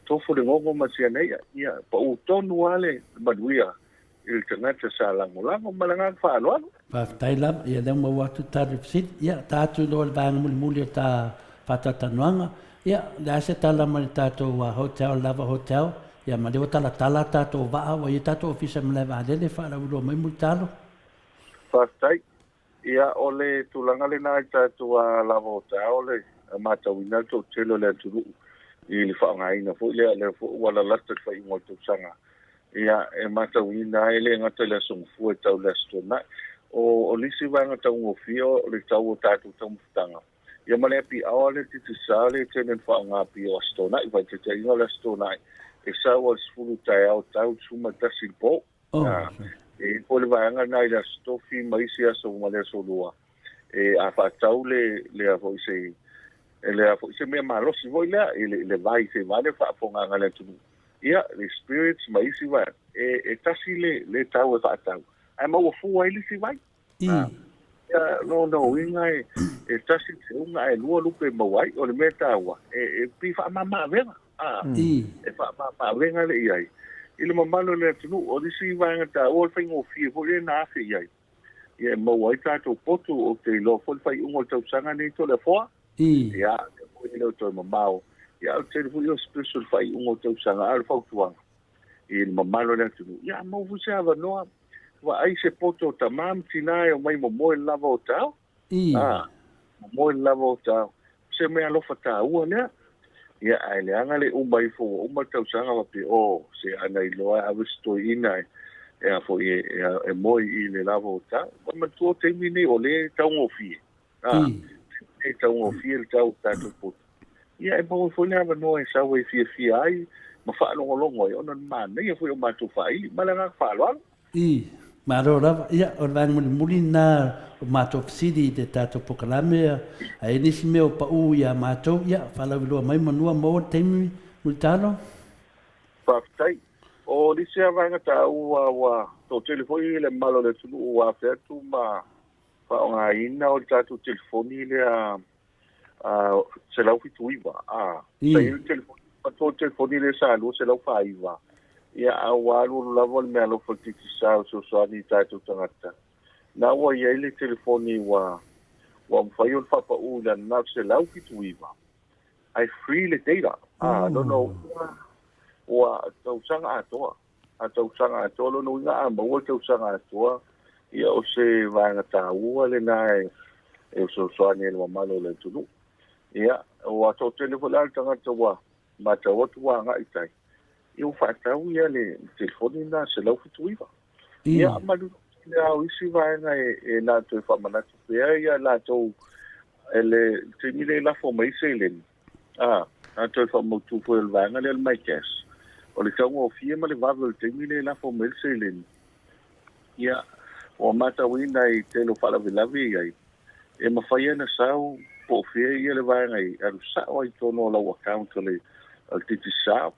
tofu le gogo ma si ana i'a, ia, pau tonu lava le manuia i le tagata sa lagolago. Ma le agaga faaaloalo. Faafetai lava, ia lea ua maua atu tali o fesili. Ia, ta atu loa i le vaega mulimuli o ta faatalatalanoaga. Ia, o le a se tala mai le tatou hotel, Lava Hotel, ia ma lea ua talatala a tatou vaa, ua i ai tatou ofisa i Malaevaalele, faalauiloa mai Mulitalo. Faafetai. Ia, o le tulaga lena i tatou Lava Hotel, o le matauina le toatele o le atunuu i le faaaogaina foi lea, lea foi ua lalata le faaiuga o le tausaga. Ia, e matauina ai e le gata i le Aso Gafua e tau i le Aso Toonai. O nisi vaega taugofie o le tau o tatou taumafataga, Ia ma le happy hour le Digicel le tele ona faaaoga pei o Aso Toonai, faataitaiga o le Aso Toonai e sau a le 10 taeao tau i le 11 i le po. E i ai foi le vaega lena i le Aso Tofi ma isi aso ma le Aso Lua e a faatau le le a foi se le a foi se mea malosi foi lea i le, le vai se vai le faafofogaaga a le atunuu. Ia le spirits ma isi vaega e, e tasi le, le tau e faatau ae maua fua ai le isi vai. Ia, lona uiga e, e tasi le seuga ae lua lupe e maua ai. O le mea taua, e, e pei faamama avega. A, e faamama avega le i ai. I le mamalu o le atunuu, o le isi vaega taua o le faigofie foi lea na afe i ai. Ia e maua ai tatou potu, ou te iloa foi le faaiuga o le tausaga lenei Toleafoa. Ia, lea foi e le o toe mamao. Ia, o le tele foi o special i le faaiuga o le tausaga, a o le fautuaga i le mamalu o le atunuu, ia maua foi se avanoa Vaai se poto o tama ma tina e omai momoe le lava o tao. A, momoe le lava o tao. Se mea alofa taua lea. Ia, ae leaga le uma ifo ua uma le tausaga faapea, oh, se ana iloa e ave se toeaina e, e a foi e, e, e moe i le lava o tao. Ua manatua o taimi nei o lea e taugofie. A, e taugofie le tau o tatou poto. Ia, e maua foi le avanoa e sau e fiafia ai ma faalogologo ai ona manaia foi o matou faaili. Ma le agaga faaaloalo. I, malo lava. Ia, o le vaega mulimuli lena o matou fesili i le tatou polokalame, a i ai nisi mea o pau ia matou, ia, faalauiloa mai manua maua le taimi, Mulitalo. Faafetai. O nisi lava vaega taua ua toatele foi le mamalu o le atunuu ua afe atu ma faaaogaina o le tatou telefoni lea 179 a sa i ai le telefoni matua le telefoni lea sa 249 ia a ua alualu lava le meaalofa o le Digicel e fesoasoani i tatou tagata na ua i ai le telefoni ua ua mafai ona faapau i lana na o le 179 ae free le data a lona uiga ua tausaga atoa a tausaga atoa lona uiga a maua le tausaga atoa ia o se vaega taua lena e e fesoasoani ai i le mamalu o le atunuu. Ia ua toatele foi la le tagata ua matau atu ua agai i tai ia ua faatau ia le telefoni lena 179. Ia ma le ao isi vaega e, e latou e faamanatu pea ia latou e le taimi le lafo mai seleni A, a toe faamautu foi o le vaega lea o le MyCash, o le taugofie ma le vave o le taimi lea e lafo mai ai le seleni. Ia, ua matauina i tele o faalavelave e i ai, e mafai ona sau po o fea ia le vaega i alu sao ai i totonu o lau account o le, o le Digicel.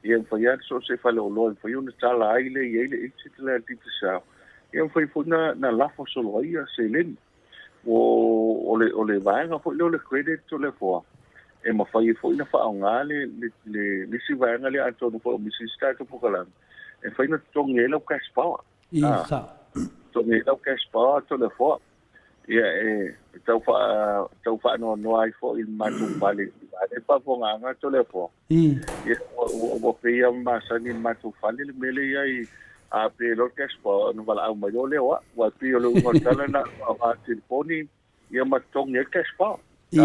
Ia, e mafai lava so o se faleoloa e mafai ona tala ai le i ai le agent lea a le Digicel. Ia, e mafai foi ona, na lafo solo ai ia seleni. O le, o le vaega foi lea o le credit o le foa, e mafai ai foi ona faaaoga le, le, le, le isi vaega lea atonu foi o misi isi tatou polokalame, e mafai ona totogi ai lau cash power. I, ah, sao. Totogi ai lau cash power atu le foa. Ia, e, e tau wha, tau whaanoanoa ai foi i le matou fale. A le faafofogaaga atu le foa. I. Ia, ua, ua, ua pei lava masani i le matou fale le mea lea i ai, a pe loa le cash power ona valaau mai loa lea o au. Aua e pei o le uiga o le tala na o faaaoga telefoni ia ma totogi ai le cash power. I.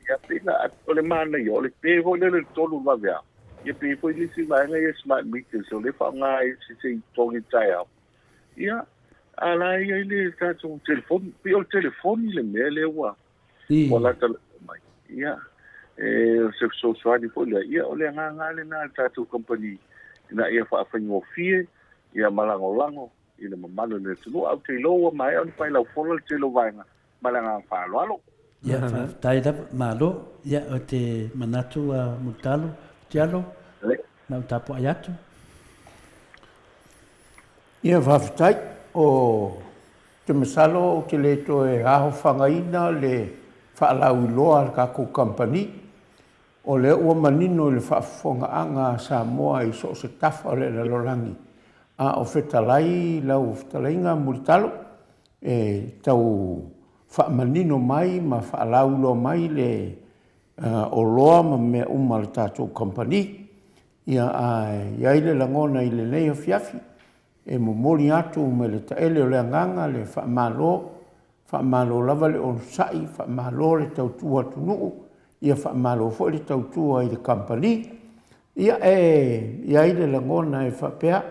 Ia, pei na, o le manaia, o le pe foi lea o le 3 vaveao. Ia pei foi nisi vaega ia smart meters o lea e faaaoga ai se se i totogi i le taeao. Ia, a la e i ai le tatou telefoni. Pei o le telefoni le mea lea ua ua latalata mai. Ia, e, o se fesoasoani foi lea. Ia, o le agaga lava lena a le tatou kamupani ina ia faafaigofie ia ma lagolago i le mamalu o le atunuu. Ae ou te iloa ua maea ona failaufola le tele o vaega ma le agaga faaaloalo. Ia, faafetai lava, malo. Ia, ou te manatu a Mulitalo, Tialo, na ou tapuai atu. Ia, faafetai. Ou te masalo ou te le toe aofagaina le faalauiloa a le tatou kamupani. O lea ua manino i le faafofogaaga a Samoa i so o se tafa o le lalolagi, a o fetalai lau fetalaiga Mulitalo e tau faamanino mai ma faalauiloa mai le oloa ma mea uma a le tatou kamupani. Ia, ae i ai le lagona i lenei afiafi e momoli atu mai le taele o le agaga le faamalo, faamalo lava le onosai, faamalo le tautua atunuu, ia faamalo foi le tautua i le kamupani. Ia, e i ai le lagona e faapea,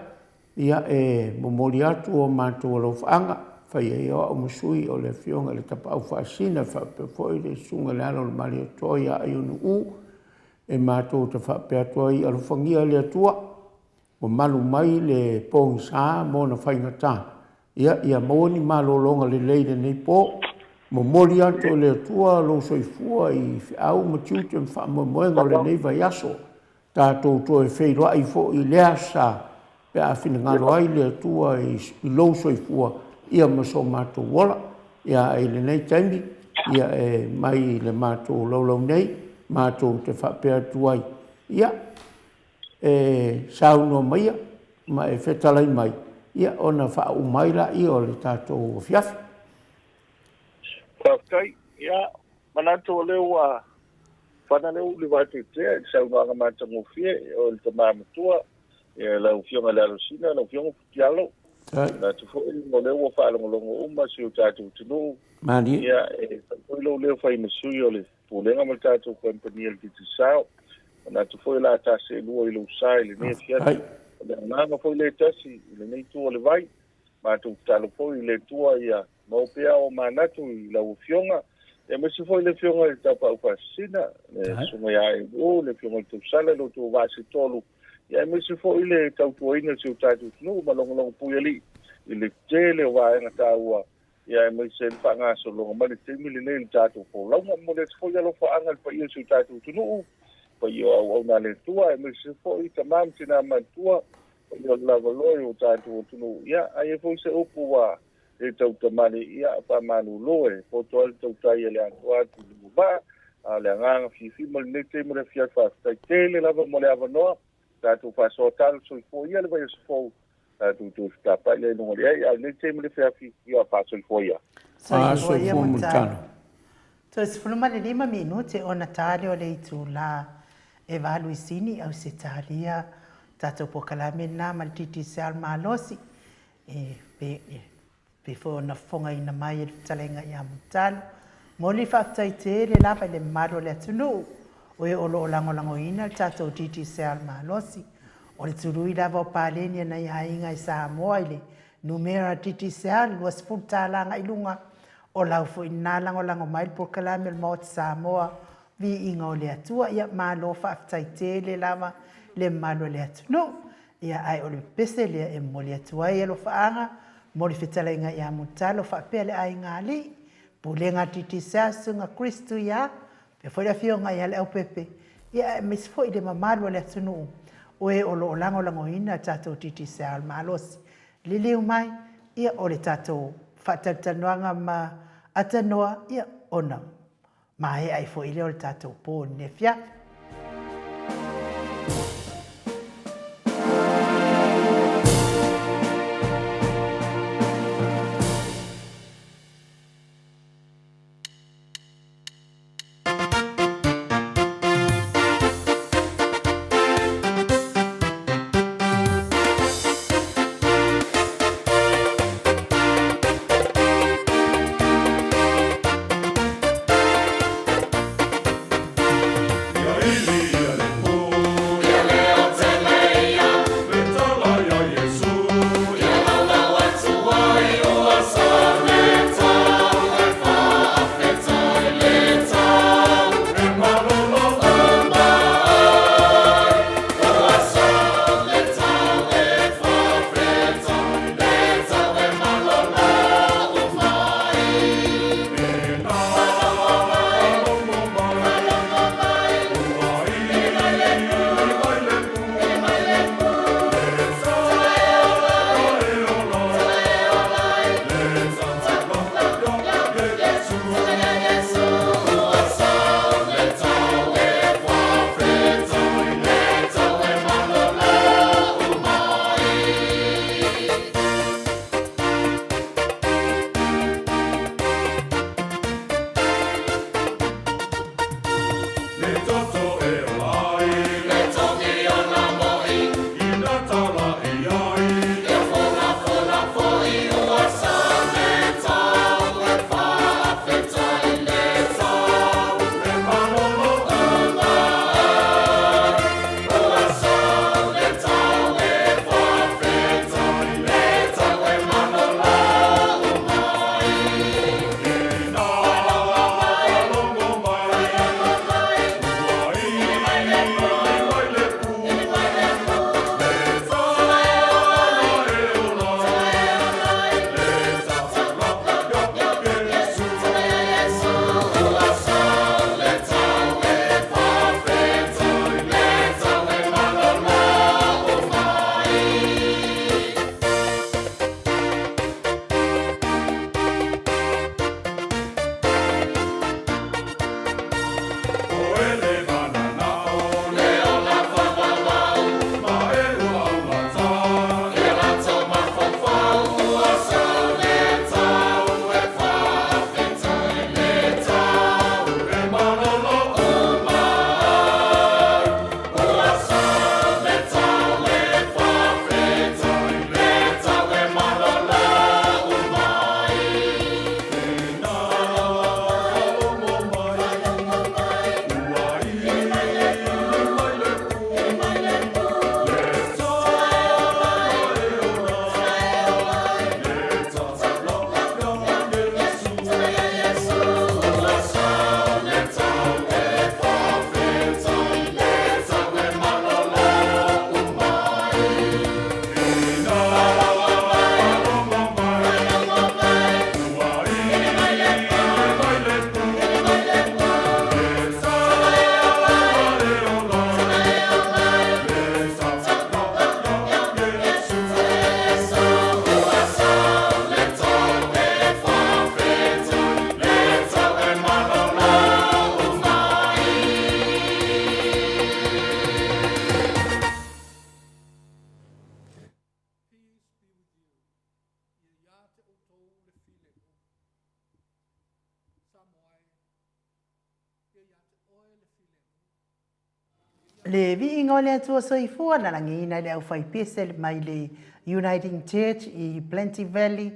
ia e momoli atu o matou alofaaga, e fai ai o au ma sui o le Afioga i le Tapaau Faasisina faapea foi le Susuga i le Alo o le Malietoa ia Aiono, e matou te faapea atu ai, alofagia e le Atua ua malu mai le pogisa ma ona faigata, ia maua ni malologa lelei i lenei po. Momoli atu e le Atua lou soifua i feau ma tiute ma faamoemoega o lenei vaiaso. Tatou toe feiloai foi i lea aso Sa pe a finagalo ai le Atua i lou soifua ma so matou ola. Ae i lenei taimi, ia e mai le matou laulau nei, matou te faapea atu ai, ia, e saunoa maia ma e fetalai mai, ia ona faauma ai lea o le tatou afiafi. Faafetai. Ia, manatu o lea ua fana le uli vateatea i le saunoaga matagofie o le tama matua, ia lau Afioga i le Alosina, lau Afioga Putialo. Manatu foi o lea ua faalogologo uma si o tatou atunuu. Malie. Ia, e fai foi lou leo fai ma sui o le Pulega ma le tatou kamupani a le Digicel. Manatu foi o le a ta seelua i lou sa i lenei afiafi. O le agaga foi lea e tasi i lenei itu o le vai. Matou tatalo foi i le Atua ia maua pea o manatu i lau Afioga, aemaise foi le Afioga i le Tapaau Faasisina, le Susuga ia Aeuu, le Afioga i le Tausala, lo outou vaa se tolu, aemaise foi le tautuaina o si o tatou atunuu ma logologo puialii i le tele o vaega taua, aemaise le faagasologa mai le taimi lenei i le tatou folauga. Momoli atu foi alofaaga i le paia o si o tatou atunuu, paia o auauna a le Atua, aemaise foi tama ma tina matutua, paia o le lavaloa i o tatou atunuu. Ia, a i ai foi se upu ua le tautamale, ia, faamalulu e poto ai le tautai a le Atoa atu i luma vaa. A o le agaga fiafia mo lenei taimi o le afiafi, faafetai tele lava mo le avanoa. Tatou faasoa talo soifua ia le vaiaso fou, tatou toe fetapai lea i luga o le ai. A o lenei taimi o le afiafi, ia faasoifua ia. Soifua ia Mulitalo. Toe 15 minute ona tali o le itula e 8 i Sini, Ausetalia, tatou polokalame lena ma le Digicel malosi e pei foi ona fofogaina mai e le fetalaiga ia Mulitalo. Momoli le faafetai tele lava i le mamalu o le atunuu o e o lo o lagolagoina le tatou Digicel malosi. O le tului lava o paleni a nai aiga i Samoa i le numera Digicel $20 agai luga. O lau foi lena lagolago mai le polokalame o le Maota Samoa, viiga o le Atua. Ia, malo faafetai tele lava le mamalu o le atunuu. Ia, ae o le pese lea e momoli atu ai alofaaga mo le fetalaiga ia Mulitalo faapea le aiga alii, Pulega a Digicel, Susuga Chris Tuia, faapea foi le afioga ia Leaupepe, ia aemaise foi le mamalu o le atunuu o e o lo o lagolagoina le tatou Digicel malosi. Liliu mai, ia o le tatou faatalatalanoaga ma Atanoa, ia ona maea ai foi lea o le tatou po i lenei afiafi. Le viiga o le Atua Soifua na lagiina e le aufaipese mai le Uniting Church i Plenty Valley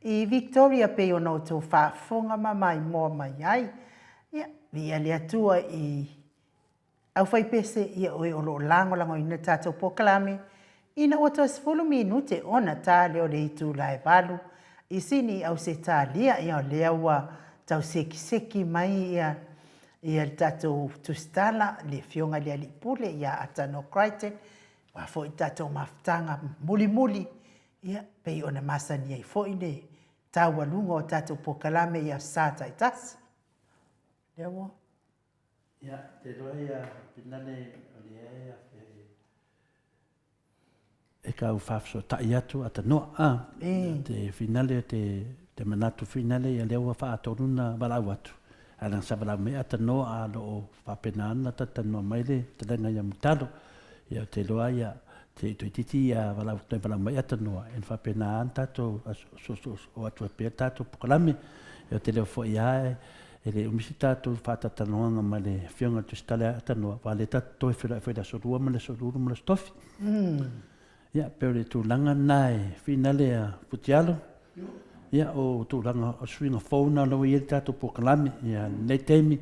i Victoria pei ona outou faafofoga ma maimoa mai ai. Ia, viia le Atua i aufaipese ia oe o lo o lagolagoina le tatou polokalame ina ua toe 10 minute ona ta lea o le itula e 8 i Sini i Ausetalia. Ia o lea ua tau sekiseki mai ia ia le tatou tusitala, le Afioga i le Alii Pule ia Atano Crichton, aua foi le tatou mafutaga mulimuli, ia, pei ona masani ai foi le taualuga o tatou polokalame i aso Sa taitasi. Lea ua. Ia, te iloa ia Pinale o lea e afea e kau faafesootai atu a tanoa a te finale te te manatu finale ia lea ua faatolu na valaau atu ae leaga sa valaau mai a tanoa a lo o faapena ana talatalanoa mai le fetalaiga ia Mulitalo ia ou te iloa ia se i toeitiiti ia valaau toe valaau mai a tanoa e faapena ana tatou o atu ai pea tatou polokalame ia ou te leo foi a e le umi se tatou faatatalanoaga ma le Afioga i le Tusitala ia Tanoa, aua o lea tatou te toe feiloai foi i le aso Lua ma le aso Lulu ma le aso Tofi. Ia, pei o le tulaga lena e finale a Futialo. Ia, o tulaga o suiga fou na o la ua i ai le tatou polokalame. Ia, lenei taimi,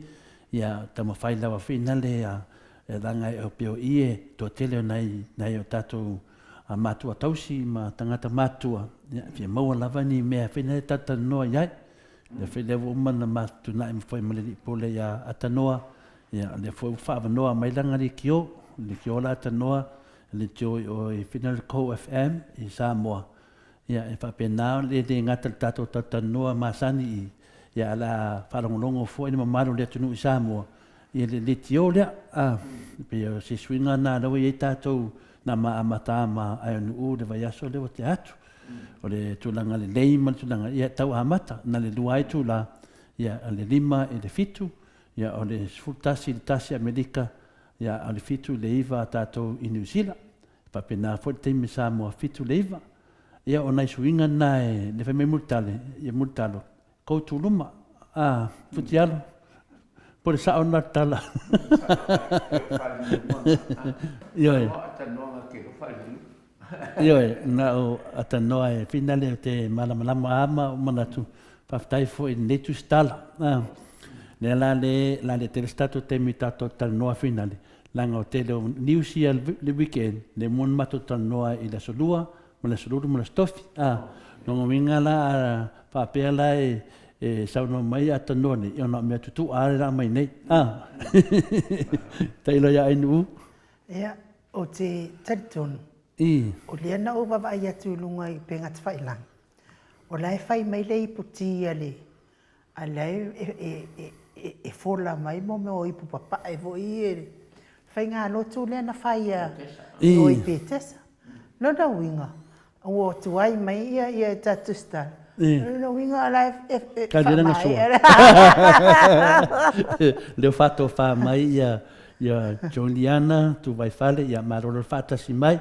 ia, taumafai lava finale a e leaga e pei o i e toatele o nai, nai o tatou matua tausi ma tagata matutua, ia, e fia maua lava ni mea finale talatalanoa i ai. Lea foi lea ua uma ona matutunai foi ma le Alii Pule ia Atanoa, ia o lea foi ua faaavanoa mai lana leitio, leitio la Atanoa, leitio i o i Final Co FM i Samoa. Ia e faapena e le gata i le tatou talatalanoa masani i, ia ae o le a faalogologo foi le mamalu o le atunuu i Samoa i le leitio lea. A, e pei o se suiga lena lea ua i ai tatou na ma amata ma Aeonuu i le vaiaso lea ua tea atu. O le tulaga lelei ma le tulaga, ia tau amata, na le 2 itula, ia o le 5 i le 7, ia o le 11 i le 1 Amerika, ia o le 7 i le 9 a tatou i Niu Sila. E faapena foi le taimi i Samoa, 7 i le 9. Ia o nai suiga na e le fai mai Mulitale, ia Mulitalo, Kou tuluma, a, Futialo, po le sao lena tala. Ioe. Ioe, na o atanoa e finale o te malamalama a ma o manatu, faafetai foi i lenei tusitala. A, lea la le, la le tele se tatou taimi tatou talanoa finale, leaga o tele o news ia le weekend, le mua ona matou talanoa i le aso Lua, ma le aso Lulu ma le aso Tofi. A, lona uiga la, a faapea la e, e saunoa mai a tanoa nei, ona o mea tutu'a lava le la aumai nei. A, tailo ia Ainuu. Ia, ou te talitonu, o lea na ou vaavaai atu i luga i upega tafailagi, o la e fai mai le iputi a le, A la e fola mai mo mea o ipu papae foi ia le faigalotu lea na fai ia o i Petesa. Lona uiga, ua tuai mai ia ia tatou star. Lona uiga o la e faamaea. Leo faatofa mai ia ia Joliana Tuvaifale ia malolo faatasi mai.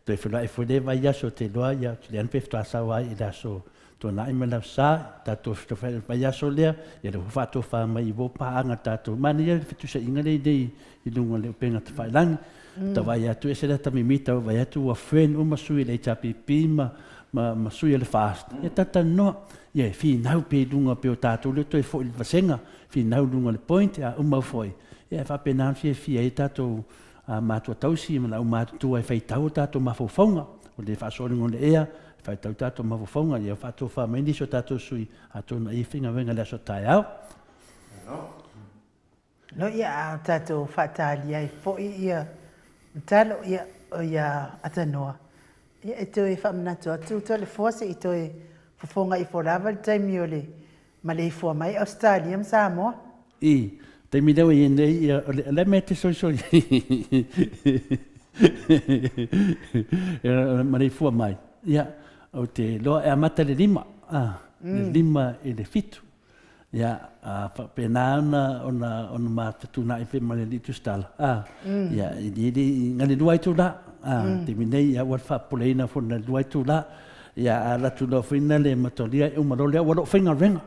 Toe feiloai foi le vaiaso te iloa ia Juliana pe faatoa sau ai i le aso Tuanai ma lau sa, tatou fetofai le vaiaso lea, ia lea ua faatofa mai i ua paaga tatou. Manaia le fetusaiga lea i i luga o le upega tafailagi. Ta vaai atu ese lea ta mimita ua vaai atu ua friend uma sui o le HRPP ma ma ma sui o le FAST. Ia talatalanoa, ia e finau pea i luga pei o tatou lea toe foi i le vasega, finau i luga o le point a uma foi, ia e faapena ona fiafia ai tatou matua tausi ma le aumatutua e faitau o tatou mafaufauga. O le faasoa i luga o le ea, e faitau tatou mafaufauga, ia faatofa mai nisi o tatou sui, atonu ai e faigaluega i le aso taeao. No ia, a o tatou faatalia ai foi ia talo, ia, o ia Atanoa, ia e toe faamanatu atu Toleafoa se i toe fofoga ifo lava le taimi o le maleifua mai Ausetalia ma Samoa. I taimi lea ua i ai nei, ia, o le mea e te soisoi maleifua mai, ia, ou te iloa e amata i le 5, a, le 5 i le 7. Ia, a faapena ona, ona, ona ma fetuunai pea ma le Alii Tusitala, a, ia, e le, le, na le 2 itula, a, taimi nei, ia, ua le faapopoleina foi na le 2 itula. Ia, a alu atu loa foi lena le matalia e uma loa lea ua lou faigaluega.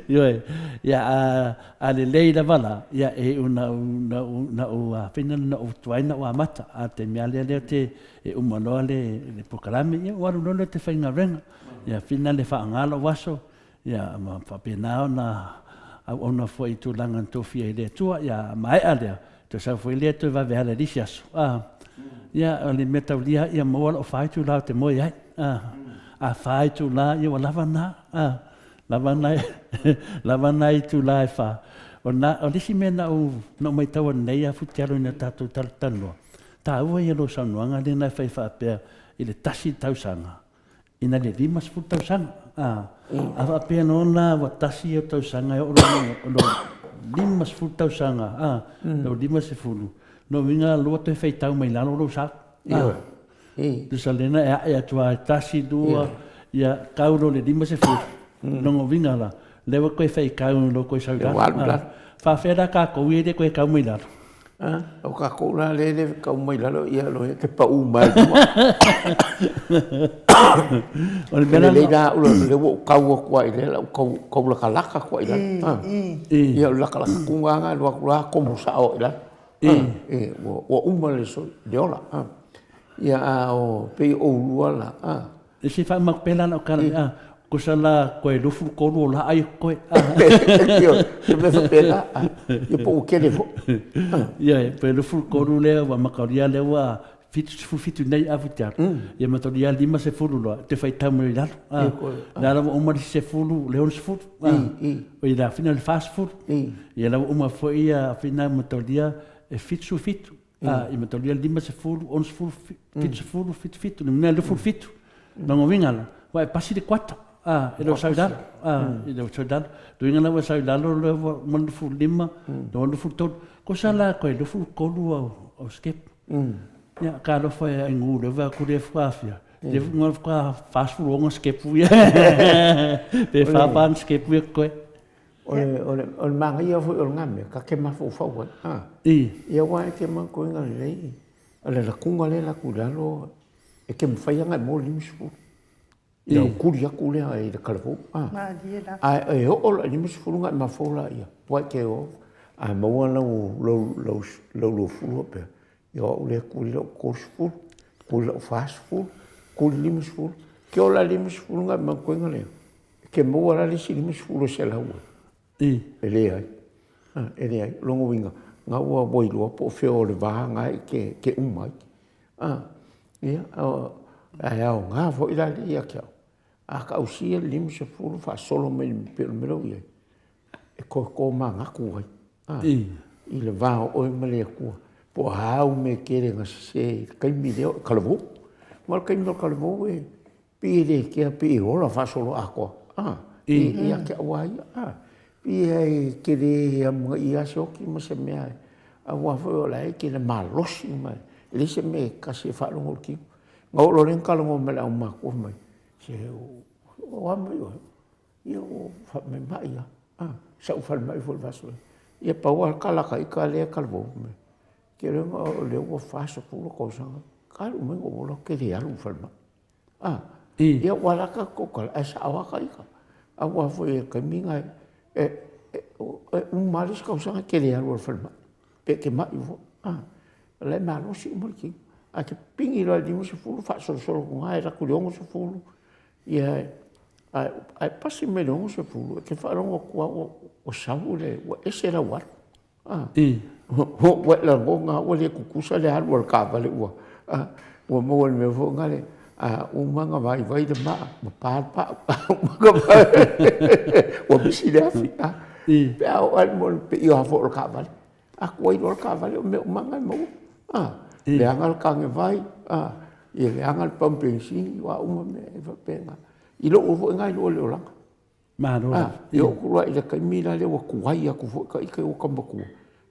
Ioe. Ia, a, a lelei lava la, ia e iu na ou, na ou, na ou, a fai na ou tuai na ou amata. A o le taimi lava lea lea te, e uma loa le, le polokalame, ia ua alu loa lea ou te faigaluega. Ia fina le faaaoga lou aso, ia ma faapena ona auauna foi i tulaga na tofia ai e le Atua. Ia maea lea, toe sau foi lea toe vave ala i le isi aso. A, ia o le mea taulia ia maua lou fa itula ou te moe ai. A, a fa itula, ia ua lava na. A, lava na, lava na itula e fa. O na, o le isi mea na ou, na ou maitau anei a Futialo ina tatou talatalanoa, taua ia lou saunoaga lea na e fai faapea i le tasi tausaga, ina le 50 tausaga. A, a faapea loa la ua tasi ia tausaga e oo loa i lou 50 tausaga, a, lou 50, lona uiga lua toe faitau mai lalo lou sa. A, tusa lena e ae atu lava e tasi, lua, ia kau loa i le 50, lona uiga la, lea ua toe faitau i lou toe sau i lalo. A, faapefea la tatou ia e le toe kau mai lalo? O tatou la lea e le kau mai lalo, ia loa e te pau mai luma. O le mea la... Lelei la au, lea ua ou kau atu ai lea, lau kau, kau lakalaka atu ai lalo. Ia o le lakalaka tuga lava, alu atu la komo sao i lalo. Ua uma le le ola. Ia a o pei o oulua la. E se faamaku pea la lau tala, a, tusa la koe 23 o la ai koe. Ioe, se mea faapena, ia po ua tele foi. Ioe, pe 23 lea ua mataulia lea ua 77 nei afu te alu. Ia mataulia 50 loa, te faitau mai i lalo. La la ua uma le 10, le 60. O i la fina le 40. Ia la ua uma foi ia fina mataulia e 77. I mataulia 50, 60, 70, 77, le mea 27. Lona uiga la, ua e pasi le kuata, e le o sau i lalo, e le o sau i lalo. Lona uiga la ua sau i lalo le ua uma le 25, ua 23. Kosa la koe 23 au step. Ia, talofa e aigu le va ku le fuafia. Le nga ka 46 step ia. Pe fa fa step ia koe. O le, o le, o le manaia foi o lena mea, ta te mafaufau ai. A. Ia aua e te manatuaina lelei, o le latuga lea e alu atu i lalo, e te mafai lava ona e maua le 50. I lau tuli atu lea i le talavou. Malie lava. Ae e oo la i le 50 ona e mafaufau laia, aua e te o, a maua lau, lau, lau, lau 20 faapea, ia o au lea e tuli lau 30, tuli lau 40, tuli 50. Ke oo la i le 50 ona e manatuaina lea, e te maua la le isi 50 e 100 ai. E leai. E leai. O lona uiga, na ua ua iloa po o fea o le va na e ke, ke uma ai. Ia, ae aoga foi la lea ia te au. A tausia le 50 faasolo mai pei o le mea lea ua i ai, e toe tomanatu ai i le va o oe ma le Atua. Po o a au mea tele na sese i le taimi lea o e talavou. Aua o le taimi o le talavou e pei e le kea pei e ola faasoloatoa a ia te au lava ia a. Pei e te le amanaia lava se oti ma se mea aua foi o la e te malosi ma e leai se mea e tasi e faalogo i le tino. Na oo loa lea na talanoa mai le aumatua fai mai, se o a mai oe? Ia ua faamaimai lava a, sa ou falemai foi i le vaiaso lea. Ia pau lava le tala a ta ita lea e talavou fai mai, te iloa o lea ua 40 tausaga talu mai ona ou ola ou te le alu i le falemai. A, ia ua lata tou tala, ae sao lava ta ita. Aua foi e taimi na e, e uma lava le isi tausaga e te le alu i le falemai, pe te mai foi. A, o la e malosi uma le tino. Ae te pigi loa i le 50 faasolosolo atu i ina e alu atu i le 60, ia, ae pasi mai le 60, e te faalogo atu lava ua sau le, ua ese lau alu. Ua e lagona ua le tutusa le alu a le taavale ua ua maua i le mea foi lea, a uma ona vaivai le maa, ua pa le pau. Ua misi le afi. Pe a oo lava i le mea o le peia foi o le taavale, a tuai loa le taavale, o mea uma lava na e maua. Leaga le tanevai, ia leaga le pamu penisini, o a uma mea e faapena. I lou foi lena iloa i le olaga. Malo lava. E oo atu loa i le taimi la lea ua tuai atu foi ta ita ua tau matua,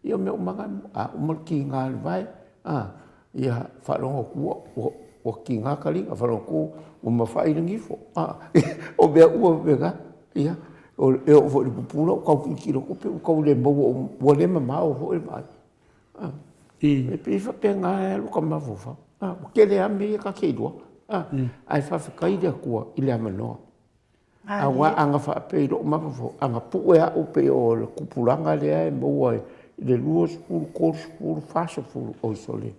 ia o mea uma lava na, a uma le tiga o le vae, ia faalogo atu ua tiga taliga, faalogo atu ua mafai le gifo, o mea uma faapena. Ia, e oo foi i le pupula ua tau tilotilo atu pei ua tau le maua ua le mamao foi le vaai. E pei e faapena e alu ta mafaufau. Ua tele lava mea ia ta te iloa. Ae faafetai i le Atua i le avanoa. Aua a na faapea i lou mafaufau, a na pue au pei o le tupulaga lea e maua i le 20, 30, 40, oi sole,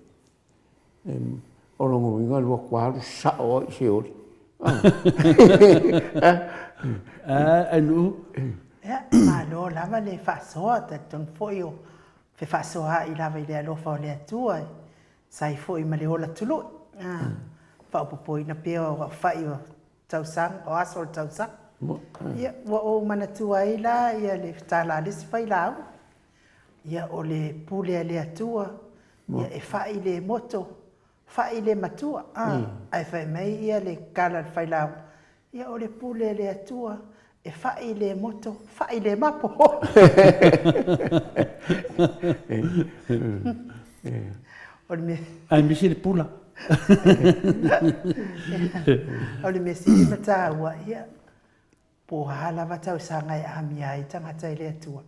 o lona uiga e alu atu lava alu sao lava i Seoli. Ainuu. Ia, malo lava le faasoa, e talitonu foi o fefaasoaai lava i le alofa o le Atua e tusa ai foi ma le ola tului, faaopoopoina pea o aofai o tausaga, o aso o le tausaga. Ia, ua ou manatua ai la ia le tala a le isi failauga, ia o le pule a le Atua, ia e fai le moto, fai le matua, ae fai mai ia le tala a le failauga, ia o le pule a le Atua, e fai le moto, fai le mapo. O le mea... Ae misi le pula. O le mea sili ma taua, ia, po o a lava tausaga e amia ai tagata i le Atua.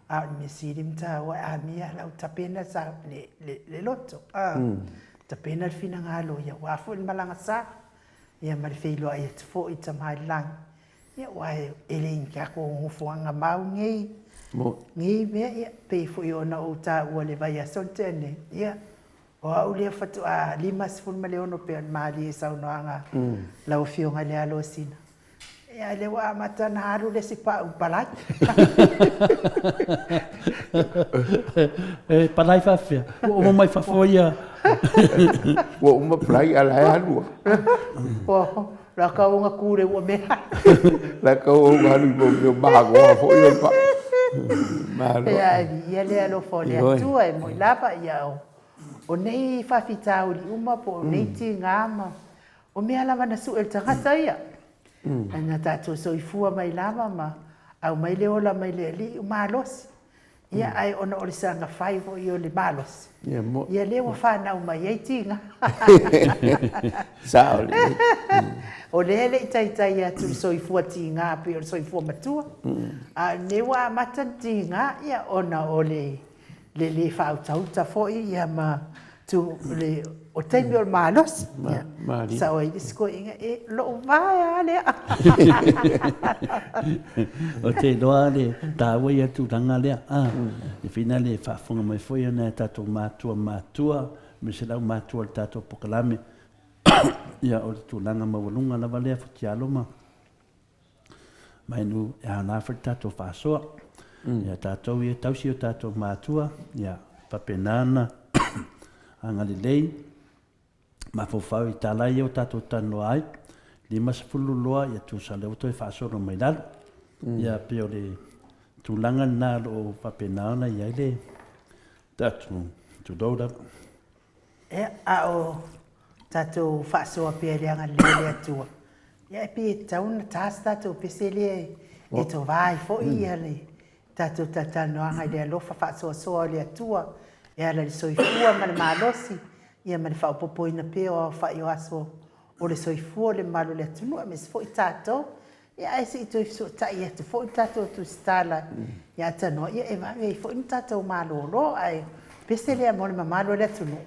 A o le mea sili ma taua, e amia lau tapena sa, le, le, le loto. Tapena le finagalo, ia, aua foi le malaga sa. Ia ma le feiloai atu foi i Tama i le Lagi. Ia aua e le i ni tatou nofoaga mau nei, nei mea, ia, pei foi ona ou taua i le vaiaso na tea nei, ia, o au lea faatoa 56 pei ona malie i saunoaga a lau Afioga i le Alosina. Ia, a o lea ua amata ona alu le isi pau palai. E palai faafefea? Ua uma mai fafo ia. Ua uma palai a la e alu. Ua la ka ona ku le ua mea. La ka ona alu i mea magoa foi o le pa. Malo. Ia, ia le alofa o le Atua e moi lava ia o. O nei faafitauli uma po o nei tiga ma o mea lava na sue e le tagata ia. Ae na tatou soifua mai lava ma aumai le ola mai le Alii, o malosi. Ia, ae ona o le saga fai foi o le malosi, ia lea ua fanau mai ai tiga. Sao lelei. O lea e le i taitai atu le soifua tiga pei o le soifua matua, a o lenei ua amata ona tiga, ia, ona o le le le faautauta foi ia ma tu le o taimi o le malosi. Ma, malie. Sao ai le isi toeaiina, e lou vae lava lea. O te iloa le taua ia tulaga lea. E whina le faafofoga mai foi o nai a tatou matua matua, aemaise le aumatua o le tatou polokalame. Ia, o le tulaga maualuga lava lea Futialo ma Mainu e aoga foi le tatou faasoa. Ia tatou ia tausi o tatou matua, ia faapena ona agalelei, mafaufau i tala ia ua tatou talanoa ai, 50 loa ia tusa lea ua toe faasolo mai lalo. Ia pei o le tulaga lena o lo o faapena ona i ai le tatou tulou lava. Ia, a o tatou faasoa pea i le agalelei o le Atua, ia e pei e tatau ona ta se tatou pese lea e tova ai foi ia le tatou talatalanoaga i le alofa faasoasoa o le Atua e ala i le soifua ma le malosi, ia ma le faaopoopoina pea o aofai o aso o le soifua o le mamalu o le atunuu aemaise foi tatou. Ia ae se i toe fesootai atu foi le tatou tusitala ia Tanoa, ia e vave ai foi ona tatou malolo, ae pese lea mo le mamalu o le atunuu.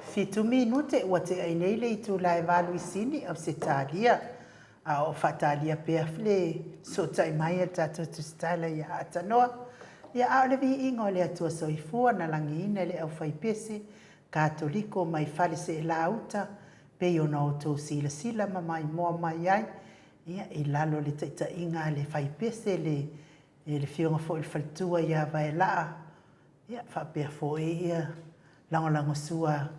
Fitu minute ua tea i nei le itula e Valuisini, Ausetalia, a o faatalia pea le fesootai mai a le tatou Tusitala ia Aatanoa. Ia, a o le viiga o le Atua Soifua na lagiina e le aufaipese Katoliko mai Faleseelauta pei ona outou silasila ma maimoa mai ai, ia, i lalo o le taitaiga a le faipese le le Afioga foi i le Faletua ia Vaelaa, ia, faapea foi ia lagolagosua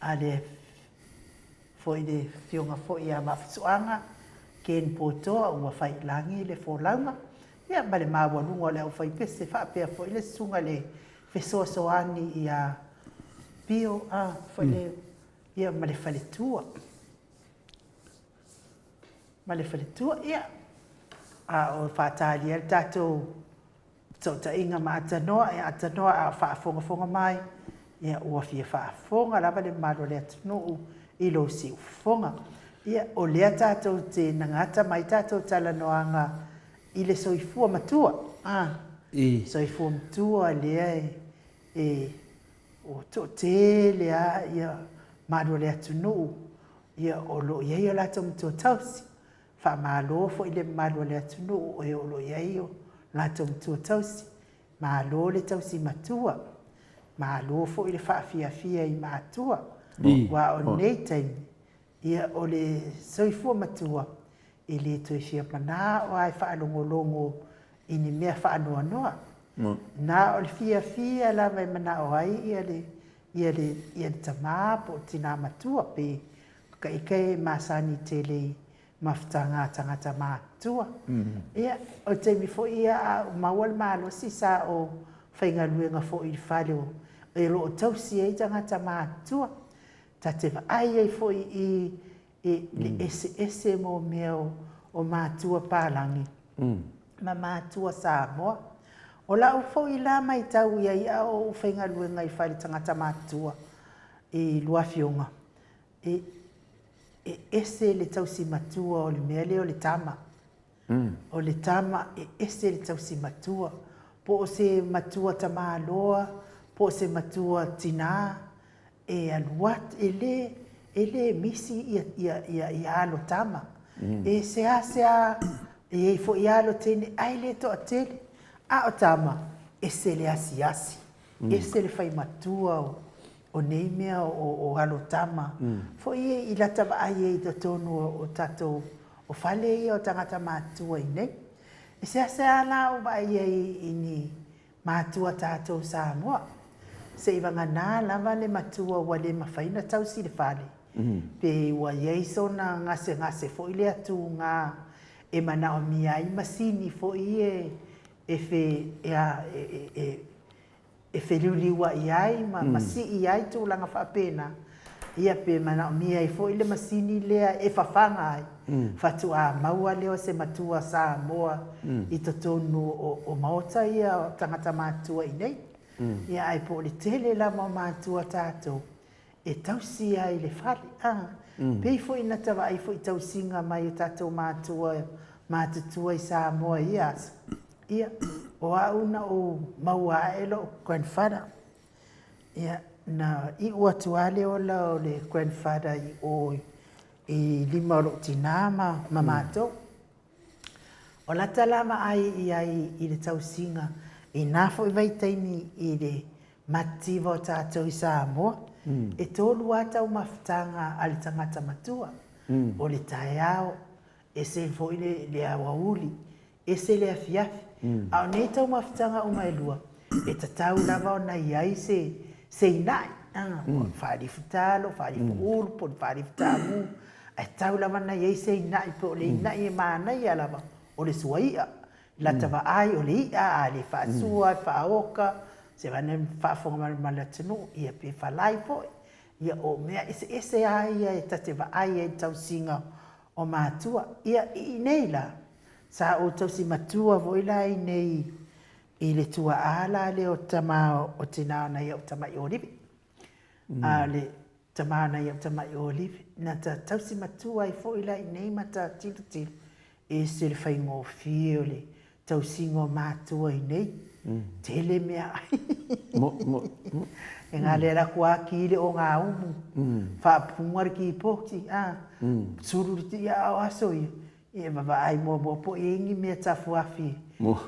a le foi le Afioga foi ia Vaafusuaga Ken Potoa ua faiilagi le folauga, ia ma le maualuga o le aufaipese faapea foi le Susuga i le Fesoasoani ia Pio a foi le ia ma le faletua. Ma le faletua, ia, a o faatalia le tatou fesootaiga ma Atanoa, e Atanoa a o faafogafoga mai, ia ua fia faafofoga lava le mamalu o le atunuu i lou siufofoga. Ia, o lea tatou te nagata mai tatou talanoaga i le soifua matua, a, soifua matua lea e, e, ua toatele lava ia mamalu o le atunuu ia o lo o i ai o latou matua tausi. Faamalo foi le mamalu o le atunuu o e o lo o i ai o latou matua tausi. Malo le tausi matua. Malo foi le faafiafia i matua. Aua o nei taimi, ia o le soifua matua e le toe fia manao lava e faalogologo i ni mea faanoanoa. Na o le fiafia lava e manao ai ia le ia le ia le tama po o le tina matua pe ika e masani tele i mafutaga a tagata matutua. Ia, o le taimi foi ia a ou maua le malosi sa ou faigaluega foi i le fale o lo o tausi ai tagata matutua. Ta te vaai ai foi i le eseese mo mea o matua palagi ma matua Samoa. O lau foi la matau i ai a o ou faigaluega i fale tagata matutua i Luafioga, e e ese le tausi matua o le mea lea o le tama. O le tama e ese le tausi matua. Po o se matua tamaloa, po o se matua tinā, e alu atu, e le, e le misi ia, ia, ia, ia alo tama. E seasea, e i ai foi alo teine, ae le toatele. A o tama, ese le asiasi, ese le fai matua o, o nei mea o, o alo tama. Foi e i lata vaai ai i totonu o, o tatou, o fale ia o tagata matutua i nei. E seasea la ou vaai ai i ni matua tatou Samoa. Seivagana lava le matua ua le mafai ona tausi le fale, pe ua i ai sona gasegase foi lea tuga e manaomia ai masini foi e e fe e a e e e feliuliuai ai ma ma sii ai tulaga faapena, ia pe manaomia ai foi le masini lea e fafaga ai, faatoa maua lea o se matua Samoa i totonu o maota ia o tagata matutua i nei. Ia ae po o le tele lava o matua tatou e tausi ai i le fale. A, pei foi na ta vaai foi i tausiga mai o tatou matua matutua i Samoa i ia aso. Ia, o au na ou maua ae lou grandfather. Ia, na iu atu lava le ola o le grandfather i o i lima o lou tinā ma, ma matou. O lata la vaai i ai i le tausiga i nā foi vaitaimi i le mativa o tātou i Samoa, e tolu lava taumafataga a le tagata matua, o le taeao, ese foi le, le aoauli, ese le afiafi. A o nei taumafataga uma e lua, e tatau lava ona i ai se, se ina'i, po o le faalifu talo, faalifu ulu, po o le faalifu taamu, ae tatau lava ona i ai se ina'i, po o le ina'i e manaia lava, o le suai'a. Lata vaai o le i'a, a le faasua, faaoka, se vaai faafofoga mai le atunuu, ia pe falai foi. Ia o mea eseese lava ia e ta te vaai ai i le tausiga o matua. Ia, i inei la, sa ou tausi matua foi la i inei i le tuaa la lea o tama o tinā o nai au tama'i olive. A o le tama o nai au tama'i olive, na ta tausi matua ai foi la i inei ma ta tilotilo, ese le faigofie o le tausiga o matua i inei. Tele meaai. E nga le ala atu a ki le o ngā umu. Whaapunga le kīpoti, a. Suru le ti a o aso ia. E vavaai muamua po i ingi mea tafuafi.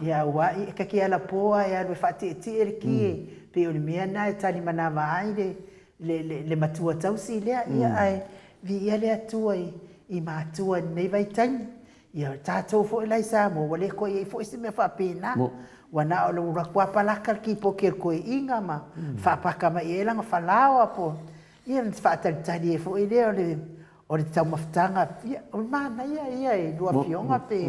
Ia aua i e kake ala pō a e alu e whaatietie le ki e. Pe o le mea na e tali manawa ai le, le, le, le matua tausi lea. Ia ae viia le Atua i, i matua i lenei vaitaimi. Ia, o tatou foi la i Samoa, ua le toe i ai foi se mea faapena. Ua na o le ua alu atu lava palaka le kīpoki a le toeaina ma faapaka mai i ai lana falaoa po o, ia ona faatalitali ai foi lea o le, o le taumafataga. Ia, o le manaia ia i lua afioga pe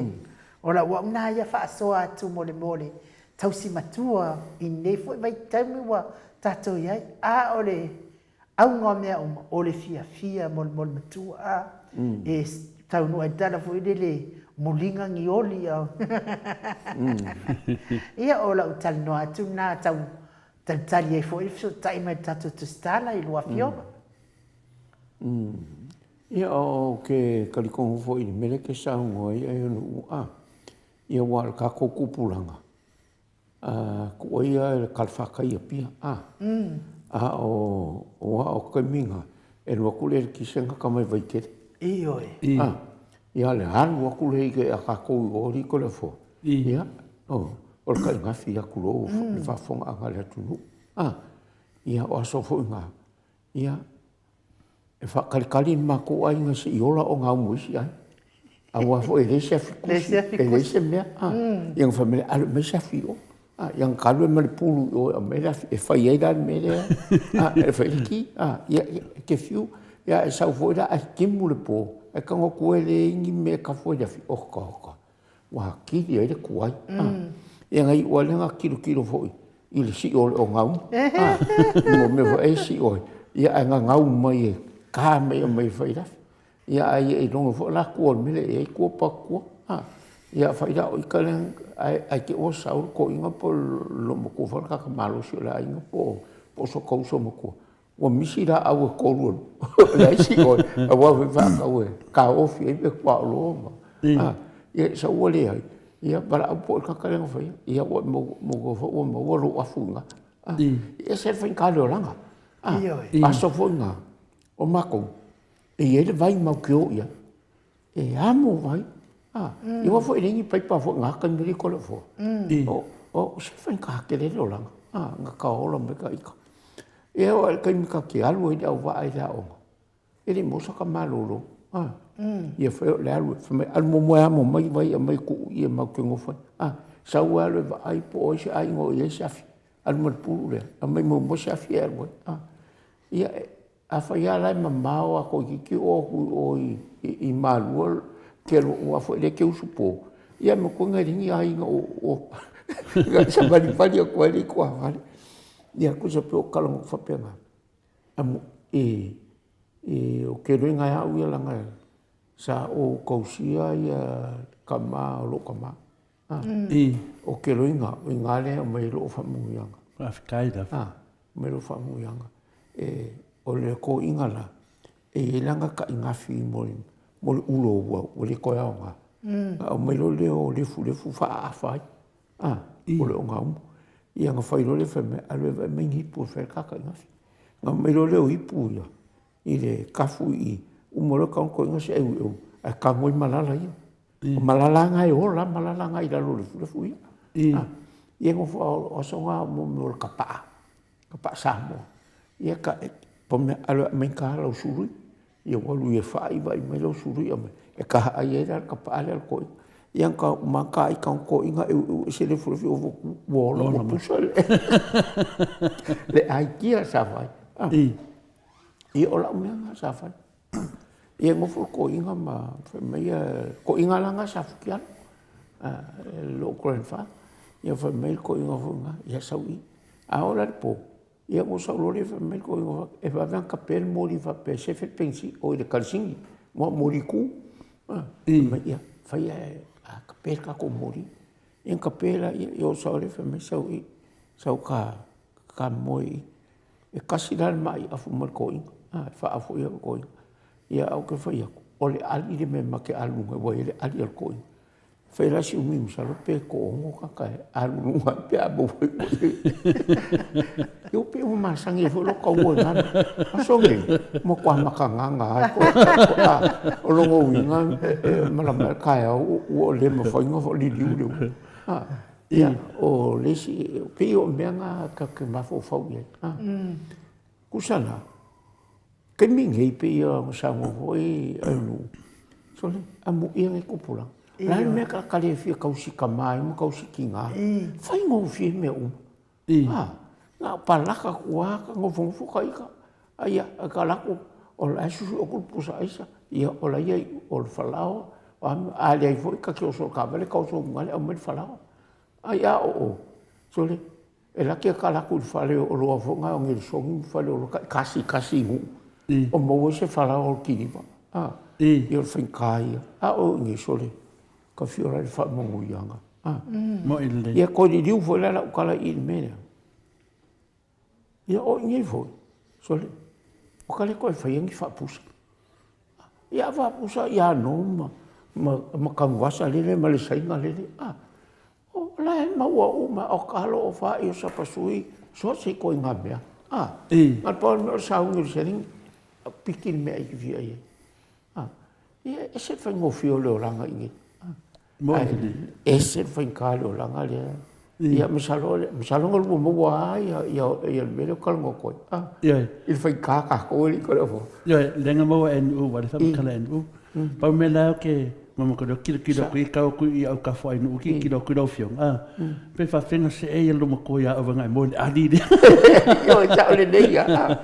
o lau au lena ia faasoa atu mo le mea o le tausi matua i lenei foi vaitaimi ua tatou i ai. A o le auga o mea uma, o le fiafia mo le mo le matua, a, e taunuu ai le tala foi lele, muliga ni oli, a. Ia, o lau talanoa atu lena tau talitali ai foi le fesootai mai le tatou tusitala i lua afioga. Ia, ou te talitonu foi i le mea lea e te saunoa ai Aiono, a, ia aua o le tatou tupulaga, Tuaia le talafatai i Apia, a o aua o taimi na, e alu atu le eletise gata mai Vaitele. Ioe. A, ia le alu atu lea i a tatou i o Toleafoa, ia, o le taigafi atu loa le faafofogaaga a le atunuu. A, ia o aso foi na, ia, E faatalitali le matou aiga se i ola Ogaumu e isi aiga. Aua foi e leai se afi kusi, e leai se mea. Ia na fai mai lea, alu e aumai se afi i o. Ia na alu ai ma le pulu i o e aumai le afi, e fai ai la le mea lea, e fai ai le ti. Ia e te fiu, ia e sau foi la ae timu le po, ae tago atu e leai ni mea e kafu ai le afi, oka oka. Ua atili ai le tuai. Ia na iu lava lea na tilotilo foi i le sio o le Ogaumu. Mo mea foi e sio ai. Ia ae gagau mai e ka mai e aumai e fai le afi. Ia ae i logo foi la tua o le mea lea e i ai tua pa tua. Ia fai la o ita lea ae te i ua sau le toeaina po o le loomatua foi le tagata malosi o le aiga po o so ta uso matua. Ua misi laau e kolu o leai si oe, aua foi faatau e taofi ai meaituaolo ma, a, ia sau ua leai, ia valaau po o le tagata lea na faia, ia ua maua foi ua maua lou afu i ina. A, e ese le faigata o le olaga. A, aso foi na, o matou, e i ai le vai matou te o i ai. E amo vai. A, ia aua foi e leai ni paipa foi i na taimi alii Toleafoa. O se faigata tele le olaga, a, na ka ola mai ka ita. E oo lava i le taimi ta te alu ai i le auvaa i le aoga, e le i maua saka malolo, a. Ia fai o le alu, fai mai, alu muamua e amo mai vai e aumai e tuu i i matou te nofo ai. A, sau alu e vaai po o ai se aiga o i ai se afi, alu ma le pulu lea, aumai muamua se afi e alu ai. A, ia, Afai lava la e mamao a toeitiiti oo atu i o i Malua ke alu aua foi lea e te usu po, ia matua na e leai ni aiga o o savalivali atu ai le tuafale. Ia tusa pei o tala na faapena. Amo e e o ke loiga e au ia laga sa ou tausia ia tama o lou tama. O ke loiga o iga lea e aumai ai lou faamanuiaga. Faafetai lava. Aumai lou faamanuiaga. E, o le toeaina la, e i ai lana tainafi mo le, mo le ulo ua, ua le toe aoga. Na aumai loa lea o lefulefu faaafa ai, a, o le ogaumu. Ia na fai loa lea fai mai, alu e vaai mai ni ipu e fai ai le ta tainafi. Na aumai loa lea o ipu ia, i le kafu i i, uma loa tago toeaina se eueu, ae tago ai malala ia. O malala na e ola malala na i lalo o lefulefu ia. Ia nofo o aso na mo mea o le kapaa, kapaa Samoa. Ia ka po mea alu e aumai ka lau sului. Ia ua alu ia fai vai mai lau sului aumai. E kahaai ai la le kapaa lea a le toeaina. Ia ka uma ka ai ka toeaina eueu ese lefulefu ia ua ola ua pusa le le aikia sa fai. Ia o lau mea na sa fai. Ia nofo le toeaina ma fai mai ia, toeaina la na sa Futialo, lou grandfather. Ia fai mai le toeaina foi lena, ia sau i i. A oo la i le po, ia ona ou sau loa lea fai mai le toeaina, e vave ona tape le moli faapea e sefe le penisini, oi le kalisini, moli ku. Fai mai, ia fai ae tape le tatou moli. Ia ona tape lea, ia ou sau lea fai mai, sau i i, sau ta moe i i. E tasi la le mai afu ma le toeaina, e faaafu i ai le toeaina. Ia ae ou te fai atu, o le ali le mea ma te alu ai, ua i ai le ali a le toeaina. Fai la si umi masalo pe toaono tagata e alu i luga ai pe a maua ai foi. Ia ua pei ua masani ai foi lou taua i lalo. Aso nei, matua matagaga lava koe. O lona uiga e malama ae le taeao ua le mafai ona liliu le ulu. Ia, o le isi, pei o mea na tatou te mafaufau i ai. Tusa la, taimi nei pei ona saunoa foi Ainu, sole, amuia nei tupulaga. O le a le mea ta le fia tausi tama ai ma tausi tina ai? Faigofie mea uma. A, na o palaka atu lava ta nofonofo ta ita, aia, ta alu atu o la e susu atu le pusa aisa, ia o la ia o le falaoa, o a mea, a leai foi ta te oso i le taavale ta oso i luga aumai le falaoa. Ai a o o, sole, E laki a kala atu i le fale o oloa foi na o Nelisoni ma fale o oloa tai tasi tasi i Nuu o maua ai se falaoa o le kiliva a ia o le faigata ia a o i nei sole ka fia ola i le faamanuiaga a Moʻi lelei. Ia toe liliu foi la lau tala i i le mea lea ia o i nei foi sole o ka le toe faia ni faapusa ia a faapusa ia no ma ma Tanuvasa lele ma le Saina lele a O la e maua uma, o kalo, o fa'i, o sapasui, so o se ituaiga mea. A, na o le pau lava o le mea o le sauni o le seleni, piki le mea e te fia i ai. A, ia e ese le faigofie o le olaga i inei. Ae ese le faigata o le olaga lea. Ia masalo, masalo na lua maua lava ia le mea lea ou te talanoa atu ai. A, i le faigata tatou e le i toe ofa. Ioe, lea na maua e NU, ua le faamatala e NU. Pau mea la ou te mamaka lea kilokilo atu i kau atu i au kafo ai nuu kilokilo atu i lau afioga a pe faafefea ona see ia lou matua ia au agai moe i le ali lea. Ioe, sao lelei lava.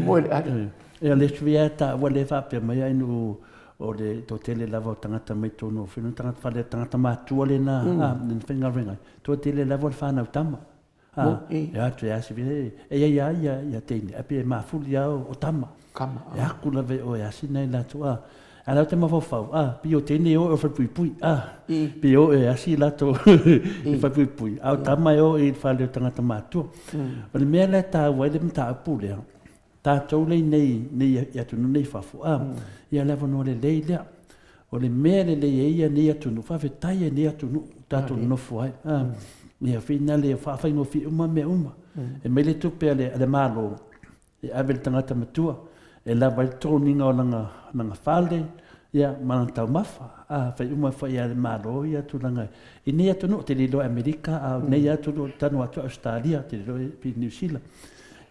Moe i le ali. Ia le isi taua lea e faapea mai ai nuu o le toatele lava o tagata mai totonu o Finland, tagata fale tagata matua lena a le faigaluega ai, toatele lava o le fanau tama. A, e atu e asi e iai a ia ia teine, ae pei e mafuli a o tama. Tama. E aku lava e oe asi nai latou a. A lau te mafaufau, a, pei o teine e o e o falepuipui, a. Pei o e asi latou i falepuipui, a o tama e o i le fale o tagata matua. O le mea la e taua ai le mataupu lea, tatou lea i nei, nei i atunuu nei i fafo, a, ia le avanoa lelei lea. O le mea lelei ai ia nei atunuu, faafetai ai nei atunuu tatou nonofo ai. A, ia whina le faafaigofie uma mea uma. E mai le tupe a le, a le Malo e ave i le tagata matua e lava ai le toniga o lana, lana fale, ia, ma lana taumafa. A, fai uma foi a le Malo ia tulaga i nei atunuu, te le iloa Amerika, a o nei atunuu tanu atu Australia, te le iloa i Niu Sila.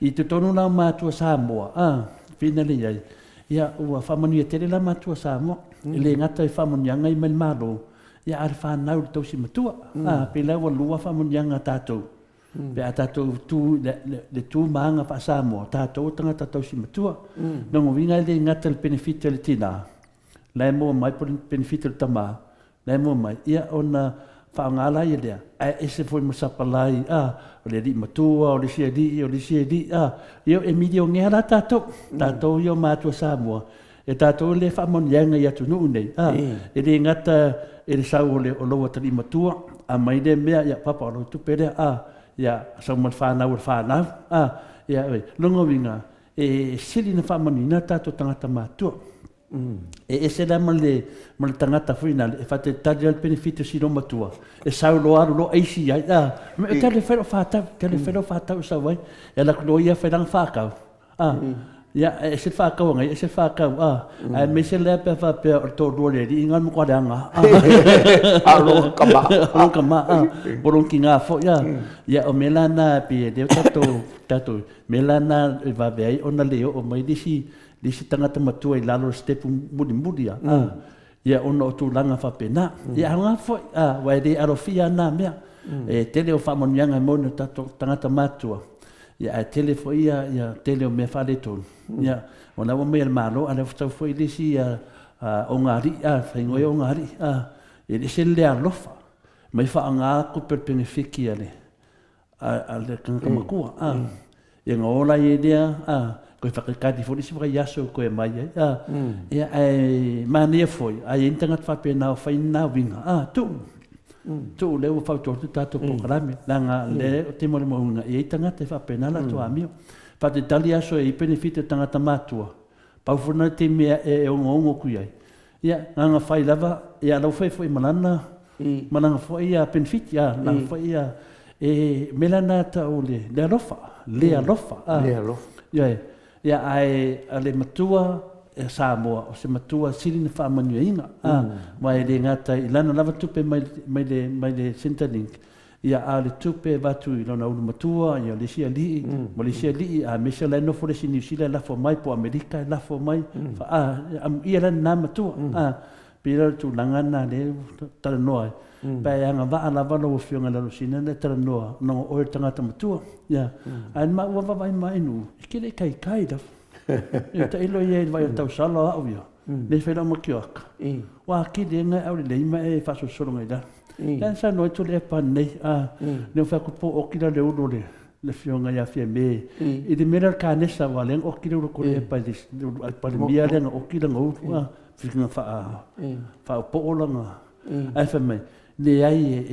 I totonu la o matua Samoa, a, whina le iai, Ia, ua faamanuia tele la matua Samoa, e le gata i faamanuiaga ia mai le Malo, ia a o le fanau i le tausi matua. A, pei la ua lua faamanuiaga a tatou, pe a tatou tu i le tu ma aga faa-Samoa, tatou o tagata tausi matua. Lona uiga e le gata i le penefiti a le tina, la e maua mai po o le penefiti a le tama, La e mua mai, ia ona faaaoga laia lea, ae ese foi ma sapalai, a, o le alii matua, o le isi alii, o le isi alii, a, ia e milionea la tatou, tatou ia o matua Samoa, e tatou le faamanuiaga i atunuu nei, a, e le gata i le sau o le o lou atalii matua, aumai lea mea, ia papa o lau tupe lea, a, ia sau ma le fanau o le fanau, a, ia, lona uiga, e sili ona faamanuiaina tatou tagata matutua. E ese la ma le, ma le tagata foi nale e faatalitali lava le penefiti o si matua, e sau loa alu loa aisi ai, a, me o tale fai lou whātau, tale fai lou whātau e sau ai, e ala atu loa ia fai lana whākau, a, ia, e ese le whākau anga, e ese le whākau, a, ae maise lea pea whāpea o le tōrua le alii, ngā mokoa le anga, a, a lou kama, a lou kama, a, po ki ngā foi, a, ia, o mea la nā, pi e leo tatou, tatou, mea la nā e vave ai ona le oo mai nisi, le isi tagata matua i lalo o le sitepu mulimuli a, a, ia ona o tulaga faapena. Ia aoga foi, a, aua e le alofia na mea. E tele o faamanuiaga e maua e o tatou tagata matutua, ia ae tele foi ia, ia tele o mea faaletonu. Ia, o la ua aumai e le Malo, a o lea ua sau foi le isi a, ogaali'i, a, faigoa ia ogaali'i, a, e ese le le alofa, mai faaaoga tupe o le penefiti a le, a le tagata matua, a, ia na ola ai lea, a, koe whakakati foi isi whakaiaso koe mai ai, a, ia, ae manaia foi, a i ai ni tagata faapena o whai nā uiga, a, tuu, tuu lea ua fautua atu tātou polokalame, leaga lea o te molimauina, e i ai tagata e faapena latou amio. Whakatali aso e i penefiti o tagata matua, pau foi na te mea e ongoongo ku i ai. Ia, na ona fai lava, ia lau fai foi ma lana, ma lana foi ia penefiti, a, lana foi ia, e mea la na tau le, le alofa, le alofa, a. Le alofa. Ioe. Ia, ae a le matua e Samoa, o se matua sili na faamanuiaina, a, aua e le gata i lana lava tupe mai, mai le, mai le Centrelink, Ia, a o le tupe e avatu i lona ulu matua, ia, o le isi alii, ma le isi alii, a aemaise o la e nofo le isi Niu Sila e lafo mai, po o Amerika e lafo mai, fa, a, amuia la lena matua, a, pei la o le tulaga lena lea ua talanoa ai, pe a e agavaa lava lau Afioga i Lalosina ona e talanoa, ona o oe o le tagata matua, ia, ae na maua vaavaai mai nuu, e te le i taitai lava. E tailo ia i le vaai o le tausala o au ia, le fai lau matioaka. Ua atili ai na e aulelei ma e faasolosolo ngai lalo. Lea na saunoa ai Tuilaepa nei, a, lea ua fai atu po o oki la le ulu o le afioga ia Fiame i le mea lea o le kanesa, aua lea na oki le ulu o Tuilaepa i le ulu ai Palemia lea na oki lana ulu, a, filiga faaopoo lana, ae fai mai, leai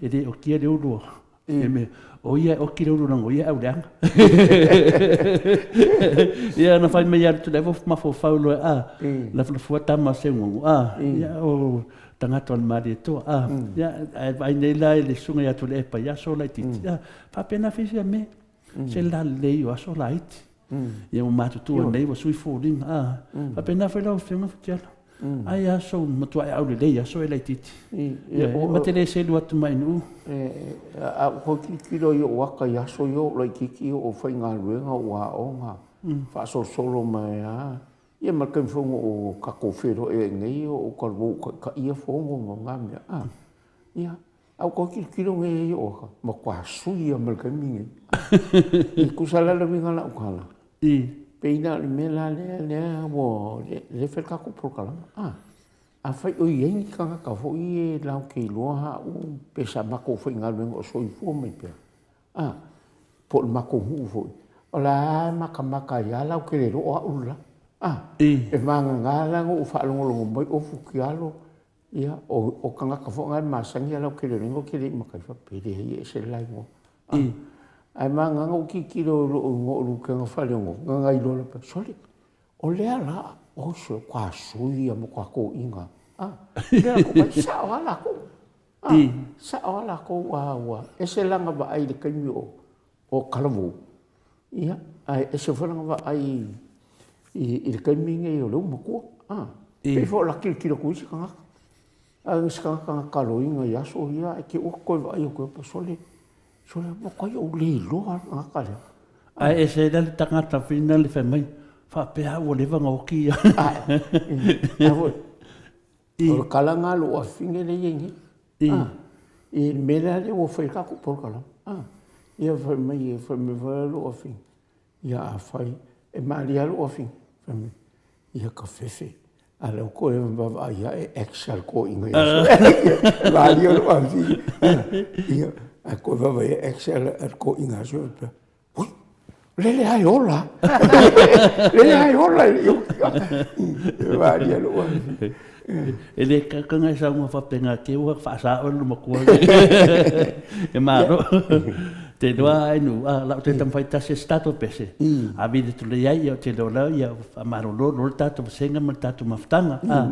e le okia le ulu o Fiame, o ia e oki le ulu leaga o ia e auleaga. Ia na fai mai ia Tuilaepa ua mafaufau loa, a, lafulafua tama o Seugogo, a, ia o tagata o le Malietoa, a, ia, ae vaai nei la i le susuga ia Tuilaepa i aso laitiiti, a, faapena Fiame, se lalelei o aso laiti. Ia ua matutua nei, ua sui foliga, a, faapena foi lau Afioga Futiala. Ai aso ua matuai aulelei aso e laitiiti. Ia, e ma te le selu atu mai nuu. A ou toe tilotilo i ou aka i aso ia o ou laitiiti, o ou faigaluega, o ou aoga, faasolosolo mai lava. Ia ma le taimi foi na ou tatou feiloai ai nei, o ou talu ou taitaia fono ma na mea. A, ia, a ou toe tilotilo nei i ou aka, matua sui lava ma le taimi lenei. E tusa la le uiga o lau tala, pei la o le mea la lea, lea ua, lea e fai le tatou polokalame. A, afai o i ai ni tagata foi ia latou te iloa au pe sa matou faigaluega o soifua mai pea, a, po o le matou nuu foi, o la e matamata ai lava latou te le iloa o au le la. A, e vagana la na ou faalogologo mai o Futialo, Ia, o tagata foi na e masani a lau kelelego ou te le i matai faapea e leai e ese le la igoa. Ae vagana ou tilotilo i lou igoa o Lutena Faleono, na na iloa loa, sole, o lea la, oi sole, ua sui ia matua toeaina. Lea la tou vaai, sao lava latou. Sao lava latou, ua ese lana vaai i le taimi o Talavou, ia, ae ese foi lana vaai i le taimi lenei o lea ua matua. Pei foi o la tilotilo atu isi tagata. A o isi tagata na taloina i aso ia, ae te i ua toe vaai atu ai, sole, sole, matuai ou le iloa le tagata lea. Ae ese ai la le tagata foi lena le fai mai, faapea ua leva ona oti ia. Ae foi, o le tala lena a lou afafine lea e i ai nei. I le mea lea ua fai ai le tatou polokalame. Ia fai mai, fai mai foi lou afafine, ia afai, e malie lava lou afafine, fai mai, ia kafefe, a o lea ua toe vaavaai ae ex a le toeaina ia. E malie lou afafine, ia, ae toe vaavaai ae ex a le toeaina ia. Ui, lele lava e ola. Lele lava e ola e le i oti. E malie lou afafine. E le kaukana e saunoa faapena te ua faasa oe le matua. E malo. Te iloa ai nu, a lau te taumafai tasi e se tatou pese. A vili tulei ai, ia o te iloa lea, ia faamalolo loa le tatou vasega ma le tatou mafutaga. A,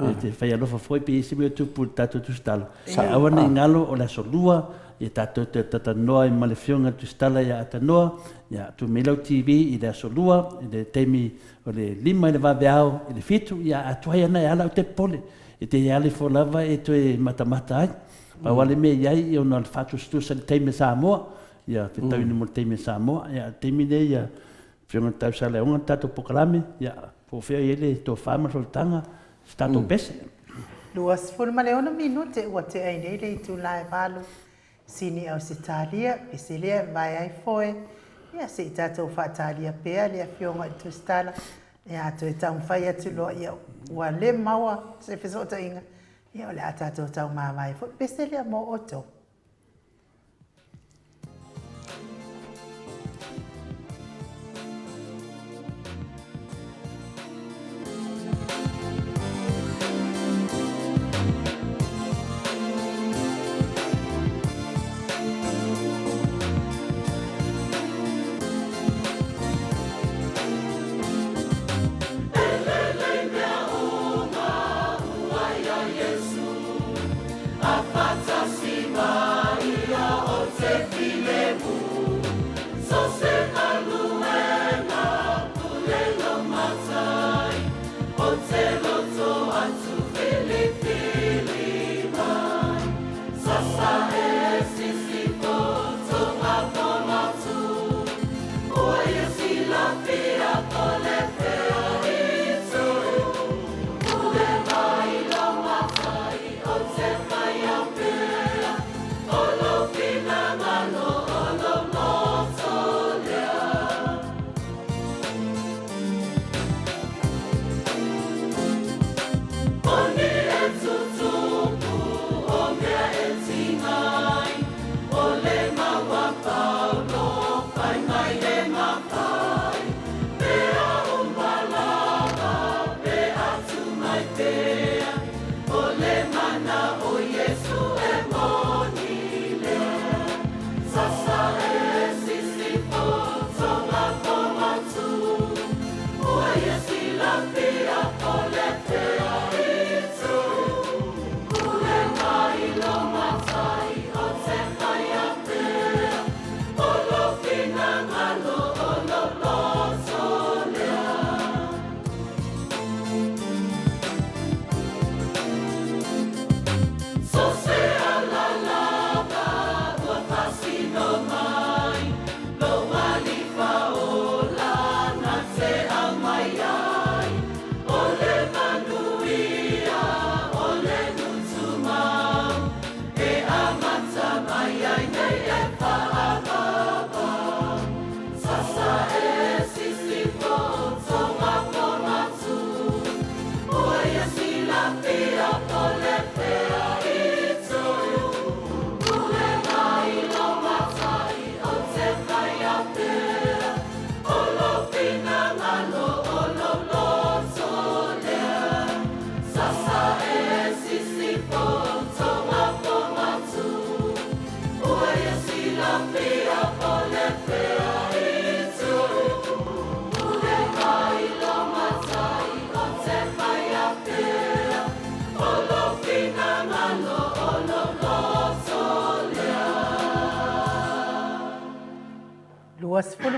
e te fai alofa foi pe i ai se mea o tupu i le tatou tusitala. Aua ne i galo o le aso lua, ia tatou toe talanoa ai ma le Afioga i le Tusitala ia Atanoa, ia tuu mai lau TV i le aso lua, i le taimi o le 5 i le vaveao i le 7, ia a tuai ana e ala ou te popole, e te i ale ifo lava e toe matamata ai. Pau lava le mea i ai, ona o le faatusatusa i le taimi a Samoa, ia fetauina mo le taimi a Samoa, ia o le taimi lea ia Afioga i le Tausala e ona le tatou polokalame, ia po o fea o i ai le tofa ma le faautaga, se tatou pese. 26 minute ua tea ai nei le itula e 8, Sini Ausetalia, pese lea e vae ai foe, ia se i tatou faatalia pea le Afioga i le Tusitala, ia a toe taumafai atu loa ia ua le maua se fesootaiga, ia o le a tatou taumavae foi, pese lea mo outou.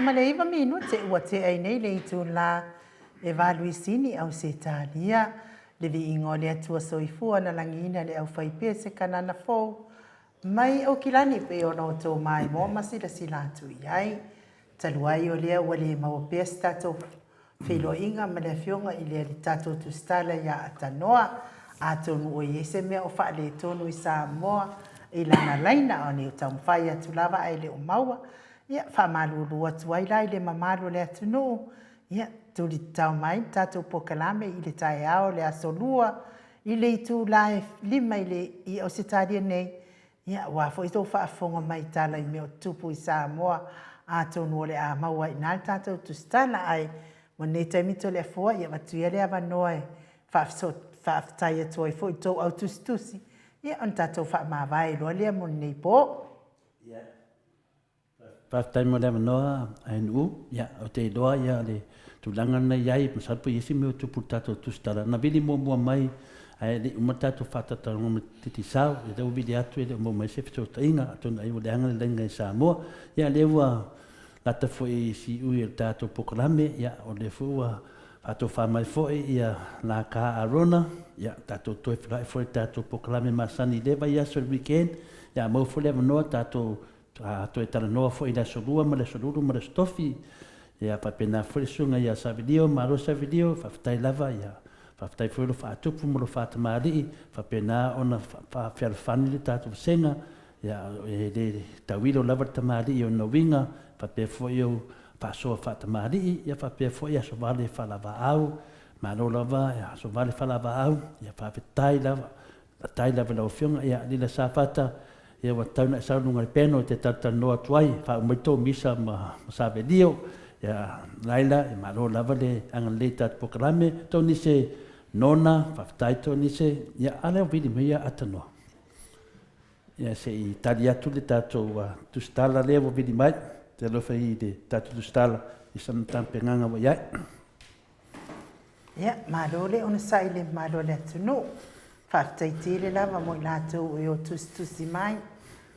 29 minute ua tea ai nei le itula e valuisini Ausetalia, le viiga o le Atua Soifua na lagiina le aufaipea se Kanana fou mai Aukilani pei ona outou maimoa ma silasila atu i ai. Talu ai o lea ua le maua pea se tatou feiloaiga ma le Afioga i le Alii tatou Tusitala ia Atanoa, atonu ua i ai se mea o faaletonu i Samoa i lana laina, a o nei o taumafai atu lava ae le o maua. Ia, faamalulu atu ai la i le mamalu o le atunuu, ia, tuli tatao mai le tatou polokalame i le taeao o le Aso Lua i le itula e 5 i le i Ausetalia nei, Ia, aua foi tou faafofoga mai i tala i mea o tutupu i Samoa, atonu o le a maua ai i ina le tatou tusitala, ae mo lenei taimi Toleafoa, ia avatu ia le avanoa e faafetai atu ai foi i tou au tusitusi, ia ona tatou faamavae loa lea mo lenei po. Faafetai mo le avanoa ANU. Ia, ou te iloa ia le tulaga lena i ai, masalo pe i ai se mea o tupu i le tatou tusitala. Na vili muamua mai ae le i uma le tatou faatatalanoaga ma le Digicel, ia lea ua vili atu e le o maua mai se fesootaiga, atonu ai ua leaga le laina i Samoa. Ia lea ua lata foi i siui o le tatou polokalame, ia o lea foi ua faatofa mai foi ia Laka Arona, ia tatou toe feiloai foi i le tatou polokalame masani i lea vaiaso i le weekend, ia maua foi le avanoa tatou A toe talanoa foi i le Aso Lua ma le Aso Lulu ma le Aso Tofi, ia faapena foi le susuga ia Savelio, malo Savelio, faafetai lava, ia faafetai foi lo faatupu ma lo faatamalii, faapena ona faafealofani le tatou vasega, ia e le tauilo lava le tamalii i ona uiga, faapea foi ou faasoa faatamalii, ia faapea foi Aso Vale faalavaau, malo lava Aso Vale faalavaau, ia faafetai lava. Faafetai lava i lau Afioga. Ia, Lila Safata, ia ua tatau ona e sau i luga i le piano e te talatalanoa atu ai, faauma ai tou misa ma Savelio. Ia, Laila, ia malo lava le agalelei i le tatou polokalame. Tonise Nona, faafetai Tonise. Ia, a lea ua vili mai ia Atanoa. Ia, se i tali atu le tatou tusitala lea ua vili mai. Te alofa i le tatou tusitala i sana tapenaga ua i ai. Ia, malo le onosai i le mamalu o le atunuu. Faafetai tele lava mo i latou e o tusitusi mai.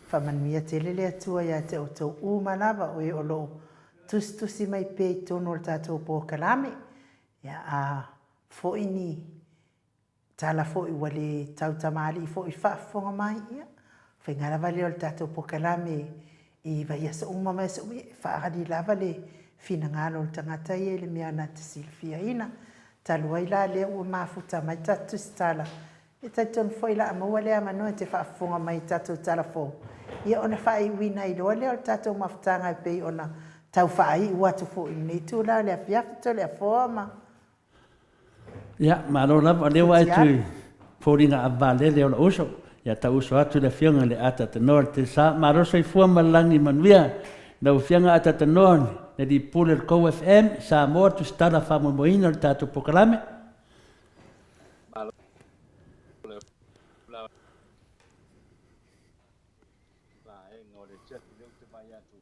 Faamanuia tele le Atua ia te outou uma lava o e o lo o tusitusi mai pea i totonu o le tatou polokalame. Ia, a foi ni tala foi ua le tautamalii foi i faafofoga mai, ia, faiga lava lea o le tatou polokalame i vaiaso uma ma vaiaso uma, ia, e faaali lava le finagalo o le tagata ia i le mea na te silafiaina. Talu ai la lea ua mafuta mai tatou tusitala, E talitonu foi o le a maua le avanoa e te faafofoga mai i tatou tala fou, ia ona faaiuina ai loa lea o le tatou mafutaga e pei ona tau faaiu atu foi i lenei itula o le afiafi Toleafoa ma Ia, malo lava, o lea ua e tui foliga avalele o lou uso. Ia tau uso atu le afioga i le Atatanoa le Tesa. Malo soifua ma le lagi manuia. Lau afioga Atatanoa, le alii pule o le Kou FM, Samoa, tusitala faamoemoeina o le tatou polokalame. Malo le vaega o le afiafi lea ou te vaai atu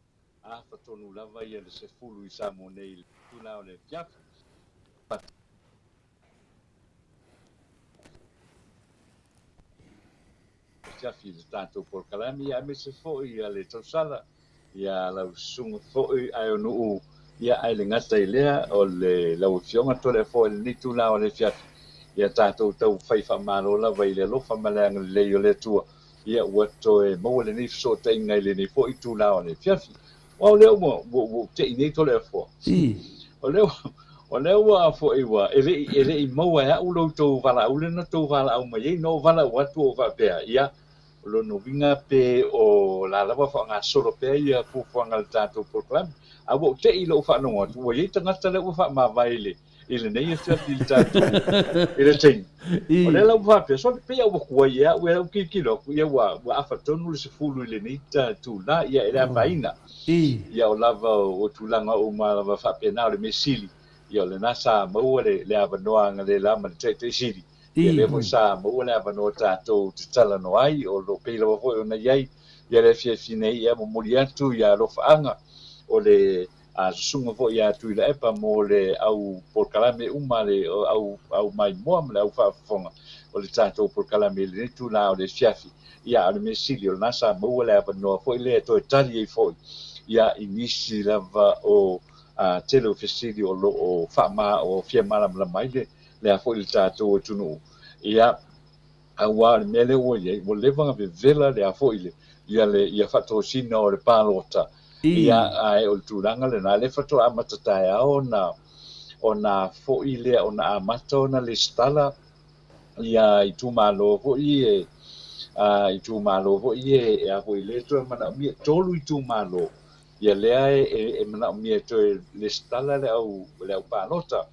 afa tonu lava ia le 10 i Samoa nei i le tula o le afiafi. Afiafi i le tatou polokalame ia aemaise foi ia le tausala ia lau susuga foi Aeonuu ia ae le gata i lea o le lau Afioga Toleafoa i lenei itula o le afiafi ia tatou taumafai faamalo lava i le alofa ma le agalelei o le Atua ia ua toe maua lenei fesootaiga i lenei foi itula o le afiafi. Aua o lea ua ua ua tei nei Toleafoa. O lea o lea ua foi ua e le i e le i maua e a'u lo outou valaau lea na outou valaau mai ai na ou valaau atu ou faapea ia O lona uiga pe o la lava faagasolo pea ia fuafuaga a le tatou polokalame. A ua ou te i lou faalogo atu, ua i ai tagata lea ua faamavae i le, i lenei afiafi i le tatou, i le taimi. O lea la ua faapea, sole, pei a ua tuai ea au e au tilotilo atu, ia ua, ua afa tonu le 10 i lenei itula, ia e le afaina. Ia o lava o tulaga uma lava faapena, o le mea sili, ia o lena sa maua le, le avanoa angalela ma le Taitai Sili. Ia lea foi sa maua le avanoa tatou te talanoa ai, o lo o pei lava foi ona i ai ia le afiafi nei, ia momoli atu ia alofaaga o le susuga foi ia Tuilaepa mo le au polokalame uma le au, au maimoa ma le au faafofoga o le tatou polokalame i lenei itula o le afiafi. Ia, a o le mea sili o lena sa maua le avanoa foi lea e toe tali ai foi ia i nisi lava o tele o fesili o lo o faama, o fia malamalama ai le lea foi le tatou atunuu. Ia, aua o le mea lea ua i ai, ua leva ona vevela lea foi le, ia le, ia faatosina o le palota. Ia, ae o le tulaga lena, lea faatoa amata taeao ona, ona foi lea, ona amata ona lesitala ia itumalo foi e, a, itumalo foi e, e a foi lea toe manaomia, 3 itumalo. Ia lea e manaomia e toe lesitala le au le au palota.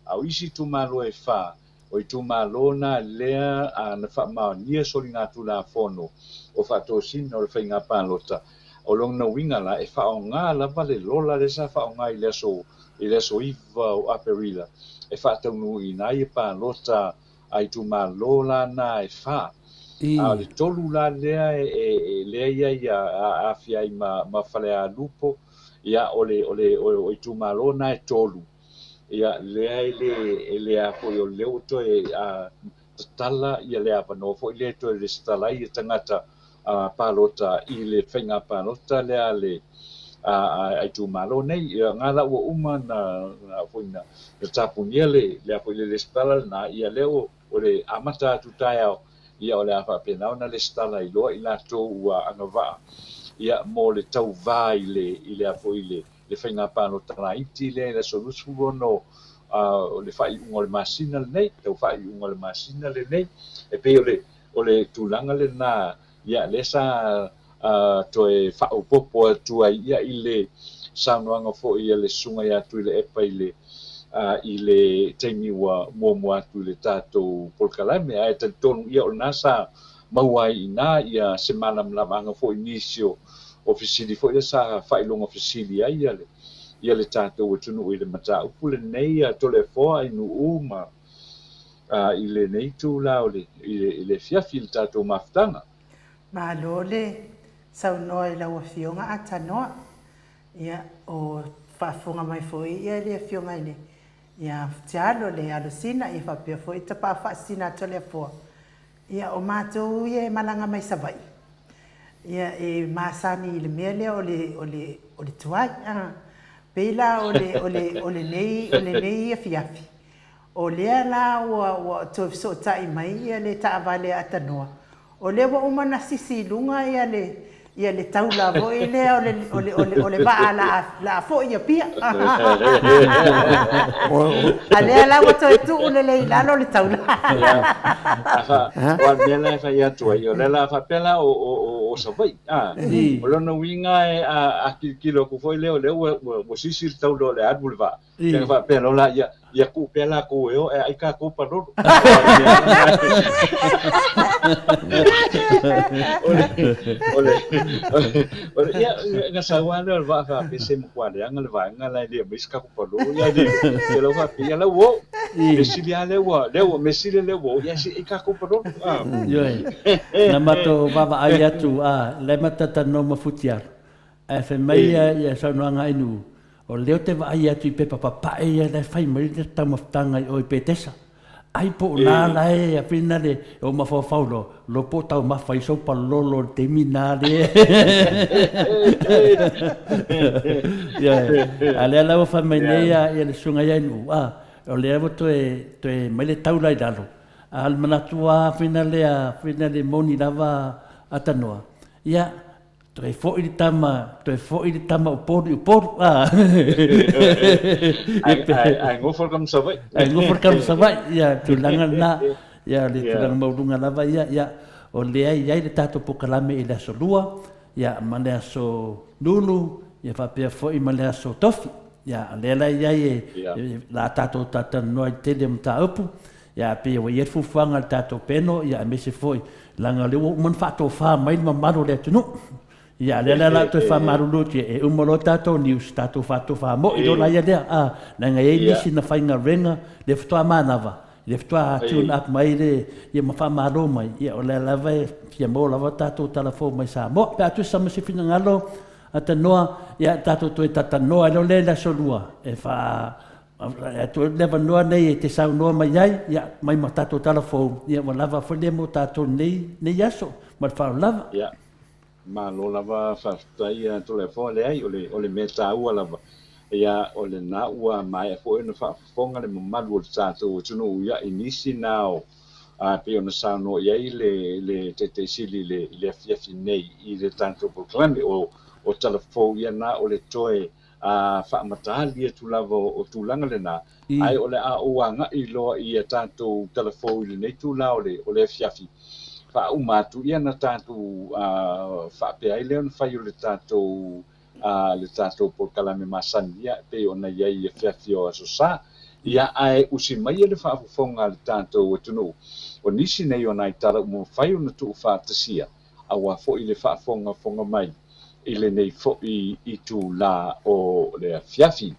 A o isi itumalo e fa, o itumalo na lea na faamaonia soligatulafono o faatosina o le faiga palota. O lona uiga la, e faaaoga lava le lola lea sa faaaoga i le aso i le aso 9 o Aperila e faataunuuina ai palota a itumalo la na e fa. A o le 3 la lea e lea ia ia aafia ai ma ma Falealupo, ia o le o le o itumalo na e 3, ia lea e le e le a foi o lea ua toe tatala ia le avanoa foi lea e toe resitala ai ia tagata palota i le faiga palota lea a le a itumalo nei. Ia nga la ua uma na foi na tapunia le lea foi le lesitala lena, ia lea o le amata atu taeao, ia o le a faapena ona lesitala i loa i latou ua agavaa ia mo le tauvā i le i lea foi le le faiga palota laiti lea i le aso 26 o le faaiuga o le masina lenei, tau faaiuga o le masina lenei. E pei o le O le tulaga lena, ia, lea sa toe faaopoopo atu ai ia i le saunoaga foi a le Susuga ia Tuilaepa i le i le taimi ua muamua atu i le tatou polokalame. Ae talitonu ia o lena sa maua ai i ina ia se malamalamaga foi i nisi o fesili foi lea sa faailoga fesili ai ia le ia le tatou atunuu i le mataupu lenei a Toleafoa i Nuu ma i lenei itula o le, i le afiafi i le tatou mafutaga. Malo le saunoa i lau Afioga Atanoa. Ia, o faafofoga mai foi ia le Afioga i le ia Tialo le Alosina ia faapea foi Tapaau Faasisina Toleafoa. Ia, o matou ia e malaga mai Savaii. Ia, e masani i le mea lea o le, o le, o le tuai. A, pei la o le, o le, o lenei, o lenei afiafi, o lea la ua, ua toe fesootai mai ia le taavale a Atanoa, o lea ua uma ona sisi i luga ia le, ia le taula foi lea o le, o le, o le, o le vaa la, la foi i Apia. A lea la ua toe tuu lelei i lalo le taula. Aua o le mea la e fai atu ai, o lea la faapea la o Savaii, a. O lona uiga a tilotilo atu foi lea o lea ua sisi le taula o le alu le vaa, ia faapea loa la, ia, ia tuu pea latou e o ae ai tatou palolo. O le, ia, na sau lava lea o le vaa faapea se matua leaga le vaega la e le aumai se tatou palolo. Ia, le, ia lau faapea, ia lau ua oo. Mea sili lava lea ua, lea ua, mea sili lea ua oo, ia se i tatou palolo. Ioe, na matou vaavaai atu, a, la e matatanoa ma Futialo, ae fai mai ia saunoaga a Ainuu, O lea ou te vaai atu i pepa papae ia la e fai mai le taumafataga i o i Petesa. Ai po o na la e afina le o mafaufau lo, lo po taumafa i sou palolo le taimi na le. Ia, a lea la ua fai mai nei ia, ia le susuga ia Inu, a, o lea ua toe, toe mai le taula i lalo. A o le manatu lava afina le, afina le moni lava Atanoa, ia, Toe foi le tama, toe foi le tama o Upolu i Upolu. Ah. Ae nofo le tama Savaii. Ae nofo le tama Savaii, ia tulaga lena, ia le tulaga maualuga lava ia, ia o lea e i ai le tatou polokalame i le aso Lua, ia ma le aso Lulu, ia faapea foi ma le aso Tofi. Ia o lea la e i ai e la tatou talatalanoa i le tele o mataupu, Ia, pei ua i ai le fuafuaga a le tatou peno, ia, aemaise foi, leaga o lea ua uma ona faatofa mai le mamalu o le atunuu. Ia, a o lea la o le a toe faamalulu atu, e uma loa tatou news, tatou faatofa moi loa laia lea, a, leaga e i ai nisi na faigaluega, lea faatoa manava, lea faatoa tune up mai le, ia ma faamalo mai, ia, o lea lava e fia maua lava tatou tala fou mai Samoa. Pe a tusa ma se finagalo, Atanoa, ia, tatou toe talanoa ai loa lea i le aso Lua, e faa, Atu le avanoa nei e te saunoa mai ai, ia, mai ma tatou tala fou, ia, ua lava foi lea mo tatou nei, nei aso. Ma le faaaloalo lava. Ia, malo lava, faafetai ia Toleafoa, leai, o le, o le mea taua lava, ia, o lena ua maea foi ona faafofoga le mamalu o le tatou atunuu, ia, i nisi na o, a, pei ona saunoa i ai le, le Taitai Sili i le, i le afiafi nei i le tatou polokalame, o, o tala fou ia na o le toe a faamatali atu lava o tulaga lena, ae o le a ou agai loa i a tatou tala fou i lenei itula o le o le afiafi, faauma atu ia na tatou faapea ai lea ona fai o le tatou le tatou polokalame masani ia e pei ona i ai i afiafi o Aso Sa. Ia ae usi maia le faafofoga a le tatou atunuu, o nisi nei o nai tala ua mafai ona tuufaatasia aua foi le faafogafoga mai i lenei foi itulā o le afiafi.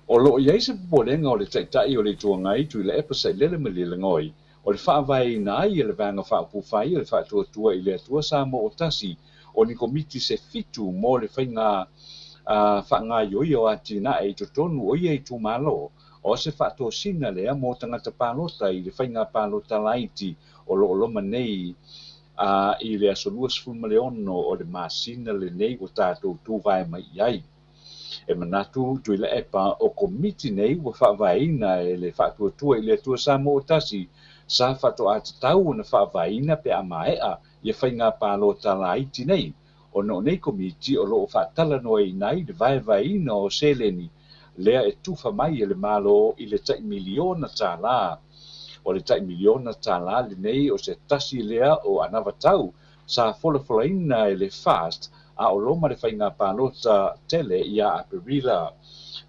O lo o i ai se popolega o le Taitai o le Itu Agai Tuilaepa Sailele Malielegaoi o le faavaeina ai e le Vaega Faaupufai o le Faatuatua i le Atua Samoa o Tasi o ni komiti se fitu mo le faiga faagaoioia o atinae i totonu o ia itumalo O se faatosina lea mo tagata palota i le faiga palota laiti o lo o loma nei a i le aso 26 o le masina lenei ua tatou tuvae mai i ai. E manatu Tuilaepa o komiti nei ua faavaeina e le Faatuatua i le Atua Samoa o Tasi sa faatoa tatau ona faavaeina pe a maea ia faiga palota laiti nei ona o nei komiti o lo o faatalanoaina ai le vaevaeina o seleni lea e tufa mai e le Malo i le tai miliona tālā. O le tai miliona tālā lenei o se tasi lea o anavatau sa folafolaina e le FAST a o loma le faiga palota tele ia Aperila.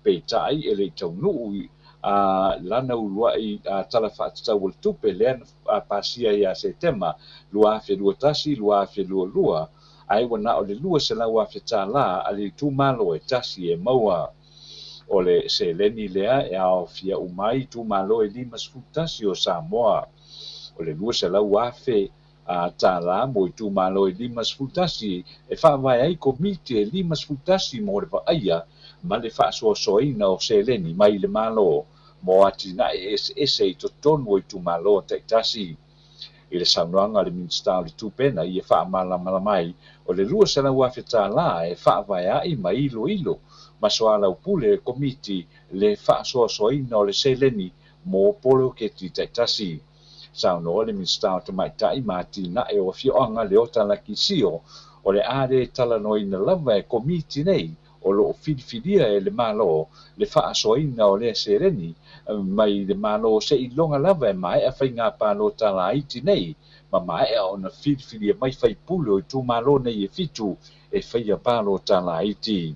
Peitai e le i taunuu a lana uluai Tala Faatatau o le Tupe lea na pasia ia Setema 2021, 2022, ae ua na o le $200,000 tālā a le itumalo e tasi e maua. O le seleni lea e aofia uma ai itumalo e 51 o Samoa. O le $200,000 tālā mo itumalo e 51 e faavae ai komiti e 51 mo le vaaia ma le faasoasoaina o seleni mai le Malo mo atinae eseese i totonu o itumalo taitasi. I le saunoaga a le Minisita o le Tupe na ia faamalamalama ai, o le $200,000 e faavaea'i ma iloilo ma soalaupule e Komiti le faasoasoaina o le seleni mo poloketi taitasi. Saunoa le Minisita o Tamaitai ma Atinae o Afioaga Leota Laki Sio, o le a le talanoaina lava e Komiti nei o lo o filifilia e le Malo le faasoaina o lea seleni mai le Malo seiloga lava e maea faiga palota laiti nei ma maea ona filifilia mai faipule o itumalo nei e fitu e faia palota laiti.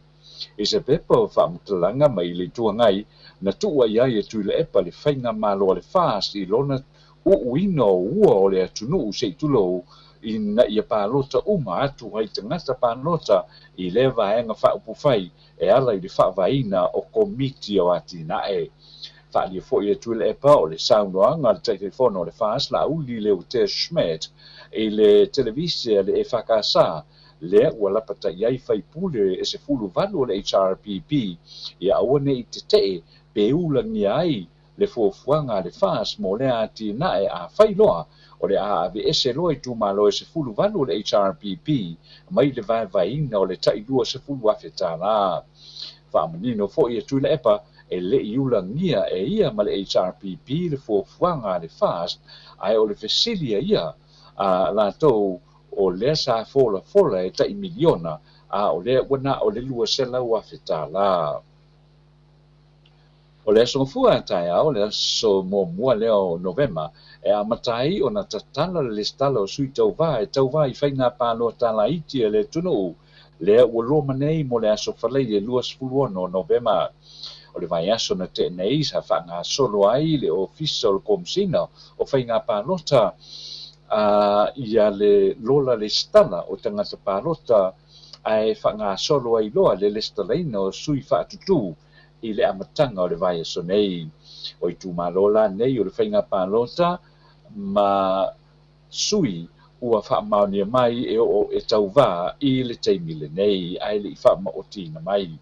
I se pepa o faamatalaga mai le Itu Agai na tuua i ai e Tuilaepa le faigamalo a le FAST i lona uuina o ua o le atunuu se i tulou ina ia palota uma atu ai tagata palota i lea vaega faaupufai e ala i le faavaeina o Komiti o Atinae. Faaalia foi e Tuilaepa o le saunoaga a le Taitaifono o le FAST Laauli Leuatea Schmidt i le televise a le EFKS lea ua lapata'i ai faipule e 18 o le HRPP ia aua ne i tete'e pe ulagia ai le fuafuaga a le FAST mo lea atinae afai loa o le a aveese loa itumalo e 18 o le HRPP mai le vaevaeina o le tai $20,000. Faamanino foi e Tuilaepa e le i ulagia e ia ma le HRPP le fuafuaga a le FAST ae o le fesili a ia a latou o lea sa folafola e tai miliona a o lea ua na o le $200,000. O le aso Gafua a taeao, le aso muamua lea o Novema, e amata ai ona tatala le lesitala o sui tauvā e tauvā i faiga palota laiti a le atunuu, lea ua loma nei mo le aso Faraile 26 o Novema. O le vaiaso na tea nei sa faagasolo ai le Ofisa o le Komesina o Faiga Palota ia le lola lesitala o tagata palota ae faagasolo ai loa le lesitalaina o sui faatutū i le amataga o le vaiaso nei. O itumalo la nei o le faiga palota ma sui ua faamaonia mai e oo e tauvā i le taimi lenei ae le i faamaotiina mai.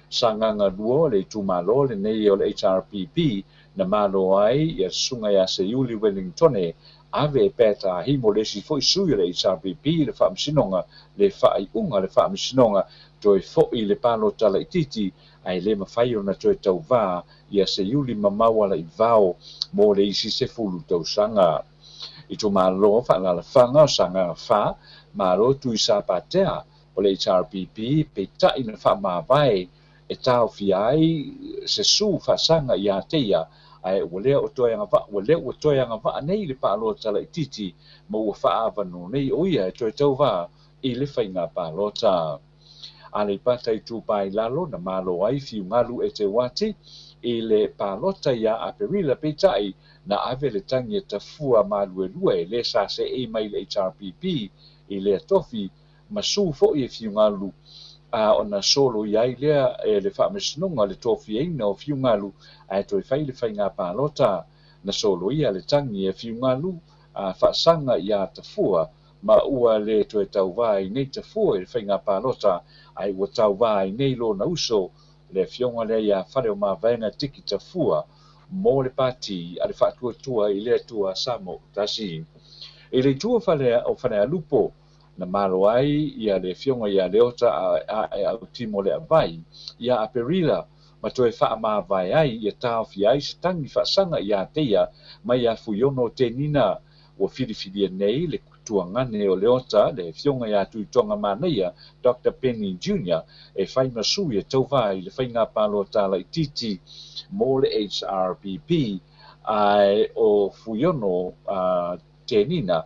Sagaga 2 o le itumalo lenei o le HRPP na malo ai ia susuga ia Seiuli Wellingtone ave e Peta Himo le isi foi sui o le HRPP le faamasinoga le faaiuga le faamasinoga toe fo'i le palota laitiiti ae le mafai ona toe tauvā ia Seiuli mamau alaivao mo le isi 10 tausaga. Itumalo faaalaalafaga o Sagaga 4 malo Tuisapatea o le HRPP peitai na faamavae e taofia ai se su faasaga ia te ia ae ua lea ua toe agavaa nei le palota laitiiti ma ua faaavanoa nei o ia e toe tauvā i le faiga palota. Aleipata Itupa i Lalo na malo ai Fiugalu e Te Wati i le palota ia Aperila peitai na ave le tagi e tafua maluelue le sa seei mai le HRPP i lea tofi ma su foi e Fiugalu a ona solo i ai lea e le faamasinoga le tofiaina o Fiugalu ae toe fai le faiga palota na solo ia le tagi e Fiugalu a faasaga ia Tafua ma ua le toe tauvā i nei Tafua i le faiga palota ae ua tauvā i nei lona uso le afioga lea ia Faleomavaega Tiki Tafua mo le pati a le faatuatua i le Atua Samo tasi. I le itu o Falealupo na malo ai ia le afioga ia Leota a Autimo le Avai ia Aperila ma toe faamavae ai ia taofia ai se tagi faasaga ia te ia mai ia Fuiono Tenina ua filifilia nei le tuagane o Leota le afioga ia Tuitoga Manaia Dr. Penny Jr. e fai ma sui e tauvā i le faiga palota laitiiti mo le HRPP ae o Fuiono Tenina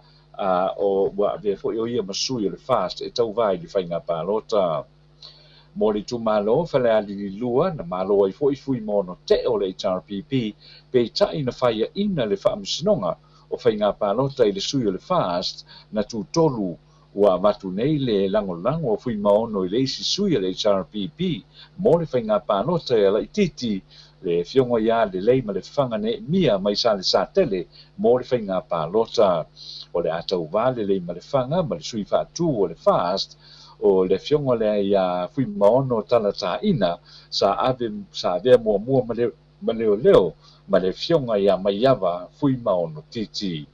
o ua avea foi o ia ma sui o le FAST e tauvā i le faiga palota. Mo le itumalo Falealili 2 na malo ai foi Fuimono Teo o le HRPP peitai na faiaina le faamasinoga o faiga palota i le sui o le FAST na tutolu ua avatu nei le lagolago o Fuimaono i le isi sui o le HRPP mo le faiga palota e laitiiti le afioga ia Lelei ma le Faga Neemia mai Salesatele mo le faiga palota. O le a tauvā Lelei ma le Faga ma le sui faatū o le FAST o le afioga lea ia Fuimaono Talataina sa avea muamua ma leoleo ma le afioga ia Maiava Fuimaono Titi.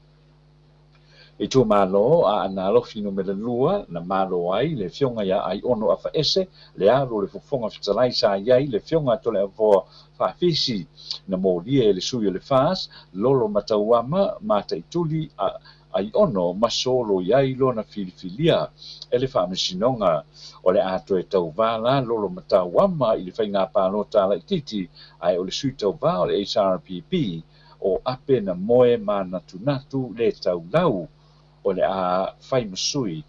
Itumalo o Aana Alofi Numera 2, na malo ai le Afioga ia Aiono Afaese, le alo o le Fofoga Fetalai sa i ai le Afioga a Toleafoa Faafisi, na molia e le sui o le FAST, Lolo Matauama, Mataituli a Aiono ma solo i ai lona filifilia e le Faamasinoga. O le a toe tauvā la Lolo Matauama i le faiga palota laitiiti, ae o le sui tauvā o le HRPP, o Ape na moe manatunatu le taulau o le a fai ma sui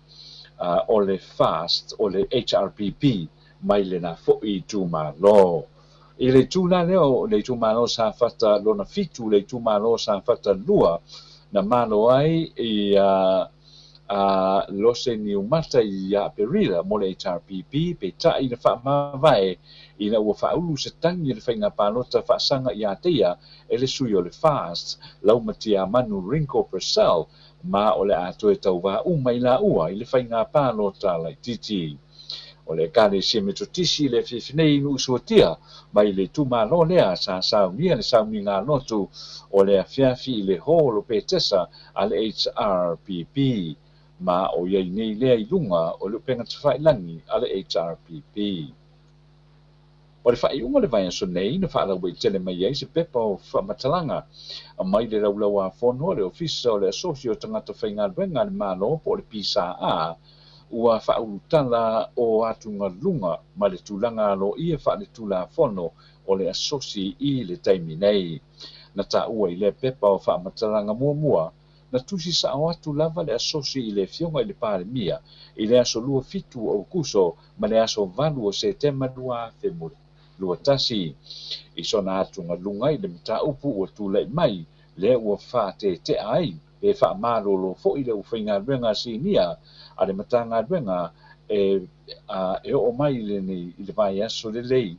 o le FAST o le HRPP mai lena foi itumalo. I le itu la lea o le itumalo Safata lona 7, le itumalo Safata 2, na malo ai i Lose Niumata i Aperila mo le HRPP, peitai na faamavae ina ua faaulu se tagi e le faiga palota faasaga ia te ia e le sui o le FAST, Laumatiamanu Ringo Purcell, ma o le a toe tauvā uma i laua i le faiga palota laitiiti. O le Ekalesia Metotisi i le afiafi nei i Nuusuatia mai le itumalo lea sa saunia le sauniga lotu o le afiafi i le Hall o Petesa a le HRPP, ma o i ai nei lea i luga o le upega tafailagi a le HRPP. O le faaiuga o le vaiaso nei na faalauaitele mai ai se pepa o faamatalaga mai le laulauafono a le Ofisa o le Asosi o Tagata Faigaluega a le Malo po o le PSA, ua faaulutala o atugaluga ma le tulaga aloaia faaletulafono o le asosi i le taimi nei. Na taua i lea pepa o faamatalaga muamua, na tusi sao atu lava le asosi i le Afioga i le Palemia i le aso 27 o Aokuso ma le aso 8 o Setema 2021. I sona atugaluga i le mataupu ua tulai mai lea ua faatetea ai pe faamalolo foi le aufaigaluega sinia a le Matagaluega e oo mai i le vaiaso lelei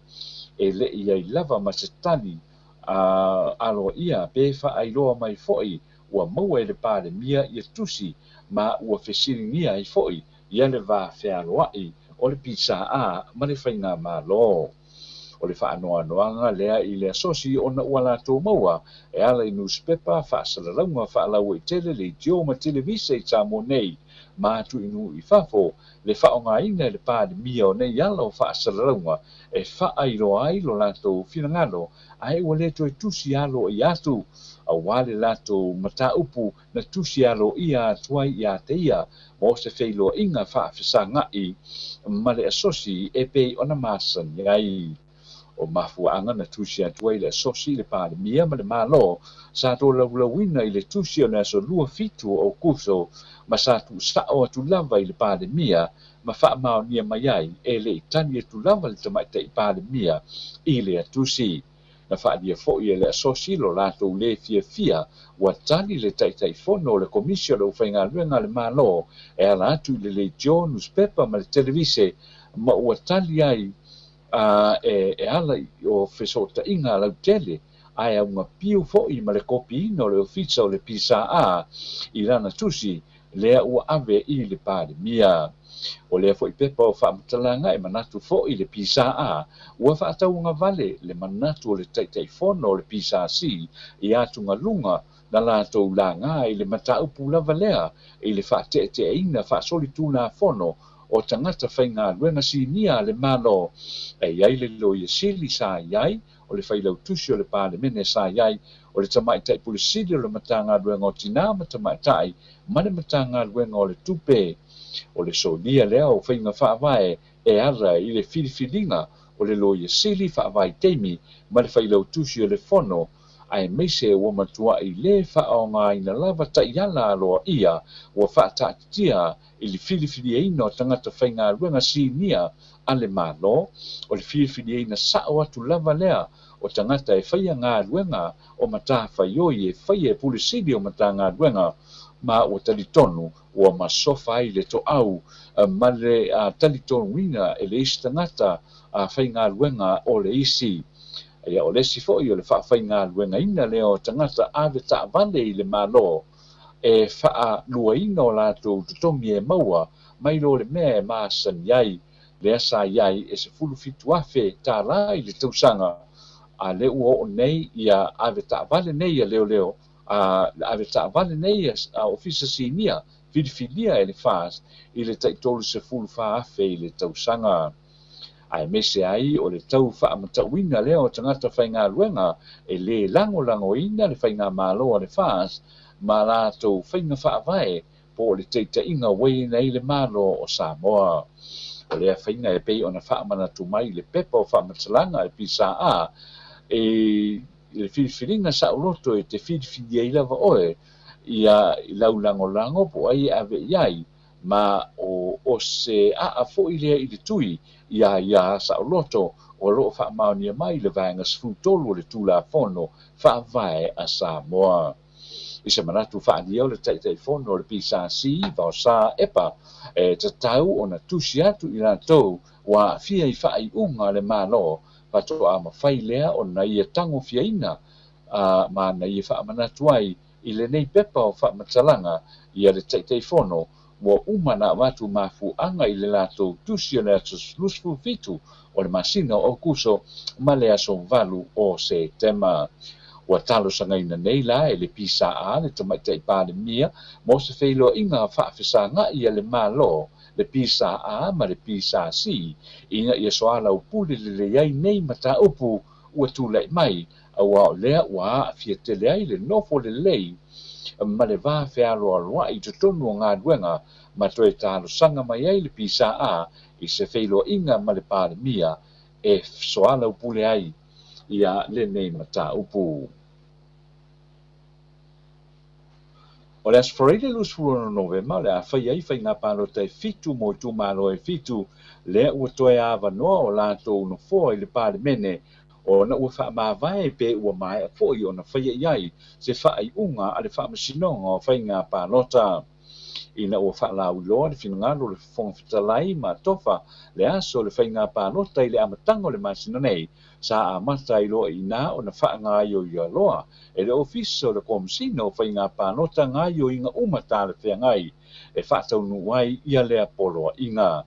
e le i ai lava ma se tali aloaia pe faailoa mai foi ua maua e le Palemia ia tusi ma ua fesiligia ai foi ia le va fealoai o le PSA ma le faigamalo. O le faanoanoaga lea i le asosi ona ua latou maua e ala i newspaper, faasalalauga faalauaitele, leitio ma televise i Samoa nei ma atu i nuu i fafo, le faaaogaina e le Palemia o nei ala o faasalalauga e faailoa ai lo latou finagalo, ae ua le toe tusi aloaia atu, auā le latou mataupu na tusi aloaia atu ai ia te ia mo se feiloaiga faafesagai ma le asosi e pei ona masani ai. O mafuaaga na tusi atu ai le asosi i le Palemia ma le Malo sa tolaulauina i le tusi o le aso 27 o Aokuso ma sa tuusao atu lava i le Palemia ma faamaonia mai ai e le i tali atu lava le tamaitai Palemia i le atusi. Na faaalia foi e le asosi lo latou le fiafia ua tali le Taitaifono o le Komisi o le Aufaigaluega a le Malo e ala atu i le leitio, newspaper ma le televise ma ua tali ai e ala i o fesootaiga lautele ae augapiu foi ma le kopiina o le Ofisa o le PSA i lana tusi lea ua ave i le Palemia. O lea foi pepa o faamatalaga e manatu foi le PSA ua faatauagavale le manatu o le Taitaifono o le PSC i atugaluga na latou laga i le mataupu lava lea i le faateeteaina faasolitulafono o tagata faigaluega sinia a le Malo. E i ai le Loia Sili sa i ai, o le Failautusi o le Palemene sa i ai, o le Tamaitai Pule Sili o le Matagaluega o Tinā ma Tamaitai ma le Matagaluega o le Tupe. O le solia lea o faiga faavae e ala i le filifiliga o le Loia Sili faavaitaimi ma le Failautusi o le Fono, aemaise ua matuai le faaaogaina lava taiala aloaia ua faataatitia i le filifiliaina o tagata faigaluega sinia a le Malo, o le filifiliaina sao atu lava lea o tagata e faia galuega o matafaioi e faia e Pule Sili o Matagaluega, ma ua talitonu ua masofa ai le toau ma le talitonuina e le isi tagata faigaluega o le isi. Ia o le isi foi o le faafaigaluegaina lea o tagata ave taavale i le Malo e faaluaina o latou totogi e maua mai lo le mea e masani ai, lea sa i ai e $17,000 i le tausaga, a le ua oo nei ia ave taavale nei a leoleo Avetaavale nei a ofisa sinia filifilia e le FAS i le tai $34,000 i le tausaga. Aemaise ai o le tau faamatauina lea o tagata faigaluega e lē lagolagoina le faigamalo a le FAS ma latou faiga faavae po o le taitaiga ua i ai le Malo o Samoa. O lea faiga e pei ona faamanatu mai i le pepa o faamatalaga a le PSA i le filifiliga saoloto e te filifili ai lava oe ia i lau lagolago po o ai e ave i ai, ma o se aa foi lea i le tui ia ia saoloto o lo o faamaonia mai le Vaega 13 o le Tulafono Faavae a Samoa. I se manatu faaalia o le Taitaifono o le PSC, Vaosa Epa, e tatau ona tusi atu i latou ua aafia i faaiuga a le Malo faatoa mafai lea ona ia tagofiaina ma na ia faamanatu ai i lenei pepa o faamatalaga ia le Taitaifono ua uma ona avatu mafuaaga i le latou tusi o le aso 27 o le masina o Aokuso ma le aso 8 o Setema. Ua talosagaina nei la e le PSA le Tamaitai Palemia mo se feiloaiga faafesagai a le Malo, le PSA ma le PSC ina ia soalaupule lelei ai nei mataupu ua tulai mai, aua o lea ua aafia tele ai le nofo lelei ma le va fealoaloai i totonu o galuega ma toe talosaga mai ai le PSA i se feiloaiga ma le Palemia e soalaupule ai ia lenei mataupu. O le aso Faraile 26 Novema o le a fai ai faiga palota e 7 mo itumalo e 7 lea ua toe avanoa o latou nofoa i le Palemene ona ua faamavae pe ua maea foi ona faia i ai se faaiuga a le Faamasinoga o Faiga Palota. Ina ua faalauiloa le finagalo o le Fofoga Fetalai ma tofa le aso o le faiga palota i le amataga o le masina nei, sa amata ai loa i ina ona faagaoioia loa e le Ofisa o le Komesina o Faiga Palota gaoioiga uma talafeagai e faataunuu ai ia lea poloaiga.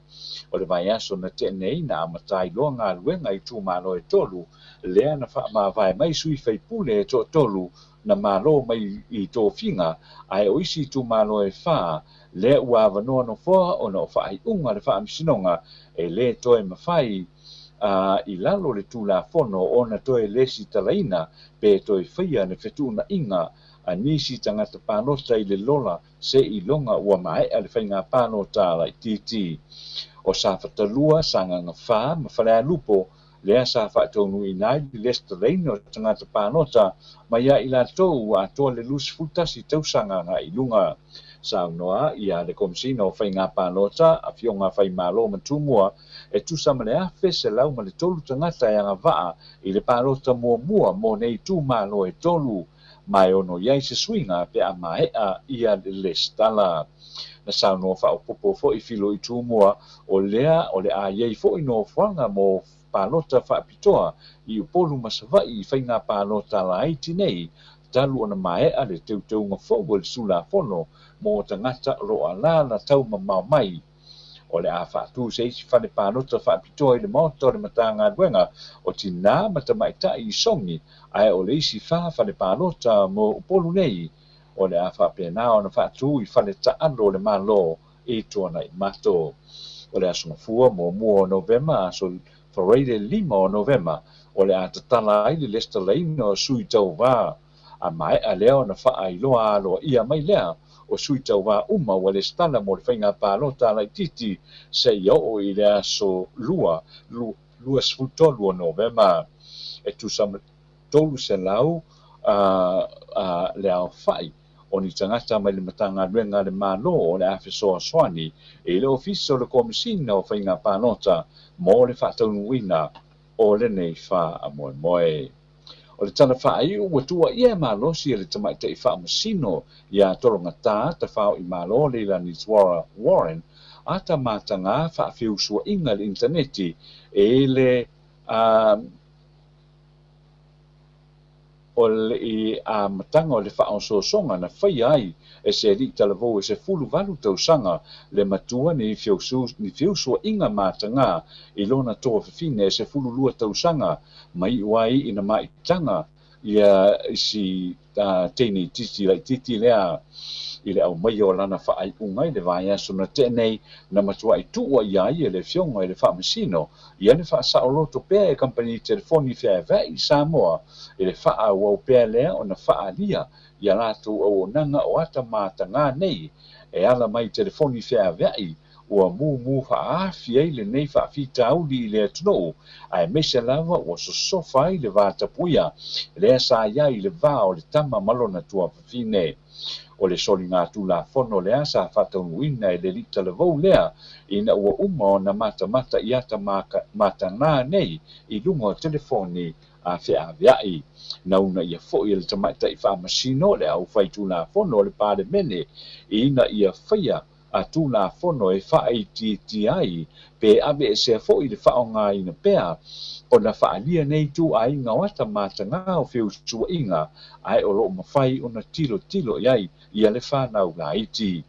O le vaiaso na tea nei na amata ai loa galuega i itumalo e 3, lea na faamavae mai sui faipule e toatolu na malo mai i tofiga, ae o isi itumalo e 4 lea ua avanoa nofoa ona o faaiuga a le Faamasinoga e lē toe mafai i lalo o le Tulafono ona toe lesitalaina pe toe faia le fetuunaiga a nisi tagata palota i le lola seiloga ua maea le faiga palota laitiiti. O Safatalua, Sagaga 4 ma Falealupo lea sa faataunuuina ai le lesitalaina o tagata palota mai ia i latou ua atoa le 21 tausaga agai i luga. Saunoa ia le Komesina o Faiga Palota, Afioga Faimalo ma Tumua, e tusa ma le 1,103 tagata e agavaa i le palota muamua mo nei itumalo e 3, ma e ono i ai se suiga pe a maea ia le lesitala. Na saunoa faaopoopo foi Filo i Tumua, o lea o le a i ai foi nofoaga mo palota faapitoa i Upolu ma Savaii i faiga palota laiti nei, talu ona maea le teuteuga fou o le Tulafono mo tagata o lo o alaala taumamao mai. O le a faatu se isi fale palota faapitoa i le maota o le Matagaluega o Tinā ma Tamaitai i Sogi, ae o le isi 4 fale palota mo Upolu nei, o le a faapena ona faatu i fale taalo o le Malo i Tuanaimato. O le aso Gafua muamua o Novema, aso Faraile 5 o Novema, o le a tatala ai le lesitalaina o sui tauvā. A maea lea ona faailoa aloaia mai lea o sui tauvā uma ua lesitala mo le faiga palota laitiiti seia oo i le aso 2, 23 o Novema. E tusa ma 300 le aofai o ni tagata mai le Matagaluega a le Malo o le a fesoasoani i le Ofisa o le Komesina o Faiga Palota mo le faataunuuina o lenei faamoemoe. O le tala faaiu ua tuuaia e malosi e le Tamaitai Faamasino ia Tologata Tafaoimalo Leilani Tuara Warren ata mataga faafeusuaiga i le initaneti e le o le amataga o le faaosoosoga na faia ai e se alii talavou e 18 tausaga le matua ni feusuaiga mataga i lona toafafine e 12 tausaga mai iu ai ina maitaga Ia si teine itiiti laitiiti lea i le aumaia o lana faaiuga i le vaiaso na tea nei, na matuai tuua iā ia le Afioga i le Faamasino ia le faasaoloto pea e kamupani telefoni feaveai i Samoa i le faaauau pea lea ona faaalia ia latou auaunaga o ata matagā nei e ala mai telefoni feaveai ua mumu faaafi ai lenei faafitauli i le atunuu, aemaise lava ua sosofa ai le va tapuia lea sa i ai i le va o le tama ma lona tuafafine. O le soligatulafono lea sa faataunuuina e le alii talavou lea ina ua uma ona matamata i ata matagā nei i luga o telefoni a feaveai. Na uunaia foi e le tamaitai faamasino le aufaitulafono o le Palemene ina ia faia a Tulafono e faaitiitia ai pe aveesea foi le faaaogaina pea ona faaalia nei ituaiga o ata matagā o feusuaiga ae o lo o mafai ona tilotilo i ai ia le fanau laiti.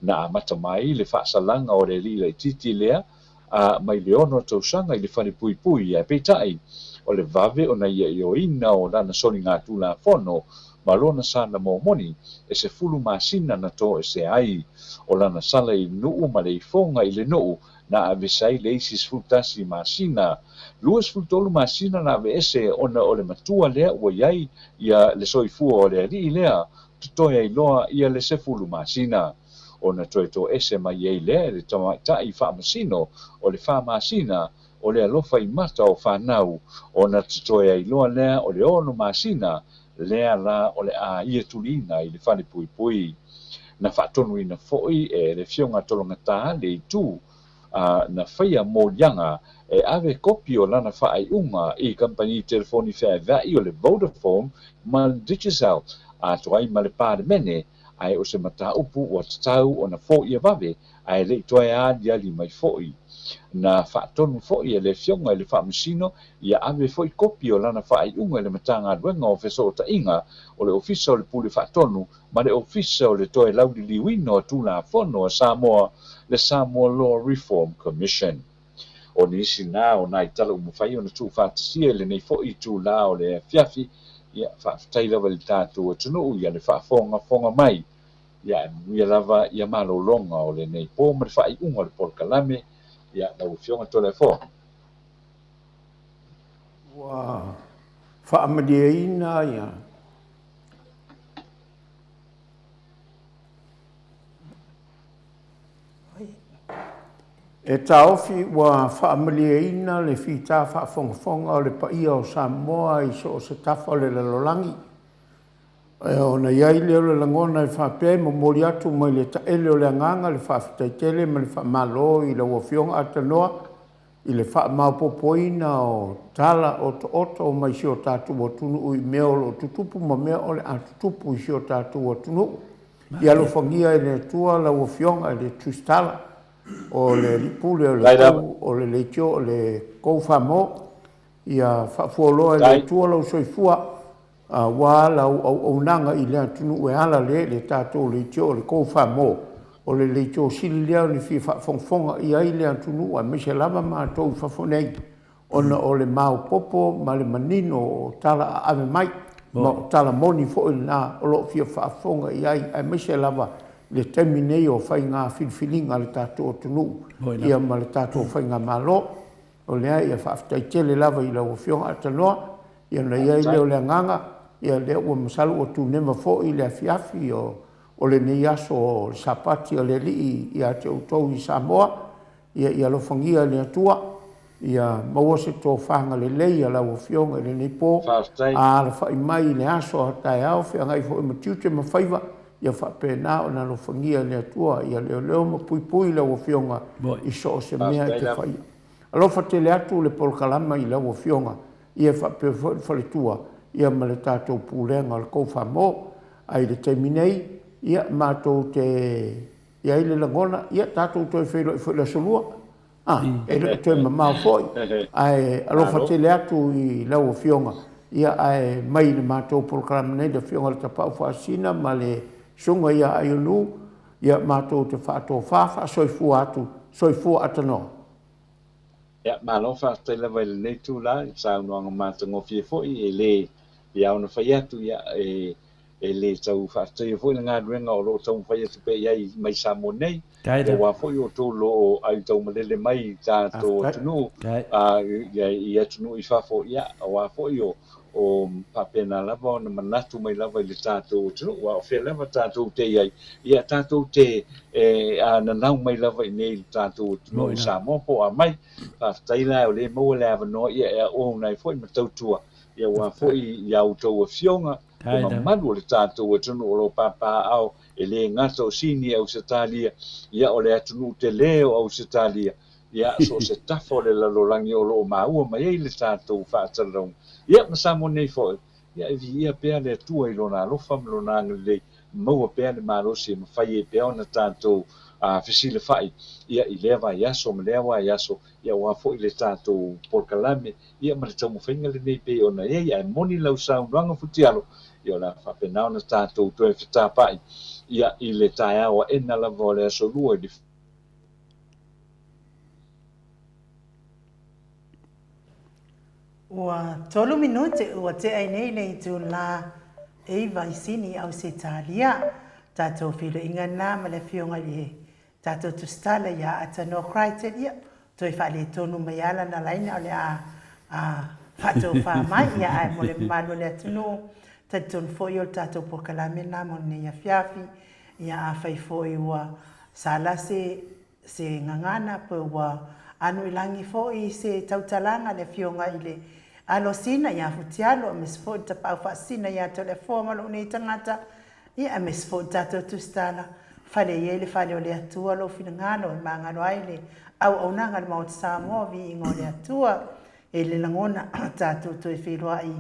Na amata mai le faasalaga o le alii laitiiti lea a mai le 6 tausaga i le fale puipui ae peitai o le vave ona ia ioeina o lana soligatulafono ma lona sala momoni e 10 masina na toesea ai. O lana sala i le nuu ma le ifoga i le nuu na aveese ai le isi 11 masina. 23 masina na aveese ona o le matua lea ua i ai ia le soifua o le alii lea totoe ai loa ia le 10 masina. Ona toe toese mai ai lea e le tamaitai faamasino o le 4 masina o le alofa i mata o fanau, ona totoe ai loa lea o le 6 masina lea la o le a ia tuliina i le fale puipui. Na faatonuina foi e le Afioga Tologata le itu a na faia moliaga e ave kopi o lana faaiuga i kamupani telefoni feaveai o le Vodafone ma le Digicel atoa ai ma le Palemene, ae o se mataupu ua tatau ona foia vave ae le i toe aliali mai foi. Na faatonu foi e le Afioga i le Faamasino ia ave foi kopi o lana faaiuga i le Matagaluega o Fesootaiga, o le Ofisa o le Pule Faatonu ma le Ofisa o le Toe Lauliliuina o Tulafono a Samoa, le Samoa Law Reform Commission. O nisi na o nai tala ua mafai ona tuufaatasia i lenei foi itulā o le afiafi, ia faafetai lava i le tatou atunuu ia le faafogafoga mai. Ia e manuia lava ia malologa o lenei po ma le faaiuga o le polokalame. Ia lau Afioga Toleafoa. Ua faamalieina ia E taofi ua faamalieina le fita faafogafoga o le paia o Samoa i so o se tafa o le lalolagi. Ona i ai lea o le lagona e faapea e momoli atu mai le taele o le agaga le faafetai tele ma le faamalo i lau Afioga Atanoa i le faamaopoopoina o tala otooto mai si o tatou atunuu i mea o lo o tutupu ma mea o le a tutupu i si o tatou atunuu. Ia alofagia e le Atua lau Afioga i le Tusitala o le Alii Pule o le kou o le leitio o le kou Famo. Ia faafualoa e le Atua lou soifua aua lau auaunaga i le atunuu e ala lea i le tatou leitio o le kou Famo. O le leitio sili lea ona fia faafogafoga i ai le atunuu aemaise lava matou i fafo nei, ona o le maopoopo ma le manino o tala aave mai, ma o tala moni foi lena o lo o fia faafofoga i ai, aemaise lava i le taimi nei o faiga filifiliga a le tatou atunuu ia ma le tatou faigamalo. O lea ia faafetai tele lava i lau Afioga Atanoa, ia ona i ai lea o le agaga, ia lea ua masalo ua tuneva foi le afiafi o lenei aso o le Sapati a le Alii ia te outou i Samoa, ia ia alofagia e le Atua, ia maua se tofaga lelei a lau Afioga i lenei po, a alafai mai i le aso a taeao, feagai foi ma tiute ma faiva, ia faapena ona alofagia e le Atua, ia leoleo ma puipui lau Afioga i so o se mea e te faia. Alofa tele atu le polokalama i lau Afioga, ia faapea foi le faletua, ia ma le tatou pulega o le kou Famo. Ae i le taimi nei, ia matou te i ai le lagona, ia tatou toe feiloai foi i le aso Lua. A, e le o toe mamao foi, ae alofa tele atu i lau Afioga, ia ae mai i le matou polokalame nei le Afioga i le Tapaau Faasisina ma le Susuga ia Aionu, ia matou te faatofa faasoifua atu, soifua Atanoa. Ia, malo faafetai lava i lenei itula i saunoaga matagofie foi, e le Ia ona fai atu, ia, e, e lē tau faafetaia foi le galuega o lo o taumafai atu pea i ai mai Samoa nei, aua foi outou o lo o aitaumalele mai i tatou atunuu, a, i atunuu i fafo, ia, aua foi o, o faapena lava ona manatu mai lava i le tatou atunuu, aua o fea lava tatou te i ai, ia, tatou te e, a, nanau mai lava i nei i le tatou atunuu o Samoa po o a mai. Faafetai la o lea e maua le avanoa, ia, e auauna ai foi ma tautua, ia, aua foi i a outou afioga, le mamalu o le tatou atunuu o lo o papaaao, e lē gata o Sini Ausetalia, ia o le atunuu telē o Ausetalia, ia so o se tafa o le lalolagi o lo o maua mai ai le tatou faasalalauga, ia ma Samoa nei foi, ia e viia pea le Atua i Lona alofa ma Lona agalelei, maua pea le malosi e mafai ai pea ona tatou fesilafai, ia i lea vaiaso ma lea vaiaso, ia aua foi le tatou polokalame, ia ma le taumafaiga lenei pei ona i ai, ae moni lau saunoaga Futialo, ia o le a faapena ona tatou toe fetapa'i, ia i le taeao aena lava o le Aso Lua i le. Ua tolu minute ua tea ai nei le itula e 9 i Sini, Ausetalia. Tatou feiloaiga lena ma le Afioga i le Tatou tusitala ia Atanoa Crichton, ia, toe faaletonu mai lava lana laina o le a faatofa mai, ia, ae mo le mamalu o le atunuu, talitonu foi o le tatou polokalame lena mo lenei afiafi, ia, afai foi ua sala se, se gagana pe ua anu i lagi foi se tautalaga a le Afioga i le Alosina ia Futialo, aemaise foi le Tapaau Faasisina ia Toleafoa ma lou nei tagata, Ia, aemaise foi o tatou tusitala, fale i ai le fale o le Atua lou finagalo e magalo ai le auaunaga a le Maota Samoa, viiga o le Atua. E le lagona tatou toe feiloai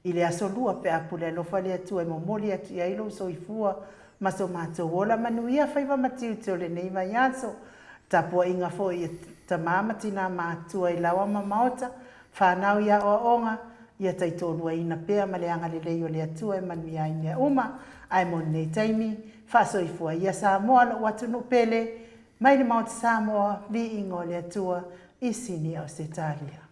i le aso lua pe a pule alofa le Atua e momoli atu i ai lou soifua ma so matou ola manuia faiva ma tiute o lenei vaiaso. Tapuaiga foi i tama ma tina matutua i laoa ma maota, Whanau i aoaoga, ia taitoaluaina pea ma le agalelei o le Atua e manuia ai mea uma, ae mo lenei taimi, faasoifua ia Samoa lou atunuu pele, mai le Maota Samoa, viiga o le Atua, i Sini Ausetalia.